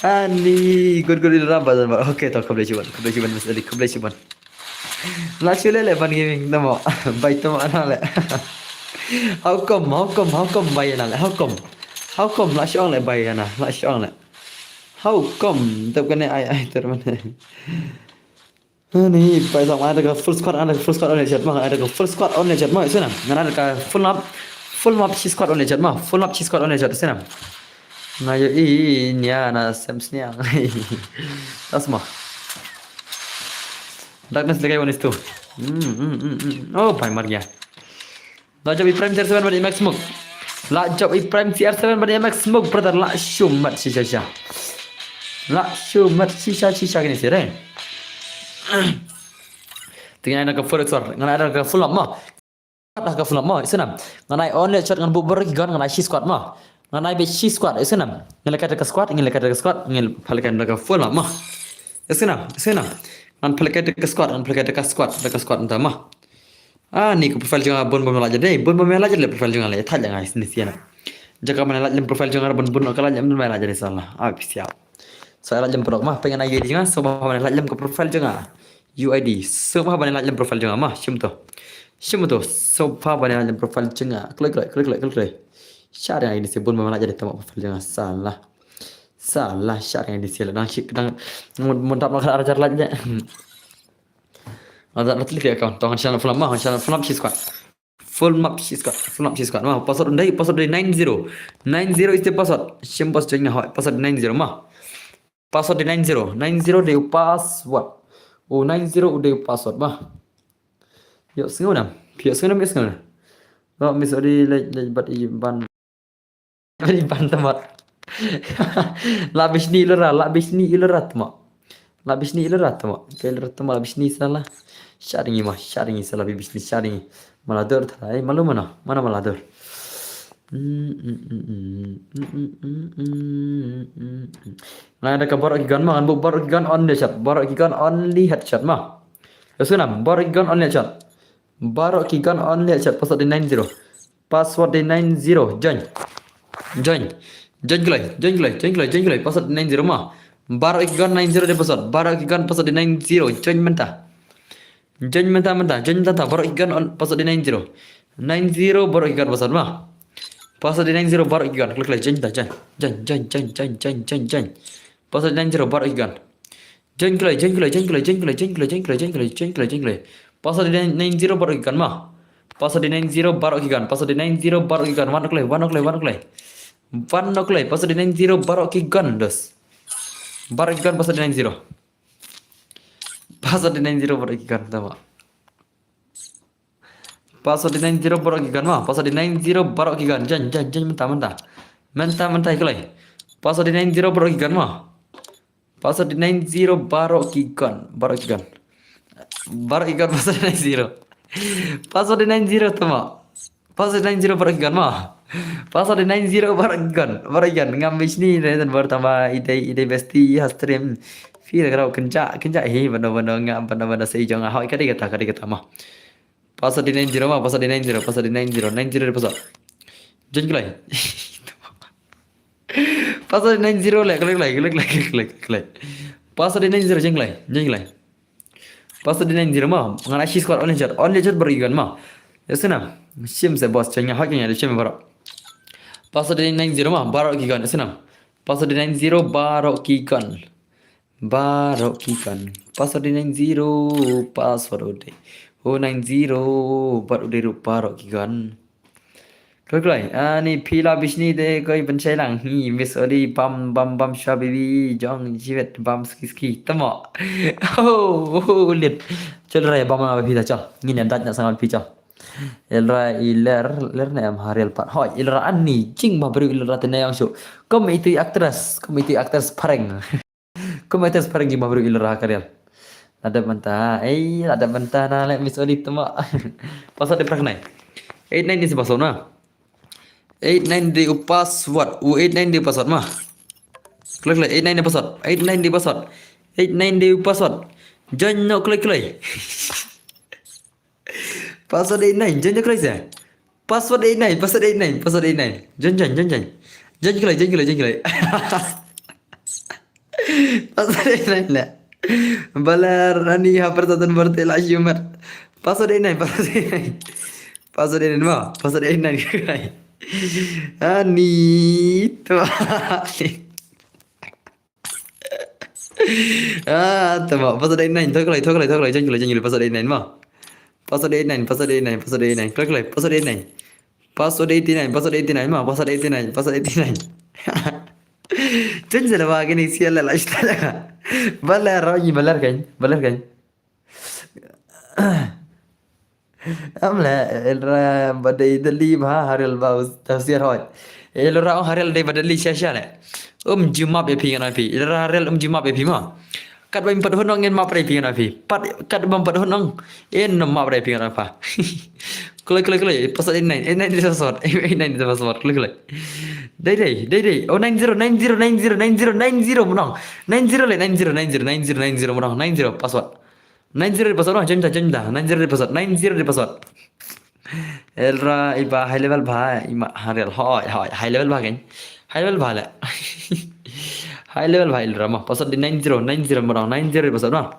Ani good good ilura ba. Okay, to khublei shibun, khublei shibun Miss Ali, khublei shibun. La shu leh leh ban gaming tama. Bai tama ana le. How come, how come, how come bai ana le? How come? How come la shu ong leh bai ana? La shu ong leh. How come? Tep kane ai ai ter mane. Ani bai tama ada ka full squad, ada ka full squad on le chat ma, ada ka full squad on le chat ma, sena. Ngan ada ka full map, full map shi squad on le chat ma, full map shi squad on le chat sena. Nga ïohi nia na sem sniang. Tasma. Darkness lekai one is two. Hmm, hmm, hmm, hmm. Oh, bai mar gaya. La jop i Prime C R seven bad i Max Smoke. La jop i Prime C R seven bad i Max Smoke, brother, la shu mat shisha shisha. La shu mat shisha shisha kini sih, eh. Tinggal nak ke full squad, ngan ada ke full up ma. Dah ka full up ma, isnam. Ngan ai on le shot ngan buh baroh ki gun ngan ai shi squad ma. Ngan ai bad shi squad, isnam. Ngan leh ka squad, ngan leh ka squad, ngan phalkai da ka full up ma. Isnam, isnam. Ngan phalkai da ka squad, ngan phalkai da ka squad, da ka squad nta ma. Ah, ni ka profile jong nga bun bam la jadi, bun bam la jadi le profile jong nga le, thaj nga isni siana. Jaka mana la lem profile jong nga bun bun ka la lem la jadi sala. Ah, bisial. So la lem product ma, pengen ai di jong nga, so ba mana la lem ka profile jong nga. U I D, so ba mana la lem profile jong nga ma, shim to. Shim to, so ba mana la lem profile jong nga. Klik, klik, klik, klik, klik. Share nga ini sebun mana jadi tama profile jong nga sala. Sala, share nga ini sila. Nang shik, nang, mun, mun tap nang ada jar lagi. Ada lagi account. Tong channel full ma, channel full shi squad. Full map shi squad, full map shi squad. Ma, password dei, password dei nine zero. Nine zero is the password. Shim password jong nga hoi, password nine zero ma. Password dei nine zero. Nine zero dei password. Oh, nine zero dei password ma. Yo, sngew nam. Yo, sngew nam, yo, sngew nam. Lo, Miss Odi, leh, leh, bat i ban. Ban tama. La bishni ilura, la bishni ilura tama. La bishni ilura tama. Ke ilura tama la bishni sala. Sharingi ma, sharingi sala bi bishni sharingi. Maladur tha, eh, malu mana? Mana maladur? Ngan ada ka baroh ki gun ma, ngan buh baroh ki gun only headshot. Baroh ki gun only headshot ma. Yo, sngew nam, baroh ki gun only headshot. Baroh ki gun only headshot, password dei nine zero. Password dei nine zero. Join. Join. Join kloi. Join kloi. Join kloi. Join kloi. Password dei nine zero ma. Baroh ki gun nine zero dei password. Baroh ki gun password dei nine zero. Join mynta. Join mynta mynta. Join mynta mynta. Baroh ki gun on password dei nine zero. Nine zero baroh ki gun password ma. Password dei nine zero baroh ki gun. Kloi kloi. Join mynta. Join. Join. Join. Password dei nine zero baroh ki gun. Join kloi, join kloi, join kloi, join kloi, join kloi, join kloi, join kloi, join kloi, join kloi, join kloi. Password dei nine zero baroh ki gun ma. Password dei nine zero baroh ki gun. Password dei nine zero baroh ki gun. Wan kloi, wan kloi, wan kloi. Wan kloi. Password dei nine zero baroh ki gun, dos. Baroh ki gun password dei nine zero. Password dei nine zero baroh ki gun, tama. Password di nine zero baroh ki gun mo. Password di nine zero baroh ki gun. Jan, jan, jan mynta, mynta. Mynta, mynta kloi. Password di nine zero baroh ki gun mo. Password di nine zero baroh ki gun. Baroh ki gun. Baroh ki gun password di nine zero. Password di nine zero tama. Password di nine zero baroh ki gun mo. Password di nine zero baroh ki gun. Baroh ki gun. Ngam bishni dan baroh tama idei idei besti ha stream. Fira karau kenja kenja hi bano bano nga bano bano sei jong ahoi kadi kata kadi kata mo. Password di nine zero mo, password di nine zero, password di nine zero, nine zero di password. Jan kloi. Password di nine zero le, kloi, kloi, kloi. Password di nine zero, jan kloi, jan kloi. Password di nine zero mo, ngan ai shi squad only shot, only shot baroh ki gun mo. Ya sana, shim se boss, jan nga hak jan nga shim baroh. Password di nine zero mo, baroh ki gun, ya sana. Password di nine zero baroh ki gun. Baroh ki gun. Password di nine zero. Password u dei. U nine zero. Bad u dei ruh baroh ki gun. Kloi kloi. Ani phi la bishni te koi ban shai lang. Hi Miss Oli bam bam bam sha baby. Jong jiwet bam ski ski. Tamo. Oh, oh, lit. Chal rai bam na phi ta chal. Ngin em dat na sangal phi chal. Ilra iler ler ne em ha real pat. Hoi, ilra ani jing ma bru ilra te ne yang shu. Kom itu actress, kom itu actress prank. Kom itu prank jing ma bru ilra ka real. Lada menta, eh, lada menta na le Miss Oli tama. Password di prank nai. Eight nine di password na. Eight nine di u password. U eight nine di password ma. Klik klik eight nine di password. Eight nine di password. Eight nine di u password. Join no klik klik. Password eight nine, join join kloi se. Password eight nine, password eight nine, password eight nine. Join join join join. Join kloi, join kloi, join kloi. Password eight nine le. Baler ani ha persatan berte la shumat. Password eight nine, password eight nine. Password eight nine mo, password eight nine. Ani to. Ah, tama. Password eight nine. Thok lai, thok lai, thok lai. Jangi lai, jangi lai. Password eight nine ma. Password eight nine, password eight nine, password eight nine. Klik lai, password eight nine. Password eighty nine, password eighty nine ma. Password eight nine, password eighty nine. Jangi lai ba kini sial lai lai. Baler raw ni baler kan, baler kan. Am le, ilra ba dei dali ba haril ba tafsir hoi. Ilra ong haril dei ba dali sha sha le. Um jumap ya phi ngan phi. Ilra haril um jumap ya phi ma. Kat ba im pat hun ong en map re phi ngan phi. Pat kat ba im pat hun ong en map re phi ngan pha. Kule kule kule. Password eight nine, eight nine di password. Eight nine di password. Kule kule. Dei dei dei dei. Oh nine zero nine zero nine zero nine zero nine zero menong. Nine zero le nine zero nine zero nine zero nine zero menong. Nine zero password. Nine zero di password noh, join dah, join dah. Nine zero di password, nine zero di password. Ilra iba high level ba, ima haril hoi, hoi, high level ba kan. High level ba le. High level ba ilra ma. Password di nine zero, nine zero menong, nine zero di password ma.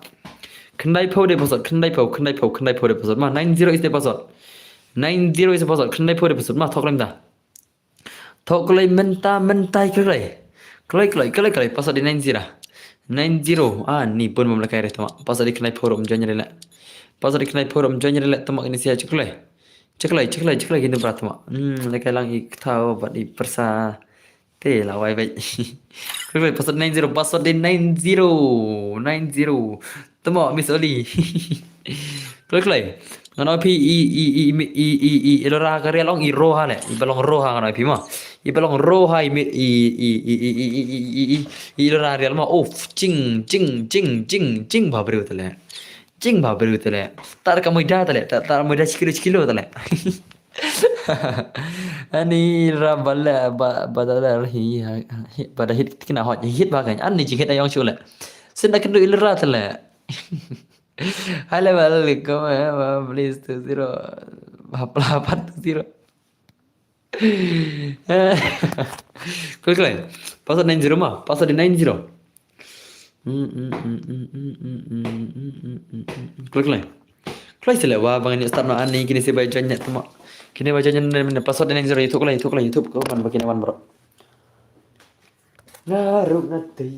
Khyndai phew di password, khyndai phew, khyndai phew, khyndai phew di password ma. Nine zero is the password. Nine zero is the password, khyndai phew di password ma, thok lem dah. Thok kloi mynta mynta kloi. Kloi kloi kloi kloi password di nine zero. Nine zero. Ah, ni pun mem lakai re tama. Password di khyndai phew rum join re le. Password di khyndai phew rum join re le tama ini sia check kloi. Check kloi, check kloi, check kloi kini bra tama. Hmm, lakai lang i kthau bad i persa. Te la wai bai. Kloi kloi password nine zero, password di nine zero. Nine zero. Tamo Miss Oli. Kloi kloi. Ngan ong phi i i i i i i i ilra ka real ong i roha le. I balong roha ngan ong phi ma. I balong roha i mi i i i i i i i i i i ilra real ma. Of jing jing jing jing jing ba briew tale. Jing ba briew tale. Tar ka moida tale. Tar tar moida sikilo sikilo tale. Ani ra bala ba ba da hi hi ba da hit kina hot hit ba kan. Ani jing hit ayong shule. Sinda kendu ilra tale. High level, come on, please, two zero. Hapla, hapla, two zero. Klik, klik. Password nine zero ma, password nine zero. Klik, klik. Klik sila wa bang ni start no ani kini si bai join net ma. Kini bai join net password nine zero itu klik, itu klik, itu ko man bakini wan bro. Laruk nati.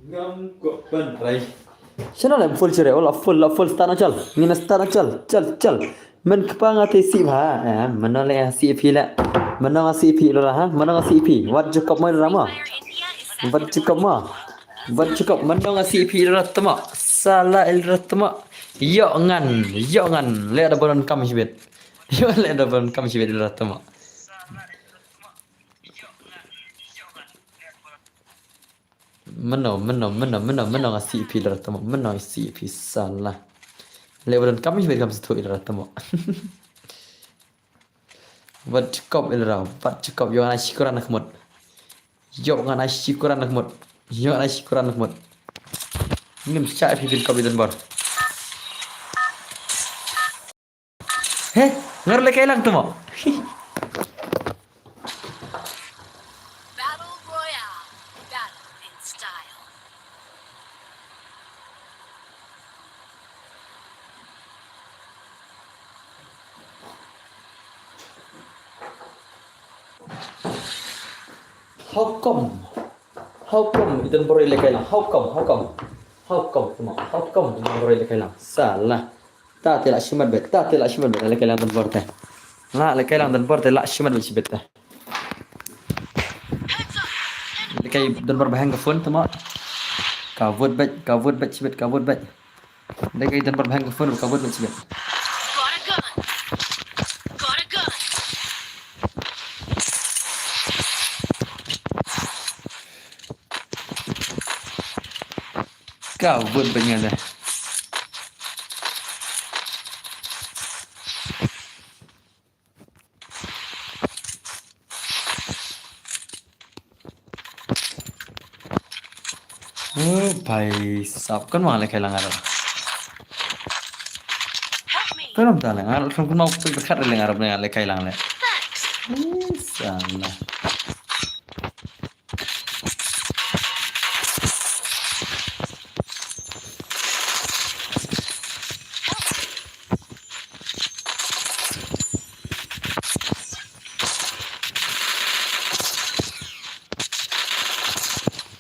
Ngam kwah ban try. Shano la full chire, oh, la full, la full, start na chal. Ngin start na chal, chal, chal. Men kpa nga te si ba. Eh, mano le si phi le. Mano nga si phi lo la ha. Mano nga si phi. Wat Jacob mai rama. Wat Jacob ma. Wat Jacob, mano nga si phi lo la tama. Sala el la tama. Yo ngan, yo ngan. Le da bolon kam shibit. Yo le da bolon kam shibit la tama. Mano, mano, mano, mano, mano nga si phi la tama. Mano si phi sala. Le bolon kam shibit kam situ la tama. Wat Jacob ilra, wat Jacob, yo ngan ai shi kuran khmut. Yo ngan ai shi kuran khmut. Yo ngan ai shi kuran khmut. Ngim shah phi phin kop i donbor. He, ngar le kai lang tama. Battle Royale. Battle in style. How come? How come i donbor i le kai lang? How come? How come? How come? Tama, how come i donbor i le kai lang? Sala. Ta te la shimat bet, ta te la shimat bet, le kai lang donbor te. La le kai lang donbor te la shimat bet shibit te. Le kai donbor ba hang ka phone tama. Ka vote bet, ka vote bet shibit, ka vote bet. Le kai donbor ba hang ka phone, ka vote bet shibit. Got a gun. Got a gun. Ka vote ba ngan da. Oh, bhai sahab, kan wang le kai lang arap. Help me. Kan wang ta le ngar, kan kan mau pun berkat le ngar, le kai lang le. Thanks. Eh, salah.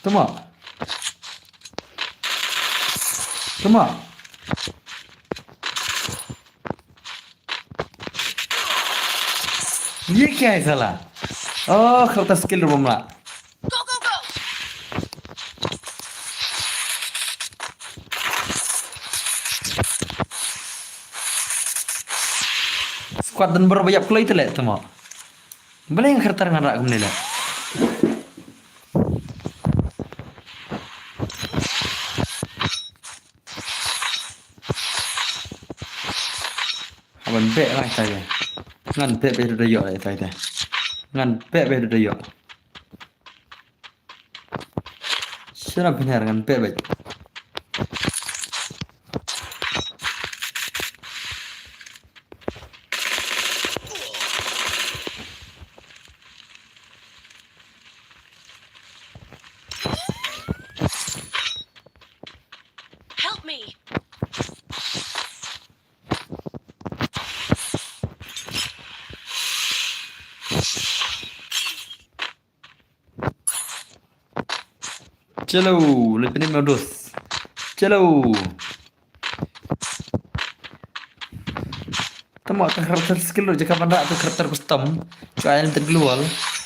Tama. Tama. Ye kya hai sala? Oh, khata skill room la. Go, go, go. Squad donbor ba ïap kloi te le tama. Balei nga khartar ngan rah kumne le. Haban beh ngai tai. Ngan beh beh da ïoh tai tai. Ngan beh beh da ïoh. Shira pynher ngan beh beh. Help me. Chalo, leit pynïap ma u dos. Chalo. Tama ta character skill ruh jaka ban rah tu character custom. Chu ai lem ta global.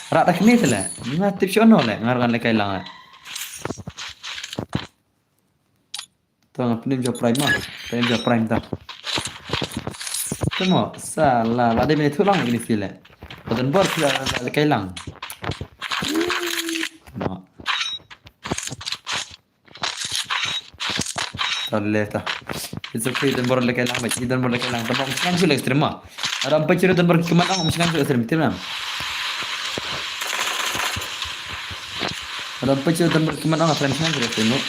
Rah da kine te le. Nga tip shu no le. Ngar ngan le kai lang le. To nga pynim ja prime ma. Pynim ja prime ta. Tama sala la de me thu lang ini sile. Padan bor sila la kai lang. No. Ta le ta. It's okay, don bor le kai lang, bai. Don bor le kai lang. Tama um slang sila extreme ma. Adam pa chiro don bor ki man ang um slang sila extreme. Tim nam. Adam pa chiro don bor ki man ang um slang sila extreme.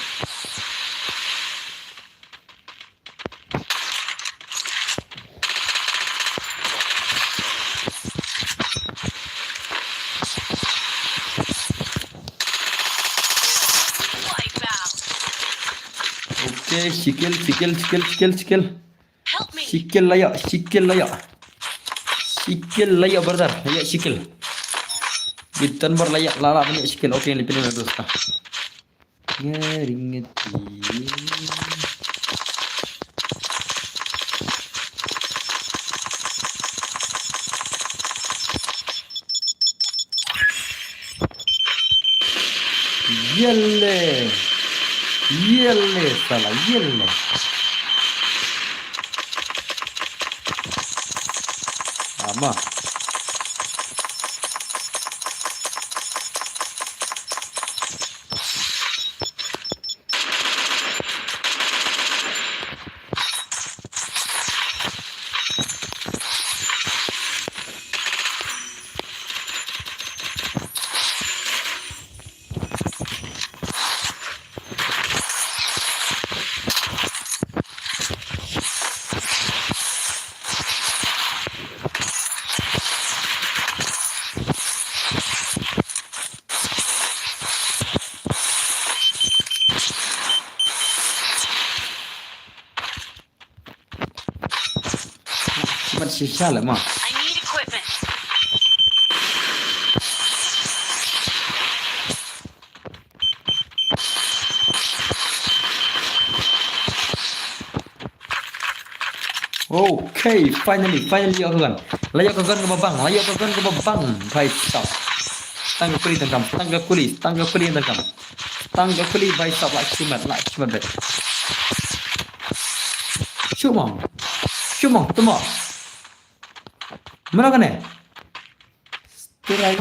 Okay, shi kill, shi kill, shi kill, shi kill, shi kill. Help me. Shi kill la ïoh, shi kill la ïoh. Shi kill la ïoh, brother. La ïoh shi kill. Ki ton bor la ïa la la ban ïa skill. Okay, lipin na dosta. Ngering ngeti. Yele. Yele sala yele. Ama. Mat shisha le ma. I need equipment. Okay, finally, finally ïoh ka gun. La ïoh ka gun kaba bang, la ïoh ka gun kaba bang. Bhai sab. Tang ka kuli tang kam, tang ka kuli, tang ka kuli tang kam. Tang ka kuli bhai sab la shimet, la shimet bhai. Shumong. Shumong, tamo. Mano kane? Turai.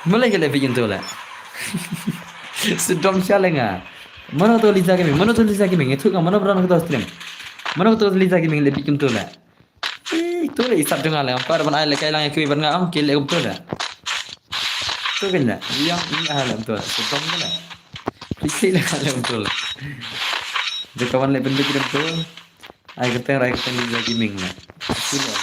Malai ka le bikin tu la. Sudom sha lenga. Mano to Liza Gaming, mano to Liza Gaming, itu ka mano bran ka to stream. Mano to Liza Gaming le bikin tu la. Eh, tu la isap jong ale, apa ban ai le kai lang ya kui ban nga am kile um tu la. Tu kan la, yang ini ale um tu la. Sudom tu la. Kile le ale um tu la. Jaka wan le ben bikin tu. Ai ka teng rai ka teng Liza Gaming la. Sudom.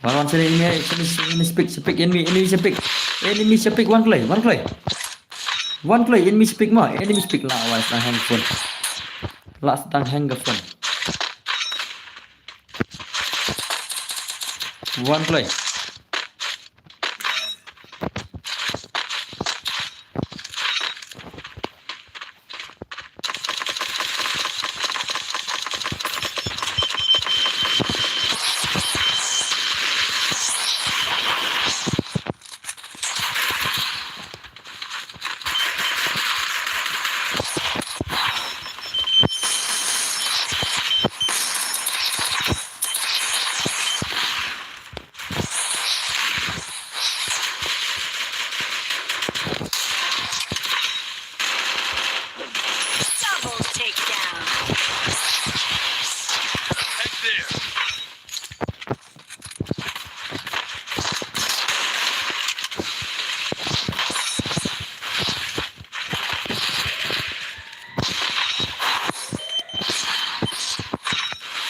Wan wan sini ini sini sini speak speak enemy enemy speak enemy speak wan kloi wan kloi wan kloi enemy speak ma enemy speak la wan sang hang phone la sang hang phone wan kloi. Double takedown.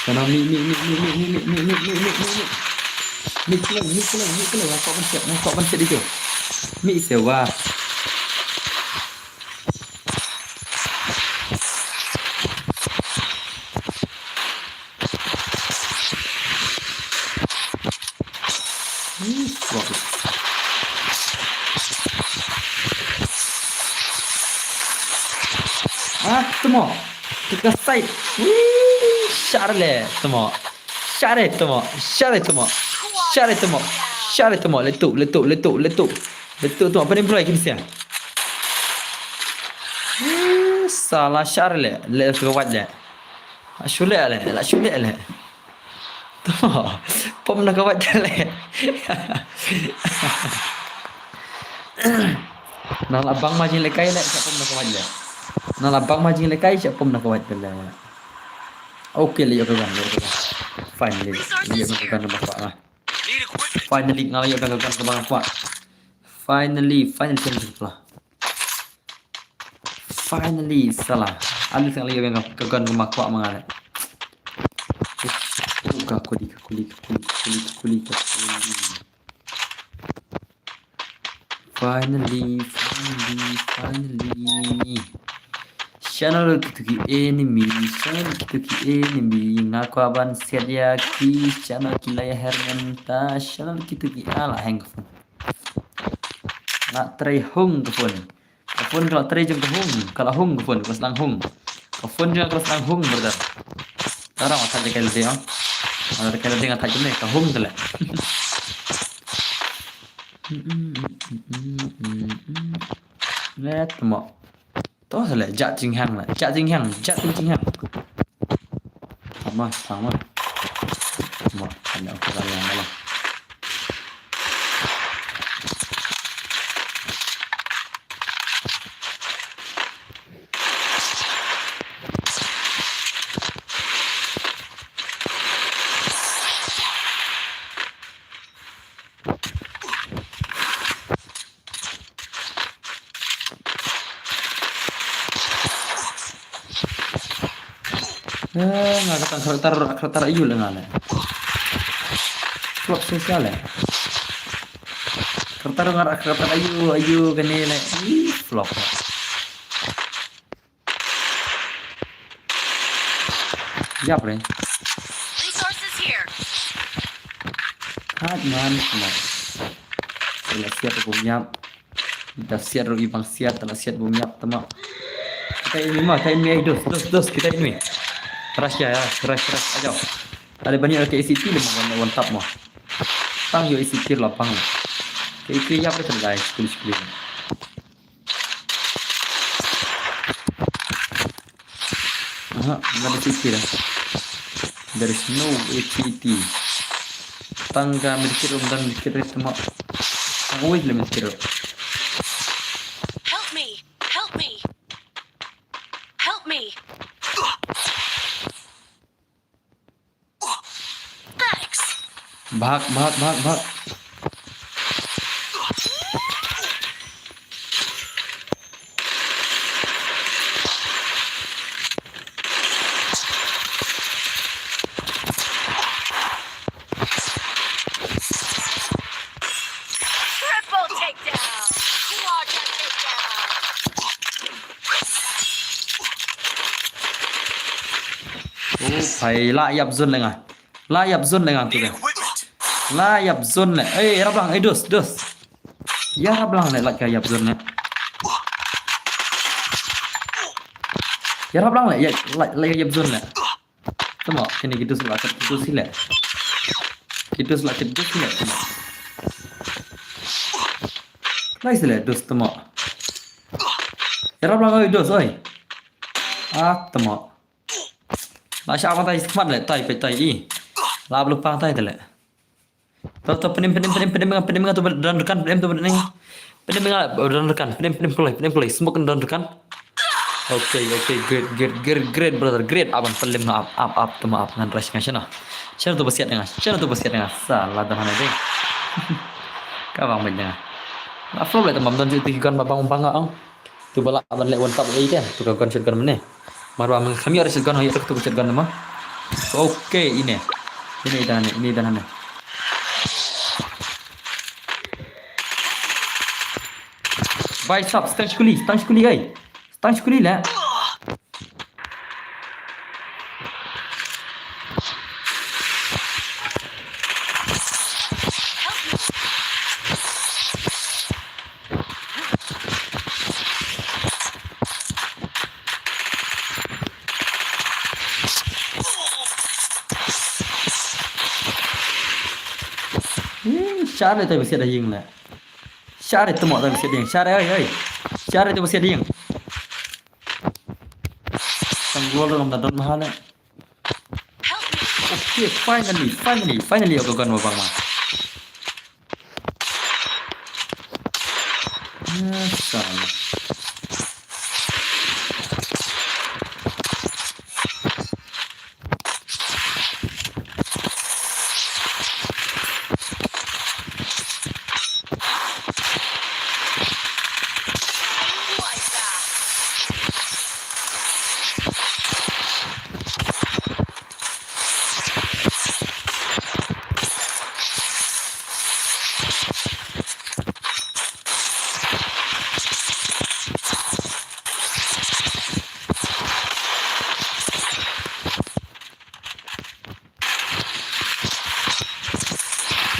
Kana mi mi mi mi mi mi mi mi mi mi mi mi mi kleng mi kleng mi kleng. Ngam kwah ban set, ngam kwah ban set itu. Mi sewa. Ah, temo. Kita side. Wih, share le, temo. Share temo. Share temo. Share temo. Share temo. Letup, letup, letup, letup. Letup temo. Apa ni bro, kim siang. Wih, salah share le. Le tu wat le. Shule le, la shule le. To, pom na ka wait le. Na la bang ma jinglekai le, sa pom na ka wait le. Na la bang ma jinglekai, sa pom na ka wait le. Okay, le ïoh ka gun, le ïoh ka gun. Finally, le ïoh ka gun ba kwah. Finally, nga le ïoh ka gun ba kwah. Finally, finally, finally. Finally, sala. Anu tang lagi ka gun ka ma kwah ma nga le. Ka kuli, ka kuli, ka kuli, ka kuli, ka kuli, ka kuli. Finally, finally, finally. Channel kito ki enemy, channel kito ki enemy, nga kwah ban siat ïa ki, channel ki la ïa her mynta, channel kito ki, ah, la heng ka phone. La trei hung ka phone. Ka phone ka la trei jong ka hung, ka la hung ka phone, ka la sdang hung. Ka phone jong ka la sdang hung, brother. Tara ma thait kai la ding, ah. Ma thait kai la ding, thait ne, ka hung ka le. Ngat mo. To sele, ja jing hang la, ja jing hang, ja jing hang. Tama, tama. Mo, tama, tama, tama. Eh, nga kata karakter, karakter ayu le nga le. Flop sosial le. Karakter nga karakter ayu, ayu kane le. Ih, flop. Yap le. Resources here. Hot man, flop. Sila siap aku yap. Da siat ruh i bang siat, da siat bym ïap tama. Kita ini mah, kita ini ai dos, dos, dos, kita ini. Rush ya, ya, rush, rush, ayo. Ada banyak lagi A C T lima one, one tap mah. Tang yo A C T lapang. Kita itu ïap kita guys, sekali sekali. Aha, nggak ada A C T dah. There is no A C T. Tangga medkit rum dan medkit rum tama. Tangga wis le medkit rum. Help me! Help me! Help me! Thanks! Bhag, bhag, bhag, bhag. Triple takedown! Quadra takedown! Oh, phai la ïap zone le nga. La ïap zone le nga tu le. La ïap zone le. Eh, ïarap lang, eh, dos, dos. Ïarap lang le, la ka ïap zone le. Ïarap lang le, ïa, la, la ïap zone le. Tama, kini ki dos la, ki dos le. Ki dos la, ki dos le. Tama. Nice le, dos tama. Ïarap lang oi, dos oi. Ah, tama. La sha ma tai smat le, tai pe tai i. La blu pang tai te le. To, to, penim, penim, penim, penim, penim, to, don dukan, penim, to, penim. Penim, don dukan, penim, penim, pulai, penim, pulai. Smoke don dukan. Okay, okay, great, great, great, great, brother, great. Abang pelim na ap, ap, ap, tama ap, ngan rush ngan shana. Shana tu basiat nga, shana tu basiat nga. Salah dah hana deh. Ka bang banyak. La flop le tama don ju ti gun ba bang bang ang. Tu ba lah ban leh one tap ei te. Tu ka gun shotgun mane. Mar ba meng kham ïoh shotgun, ïoh tu shotgun ma. Okay, ine. Ine dah ne, ine dah ne. Bai sap, stang shkuli, stang shkuli ai. Stang shkuli le. Hmm, share te basiat da ïing le. Share te mo te basiat da ïing. Share ai ai. Share te basiat da ïing. Tang gol dong da don mahal le. Okay, finally, finally, finally aku gun mabang ma. Asal.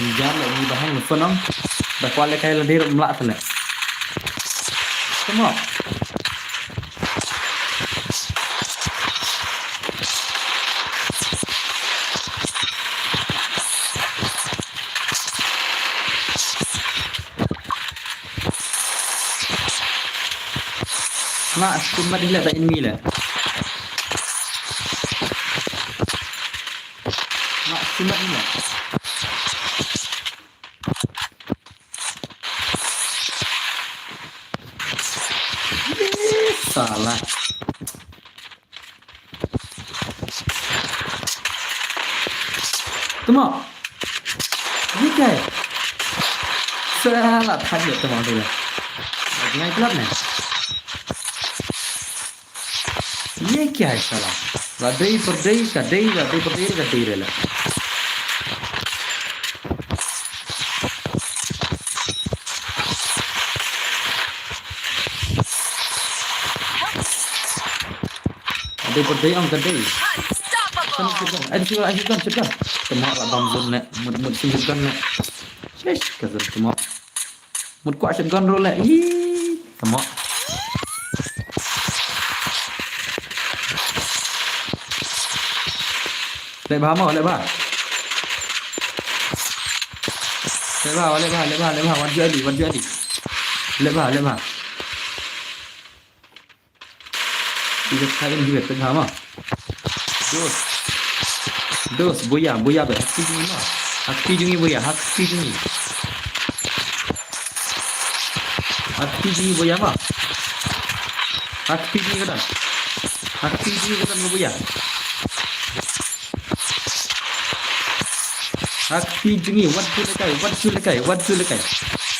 Jam la ngi ba hang phone ong. Da kwah lehkai lade ruh ym lah te leh. Tymok. Nga skum mat ila ta in mi la. Nga skum mat ila. Salah. Tymok. Ye kai. Salah thait ïa tymok tu la. Ngai klap ne. Ye kai salah. La dei perdei ka dei, la dei perdei ka dei la. Ka dei perdei ong ka dei. Kan shotgun. Ai shotgun, ai shotgun, shotgun. Tymok la bam zone ne. Mut mut shotgun ne. Shish, ka zone tymok. Mut kwah shotgun ruh leh. Ih, tymok. Leh bha mo, leh bha. Leh bha, leh bha, leh bha, leh bha. Wan ju ali, wan ju ali. Leh bha, leh bha. Ida kain juga tengah mah. Dos. Dos, buya, buya be. Hakti jungi mah. Hakti jungi buya, hakti jungi. Hakti jungi buya mah. Hakti jungi kadan. Hakti jungi kadan buya. Hakti jungi, wat ju lekai, wat ju lekai, wat ju lekai.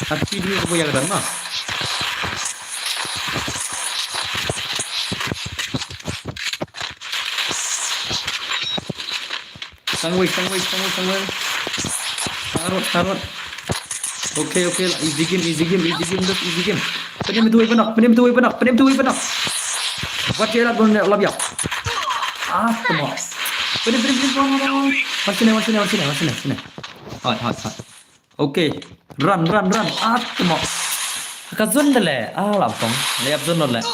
Hakti jungi buya kadan mah. Sangwei, sangwei, sangwei, sangwei. Tarot, tarot. Okay, okay, la, easy game, easy game, easy game, just easy game. Pynïam ïa uwei ba nok, pynïam ïa uwei ba nok, pynïam ïa uwei ba nok. Wat ïa lad ban lap ïap. Ah, come on. Pynïam, pynïam, pynïam, pynïam, pynïam. Wan sini, wan sini, wan sini, wan sini, wan sini. Hot, hot, hot. Okay. Run, run, run. Ah, tymok. Ka zone te leh. Ah, la btong. La ïap zone lut leh.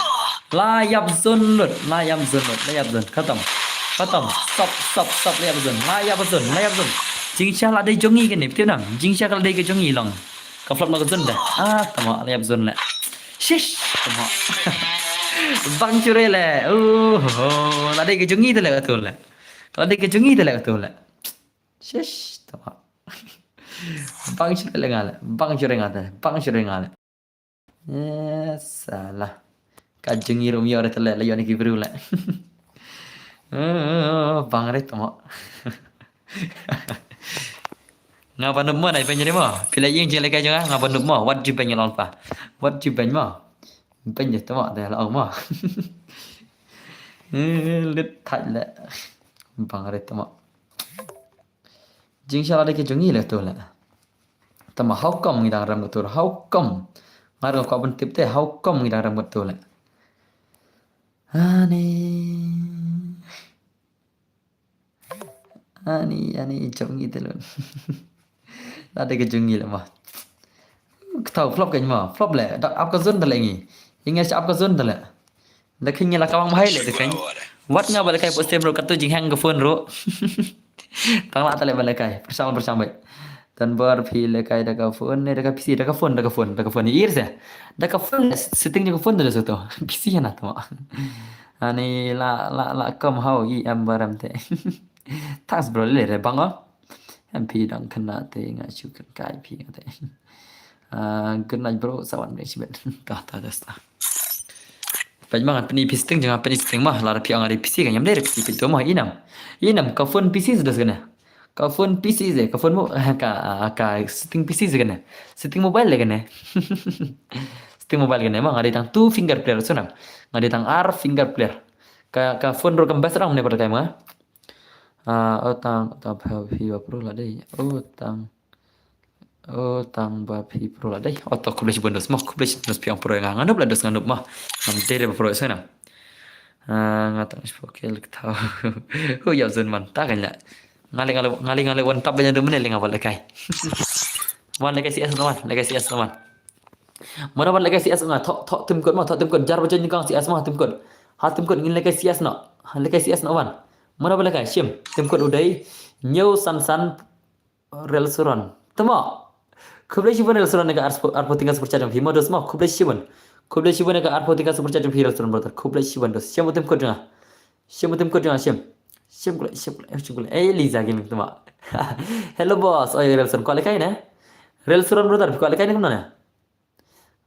La ïap zone lut. La ïap zone lut. La ïap zone. Khatam. Khatam. Stop, stop, stop. La ïap zone. La ïap zone. La ïap zone. Jingshisha la dei jong ngi kane. Phi tip nang. Jingshisha ka la dei ka jong ngi long. Ka flop na ka zone te. Ah, tymok. La ïap zone leh. Shish. Tymok. Bang shuh re leh. Oh, oh. La dei ka jong ngi te leh kato leh. Ka la dei ka jong ngi te leh kato leh. Shish, tymok. Bang shuh re nga leh, bang shuh re nga leh, bang shuh re nga leh. Eh, salah. Ka jong ngi ruh ym ïoh re te leh, la ïoh na ki briew leh. Eh, bang re tymok. Nga ba nup mo, na i ben re mo. Phi la ïeng jinglekai jong nga, nga ba nup mo. Wat ju ben ïa lon pa. Wat ju ben mo. Ben ïa tymok de la ong mo. Eh, lit thait leh. Bang re tymok. Jingshisha la dei ka jong ngi leh to leh. Tangba how come ngi dang rem kato, how come? Nga ruh nga kwah ban tip te how come ngi dang rem kato leh. Ani. Ani, ani jong ngi te lut. La dei ka jong ngi leh ma. Kata flop kein ma, flop leh. Dak ap ka zone te leh ngi. Ngi shu ap ka zone te leh. Da khein ngi la kawang bha leh da khein. Wat nga ba lekai put stem ruh katto jinghang ka phone ruh. Tang la te leh ba lekai. Pyrshang pyrshang bha. Tan bor phi lekai da ka phone ne da ka P C, da ka phone, da ka phone, da ka phone. Ir se. Da ka phone setting jong ka phone da soto. P C hana to. Ani la la la kam hau i em baram te. Thanks bro le re bang o. Em phi dang kena te nga shu kan kai phi nga te. Ah, good night bro, sa wan bri sibet. Ta ta ta sta. Peit ma ngan pyni phi setting jong nga pyni setting ma la da phi ong ri P C ka ñiam de ri P C peit to ma inam. Inam ka phone P C suda sgene. Ka phone P C se ka phone mo ka ka setting P C sgene. Setting mobile le gene. Setting mobile gene ma nga dei tang two finger player sunam. Nga dei tang ar finger player. Ka ka phone ro kam best rang ne pada kai ma. Ah, o tang ta phi wa pro la dei. O tang O tang ba phi pro la dei. O to khublei shibun dos mo khublei shibun dos phi ong pro nga nga nup la dos nga nup mo. Ngam dei re ba pro sngewna. Ah, nga tang shi pro kel kthau. Hu ïap zone man ta kan la. Nga leh, nga leh, nga leh, nga leh wan tap bynta mynne leh nga wan lehkai. Wan lehkai C S noh wan, lehkai C S noh wan. Mano wan lehkai C S nga, thoh, thoh tim kot ma, thoh tim kot, jar ba jon nyngkong C S ma, tim kot. Ha tim kot ngin lehkai C S noh, ha lehkai C S noh wan. Mano wan lehkai, shim, tim kot u dei, Ñiewsansan Relsuron. Tama. Khublei shibun Relsuron ïa ka arphew, arphew tyngka super chat jong phi ma dos ma, khublei shibun. Khublei shibun ïa ka arphew tyngka super chat jong phi Relsuron brother, khublei shibun dos. Shim u tim kot jong nga. Shim u tim kot jong nga, shim. Shim khublei, shim khublei, shim khublei. Eh, Liza Gaming tama. Hello boss, oi Relsuron, kwah lehkai ne? Relsuron brother, kwah lehkai ne kumno ne?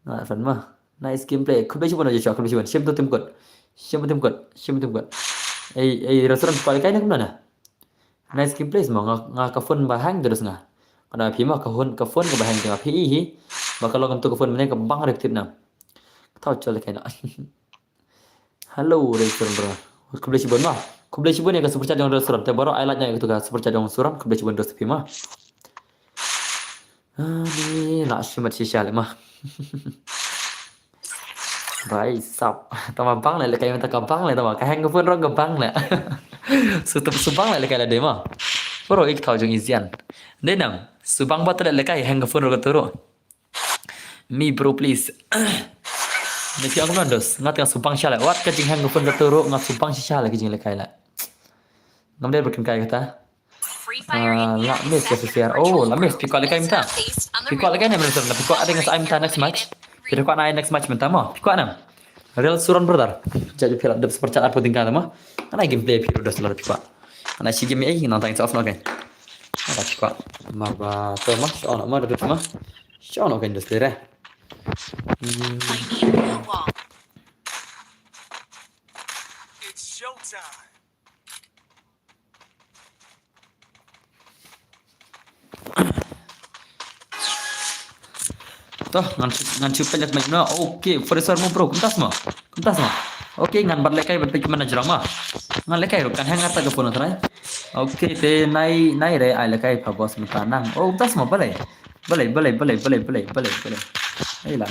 Nga fan ma. Nice gameplay. Khublei shibun Joshua, khublei shibun. Shim tu tim kot. Shim tim kot. Shim tim kot. Ei, ei, Relsuron kwah lehkai ne kumno ne? Nice gameplay ma, nga, nga ka phone ba hang terus nga. Kane phi ma ka phone, ka phone ka ba hang te ma phi hi. Ba ka long tu ka phone mynne ka bang rep tip na. Thaw chol lehkai na. Hello Relsuron bro. Khublei shibun ma. Khublei shibun ïa ka super chat jong Relsuron. Te baroh ai like ïa ka super chat jong Suron. Khublei shibun dos phi ma. Ani, la shimet shisha leh ma. Bhai sab. Tama bang leh lehkai mynta ka bang leh tama. Ka hang ka phone ruh ka bang leh. Su tu su bang leh lehkai la dei ma. Bro ik thaw jong i jian. Dei nam. Su bang ba tu leh lehkai hang ka phone ruh ka tu ruh. Me bro please. Ne phi ong kumno dos. Nga tang su bang sha leh. Wat ka jinghang ka phone ka tu ruh nga su bang shisha leh ka jinglehkai leh. Ngam dei ba kynkai kata. Ah, la miss ka C C R. Oh, la miss. Phi kwah lehkai mynta. Phi kwah lehkai ne mynta. Phi kwah, ada nga sa ai mynta next match. Phi kwah na ai next match mynta mo. Phi kwah nam. Relsuron brother. Jadi phi la dep super chat arphew tyngka mo. Ana gameplay phi ruh dos la phi kwah. Ana shi game ei nang tang sa off no kan. Ada phi kwah. Mar ba to mo. Sho no mo da ma. Sho no kan dos le re. Hmm. It's showtime. To, ngan, ngan shu pynlait ma jingno. Okay, Forest War mo bro, kumta sma. Kumta sma. Okay, ngan bat lehkai bat peit kumno jrong ma. Ngan lehkai ruh kan hang arta ka phone trai. Okay, te nai, nai re ai lehkai pha boss mynta nang. Oh, kumta sma balei. Balei, balei, balei, balei, balei, balei, balei. Ai lang.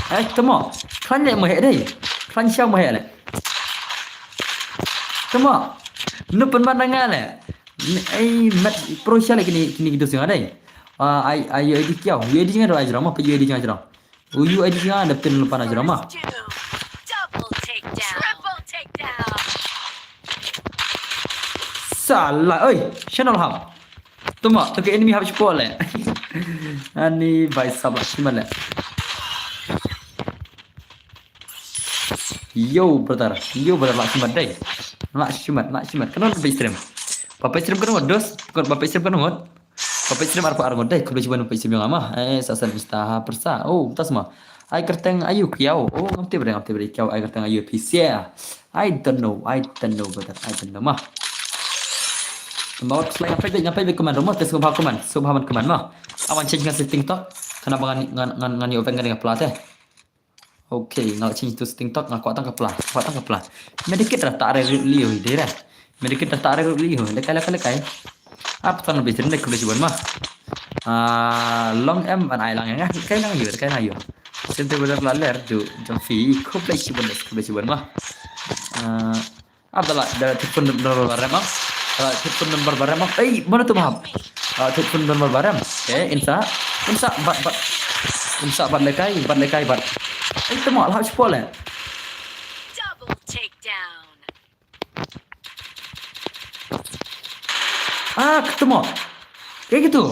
Ai, tamo. Klan ne mo he dei. Klan sha mo he le. Tamo. Nu pynban na nga le. Ai mat pro sha le kini, kini kitu singa dei. Ah, ai, ai U I D kiau. U I D jinga do ai jrong, ma pa U I D jinga jrong. U I D jinga da pin pan jrong ma. Double takedown. Triple takedown. Sala, oi, channel ham. Tuma, tu ke enemy hap spot le. Ani bai sabak siman le. Yo brother, yo brother la siman dei. La siman, la siman. Kano ba stream? Ba stream kano dos, ba stream kano ngot. Ba stream arpa arngot dei, khublei shibun ba stream jong ama. Eh, sa sa bista ha persa. Oh, tas ma. Ai kerteng ayu kiau. Oh, ngam tip re, ngam tip re kiau ai kerteng ayu pisia. I don't know, I don't know brother, I don't know ma. Mawat slide ngapai bik, ngapai bik command romo, tes ngam ha command, so ha man command ma. Awan change ngan setting tok, kana ba ngan ngan ngan ngan open ngan nga pla te. Okay, nga change to setting tok, nga kwah tang ka pla, kwah tang ka pla. Medikit ra ta re liu dei ra. Medikit ra ta re liu, lekai lekai lekai. Ap tan bi sini khublei shibun ma. Ah, long em an ai lang ya, kai lang yu, kai lang yu. Sente brother la ler du jong phi, khublei shibun, khublei shibun ma. Ah, Abdallah, da thik phone number barem ah. Da thik phone number barem ah. Ei, mana tu maham? Ah, thik phone number barem. Eh, insa, insa bat bat. Insa bat lekai, bat lekai bat. Ei, temo lah spot le. Double takedown. Ah, ketemu. Kayak gitu.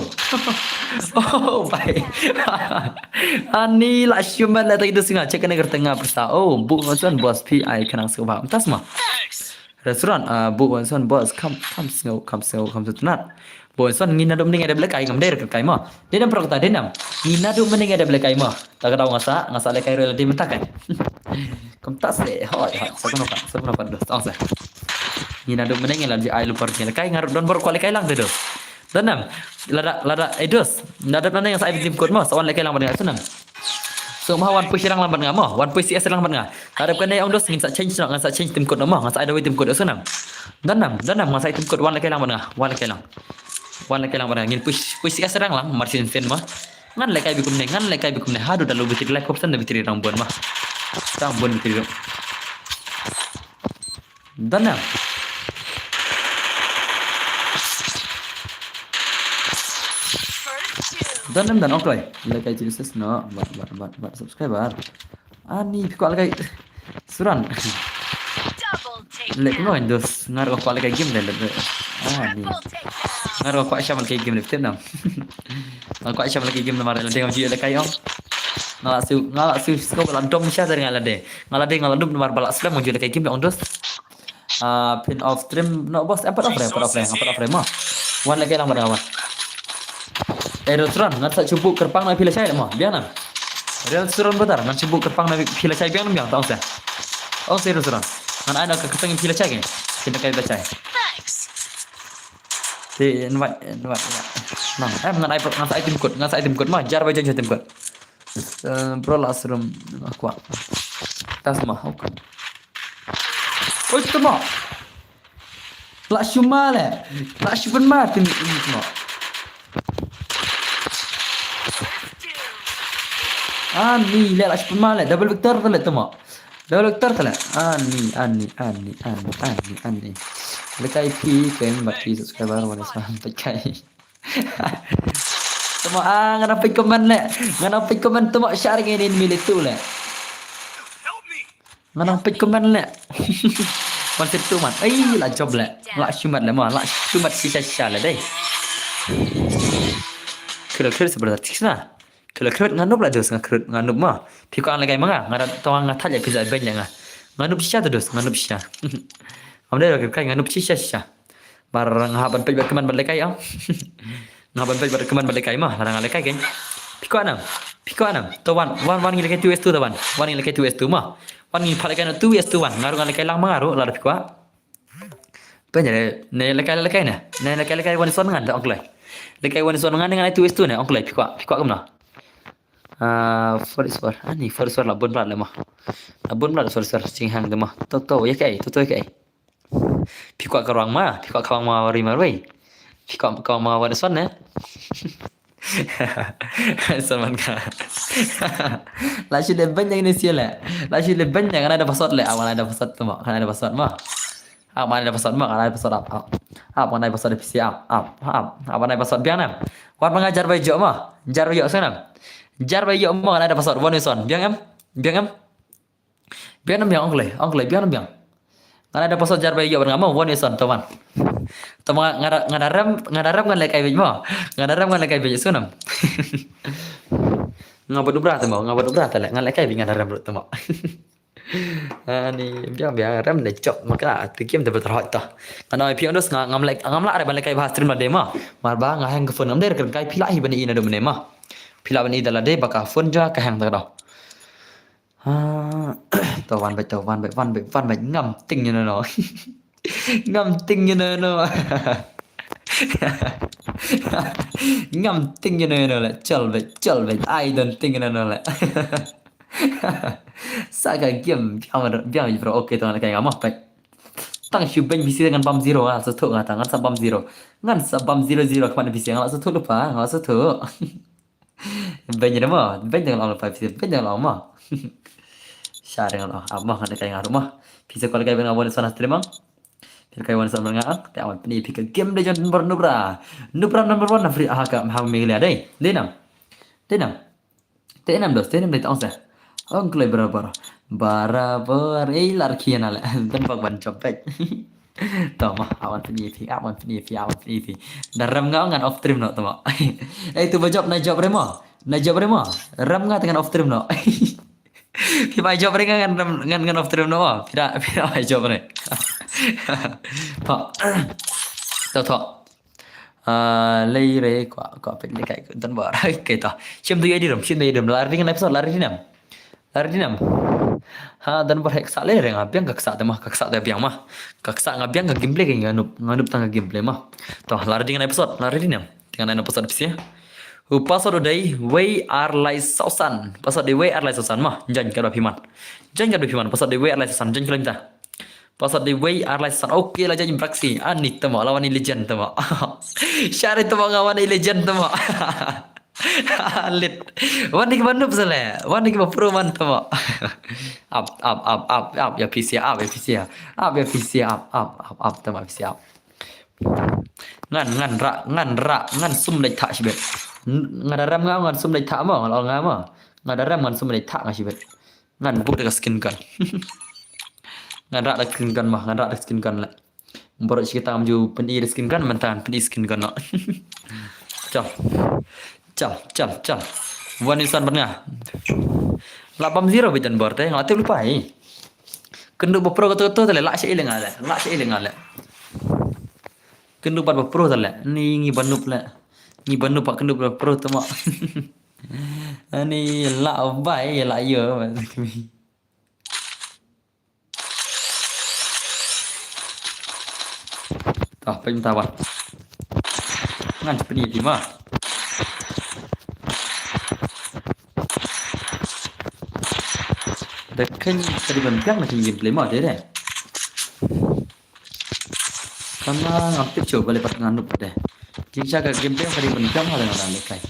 Oh, baik. Ani la shumat la tadi singa check kena kerteng persa. Oh, bu ngan son boss P I kenang suba. Entas ma. Restaurant, ah, bu ngan son boss kam kam singo kam singo kam setunat. Bu ngan son ngin nadum ning ada belek ai ngam der kai ma. Denam prok ta denam. Ngin nadum ning ada belek ai ma. Ta ka daw ngasa ngasa lekai rel di mentak kan. Kum tas le hoi hoi sa kuno kan sa kuno kan dos tong sa. Ngin nadum ning la ji ai lupar ni lekai ngarut don bor kwah lekai lang te dos. Danam lada lada ai dos. Nadap naneng sa ai tim kot ma sa wan lekai lang bad nga sunam. So ma wan push rang lang bad nga ma wan push C S rang bad nga. Hadap kane ong dos ngin sa change no ngin sa change tim kot no ma ngin sa ai dawai tim kot sunam. Danam danam ngin sa ai tim kot wan lekai lang bad nga wan lekai lang. Wan lekai lang bad nga ngin push push C S rang lang marsin fin ma. Ngan lekai bi kumne ngan lekai bi kumne hadu dalu bitri lai khop san da bitri rang bon ma. Rang bon bitri rang. Danam. Don em don, ong kloi. Lehkai Jesus no, bad, bad, bad, bad subscriber. Ani, phi kwah lehkai Suran. Leh kumno, dos, nga ruh kwah lehkai game de, leh. Ani. Nga ruh kwah sham lehkai game de, tip nam. Nga kwah sham lehkai game namar lade ngam ju lehkai ong. Nga la shu, nga la shu sngewbha la dom sha nga lade. Nga lade nga la dom namar ba la slem ngam ju lehkai game de ong dos. Ah, phin off stream, no boss, em pat off re, em pat off re, em pat off re mo. Wan lehkai lang bad nga wan. Eh, Restaurant, ngan sa shu buh kyrpang na phi lashai mo, biang na. Restaurant brother, ngan shu buh kyrpang na phi lashai, biang na biang, tang sa. Ong sa Restaurant. Ngan ai na ka kyrteng phi lashai ke. Phi lehkai lashai. Te invite, invite, invite. Nang, em ngan ai, ngan sa ai team code, ngan sa ai team code mo, jar ba join team code. Eh, bro la srum, kwah. Tas mo, okay. Oi, tama. La shu ma le. La shu pynma tin, tama. Ani le, la shu pynma le. Double victor tale, tama. Double victor tale. Ani, ani, ani, ani, ani, ani. Lehkai phi, keng, bad phi subscriber, wan sa, lehkai. Tama, ah, ngan peit comment le. Ngan peit comment, tama, share ngi ni mili tu le. Ngan peit comment le. Wan sa tu man. Ai, la job le. La shu mat le mo, la shu mat shisha shisha le dei. Kira kira sebentar, tik na. Kira kira nga noob la dos, nga kira nga noob mo. Phi kwah lehkai ma nga, nga da tong nga thait ïa phi za beng ïa nga. Nga noob shisha to dos, nga noob shisha. Am dei lehkai nga noob shisha shisha. Bar nga hap ban peit bad kmen bad lehkai ong. Nga hap ban peit bad kmen bad lehkai mo, lada nga lehkai keng. Phi kwah nam, phi kwah nam. To wan, wan, wan ngi lehkai two versus two to wan. Wan ngi lehkai two versus two mo. Wan ngi pha lehkai na two versus two wan. Nga ruh nga lehkai lang ma nga ruh lada phi kwah. Pynjare ne lehkai lehkai ne. Ne lehkai lehkai wan son ngan da ong kloi. Lehkai wan son ngan ngan two versus two ne ong kloi, phi kwah, phi kwah kumno. Ah, four versus four. Ani four versus four la bun plat le mo. La bun plat four versus four, jinghang de mo. To to ïa kai, to to ïa kai. Phi kwah ka ruang ma, phi kwah ka ruang ma wari marwei. Phi kwah ka ruang ma wari son ne. Son man ka. La shu le beng ïa ne sia le. La shu le beng ïa, ngan ai da password le. Ah, ngan ai da password to mo, ngan ai da password mo. Ah, ngan ai da password mo, ngan ai da password ap, ap. Ap, ngan ai password phi sia ap, ap, ap. Ap, ngan ai password biang nam. Wat ma nga jar ba ïoh mo. Jar ba ïoh sa nam. Jar ba ïoh mo, ngan ai da password one versus one. Biang em? Biang em? Biang nam biang, ong kloi, ong kloi, biang nam biang. Ngan ai da password jar ba ïoh bad nga mo, one versus one, to wan. To mo nga da, nga da rem, nga da rem ngan lehkai beit mo. Nga da rem ngan lehkai beit sa nam. Nga bad u bra to mo, nga bad u bra to le, ngan lehkai beit nga da rem ruh to mo. Ani biang biang rem ne chok ma ka tu kim te betul hot to. Ngan ai phi ong dos nga ngam leh, ngam lah re ban lehkai ba stream lade mo. Mar ba nga hang ka phone ngam dei re kai phi lah hi ban i na do mene mo. Phi lah ban i da lade ba ka phone ja ka hang ta do. Ah, to wan bad, to wan bad, wan bad, wan bad, ngam ting ïa no no. Ngam ting ïa no no. Ngam ting ïa no no le, chol bad, chol bad, ai don ting ïa no no le. Sa ka game, biang, biang bro, okay, to ngan lehkai nga mo, bad. Tang shu beng bisi ngan bam zero, nga sa thuh nga tang, ngan sa bam zero. Ngan sa bam zero zero, kman bisi, nga sa thuh lupa, nga sa thuh. Beng ïa mo, beng ïa nga long five six, beng ïa nga long mo. Sha ïa nga long, ah, mo ngan lehkai nga ruh mo. Phi sa kwah lehkai bad nga wan sa na stream mo. Phi lehkai wan sa bad nga ah, te wan pyni phi ka game de jon number nubra. Nubra number one na free ah ka ha Meghalaya dei. Dei nam. Dei nam. Dei nam dos, dei nam dei tang sa. Ong kloi barabar. Barabar. Ei lar khia na le. Don bak ban jop bek. To mo, awan pyni phi, awan pyni phi, awan pyni phi. Da rem nga ngan off stream no to mo. Ei tu ba jop na jop re mo. Na jop re mo. Rem nga te ngan off stream no. Phi ba jop re nga ngan rem, ngan ngan off stream no mo. Phi da phi da ba jop re. To. To to. Ah, lei re kwah kwah pet le kai don ba. Kai to. Shim tu ya di rum, shim tu ya di rum. Lari ngan episode lari nam. Lari nam. Ha, don ba hek sa le re nga biang ka ksa te ma, ka ksa te biang ma. Ka ksa nga biang ka gameplay ka nga nup, nga nup tang ka gameplay ma. To, lari ngan episode, lari nam. Ngan episode pisi. U password u dei wei ar lai sausan. Password dei wei ar lai sausan ma. Jan ka da phi man. Jan ka da phi man. Password dei wei ar lai sausan. Jan kilometer. Password dei wei ar lai sausan. Okay la jan braksi. Ani tama la wani legend tama. Share tama nga wani legend tama. Lit. Wani ki ba nup sale. Wani ki ba pro man tama. Up, up, up, up, up. Ya P C, up, ya P C. Up, ya P C, up, up, up, up. Tama P C, up. Ngan, ngan ra, ngan ra, ngan sum leit thah shibit. Nga da rem nga, ngan sum dei thah mo, nga la ong nga mo. Nga da rem ngan sum dei thah nga shibit. Ngan buh da ka skin gun. Ngan rah da ka skin gun mo, ngan rah da ka skin gun leh. Baroh shi katta ngam ju pyni da skin gun, mynta ngan pyni skin gun noh. Chal. Chal, chal, chal. Wan ni san ban nga. Lah bam zero beit Don Bor te, nga tip lypa hi. Kynduh ba pro kato kato te leh, lah sha i leh nga leh, lah sha i leh nga leh. Kynduh bad ba pro te leh, ni ngi ba noob leh. Ngi ba noob pat kynduh ba pro te mo. Ani lah bai, lah ïa. Tah, pynta ba. Ngan pyni ti ma. Da khein ka dei ban biang na ka gameplay ma, dei, dei. Tang ba ngam tip shuh balei pat nga noob te. Jingshisha ka gameplay ka dei ban biang ha, dei nga dang lehkai.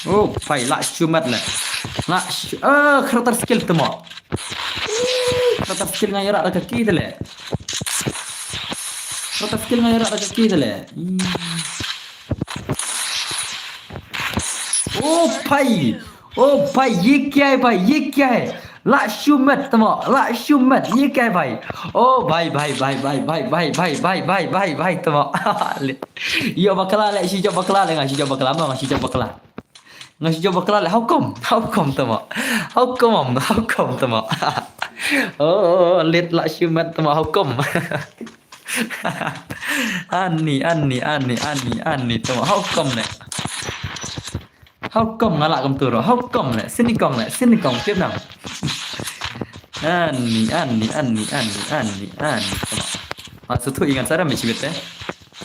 Oh, phai, lah shu met leh. Lah shu, ah, character skill te mo. Character skill nga ïarah da ka ki te leh. Character skill nga ïarah da ka ki te leh. Hmm. Oh, phai. Oh, phai, ye kya hai, phai, ye kya hai? Lah shu met te mo, lah shu met, ye kya hai, phai? Oh, phai, phai, phai, te mo. Ïoh bakla leh, shu ïoh bakla leh, nga shu ïoh bakla mo, nga shu ïoh bakla. Nga shu ïoh bakla leh, how come? How come te mo? How come, how come te mo? Oh, oh, oh, lit lah shu met te mo, how come? Ani, ani, ani, ani, ani, te mo, how come leh? How come nga lah kumtu ruh? How come leh? Sini kong leh, sini kong, tip nang. Ani, ani, ani, ani, ani, ani, te mo. Ma suthu ingan sara mi chibit te.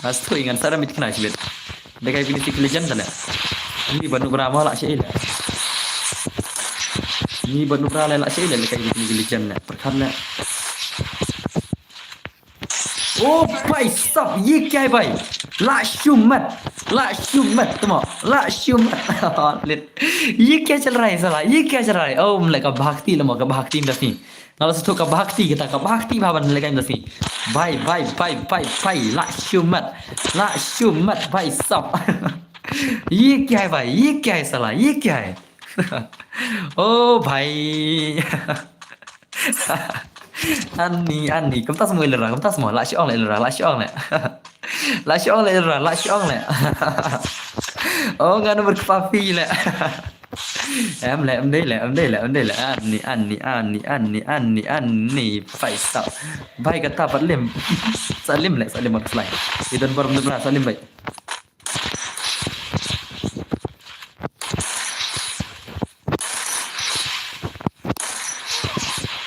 Nga shu ïa ngan sa da mit khnai shibit. Lehkai bini ki legend ta leh. Ni ba nu bra ma lah sha i leh. Ni ba nu bra leh lah sha i leh lehkai bini ki legend leh. Pyrkhat leh. Oh, bhai sab, ye kya hai bhai? Lah shu met. Lah shu met, tamo. Lah shu met. Lit. Ye kya chal raha hai sala? Ye kya chal raha hai? Oh, mlai ka bhakti lamo, ka bhakti mda sini. Nga la shu thoh ka bhakti kita, ka bhakti bha ban lehkai mda sini. Bhai, bhai, bhai, bhai, bhai, lah shu met. Lah shu met, bhai sab. Ye kya hai bhai? Ye kya hai sala? Ye kya hai? Oh, bhai. Ani, ani. Kumta seh mo i Lura, kumta seh mo. Lah shu ong leh i Lura, lah shu ong leh. Lah shu ong leh i Lura, lah shu ong leh. Oh, nga na ber kpa phi leh. Em leh, em dei leh, em dei leh, em dei leh. Ani, ani, ani, ani, ani, ani. Bhai sab. Bhai kata pat lim. Sa lim leh, sa lim mat slai. I Don Bor mdubra, sa lim bhai.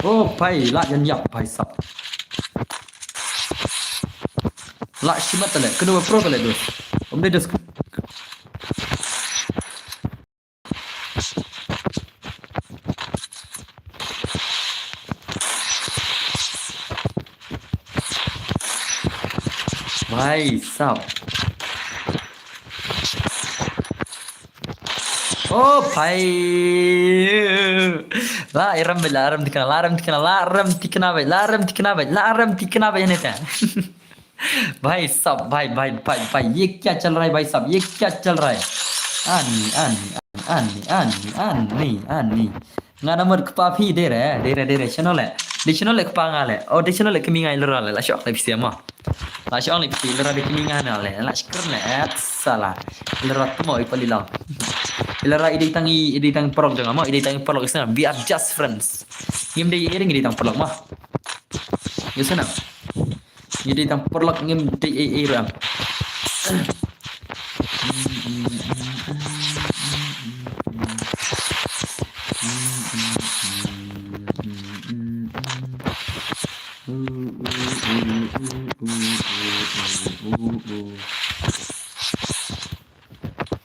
Oh, bhai, lah jan ïap, bhai sab. Lah shu met ta leh, kano pro ta leh, dos. Om dei dos. Bhai sab. Oh, bhai. Lah, i rem bhai, lah rem thikna, lah rem thikna, lah rem thikna bhai, lah rem thikna bhai, lah rem thikna bhai, ne ta. Bhai sab, bhai, bhai, bhai, bhai, ye kya chal raha hai, bhai sab, ye kya chal raha hai? Ani, ani, ani, ani, ani, ani. Nga na mut kpa phi, dei re, dei re, dei re, chano leh. Dei chano leh kpa nga leh. Oh, dei chano leh kmie nga i Lura leh, lah shu ong leh phi sha mo. Lah shu ong leh phi, i Lura dei kmie nga na leh, lah shu kren leh, et sala. I Lura tamo i pali lang. I Lura i dei tang i, i dei tang paralok jong nga mo, i dei tang paralok jong nga. We are just friends. Ngim dei i ring, i dei tang paralok mo. Ïa sana. Ngi dei tang paralok, ngim dei ei ei ruh em.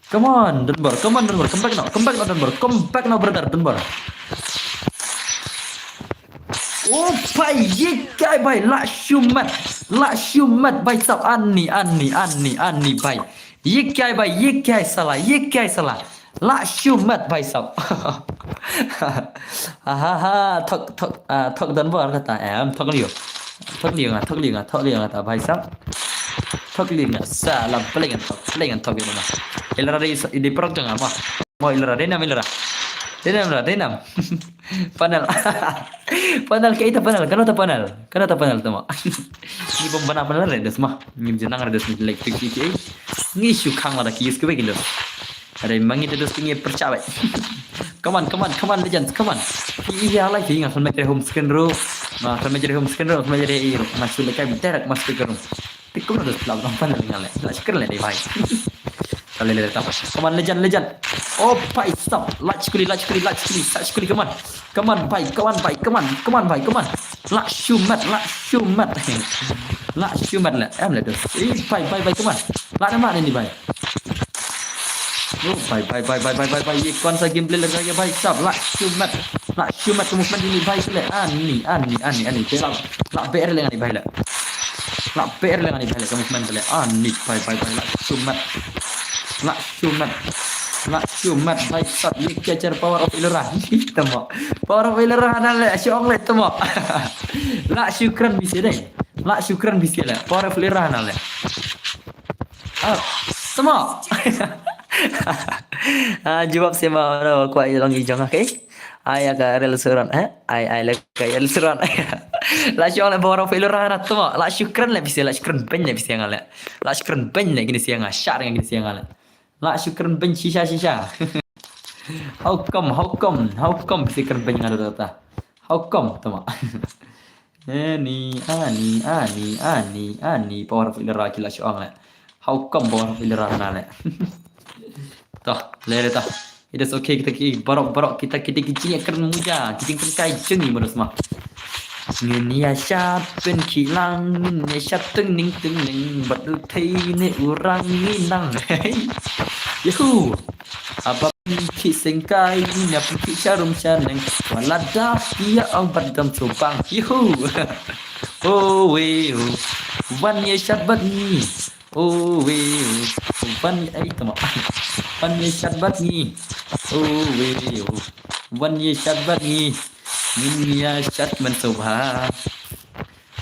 Come on, Don Bor. Come on, Don Bor. Come back now. Come back now, Don Bor. Come back now, brother, Don Bor. Oh, bhai, ye kya hai bhai? Lah shu met. Lah shu met, bhai sab. Ani, ani, ani, ani, bhai. Ye kya hai bhai, ye kya hai sala, ye kya hai sala. Lah shu met bhai sab. Ha ha ha, thok thok, ah, thok don bor kata. Em, thok liu. Thok liu nga, thok liu nga, thok liu nga ta bhai sab. Thok liu nga, sala, plengan thok, plengan thok liu nga. Ilara dei, dei prok jong nga ma. Mo ilara, dei nam ilara. Dei nam ilara, dei nam. Panel. Panel kaei ta panel, kano ta panel. Kano ta panel tamo. Ngi bym bana panel re des ma. Ngim ju nang re des, like, tik tik ei. Ngi shu khang lada ki use kiwei ki los. Are ma ngi te dos ki ngi pyrshah bha. Come on, come on, come on, legends, come on. Ki i ya lai ki nga khlem jreh home screen ruh. Nga khlem jreh home screen ruh, khlem jreh i ruh. Nga shu lehkai direct ma speaker ruh. Te kumno dos pla bang pan nga leh. Lah shu kren leh dei bhai. Ta leh leh ta. Come on, legend, legend. Oh bhai sab. Lah shu kuli, lah shu kuli, lah shu kuli, lah shu kuli, come on. Come on bhai, come on bhai, come on, come on bhai, come on. Lah shu met, lah shu met. Lah shu met leh, em leh dos. Eh bhai, bhai, bhai, come on. Lah namar ini bhai. Oh bhai, bhai, bhai. Ye kaun sa gameplay leh ka bhai sab, lah shu met. Lah shu met ka movement ini bhai leh. Ani, ani, ani, ani. Te lah, lah ber leh ani bhai leh. Lah ber leh ani bhai leh ka movement leh. Ani bhai, bhai, bhai, lah shu met. Lah shu met. Lah shu met bhai sab, ye kya char power of Ilara. Tamo. Power of Ilara na leh, shu ong leh tamo. Lah shu kren bisi dei. Lah shu kren bisi leh. Power of Ilara na leh. Ah, tamo. Ah, jubab sema no kwa i long i jong, okay? Ai ka rel suran, eh? Ai, ai le ka rel suran. Lah shu ong leh power of Ilara na tamo. Lah shu kren leh bisi, lah shu kren beiñ leh bisi nga leh. Lah shu kren beiñ leh kine sia nga, shah nga kine sia nga leh. Lah shu kren beiñ shisha shisha. How come, how come, how come bisi kren beiñ nga da ta. How come tamo. Ani, ani, ani, ani, ani, power of Ilara ki lah shu ong leh. How come power of Ilara na leh. Toh, leh leh toh. It is okay, kita ki barok barok kita kita ki jingkren muja, ki jingkren kai jong i manusia ma. Ngin ïa shad pynkhih lang, ngin ïa shad teng ning teng ning, bad u thei ne u rang ngi nang. Yahoo! Aba pynkhih sengkai, ngin ïa pynkhih sharum shaneng, wat la da ki ïa ong bad dam subang. Yahoo! Oh wei oh, wan ïa shad bad ngi. Oh wei oh, wan ïa, ai tamo. Wan ïa shad bad ngi. Oh wei oh, wan ïa shad bad ngi. Ngin ïa shad mynshuwa.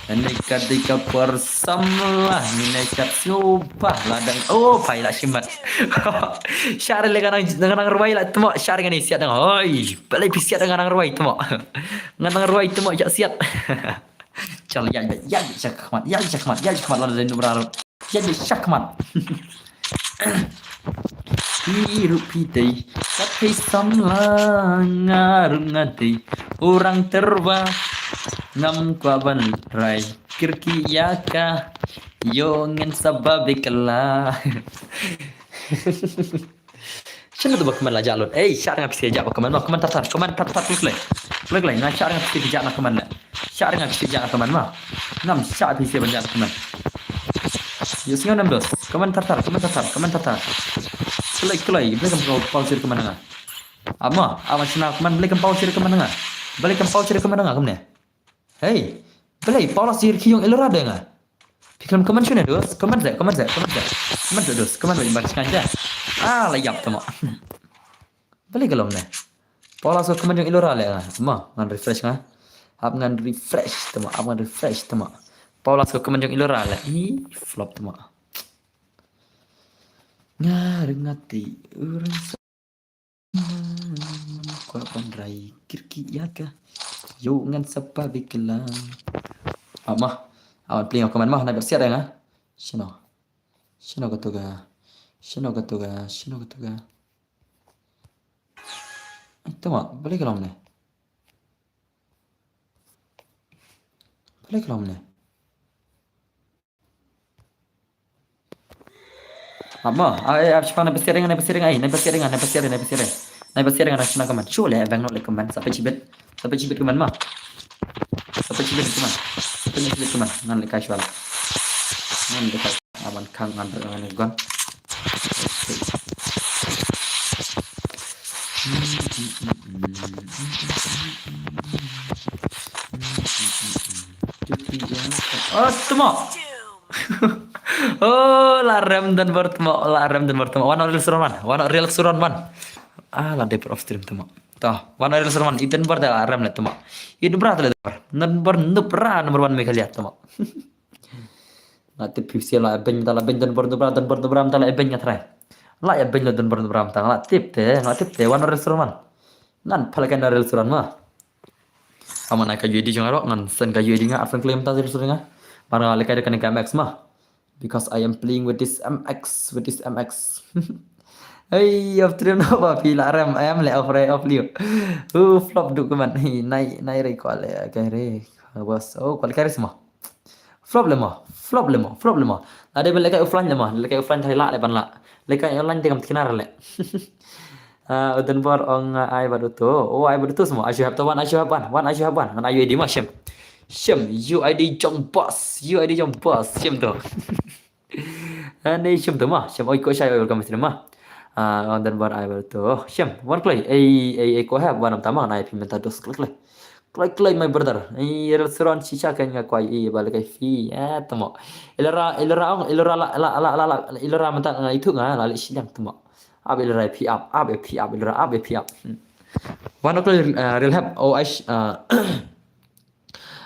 Ani ka dei ka por samla, ngin ïa shad sngewbha la dang. Oh bhai lah shimet. Shah re leh nga nang, nga nang rwai lah tamo, shah re nga ni siat dang. Oi, balei phi siat dang nga nang rwai tamo. Nga nang rwai tamo, ïa siat. Chal ïa, ïa, ïa, ïa shakhmat, ïa shakhmat, ïa shakhmat la dei numra. Ïa ïa shakhmat. Phi ruh phi dei, ka thei samla nga ruh nga dei. U rang tyrwa ngam kwah ban rai, kyrkieh ïa ka. Ïoh ngin sa ba beit kylla. Shano tu ba kmen la jah lut. Ei, shah nga phi sha jah ba kmen ma, kmen tar tar, kmen tar tar, klek klek. Klek klek, nga shah nga phi sha jah na kmen la. Shah nga phi sha jah na kmen ma. Ngam shah phi sha ban jah na kmen. Ïoh sngew nam dos. Kmen tar tar, kmen tar tar, kmen tar tar. Klek klek, blei kam pau sir kmen nga. Ama, ama shna kmen, blei kam pau sir kmen nga. Blei kam pau sir kmen nga kumne. Hei, balei Paula sir ki ïong Elora de nga. Phi khlem comment shune dos, comment de, comment de, comment de. Comment de dos, comment de ban sngewthuh de. Ah, la ïap tamo. Balei ka long ne. Paula sir comment ïong Elora le nga. Ma, ngan refresh nga. Hap ngan refresh tamo, hap ngan refresh tamo. Paula sir comment ïong Elora le. Ih, flop tamo. Nga ring ati, urang Kwah ban rai kyrkieh ïa ka. Ïoh ngan sa ba beit kylla. Ah, ma. Awan pling ka man ma, na ka siat nga. Shano. Shano ka tu ka. Shano ka tu ka. Shano ka tu ka. Ai, tama, balei ka long ne. Balei ka long ne. Ama, ai, ai, shipang na pesiar ring, na pesiar ring, ai, na pesiar ring, na pesiar ring, na pesiar ring. Na pesiar ring, na shna kaman. Shu le, bang no le kaman. Sa pynchibit. Sa pynchibit kaman ma. Sa pynchibit kaman. Sa pynchibit kaman. Ngan le kai shwa. Ngan le kai. Aban khang ngan le ngan le gon. Oh, tama. Oh, la rem Don Bor tmo, la rem Don Bor tmo. Wan real suran wan, wan real suran wan. Ah, la dep off stream tmo. To, wan real suran wan. I Don Bor da la rem le tmo. I Don Bor da le Don Bor. Don Bor nupra number one Meghalaya tmo. Nga tip phi sian la ben ta la ben Don Bor nupra, Don Bor nupra ta la ben nga trai. La ya ben la Don Bor nupra ta la tip te, la tip te wan real suran wan. Nan phala kan real suran ma. Ama na ka U I D jong nga ro, ngan send ka U I D nga, arsan claim ta real suran nga. Mar nga le ka de kan ka max ma. Because I am playing with this M X, with this M X. Hey, off stream no ba phi la rem, I am le off re off liu. Uh, flop du kuman. Hey, nai nai re ko le ka re. Bos, oh, ko le ka re sma. Flop le ma, flop le ma, flop le ma. Ade ben le ka offline le ma, le ka offline thai la le ban la. Le ka online te kam tinar le. Ah, Don Bor ong ai bad uto. Oh, ai bad uto semua. Aisyu hap to wan, aisyu hap wan, wan aisyu hap wan. Ngan ayu di ma shem. Shem, U I D jong boss, U I D jong boss, shem to. Ani shem to ma, shem oi ko shai oi welcome stream ma. Ah, ong Don Bor ai bad uto. Shem, wan kloi. Ei ei ei ko hap wan am tamang nai phi mynta dos kloi kloi. Kloi kloi my brother. Ei real suran shisha kan nga kwai ei ba le kai phi. Eh, tamo. Ilora ilora ong ilora la la la la la ilora mynta nga itu nga la le shiliang tamo. Ap ilora phi ap, ap phi ap ilora ap phi ap. Hmm. Wan kloi, uh, real hap. Oh, I sh- uh,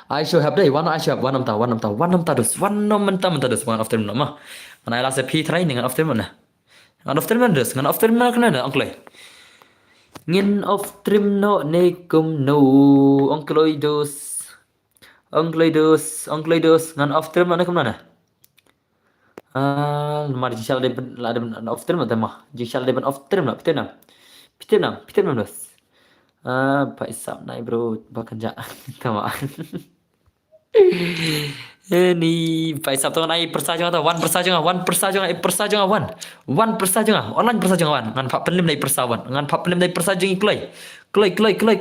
I show hap dei. Wan I show hap. Wan namta, wan namta, wan namta dos. Wan namta mynta dos. Wan after minute ma. Ngan ai la se phi try ni ngan after minute na. Ngan off stream no dos, ngan off stream no kena no ong kloi. Ngin off stream no ne kum no ong kloi dos. Ong kloi dos, ong kloi dos, ngan off stream no ne kum no na. Ah, mar jingshal de ben la de ben off stream no tema. Jingshal de ben off stream no, phi tip nam. Phi tip nam, phi tip nam dos. Ah, pa isap nai bro, ba kan ja. Tema. Eh, ni pa isap to ngan ai pyrsa jong nga to, wan pyrsa jong nga, wan pyrsa jong nga, eh, pyrsa jong nga, wan. Wan pyrsa jong nga, online pyrsa jong nga, wan. Ngan phah pynlem dei pyrsa wan. Ngan phah pynlem dei pyrsa jong i kloi. Kloi, kloi,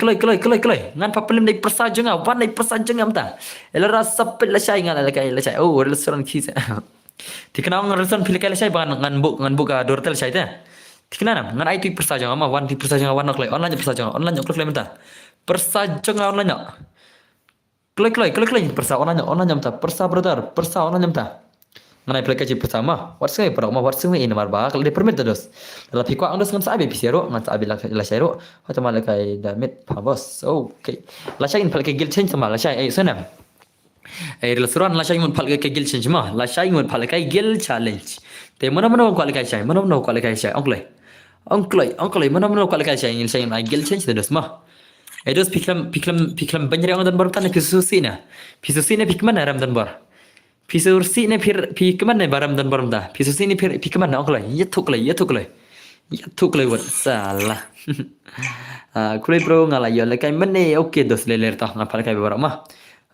kloi. Ngan phah pynlem dei pyrsa jong nga, wan dei pyrsa jong nga mynta. Ela ra sapit lashai ngan la kai lashai. Oh, real suran khis. Thikna ong real suran phi la kai lashai ba ngan buk, ngan buk ka dur te lashai te. Thikna nam, ngan ai tu i pyrsa jong nga ma, wan tu i pyrsa jong nga, wan kloi. Online pyrsa jong nga, online kloi kloi mynta. Pyrsa jong nga online no. Kloi, kloi, kloi, kloi, pyrsa online, online mynta, pyrsa brother, pyrsa online mynta. Ngan ai pyrsa ka ji pyrsa ma. Wat sngi pyrsa ma, wat sngi in mar ba, ka la dei permit dos. La phi kwah dos ngan sa abi phi sero, ngan sa abi la, lashai ro. Hata ma la kai da mit pa bos. Okay. Lashai in pal kai guild change ma, lashai, eh, sana. Eh, real suran lashai ngut pal kai guild change ma, lashai ngut pal kai guild challenge. Te mano mano kwah la kai shai, mano mano kwah la kai shai, ong kloi. Ong kloi, ong kloi, mano mano kwah la kai shai, ngin shai ngut ai guild change dos ma. Eh, dos phi khlem, phi khlem, phi khlem bynriew ong Don Bor tan phi susi na. Phi susi na phi kmen na ram Don Bor. Phi susi na phi, phi kmen na ba ram Don Bor ta. Phi susi na phi, phi kmen na ong kloi. Ya thuk kloi, ya thuk kloi. Ya thuk kloi wat sala. Ah, kloi bro nga la yo le kai mane. Okay, dos le le ta nga pal kai ba ma.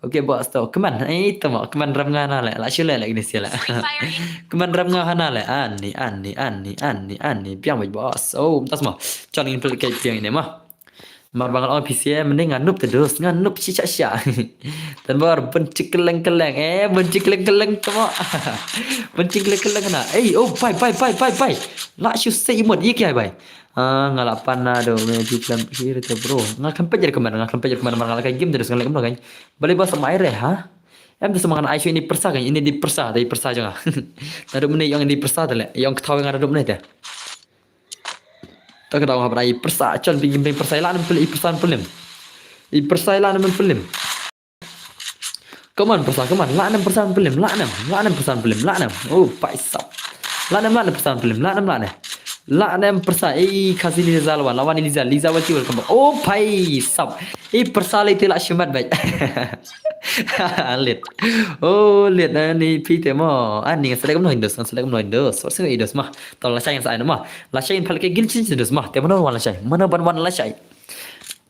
Okay, boss to. Kmen, eh, tamo. Kmen ram nga na le. La shu le le ni sila. Kmen ram nga na le. Ani, ani, ani, ani, ani. Biang bos. Oh, tas ma. Chon ngin pal kai biang ini ma. Mar ba ngan ong phi sia, mending ngan nup te dos, ngan nup shisha shisha. Don Bor, benci keleng keleng, eh, benci keleng keleng tamo. Benci keleng keleng na. Eh, oh, bai, bai, bai, bai, bai. La shu se imut, ye kya bai. Ah, nga la pan na do, me di plan kiri te bro. Nga kan pejar kemana, nga kan pejar kemana, mar nga la kai game te dos, nga la kemana kan. Balik bos sama air, ha? Em tu sama ngan ai shu ini pyrsa kan, ini di pyrsa, di pyrsa jong nga. Na do mene yang di pyrsa te le, yang ketawa nga do mene te. Ta ka daw hap rai pyrsa chon phi pyrsa la nem pyrsa pylem. I pyrsa la nem pylem. Come on pyrsa, come on. La nem pyrsa pylem, la nem, la nem pyrsa pylem, la nem. Oh, paisap. La nem, la nem pyrsa pylem, la nem, la nem. La nem pyrsa, eh, kasi Liza lawan, lawan Liza, Liza wati welcome back. Oh, paisap. Eh, pyrsa la ite la shimat bai. Lit. Oh, lit na ni phi te mo. Ani ngan select no Windows, ngan select no Windows. Wat sing Windows ma. Tau la shai ngan sa ai no ma. La shai in pal ke gil chin Windows ma. Te mano wan la shai. Mano ban wan la shai.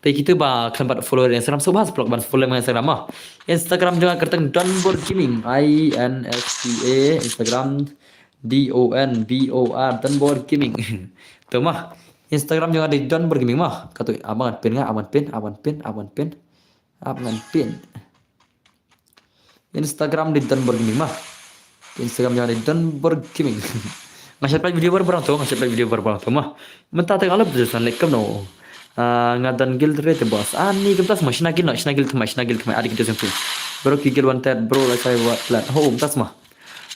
Te kitu ba khlem pat follow Instagram, so ba blog ban follow Instagram ma. Instagram jong nga kyrteng Donbor Gaming, I N S T A, Instagram D O N B O R, Donbor Gaming. Tu ma. Instagram jong nga di Donbor Gaming ma. Katu abang pin nga, abang pin, abang pin, abang pin. Ap ngan pin. Instagram di Donbor Gaming ma. Instagram jong nga di Donbor Gaming. Nga share video barabor tu, nga share video barabor tu ma. Mynta teng alap je san lek kam no. Ah, nga don guild re te boss. Ani kumtas ma, shna guild no, shna guild ma, shna guild ma, adi kita sempu. Bro ki guild wanted, bro la sai wa plat. Ho, kumtas ma.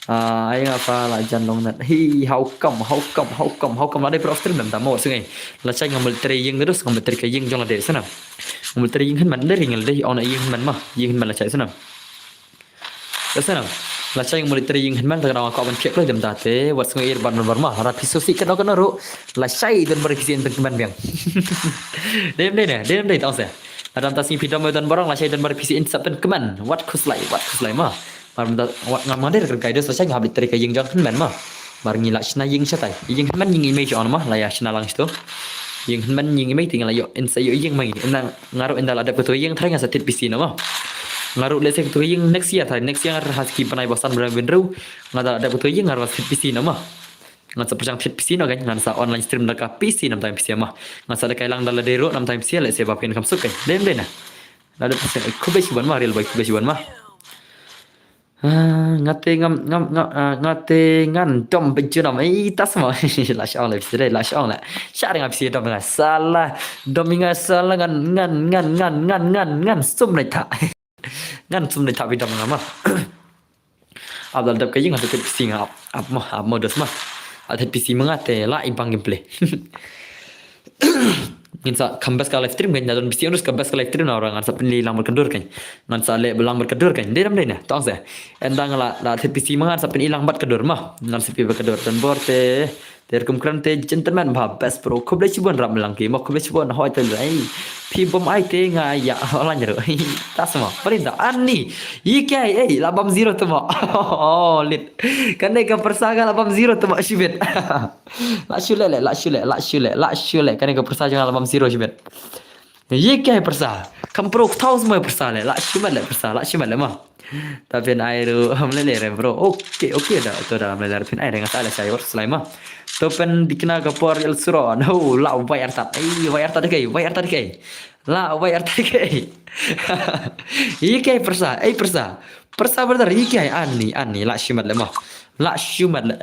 Ah, ai nga pha la jan long nat. Hi, how come, how come, how come, how come la dei pro stream dam tamo sungai. La chai ngam trei ïing terus, ngam trei ka ïing jong la dei sana. Ngam trei ïing hynmen dei ring la dei on ïing hynmen ma. Ïing hynmen la chai sana. Ka sana. La chai ngam trei ïing hynmen ta ka dang ka ban phiak kloi dam ta te. Wat sungai ir ban ban ma. Ra phi susi kan kan ru. La chai don bar phi sin pen kmen biang. Dei dei ne, dei dei tong se. Adam ta sing phi dom don barong la chai don bar phi sin sap pen kmen. Wat khuslai, wat khuslai ma. Mar mynta wat ngam ngan der ka guide sa chang hab literary ka ïing jong hynmen ma. Mar ngi la shna ïing shatai. Ïing hynmen ïing i mei on ma la ïa shna lang shto. Ïing hynmen ïing i mei ting la ïoh in sa ïoh ïing ma ngi. Ynda nga ruh ynda la dep ka tu ïing trai nga sa tit P C na ma. Nga ruh lehse ka tu ïing next year trai next year nga ruh ha ski bnai ba san bnai ba hynriew. Nga da la dep ka tu ïing nga ruh sa tit P C na ma. Ngan sa pyrshang tit P C na kan ngan sa online stream da ka P C nam time P C ma. Ngan sa da kai lang da la dei ruh nam time P C lehse ba phin kham suk kan. Dem dei na. La dep P C khublei shibun ma real boy khublei shibun ma. Ah, nga te ngam ngam ngam ah, nga te ngan dom bejunam. Ei tas ma. La shong la pisi la shong la. Sha nga pisi dom nga sala. Dom nga sala ngan ngan ngan ngan ngan ngan ngan ngan sum nai tha. Ngan sum nai tha bi dom nga ma. Ab dal dap ka ïing ha te pisi nga ap ap ma ap ma dos ma. Ate pisi ma nga te la i bang gameplay. Ngin sa kam best ka live stream kan, don bisi onus ka best ka live stream na orang ngan sa pynlong lang berkedur kan. Ngan sa le belang berkedur kan. Dei dam dei na, tong se. Endang la la thit bisi ma ngan sa pynlong bat kedur ma. Ngan sa pi berkedur dan bor te. Ter kum kran te gentleman ba best bro. Khublei shibun rap melang ki ma khublei shibun hoi te lai. Pi bom ai te nga ya online ro. Tas ma. Parinta ani. Yi kai ei la bam zero tu ma. Oh lit. Kan dei ka persa ka la bam zero tu ma shibit. La shu le le, la shu le, la shu le, la shu le. Kane ka persa jong la bam zero shibet. Ye ke persa. Kam pro thau semua persa le, la shu le persa, la shu le ma. Tapi na ai ru ham le le re bro. Oke, oke da, to da ham le le pin ai re ngas ala shai wor slai ma. To pen dikna ka por el suro. No, la wai artat. Ai wai artat ke, wai artat ke. La wai artat ke. Ye ke persa, ai persa. Persa brother, ye ke ani, ani la shu le ma. La shu le.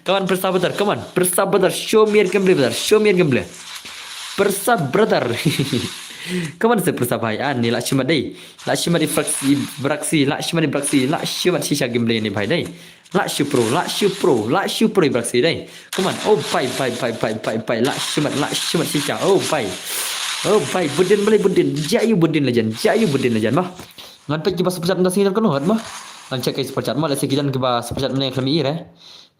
Come on, Prasa brother, come on. Prasa brother, show me your gameplay, brother. Show me your gameplay. Prasa brother. Come on, se Prasa bhai. Ah, ni la shimat dei. La shimat di Braxi, Braxi, la shimat di Braxi, la shimat shisha gameplay ni bhai dei. La shu pro, la shu pro, la shu pro Braxi dei. Come on. Oh, bhai, bhai, bhai, bhai, bhai, bhai. La shimat, la shimat shisha. Oh, bhai. Oh, bhai, budin beli budin. Jayu budin legend. Jayu budin legend bah. Ngan peit kiba super chat mynta sngi don kano ngat ma. Ngan check kai super chat ma, lehse ki don kiba super chat mynne khlem i re.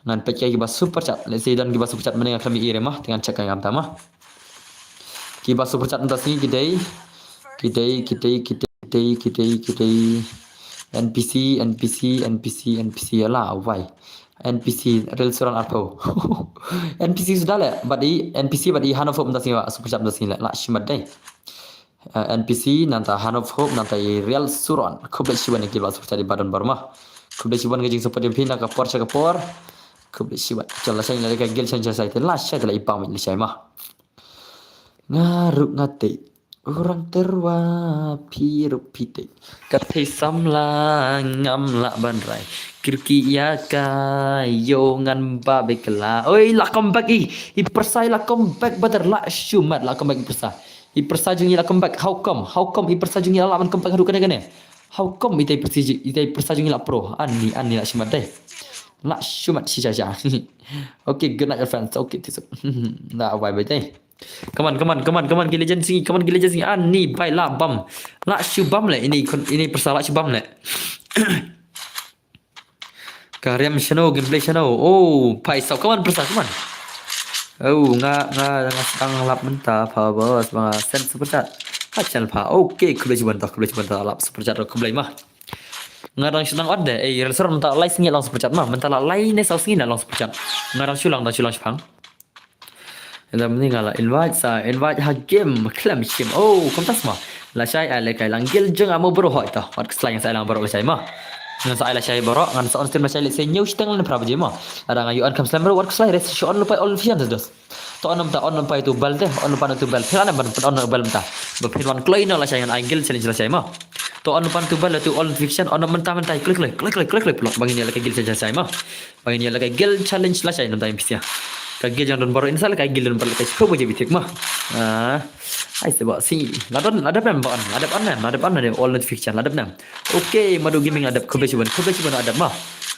Ngan peit kai kiba super chat, lehse don kiba super chat mynne khlem i re ma, te ngan check kai ngam ta ma. Kiba super chat mynta sngi ki dei, ki dei, ki dei, ki dei, ki dei, ki dei. N P C, N P C, N P C, N P C, la wai. N P C, rel suran arphew. N P C suda le, bad i, N P C bad i hano fo mynta sngi wa, super chat mynta sngi le, la shimat dei. Uh, N P C nanta Hanop Hope nanta i Real Suron. Khublei shibun ki ba super chat i badon barma. Khublei shibun ka jing support jong phi na ka por sha ka por. Khublei shibun. Chal la shang la ka gil chan chan sai te la shai te la i pang mi la shai ma. Nga ruk nga te. Orang terwa phi ruk phi te. Ka thei samla ngam la ban rai. Kirki ya ka yo ngan ba bekla. Oi la come back i. I persai la come back badar la shumat la come back i persai. I persa jong ngi la come back. How come? How come i persa jong ngi la lah ban come back haduh kane kane? How come itai persa jong ngi la pro? Ani ani la shimat dei. La shimat shisha sha. Okay, good night your friends. Okay, this. La bye bye dei. Come on, come on, come on, come on, ki legend sngi, come on, ki legend sngi. Ani bai la bam. La shu bam le ini ini persa la shu bam le. Ka riam shano gameplay shano. Oh, pai sau kawan persa kawan. Oh, nga nga nga sedang lap menta pa bos ba nga send super chat. Ha channel pa. Okay, khublei shibun ta, khublei shibun ta lap super chat khublei ma. Nga dang sedang ot de. Eh, rensor menta lai sngi long super chat ma. Menta la lai ne sau sngi na long super chat. Nga dang shulang dang shulang shipang. Ynda mynta nga la invite sa invite ha game khlem shim. Oh, kumta sma. La shai ai le kai lang gil jong amo bro hoi ta. Wat kslai ngan sa ai lang bro la shai ma. Ngan sa ai la shai bro ngan sa on stream la shai le se nyu shiteng le pra baje ma. Ada nga yu an kam slem bro wat kslai res shi on lupai all fian dos. To on ta on lupai tu bal te on lupai tu bal. Phin an ban on bal ta. Ba phin wan kloi no la shai ngan ai gil challenge la shai ma. To on lupai tu bal tu all fiction on menta menta kloi kloi kloi kloi kloi kloi. Bangin ya la kai gil challenge la shai ma. Bangin ya la kai gil challenge la shai nanta M P C. Ka gil jang don baro insa la kai gil don baro kai shu bo je bitik ma. Ah. Ai se ba si. La don la dep nem ba on. La dep on nem. La dep on nem all notification la dep nem. Okay, Madu Gaming la dep khublei shibun. Khublei shibun la dep ma.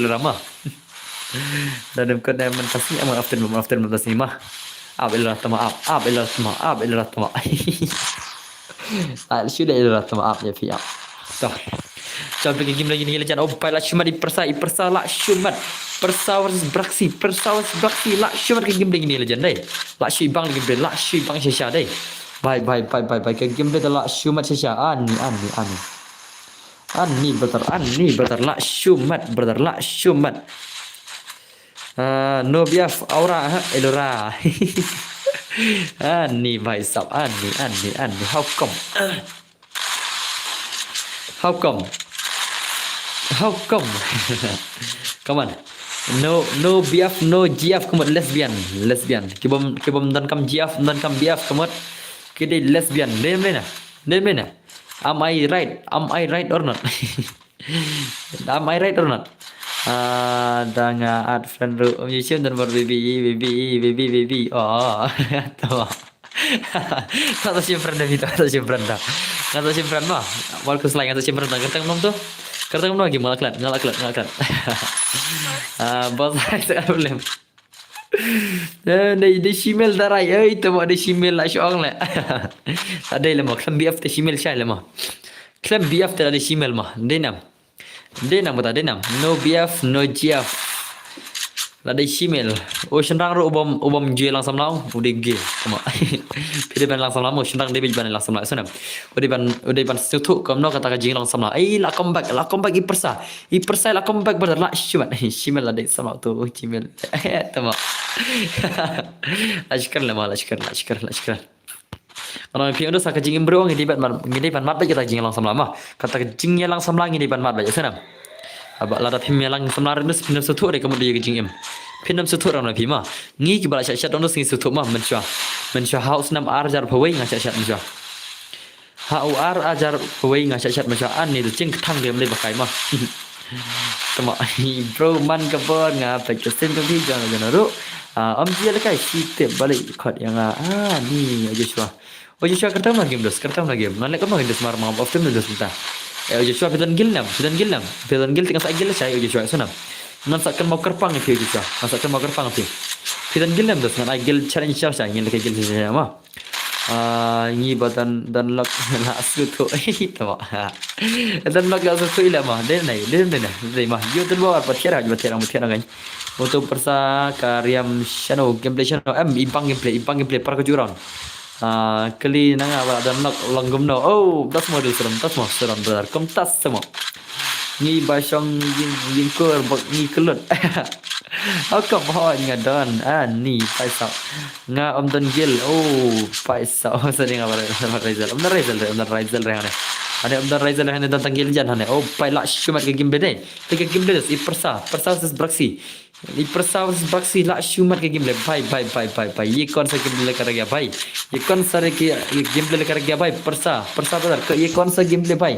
Ilara ma. Da dem kut ne man tasni, man after man after man tasni ma. Ap Ilara tama ap, ap Ilara tama, ap Ilara tama. Ah, shu da Ilara tama ap ïa phi ap. To. Jom phi ka game lagi ni la jan. Oh bhai, la shimet i pyrsa, i pyrsa la shimet. Pyrsa versus Braxi, pyrsa versus Braxi, la shimet ka game lagi ni la jan dei. La shu bang lagi bre, la shu bang shisha dei. Bhai, bhai, bhai, bhai, bhai, ka game dei la shimet shisha. Ani, ani, ani. Ani brother, ani brother, la shimet brother, la shimet. Ah, no biaf aura ha Ilara. Ani bhai sab, ani, ani, ani. How come? How come? How come? Come on. No, no biaf, no giaf, come on, lesbian, lesbian. Kibom, kibom don kam giaf, don kam biaf, come on. Kide lesbian, dei mena, dei mena. Am I right? Am I right or not? Am I right or not? Ah, da nga add friend ruh. Ym ju shim don bor baby, baby, baby, baby. Oh, to. Nga sa shim friend da bito, nga sa shim friend da. Nga sa shim friend ma. Wal kus lai nga sa shim friend da. Kyrteng nom tu. Kyrteng nom ki malaklat, ngalaklat, ngalaklat. Ah, bos ai sa problem. Eh, dei, dei shimel da rai, eh, ito mo dei shimel la shong le. Ta dei le mo, khlem biaf te shimel shai le mo. Khlem biaf te la dei shimel mo. Dei nam. Dei nam bata, dei nam. No biaf, no giaf. La dei shimel. O shynrang ruh ubom, ubom jui lang samla, u dei gay. Tama. Phi dei ban lang samla mo, shynrang dei ban lang samla. Sunam. U dei ban, u dei ban sngewthuh kumno kata ka jinglong samla. Ei, la come back, la come back i pyrsa. I pyrsa la come back brother, la shimet. Shimel la dei samla tu, shimel. Tama. La shkar la ma, la shkar, la shkar, la shkar. Ano phi undo sa ka jingim bro ngi dei ban, ngi dei ban mat ba kata ka jinglong samla ma. Kata ka jingïalang samla ngi dei ban mat ba ya sanam. Haba lada phim ïalang samla ri nus phim sngewthuh re ka mut dei ka jingim. Phim sngewthuh ram na phi ma. Ngi kiba la shat shat undo ngi sngewthuh ma mynshuwa. Mynshuwa ha u snem ar hajar pawei nga shat shat mynshuwa. Ha u ar hajar pawei nga shat shat mynshuwa, ani da jingkthang dei ym dei ba kai ma. Tama bro man ka bor nga peit ka stream ka phi jong jong ruh. Ah, ym jia la kai shi tip balik khot ïa nga. Ah, ni, o Joshua. O Joshua kyrteng na game dos, kyrteng na game. Ngan leh kumno game dos mar ma of tem dos mynta. Eh, o Joshua phi don guild nam, phi don guild nam. Phi don guild te ngan sa guild shai o Joshua sunam. Ngan sa kynmaw kyrpang ïa phi o Joshua. Ngan sa kynmaw kyrpang ïa phi. Phi don guild nam dos ngan ai guild challenge shai shai, ngan leh guild shai shai ma. Ah, ngi ba don, don lok la sngewthuh. Tama. Don lok la sngewthuh ila ma. Dei nai, dei nai, dei ma. Yo, don ba ba thiar, ba thiar, ba thiar ngai. Moto persa ka riam shano, gameplay shano. Em, ibang gameplay, ibang gameplay, par ka juran. Ah, kali nanga ba don lok long gumno. Oh, tas mo dul seram, tas mo seram brother. Kom tas mo. Ngi ba shong ying, yingkur bak ngi kelut. How come ho nga don? Ah, ni paisa. Nga om don gil. Oh, paisa. Oh, sa ding apa Raizal. Om don Raizal, om don Raizal rehane. Ane om don Raizal rehane don tanggil jan hane. Oh, pai la shumat ke game dei. Ke game dei i persa. Persa versus Braxi. I persa versus Braxi la shumat ke game le. Bai, bai, bai, bai, bai. Ye kon sa game le karagya bai. Ye kon sa re ke ye game le karagya bai. Persa, persa brother. Ke ye kon sa game le bai.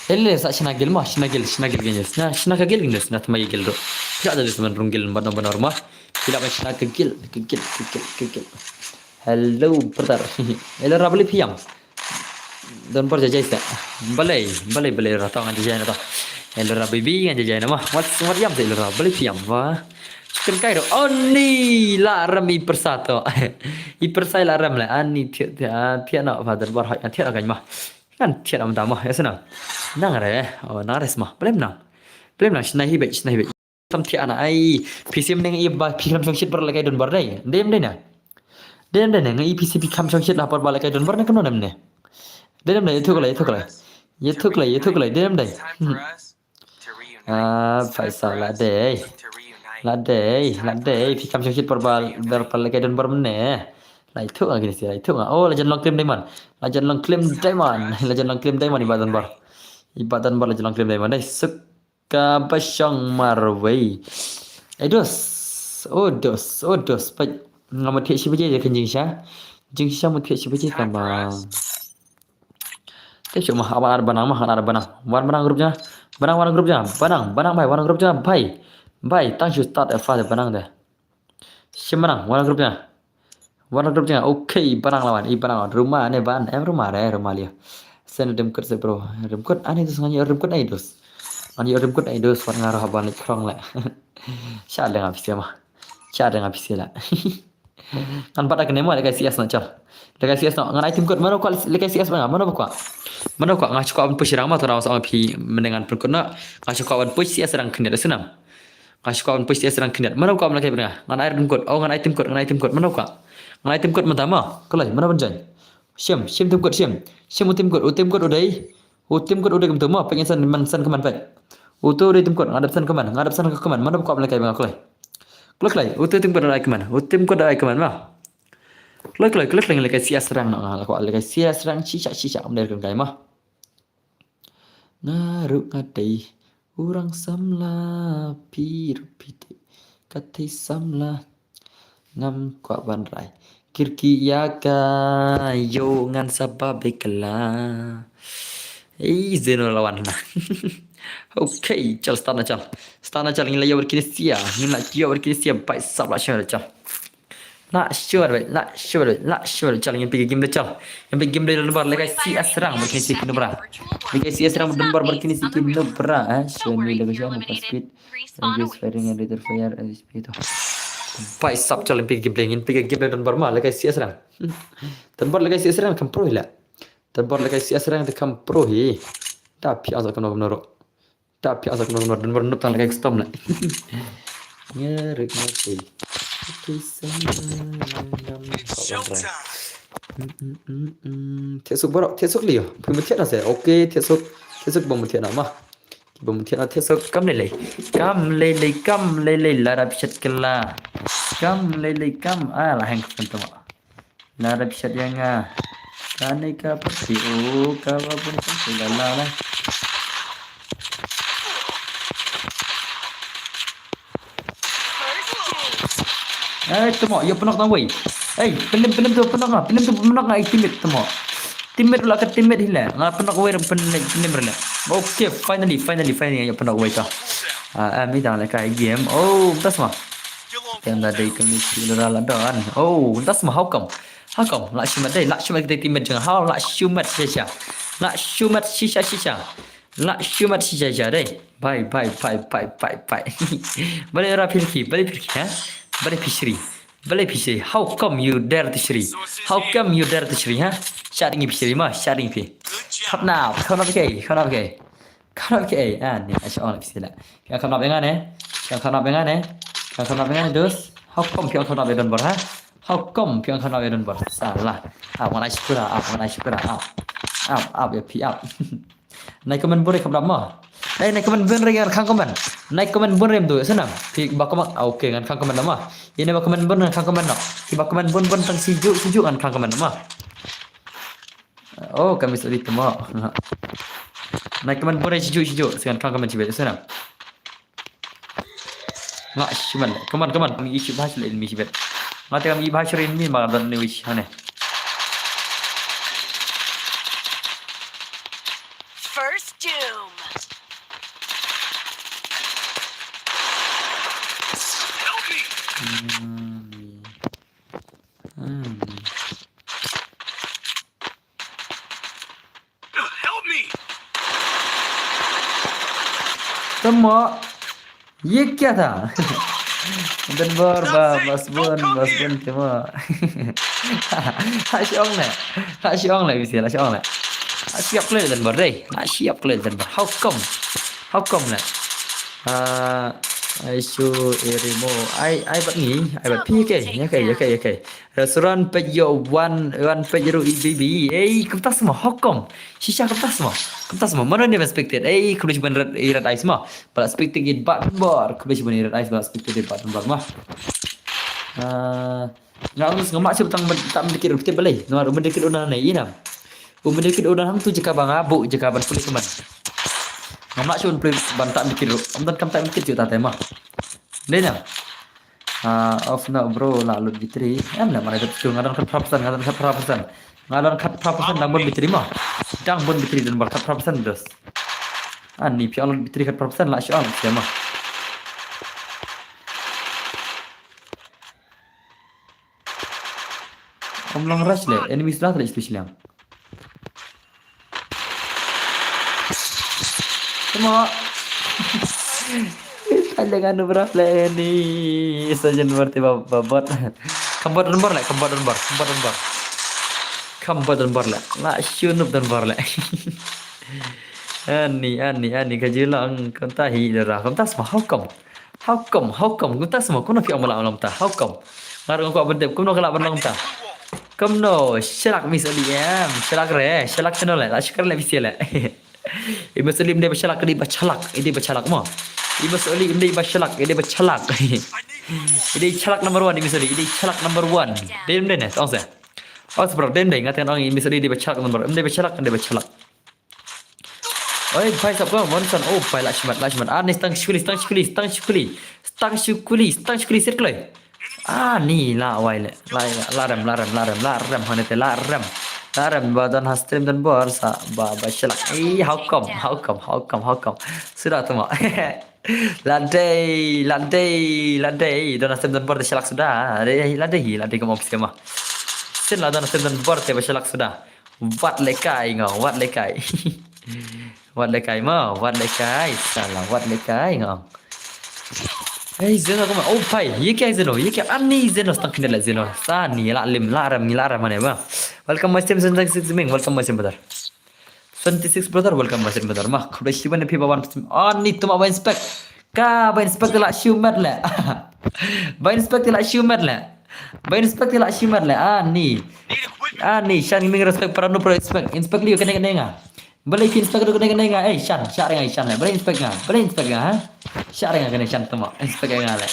Ele sa shna gil ma, shna gil, shna gil gin. Shna, shna ka gil gin, shna tma gil ro. Pila da dis man rung gil ban ban ma. Pila ban shna ka gil, ka gil, ka gil, ka gil. Hello brother. Ele ra bali piam. Don bar jajai sa. Balai, balai, balai ra ta ngan jajai na ta. Ele ra baby ngan jajai na ma. What, what yam sa ele ra bali piam wa. Chicken kai ro. Oh ni la ram i persa to. I persa la ram le. Ani thiat thiat thiat na fa don bar hak thiat na kan ma. Kan thiat am da ma ya sana. Nang re. Oh nang res ma. Blem nang. Blem nang shna hi bek, shna hi bek. Tam thiat na ai. Phi sim neng i ba phi kam shong shit bar la kai don bar dei. Dem dei na. Dem dei na ngi i phi si phi kam shong shit la par ba la kai don bar na kam no nem ne. Dem dei thuk lai, thuk lai. Ye thuk lai, ye thuk lai. Dem dei. Hmm. Ah, paisa la dei. La dei, la dei. Phi kam shong shit par ba, bar par la kai don bar ne. Lai thuk ngi si, lai thuk. Oh, la jan long claim diamond. La jan long claim diamond. La jan long claim diamond i ba don bar. I ba don bar la jan long claim diamond. Dei suk ka ba shong marwei. Ai dos. Oh, dos. Oh, dos. Pat nga mut thiah shi baje je kan jingsha. Jingsha mut thiah shi baje ka ma. Te shu ma, aban ar banang ma, ar banang. Wan banang group ja. Banang, wan group ja. Banang, banang bai, wan group ja bai. Bai, tang shu start a fa banang de. Shi banang, wan group ja. Wan group ja. Okay, banang lawan, i banang lawan. Ruma ne ban, em ruma re, ruma lia. Sen dem kut se bro. Dem kut, ani dus ngani dem kut ai dus. Ngani dem kut ai dus, wan ngaro haban le krong le. Sha le nga pisi ma. Sha le nga pisi la. Ngan bat da kane mo, lekai C S na chal. Lekai C S na, ngan ai tim kut, mano kwah lekai C S ba nga, mano ba kwah. Mano kwah, nga shu kwah ban push rang ma, to rang sa phi, mending ngan pynkut na. Nga shu kwah ban push C S rang khyndiat da snam. Nga shu kwah ban push C S rang khyndiat. Mano kwah lekai ba nga, ngan ai tim kut, oh ngan ai tim kut, ngan ai tim kut, mano kwah. Ngan ai tim kut mynta ma, kloi, mano ban join. Shim, shim tim kut, shim. Shim u tim kut, u tim kut u dei. U tim kut u dei kumtu ma, pek ngan san, man san kman pek. U tu u dei tim kut, nga dap san kman, nga dap san kman, mano ba kwah lekai ba nga kloi. Kloi kloi, u tu tim kut da ai kman, u tim kut da ai kman ma. Kloi kloi, kloi kloi, lekai C S rang na, nga la kwah lekai C S rang, shisha, shisha, am der kan kai ma. Nga ruh nga dei, u rang samla, phi ruh phi dei, ka thei samla. Ngam kwah ban rai. Kirki ïa ka, ïoh ngan sa ba bekla. Ei, Zeno lawan na. Okay, chal start na chal. Start na chal, ngin la ïoh bad kine sia, ngin la ïoh bad kine sia, bai sap la shuwa chal. La shuwa, la shuwa, la shuwa chal, ngin pik game da chal. Ngin pik game da don bar, lekai C S rang bad kine sia ki nubra. Lekai C S rang don bar bad kine sia ki nubra, eh. Shuwa ni lekai shuwa, mo pas speed. Just firing a little fire, eh, speed. Bai sap chal, ngin pik game, ngin pik game don bar ma, lekai C S rang. Don bar lekai C S rang kam pro hi la. Don bar lekai C S rang te kam pro hi. Da phi asa kam no kam no ro. Da phi asa kam no kam no don bar nup tang lekai custom la. Ngerik ngerik. Oke, sama ngam. Mm, mm, mm, mm. Thiah suk barok, thiah suk lio. Phi muthiah na se. Oke, thiah suk. Thiah suk ba muthiah na ma. Ba muthiah na thiah suk kam lei lei. Kam lei lei, kam lei lei, la rap shet kela. Kam lei lei, kam. Ah, la heng kan tama. La rap shet ïa nga. Kane ka pati, oh, ka ba pun ka la la la. Eh, tamo, ïa pynok tang wei. Eh, pynlem, pynlem tu pynok nga, pynlem tu pynok nga, eh, teammate tamo. Teammate la ka teammate hi la. Nga pynok wei ram pynlem, pynlem rila. Okay, finally, finally, finally, ïa pynok wei ta. Ah, ah, mi dang la kai game. Oh, tas ma. Tem da dei kami si la la don. Oh, tas ma, how come? How come? La shumat dei, la shumat dei teammate jong. How la shumat shisha. La shumat shisha shisha. La shumat shisha shisha dei. Bye, bye, bye, bye, bye, bye. Bale ra phirki, bale phirki, ha? Bale phishri. Balei phi shri? How come you dare to shri? How come you dare to shri, ha? Shading phi shri ma, shading phi. Khapnap, khapnap ke, khapnap ke. Khapnap ke, ah, ni, asha ong phi la. Phi khapnap ïa nga ne? Phi khapnap ïa nga ne? Phi khapnap ïa nga ne, dos? How come phi khapnap ïa Don Bor, ha? How come phi khapnap ïa Don Bor? Salah. Ah, mana shukura, ah, mana shukura, ah. Ah, ah, ya phi, ah. Nai comment bun re kham dam ma. Nai, nai comment bun re ngan khang comment. Nai comment bun re mdu sana. Phi ba comment. Ah, okay, ngan khang comment ma. Ine ba comment bun ngan khang comment no. Phi ba comment bun bun tang siju siju ngan khang comment ma. Oh, kami suri tama. Nai comment bun re siju siju ngan khang comment sibet sana. Nga shiman. Come on, come on. Kami issue bahas le mi sibet. Nga te kami bahas rin mi ma dan ni wish hane. First Doom. Help me! Hmm. Hmm. Help me! Tama. Ye kya tha? Don Bor ba, bas bun, bas bun tama. Ha shi ong le. Ha shi ong le, bisi la shi ong le. Ha shi ap le Don Bor dei. Ha shi ap le Don Bor. How come? How come le? Ah, ai shu erimo. Ai, ai bat ngi, ai bat phi ke. Ya ke, ya ke, ya ke. Restaurant page yo one, one page ru i baby. Ei, kumta sma, how come? Shisha kumta sma. Kumta sma. Mano ni expected. Ei, khublei shibun red, ei red eyes ma. Bala expected it bat bor. Khublei shibun red eyes bala expected it bat bor ma. Ah, nga ngus ngam lah shu tang tam dikit rup te balei. Namar um dikit una ne ina. Um dikit una hang tu jaka bang abu jaka ban pulih keman. Ngam lah shu pulih ban tam dikit rup. Am dan kam tam dikit ju ta te ma. Dei na. Ah, off na bro, la lut battery. Em la mana dep tu nga don khat phra persen, nga don khat phra persen. Nga don khat phra persen dang bun battery ma. Dang bun battery don bar khat phra persen dos. Ani phi lut battery khat phra persen la shu lut ma. Om long rush le, enemies la tadi situ silang. Tama. Tanya nganu berap le ni. Sajen berarti ba-, babot. Kambot Don Bor le, kambot Don Bor, kambot Don Bor. Kambot Don Bor le. La shu nup Don Bor le. Ani, ani, ani ka jilang konta hi dara. Konta sma how come? How come? How come? Kumta sma kumno phi ong ba lah long ta. How come? Nga ruh nga kwah ban tip kumno ka lah ban long ta. Kumno shalak Miss Oli em. Shalak re, shalak channel le. La shukran le bisi le. I Miss Oli ym dei ba shalak, i dei ba shalak, i dei ba shalak mo. I Miss Oli ym dei ba shalak, i dei ba shalak. I dei shalak number one i Miss Oli, i dei shalak number one. Dei ym dei ne, ong se. Ong se bro, dei ym dei, nga teng ong i Miss Oli i dei ba shalak number, ym dei ba shalak, i dei ba shalak. Oi, bhai sab ko, Monson. Oh, bhai, la shimet, la shimet. Ah, ni stang shukuli, stang shukuli, stang shukuli. Stang shukuli, stang shukuli, sit kloi. Ah, ni la wai le. La, la rem, la rem, la rem, la rem, hane te, la rem. La rem, ba don ha stream Don Bor sa, ba, ba shalak. Eh, how come, how come, how come, how come? Suda tama. La dei, la dei, la dei. Don ha stream Don Bor te shalak suda. La dei, la dei, la dei kam om skema. Sin la don ha stream Don Bor te ba shalak suda. Wat le kai ngo, wat le kai. Wat le kai mo, wat le kai. Salah, wat le kai ngo. Hey, Zeno, come on. Oh, bhai, ye kya Zeno? Ye kya? Ani Zeno, stang kine le Zeno. Sa ni la lim, la ram, ni la ram mane ba. Welcome my stream, Zeno, thanks, Ziming. Welcome my stream, brother. Twenty-six, brother, welcome my stream, brother. Ma, khublei shibun phi ba wan stream. Ani tuma ba inspect. Ka ba inspect la shu met le. Ba inspect la shu met le. Ba inspect la shu met le. Ani. Ani, shan ming respect para nu pro inspect. Inspect liu kene kene nga. Balei ki inspect kene kene nga. Eh, shan, shan nga shan le. Balei inspect nga. Balei inspect nga, ha? Shan nga kene shan tama. Inspect nga le.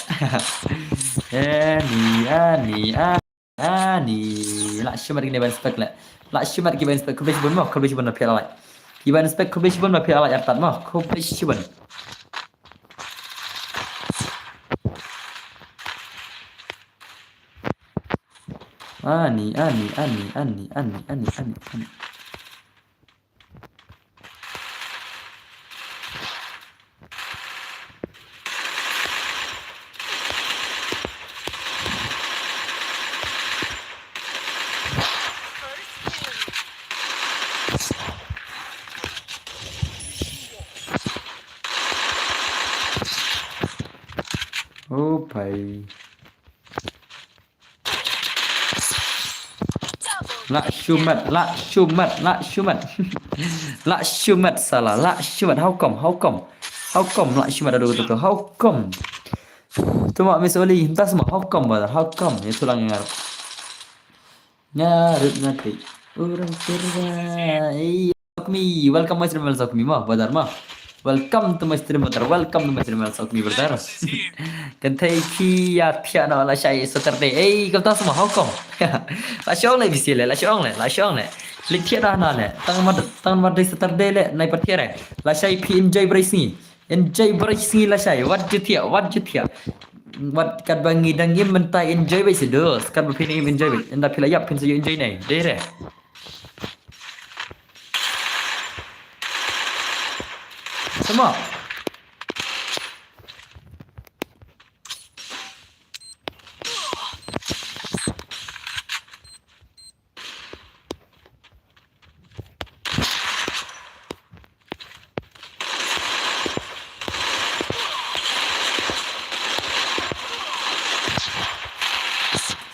Eh, ni, ani, ani. Ah, ni la shimet ki ban spek le. La shimet ki ban spek. Khublei shibun mo, khublei shibun na phi la like. Ki ban spek, khublei shibun na phi la like artat mo. Khublei shibun. Ani, ani, ani. Oh, bhai. Lah shu met, lah shu met, lah shu met. Lah shu met sala, lah shu met. How come, how come? How come lah shu met, aduh, aduh, aduh, how come? Tuma Miss Oli, entah semua, how come, brother? How come? Ya, tulang ngar. Ngarut ngati. Orang Purwa. Ei, Sokmi, welcome my stream, Sokmi, ma, brother, ma. Welcome to my stream, brother. Welcome to my stream, Sokmi, brother. Kan thei ki ya pia no la shai Saturday. Ei, kam ta semua, how come? La shong le bisi le, la shong le, la shong le. Lik thia dah na le. Tang mad, tang mad Saturday le, nai pat thia re. La shai phi enjoy brai sngi. Enjoy brai sngi la shai. Wat ju thia, wat ju thia. Wat kat ba ngi dang im mynta enjoy brai si dos. Kat ba phi nang im enjoy brai. Ynda phi la yap phin sa ju enjoy nai. Dei re. Sama.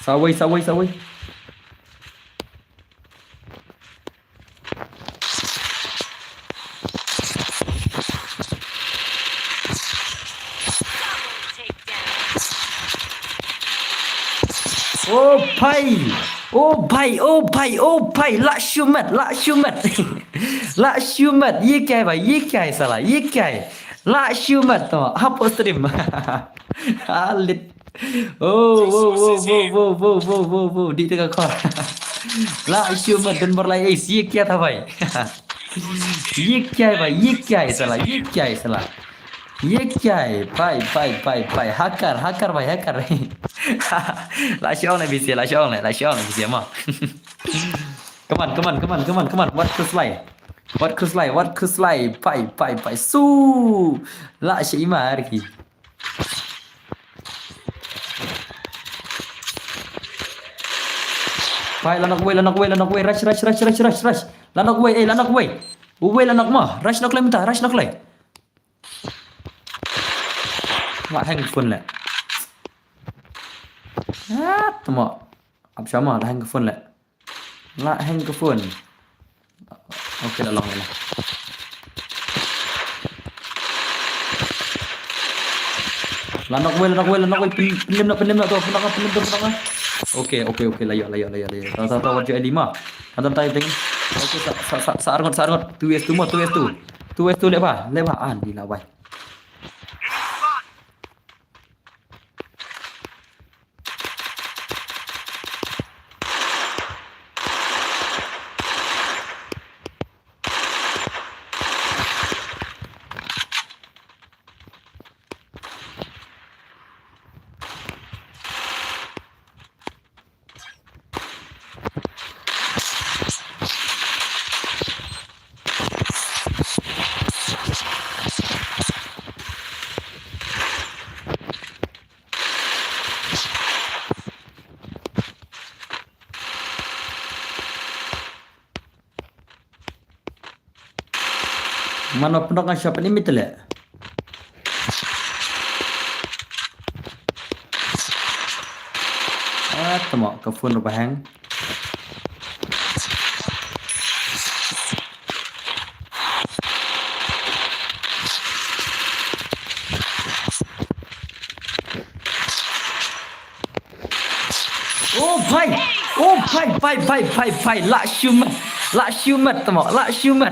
Sawei, sawei, sawei. Oh bhai, oh bhai, oh bhai, oh bhai, lah shu met, lah shu met. Lah shu met, ye kya hai bhai, ye kya hai sala, ye kya hai? Lah shu met to, hapo stream. Alit. Oh, wo, wo, wo, wo, wo, wo, wo, wo, di tengah kor. Lah shu met, don bar lai, eh, ye kya tha bhai? Ye kya hai bhai, ye kya hai sala, ye kya hai sala? Ye kya hai? Bhai, bhai, bhai, bhai. Hacker, hacker bhai, hacker. La shong le bisi, la shong le, la shong le bisi ma. Come on, come on, come on, come on, come on. Wat khuslai. Wat khuslai, wat khuslai. Bhai, bhai, bhai. Su. La shi imar ki. Bhai, la nok wei, la nok wei, la nok wei. Rush, rush, rush, rush, rush, rush. La nok wei, eh, la nok wei. Wei la nok ma. Rush nok le mynta, rush nok le. La hang phone le. Ah, tama. Ap shama la hang phone le. La hang phone. Okay, la long la. La nok wei, la nok wei, la nok wei, pyn-, pynlem na, pynlem na to, pynlem na, pynlem to, pynlem na. Okay, okay, okay, la ïoh, la ïoh, la ïoh, la ïoh. Ta, ta, ta, wat ju ai lima. Kan tam tai teng. Okay, sa, sa, sa, sa arngot, sa arngot. Two S two mo, two S two. Two S two le ba, le ba, ah, ni la wai. Mano pyndonkam shop ni mitle. Ah, tama ka phone ruh ba hang. Oh bhai, oh bhai, bhai, bhai, bhai, bhai, lah shu met, lah shu met tama, lah shu met.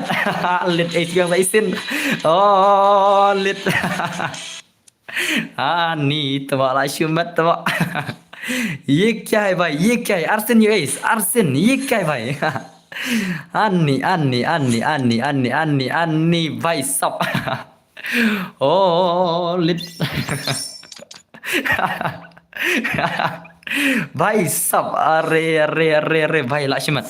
Lit eh tiang sa isin. Oh, lit. Ani tama lah shu met tama. Ye kya hai bhai, ye kya hai? Arsin U S, Arsin, ye kya hai bhai? Ani, ani, ani, ani, ani, ani, ani, bhai sab. Oh, lit. Bhai sab, are, are, are, are, bhai, lah shimet.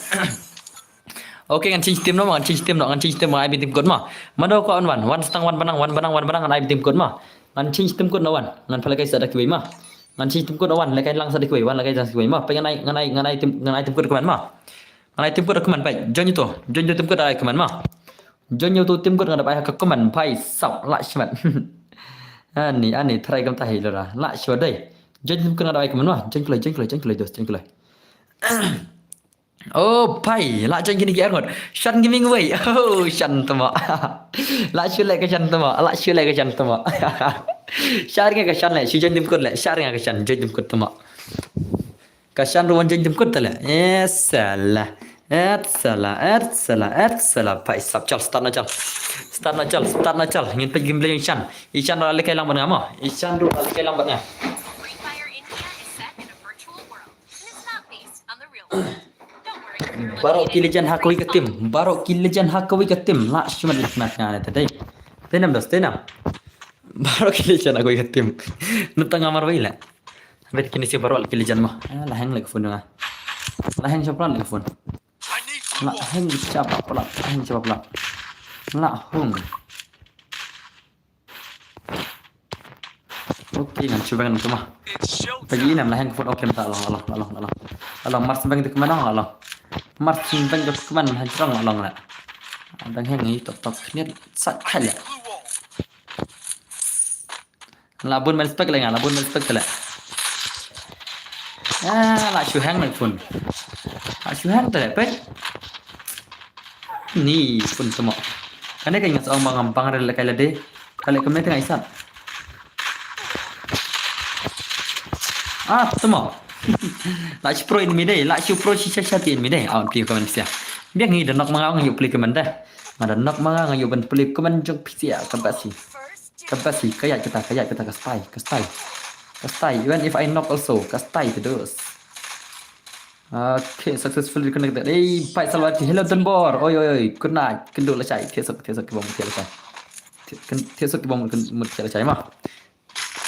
Okay, ngan change team noh, ngan change team noh, ngan change team, ngan ai team code ma. Mano ko wan, wan, wan stang, wan banang, wan banang, wan banang, ngan ai team code ma. Ngan change team code noh wan. Ngan pala kai sa da kiwei ma. Ngan change team code noh wan, la kai lang sa da kiwei, wan la kai lang sa da kiwei ma. Pai ngan ai, ngan ai, ngan ai team, ngan ai team code kmen ma. Ngan ai team code kmen pai. Join ïa uto, join ïa uto team code ai kmen ma. Join ïa uto team code nga da bai ha ka comment bhai sab lah shimet. Ani, ani, tharai kam tahi lora. Lah shimet dei. Join team code nga da bai comment ma. Join kloi, join kloi, join kloi, dos, join kloi. Oh, phai, la join kine ki arngut. Shan ki ming wei. Oh, shan tama. La shu leh ka shan tama. La shu leh ka shan tama. Shan ka shan leh. Shu join tim kut leh. Shan ka shan. Join tim kut tama. Ka shan ruh wan join tim kut ta leh. Eh, salah. Eh, salah. Eh, salah. Eh, salah. Phai sap chal. Start na chal. Start na chal. Start na chal. Ngin peit gameplay ïa i shan. I shan ruh la lehkai lang bad nga mo. I shan ruh la lehkai lang bad nga. Free Fire India is set in a virtual world. It's not based on the real world. Don't worry, you're Baroh ki legend ha kawei ka team. Baroh ki legend ha kawei ka team. La shu mat mat nga ne te dei. Te nam dos, te nam. Baroh ki legend ha kawei ka team. Nutang amar wei la. Bet kine si baroh ki legend mo. Ah, la hang leh ka phone nga. La hang shaplat leh ka phone. La hang shaplat, la hang shaplat. La hung. Okay, ngan shu beng tu ma. Pagi ina mlaheng phone. Okay, mta long, long, long, long. Long, mar sembeng tu kemana long, long. Mar sembeng tu kemana, hang long, long la. Dang hang ni tok tok ni sat kali. La bun main spek leng, la bun main spek le. Ah, la shu hang na phone. La shu hang tu le, pek. Ni phone tu mo. Kane ka ngas ong bang bang rel kai la de. Kale kemne tengah isap. Ah, tama. La shu pro in mi dei, la shu pro shisha shisha in mi dei. Aw, pli comment sia. Biang ngi da nok ma nga ngi pli comment dei. Ma da nok ma nga ngi ban pli comment jong phi sia ka basi. Ka basi, ka ïaid kata, ka ïaid kata, ka spy, ka spy. Ka spy, even if I knock also, ka spy to those. Okay, successfully reconnected. Hey, Faisal Wati. Hello, Donbor. Oi, oi, oi. Good night. Kynduh lashai. Thiah suk, thiah suk ki bom, thiah lashai. Thiah, kyn-, thiah suk ki bom, kyn-, mut thiah lashai ma.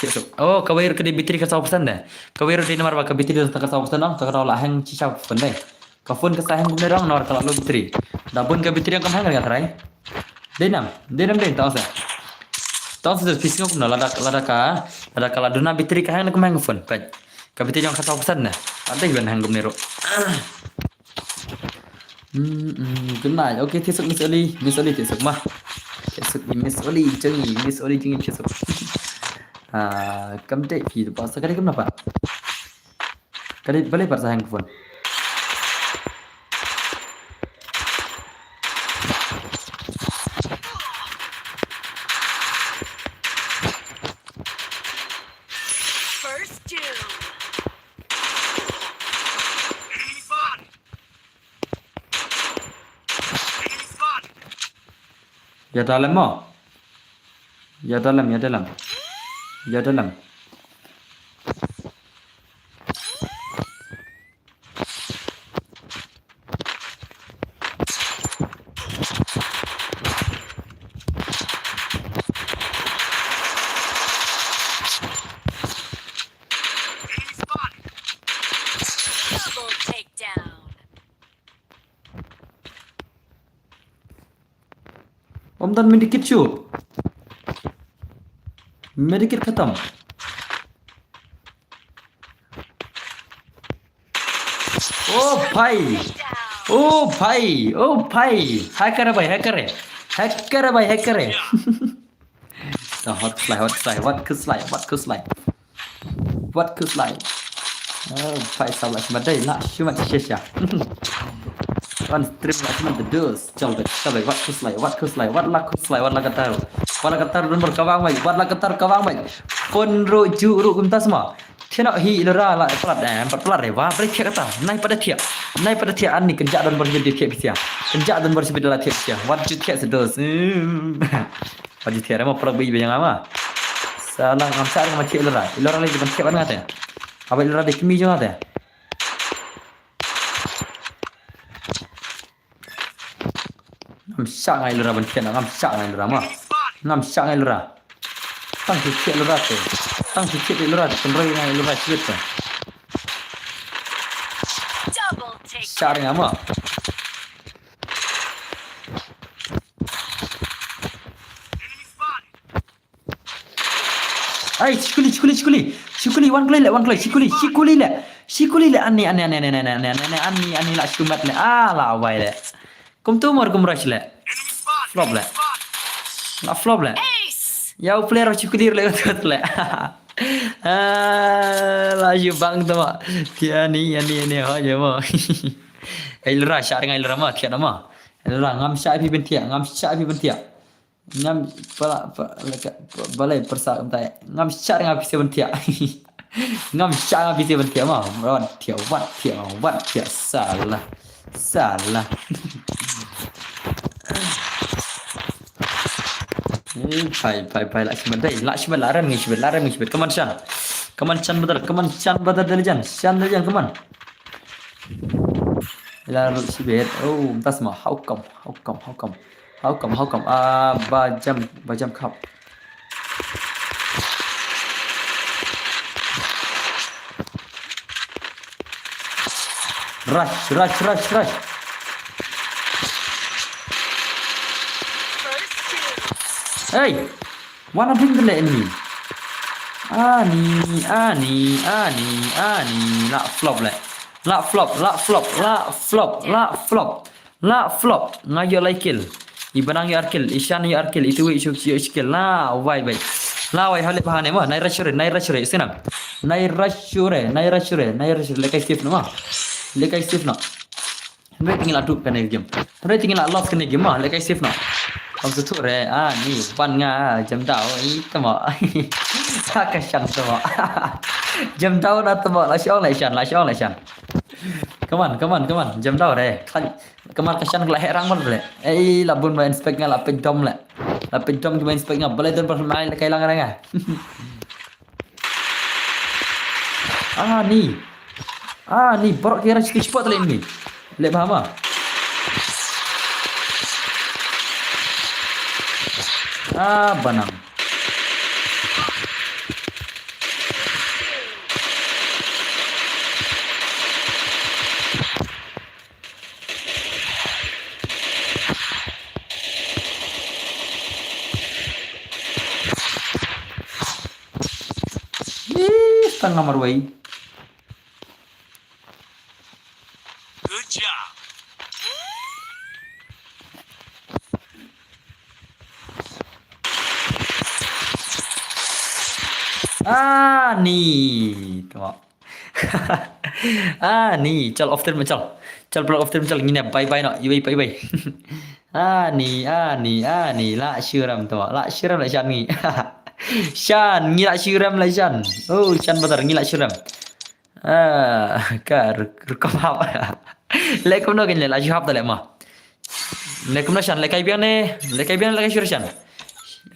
Thiah suk. Oh, kawei ruh ka dei battery ka saw percent de. Kawei ruh dei namar ba ka battery ka saw percent ong, ka kynnoh la hang shisha phone de. Ka phone ka sa hang kumne rong namar ka la low battery. Da bun ka battery ong kam hang ka tharai. Dei nam, dei nam dei tang sa. Tang sa phi sngew kumno lada, lada ka, lada ka la duna battery ka hang na kumne hang phone. Peit. Ka battery jong ka saw percent na. Ade ban hang kumne ruh. Hmm, hmm, good night. Okay, thiah suk Miss Oli, Miss Oli thiah suk ma. Thiah suk Miss Oli jong ngi, Miss Oli jong ngi thiah suk. Ah, kam dei phi tu pa sa ka dei kumno pa. Ka dei balei pat sa hang phone. First doom. Ïa dalem mo. Ïa dalem, ïa dalem. Ïa dalem. Double takedown. Om dan medikit shu. Medikit khatam. Oh bhai. Oh bhai. Oh bhai. Hacker hai bhai, hacker hai. Hacker hai bhai, hacker hai. Dah, what khuslai, what khuslai, what khuslai, what khuslai. What khuslai. Oh, bhai sab la shmat dei, la shmat shisha. On stream la shmat de dus. Chal bek, chal bek, what khuslai, what khuslai, what la khuslai, what la katar. What la katar, Donbor ka wang mai, what la katar ka wang mai. Phone ruh ju ruh kumta sma. Thiah noh hi Ilura la plat, eh, pat plat re, wa, bre thiah kata, nai pat da thiah, nai pat da thiah, ani kynjah Donbor shibit da thiah phi sia, kynjah Donbor shibit da la thiah phi sia, wat ju thiah sa dos, hmm. Wat ju thiah re ma, prak bri ba ïa nga ma. Sa la ngam sa re ma thiah Ilura, Ilura lei ban thiah ban nga te, aba Ilura dei kmie jong nga te. Ngam shah nga Ilura ban thiah, ngam shah nga Ilura ma. Ngam shah nga Ilura. Tang shu thiah Ilura te. Tang shu thiah Ilura te. Tang roi nga Ilura shibit te. Double take. Shah nga ma. Ai, shikuli, shikuli, shikuli. Shikuli, wan kloi le, wan kloi. Shikuli, shikuli le. Shikuli le. Ani, ani, ani, ani, la shu mat le. Ah, la wai le. Kumtu mor kum rush le. Flop le. La flop le. Ace. Ïa u player shikuli le, le. Ah, la shu bang tu ma. Ti ani, ani, ani, ha, je mo. Ai lera, shah ring ai lera ma, thiah na ma. Ai lera, ngam shah phi ban thiah, ngam shah phi ban thiah. Ngam pala, pala, balei pyrsa kumtai. Ngam shah ring ai phi se ban thiah. Ngam shah ring ai phi se ban thiah ma. Wat thiah, wat thiah, wat thiah. Salah. Salah. Eh, phai, phai, phai, lah shimet dei, lah shimet, lah rem ngi shimet, lah rem ngi shimet. Come on, Shan. Come on, Shan brother, come on, Shan brother, dei jan, Shan dei jan, come on. Lah rut shimet. Oh, tas ma, how come, how come, how come, how come, how come? Ah, ba jam, ba jam khap. Rush, rush, rush, rush. Hey, wanna bring the enemy? Ani, ani, ani, ani. Lah flop leh. Lah flop, lah flop, lah flop, lah flop. Lah flop. Nga ïoh lai kill. I Banang ïoh ar kill. I Shan ïoh ar kill. I Tui ïoh shi kill. Lah wai bai. Lah wai, hale bahane ma. Nai rush re, nai rush re. Sinam. Nai rush re, nai rush re, nai rush re. Leh kai safe na ma. Leh kai safe na. Hynrei te ngi la dup kane game. Hynrei te ngi la lost kane game ma. Leh kai safe na. Kam sutu re. Ah, ni ban nga jam daw. I tamo. Ka Shan tamo. Jam daw na tamo. Lah shong lah Shan, lah shong lah Shan. Come on, come on, come on. Jam daw re. Kan Kamar ka Shan ka la heh rang bad le. Ei, la bun ba inspect nga, la peit dom le. La peit dom ki ba inspect nga. Balei don ba mai le kai lang rang nga. Ah, ni. Ah, ni, baroh ki rush ki spot le ni. Leh bha ma. Ah, Banang. Ih, setengah marwei. Good job. Ah, ni. Tengok. Ah, ni, chal off stream, chal. Chal pula off stream, chal. Ngin ïa bye bye noh. Ibai, bye bye. Ah, ni, ah, ni, ah, ni. Lah shiram tu, lah shiram lah Shan ngi. Shan, ngi lah shiram lah Shan. Oh, Shan batar, ngi lah shiram. Ah, ka ruk-, rukom hap. Leh kumno kan leh, lah shu hap ta leh ma. Leh kumno Shan, leh kai biang ne, leh kai biang, leh kai shiram Shan.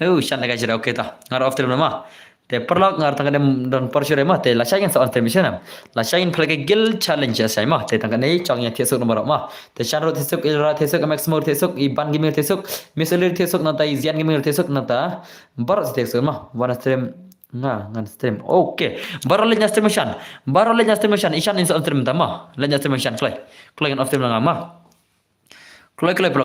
Oh, Shan leh kai shiram, okay ta. Ngar off stream ma. Te paralok ngar tang ka dem don por shuh re ma, te lashai ngin sa on stream shuh nam. Lashai ngin pynlait ka guild challenge lashai ma, te tang kane chong ïa thiah suk namar ma. Te Shan ruh thiah suk, Ilra thiah suk, Max Moore thiah suk, Iban Gaming thiah suk, Miss Elite thiah suk, nangta Zian Gaming thiah suk, nangta baroh thiah suk ma. Wan stream nga, ngan stream. Okay. Baroh leit ïa stream Shan. Baroh leit ïa stream Shan. I Shan in sa on stream ta ma. Leit ïa stream Shan kloi. Kloi ngan off stream nga ma. Kloi, kloi, kloi.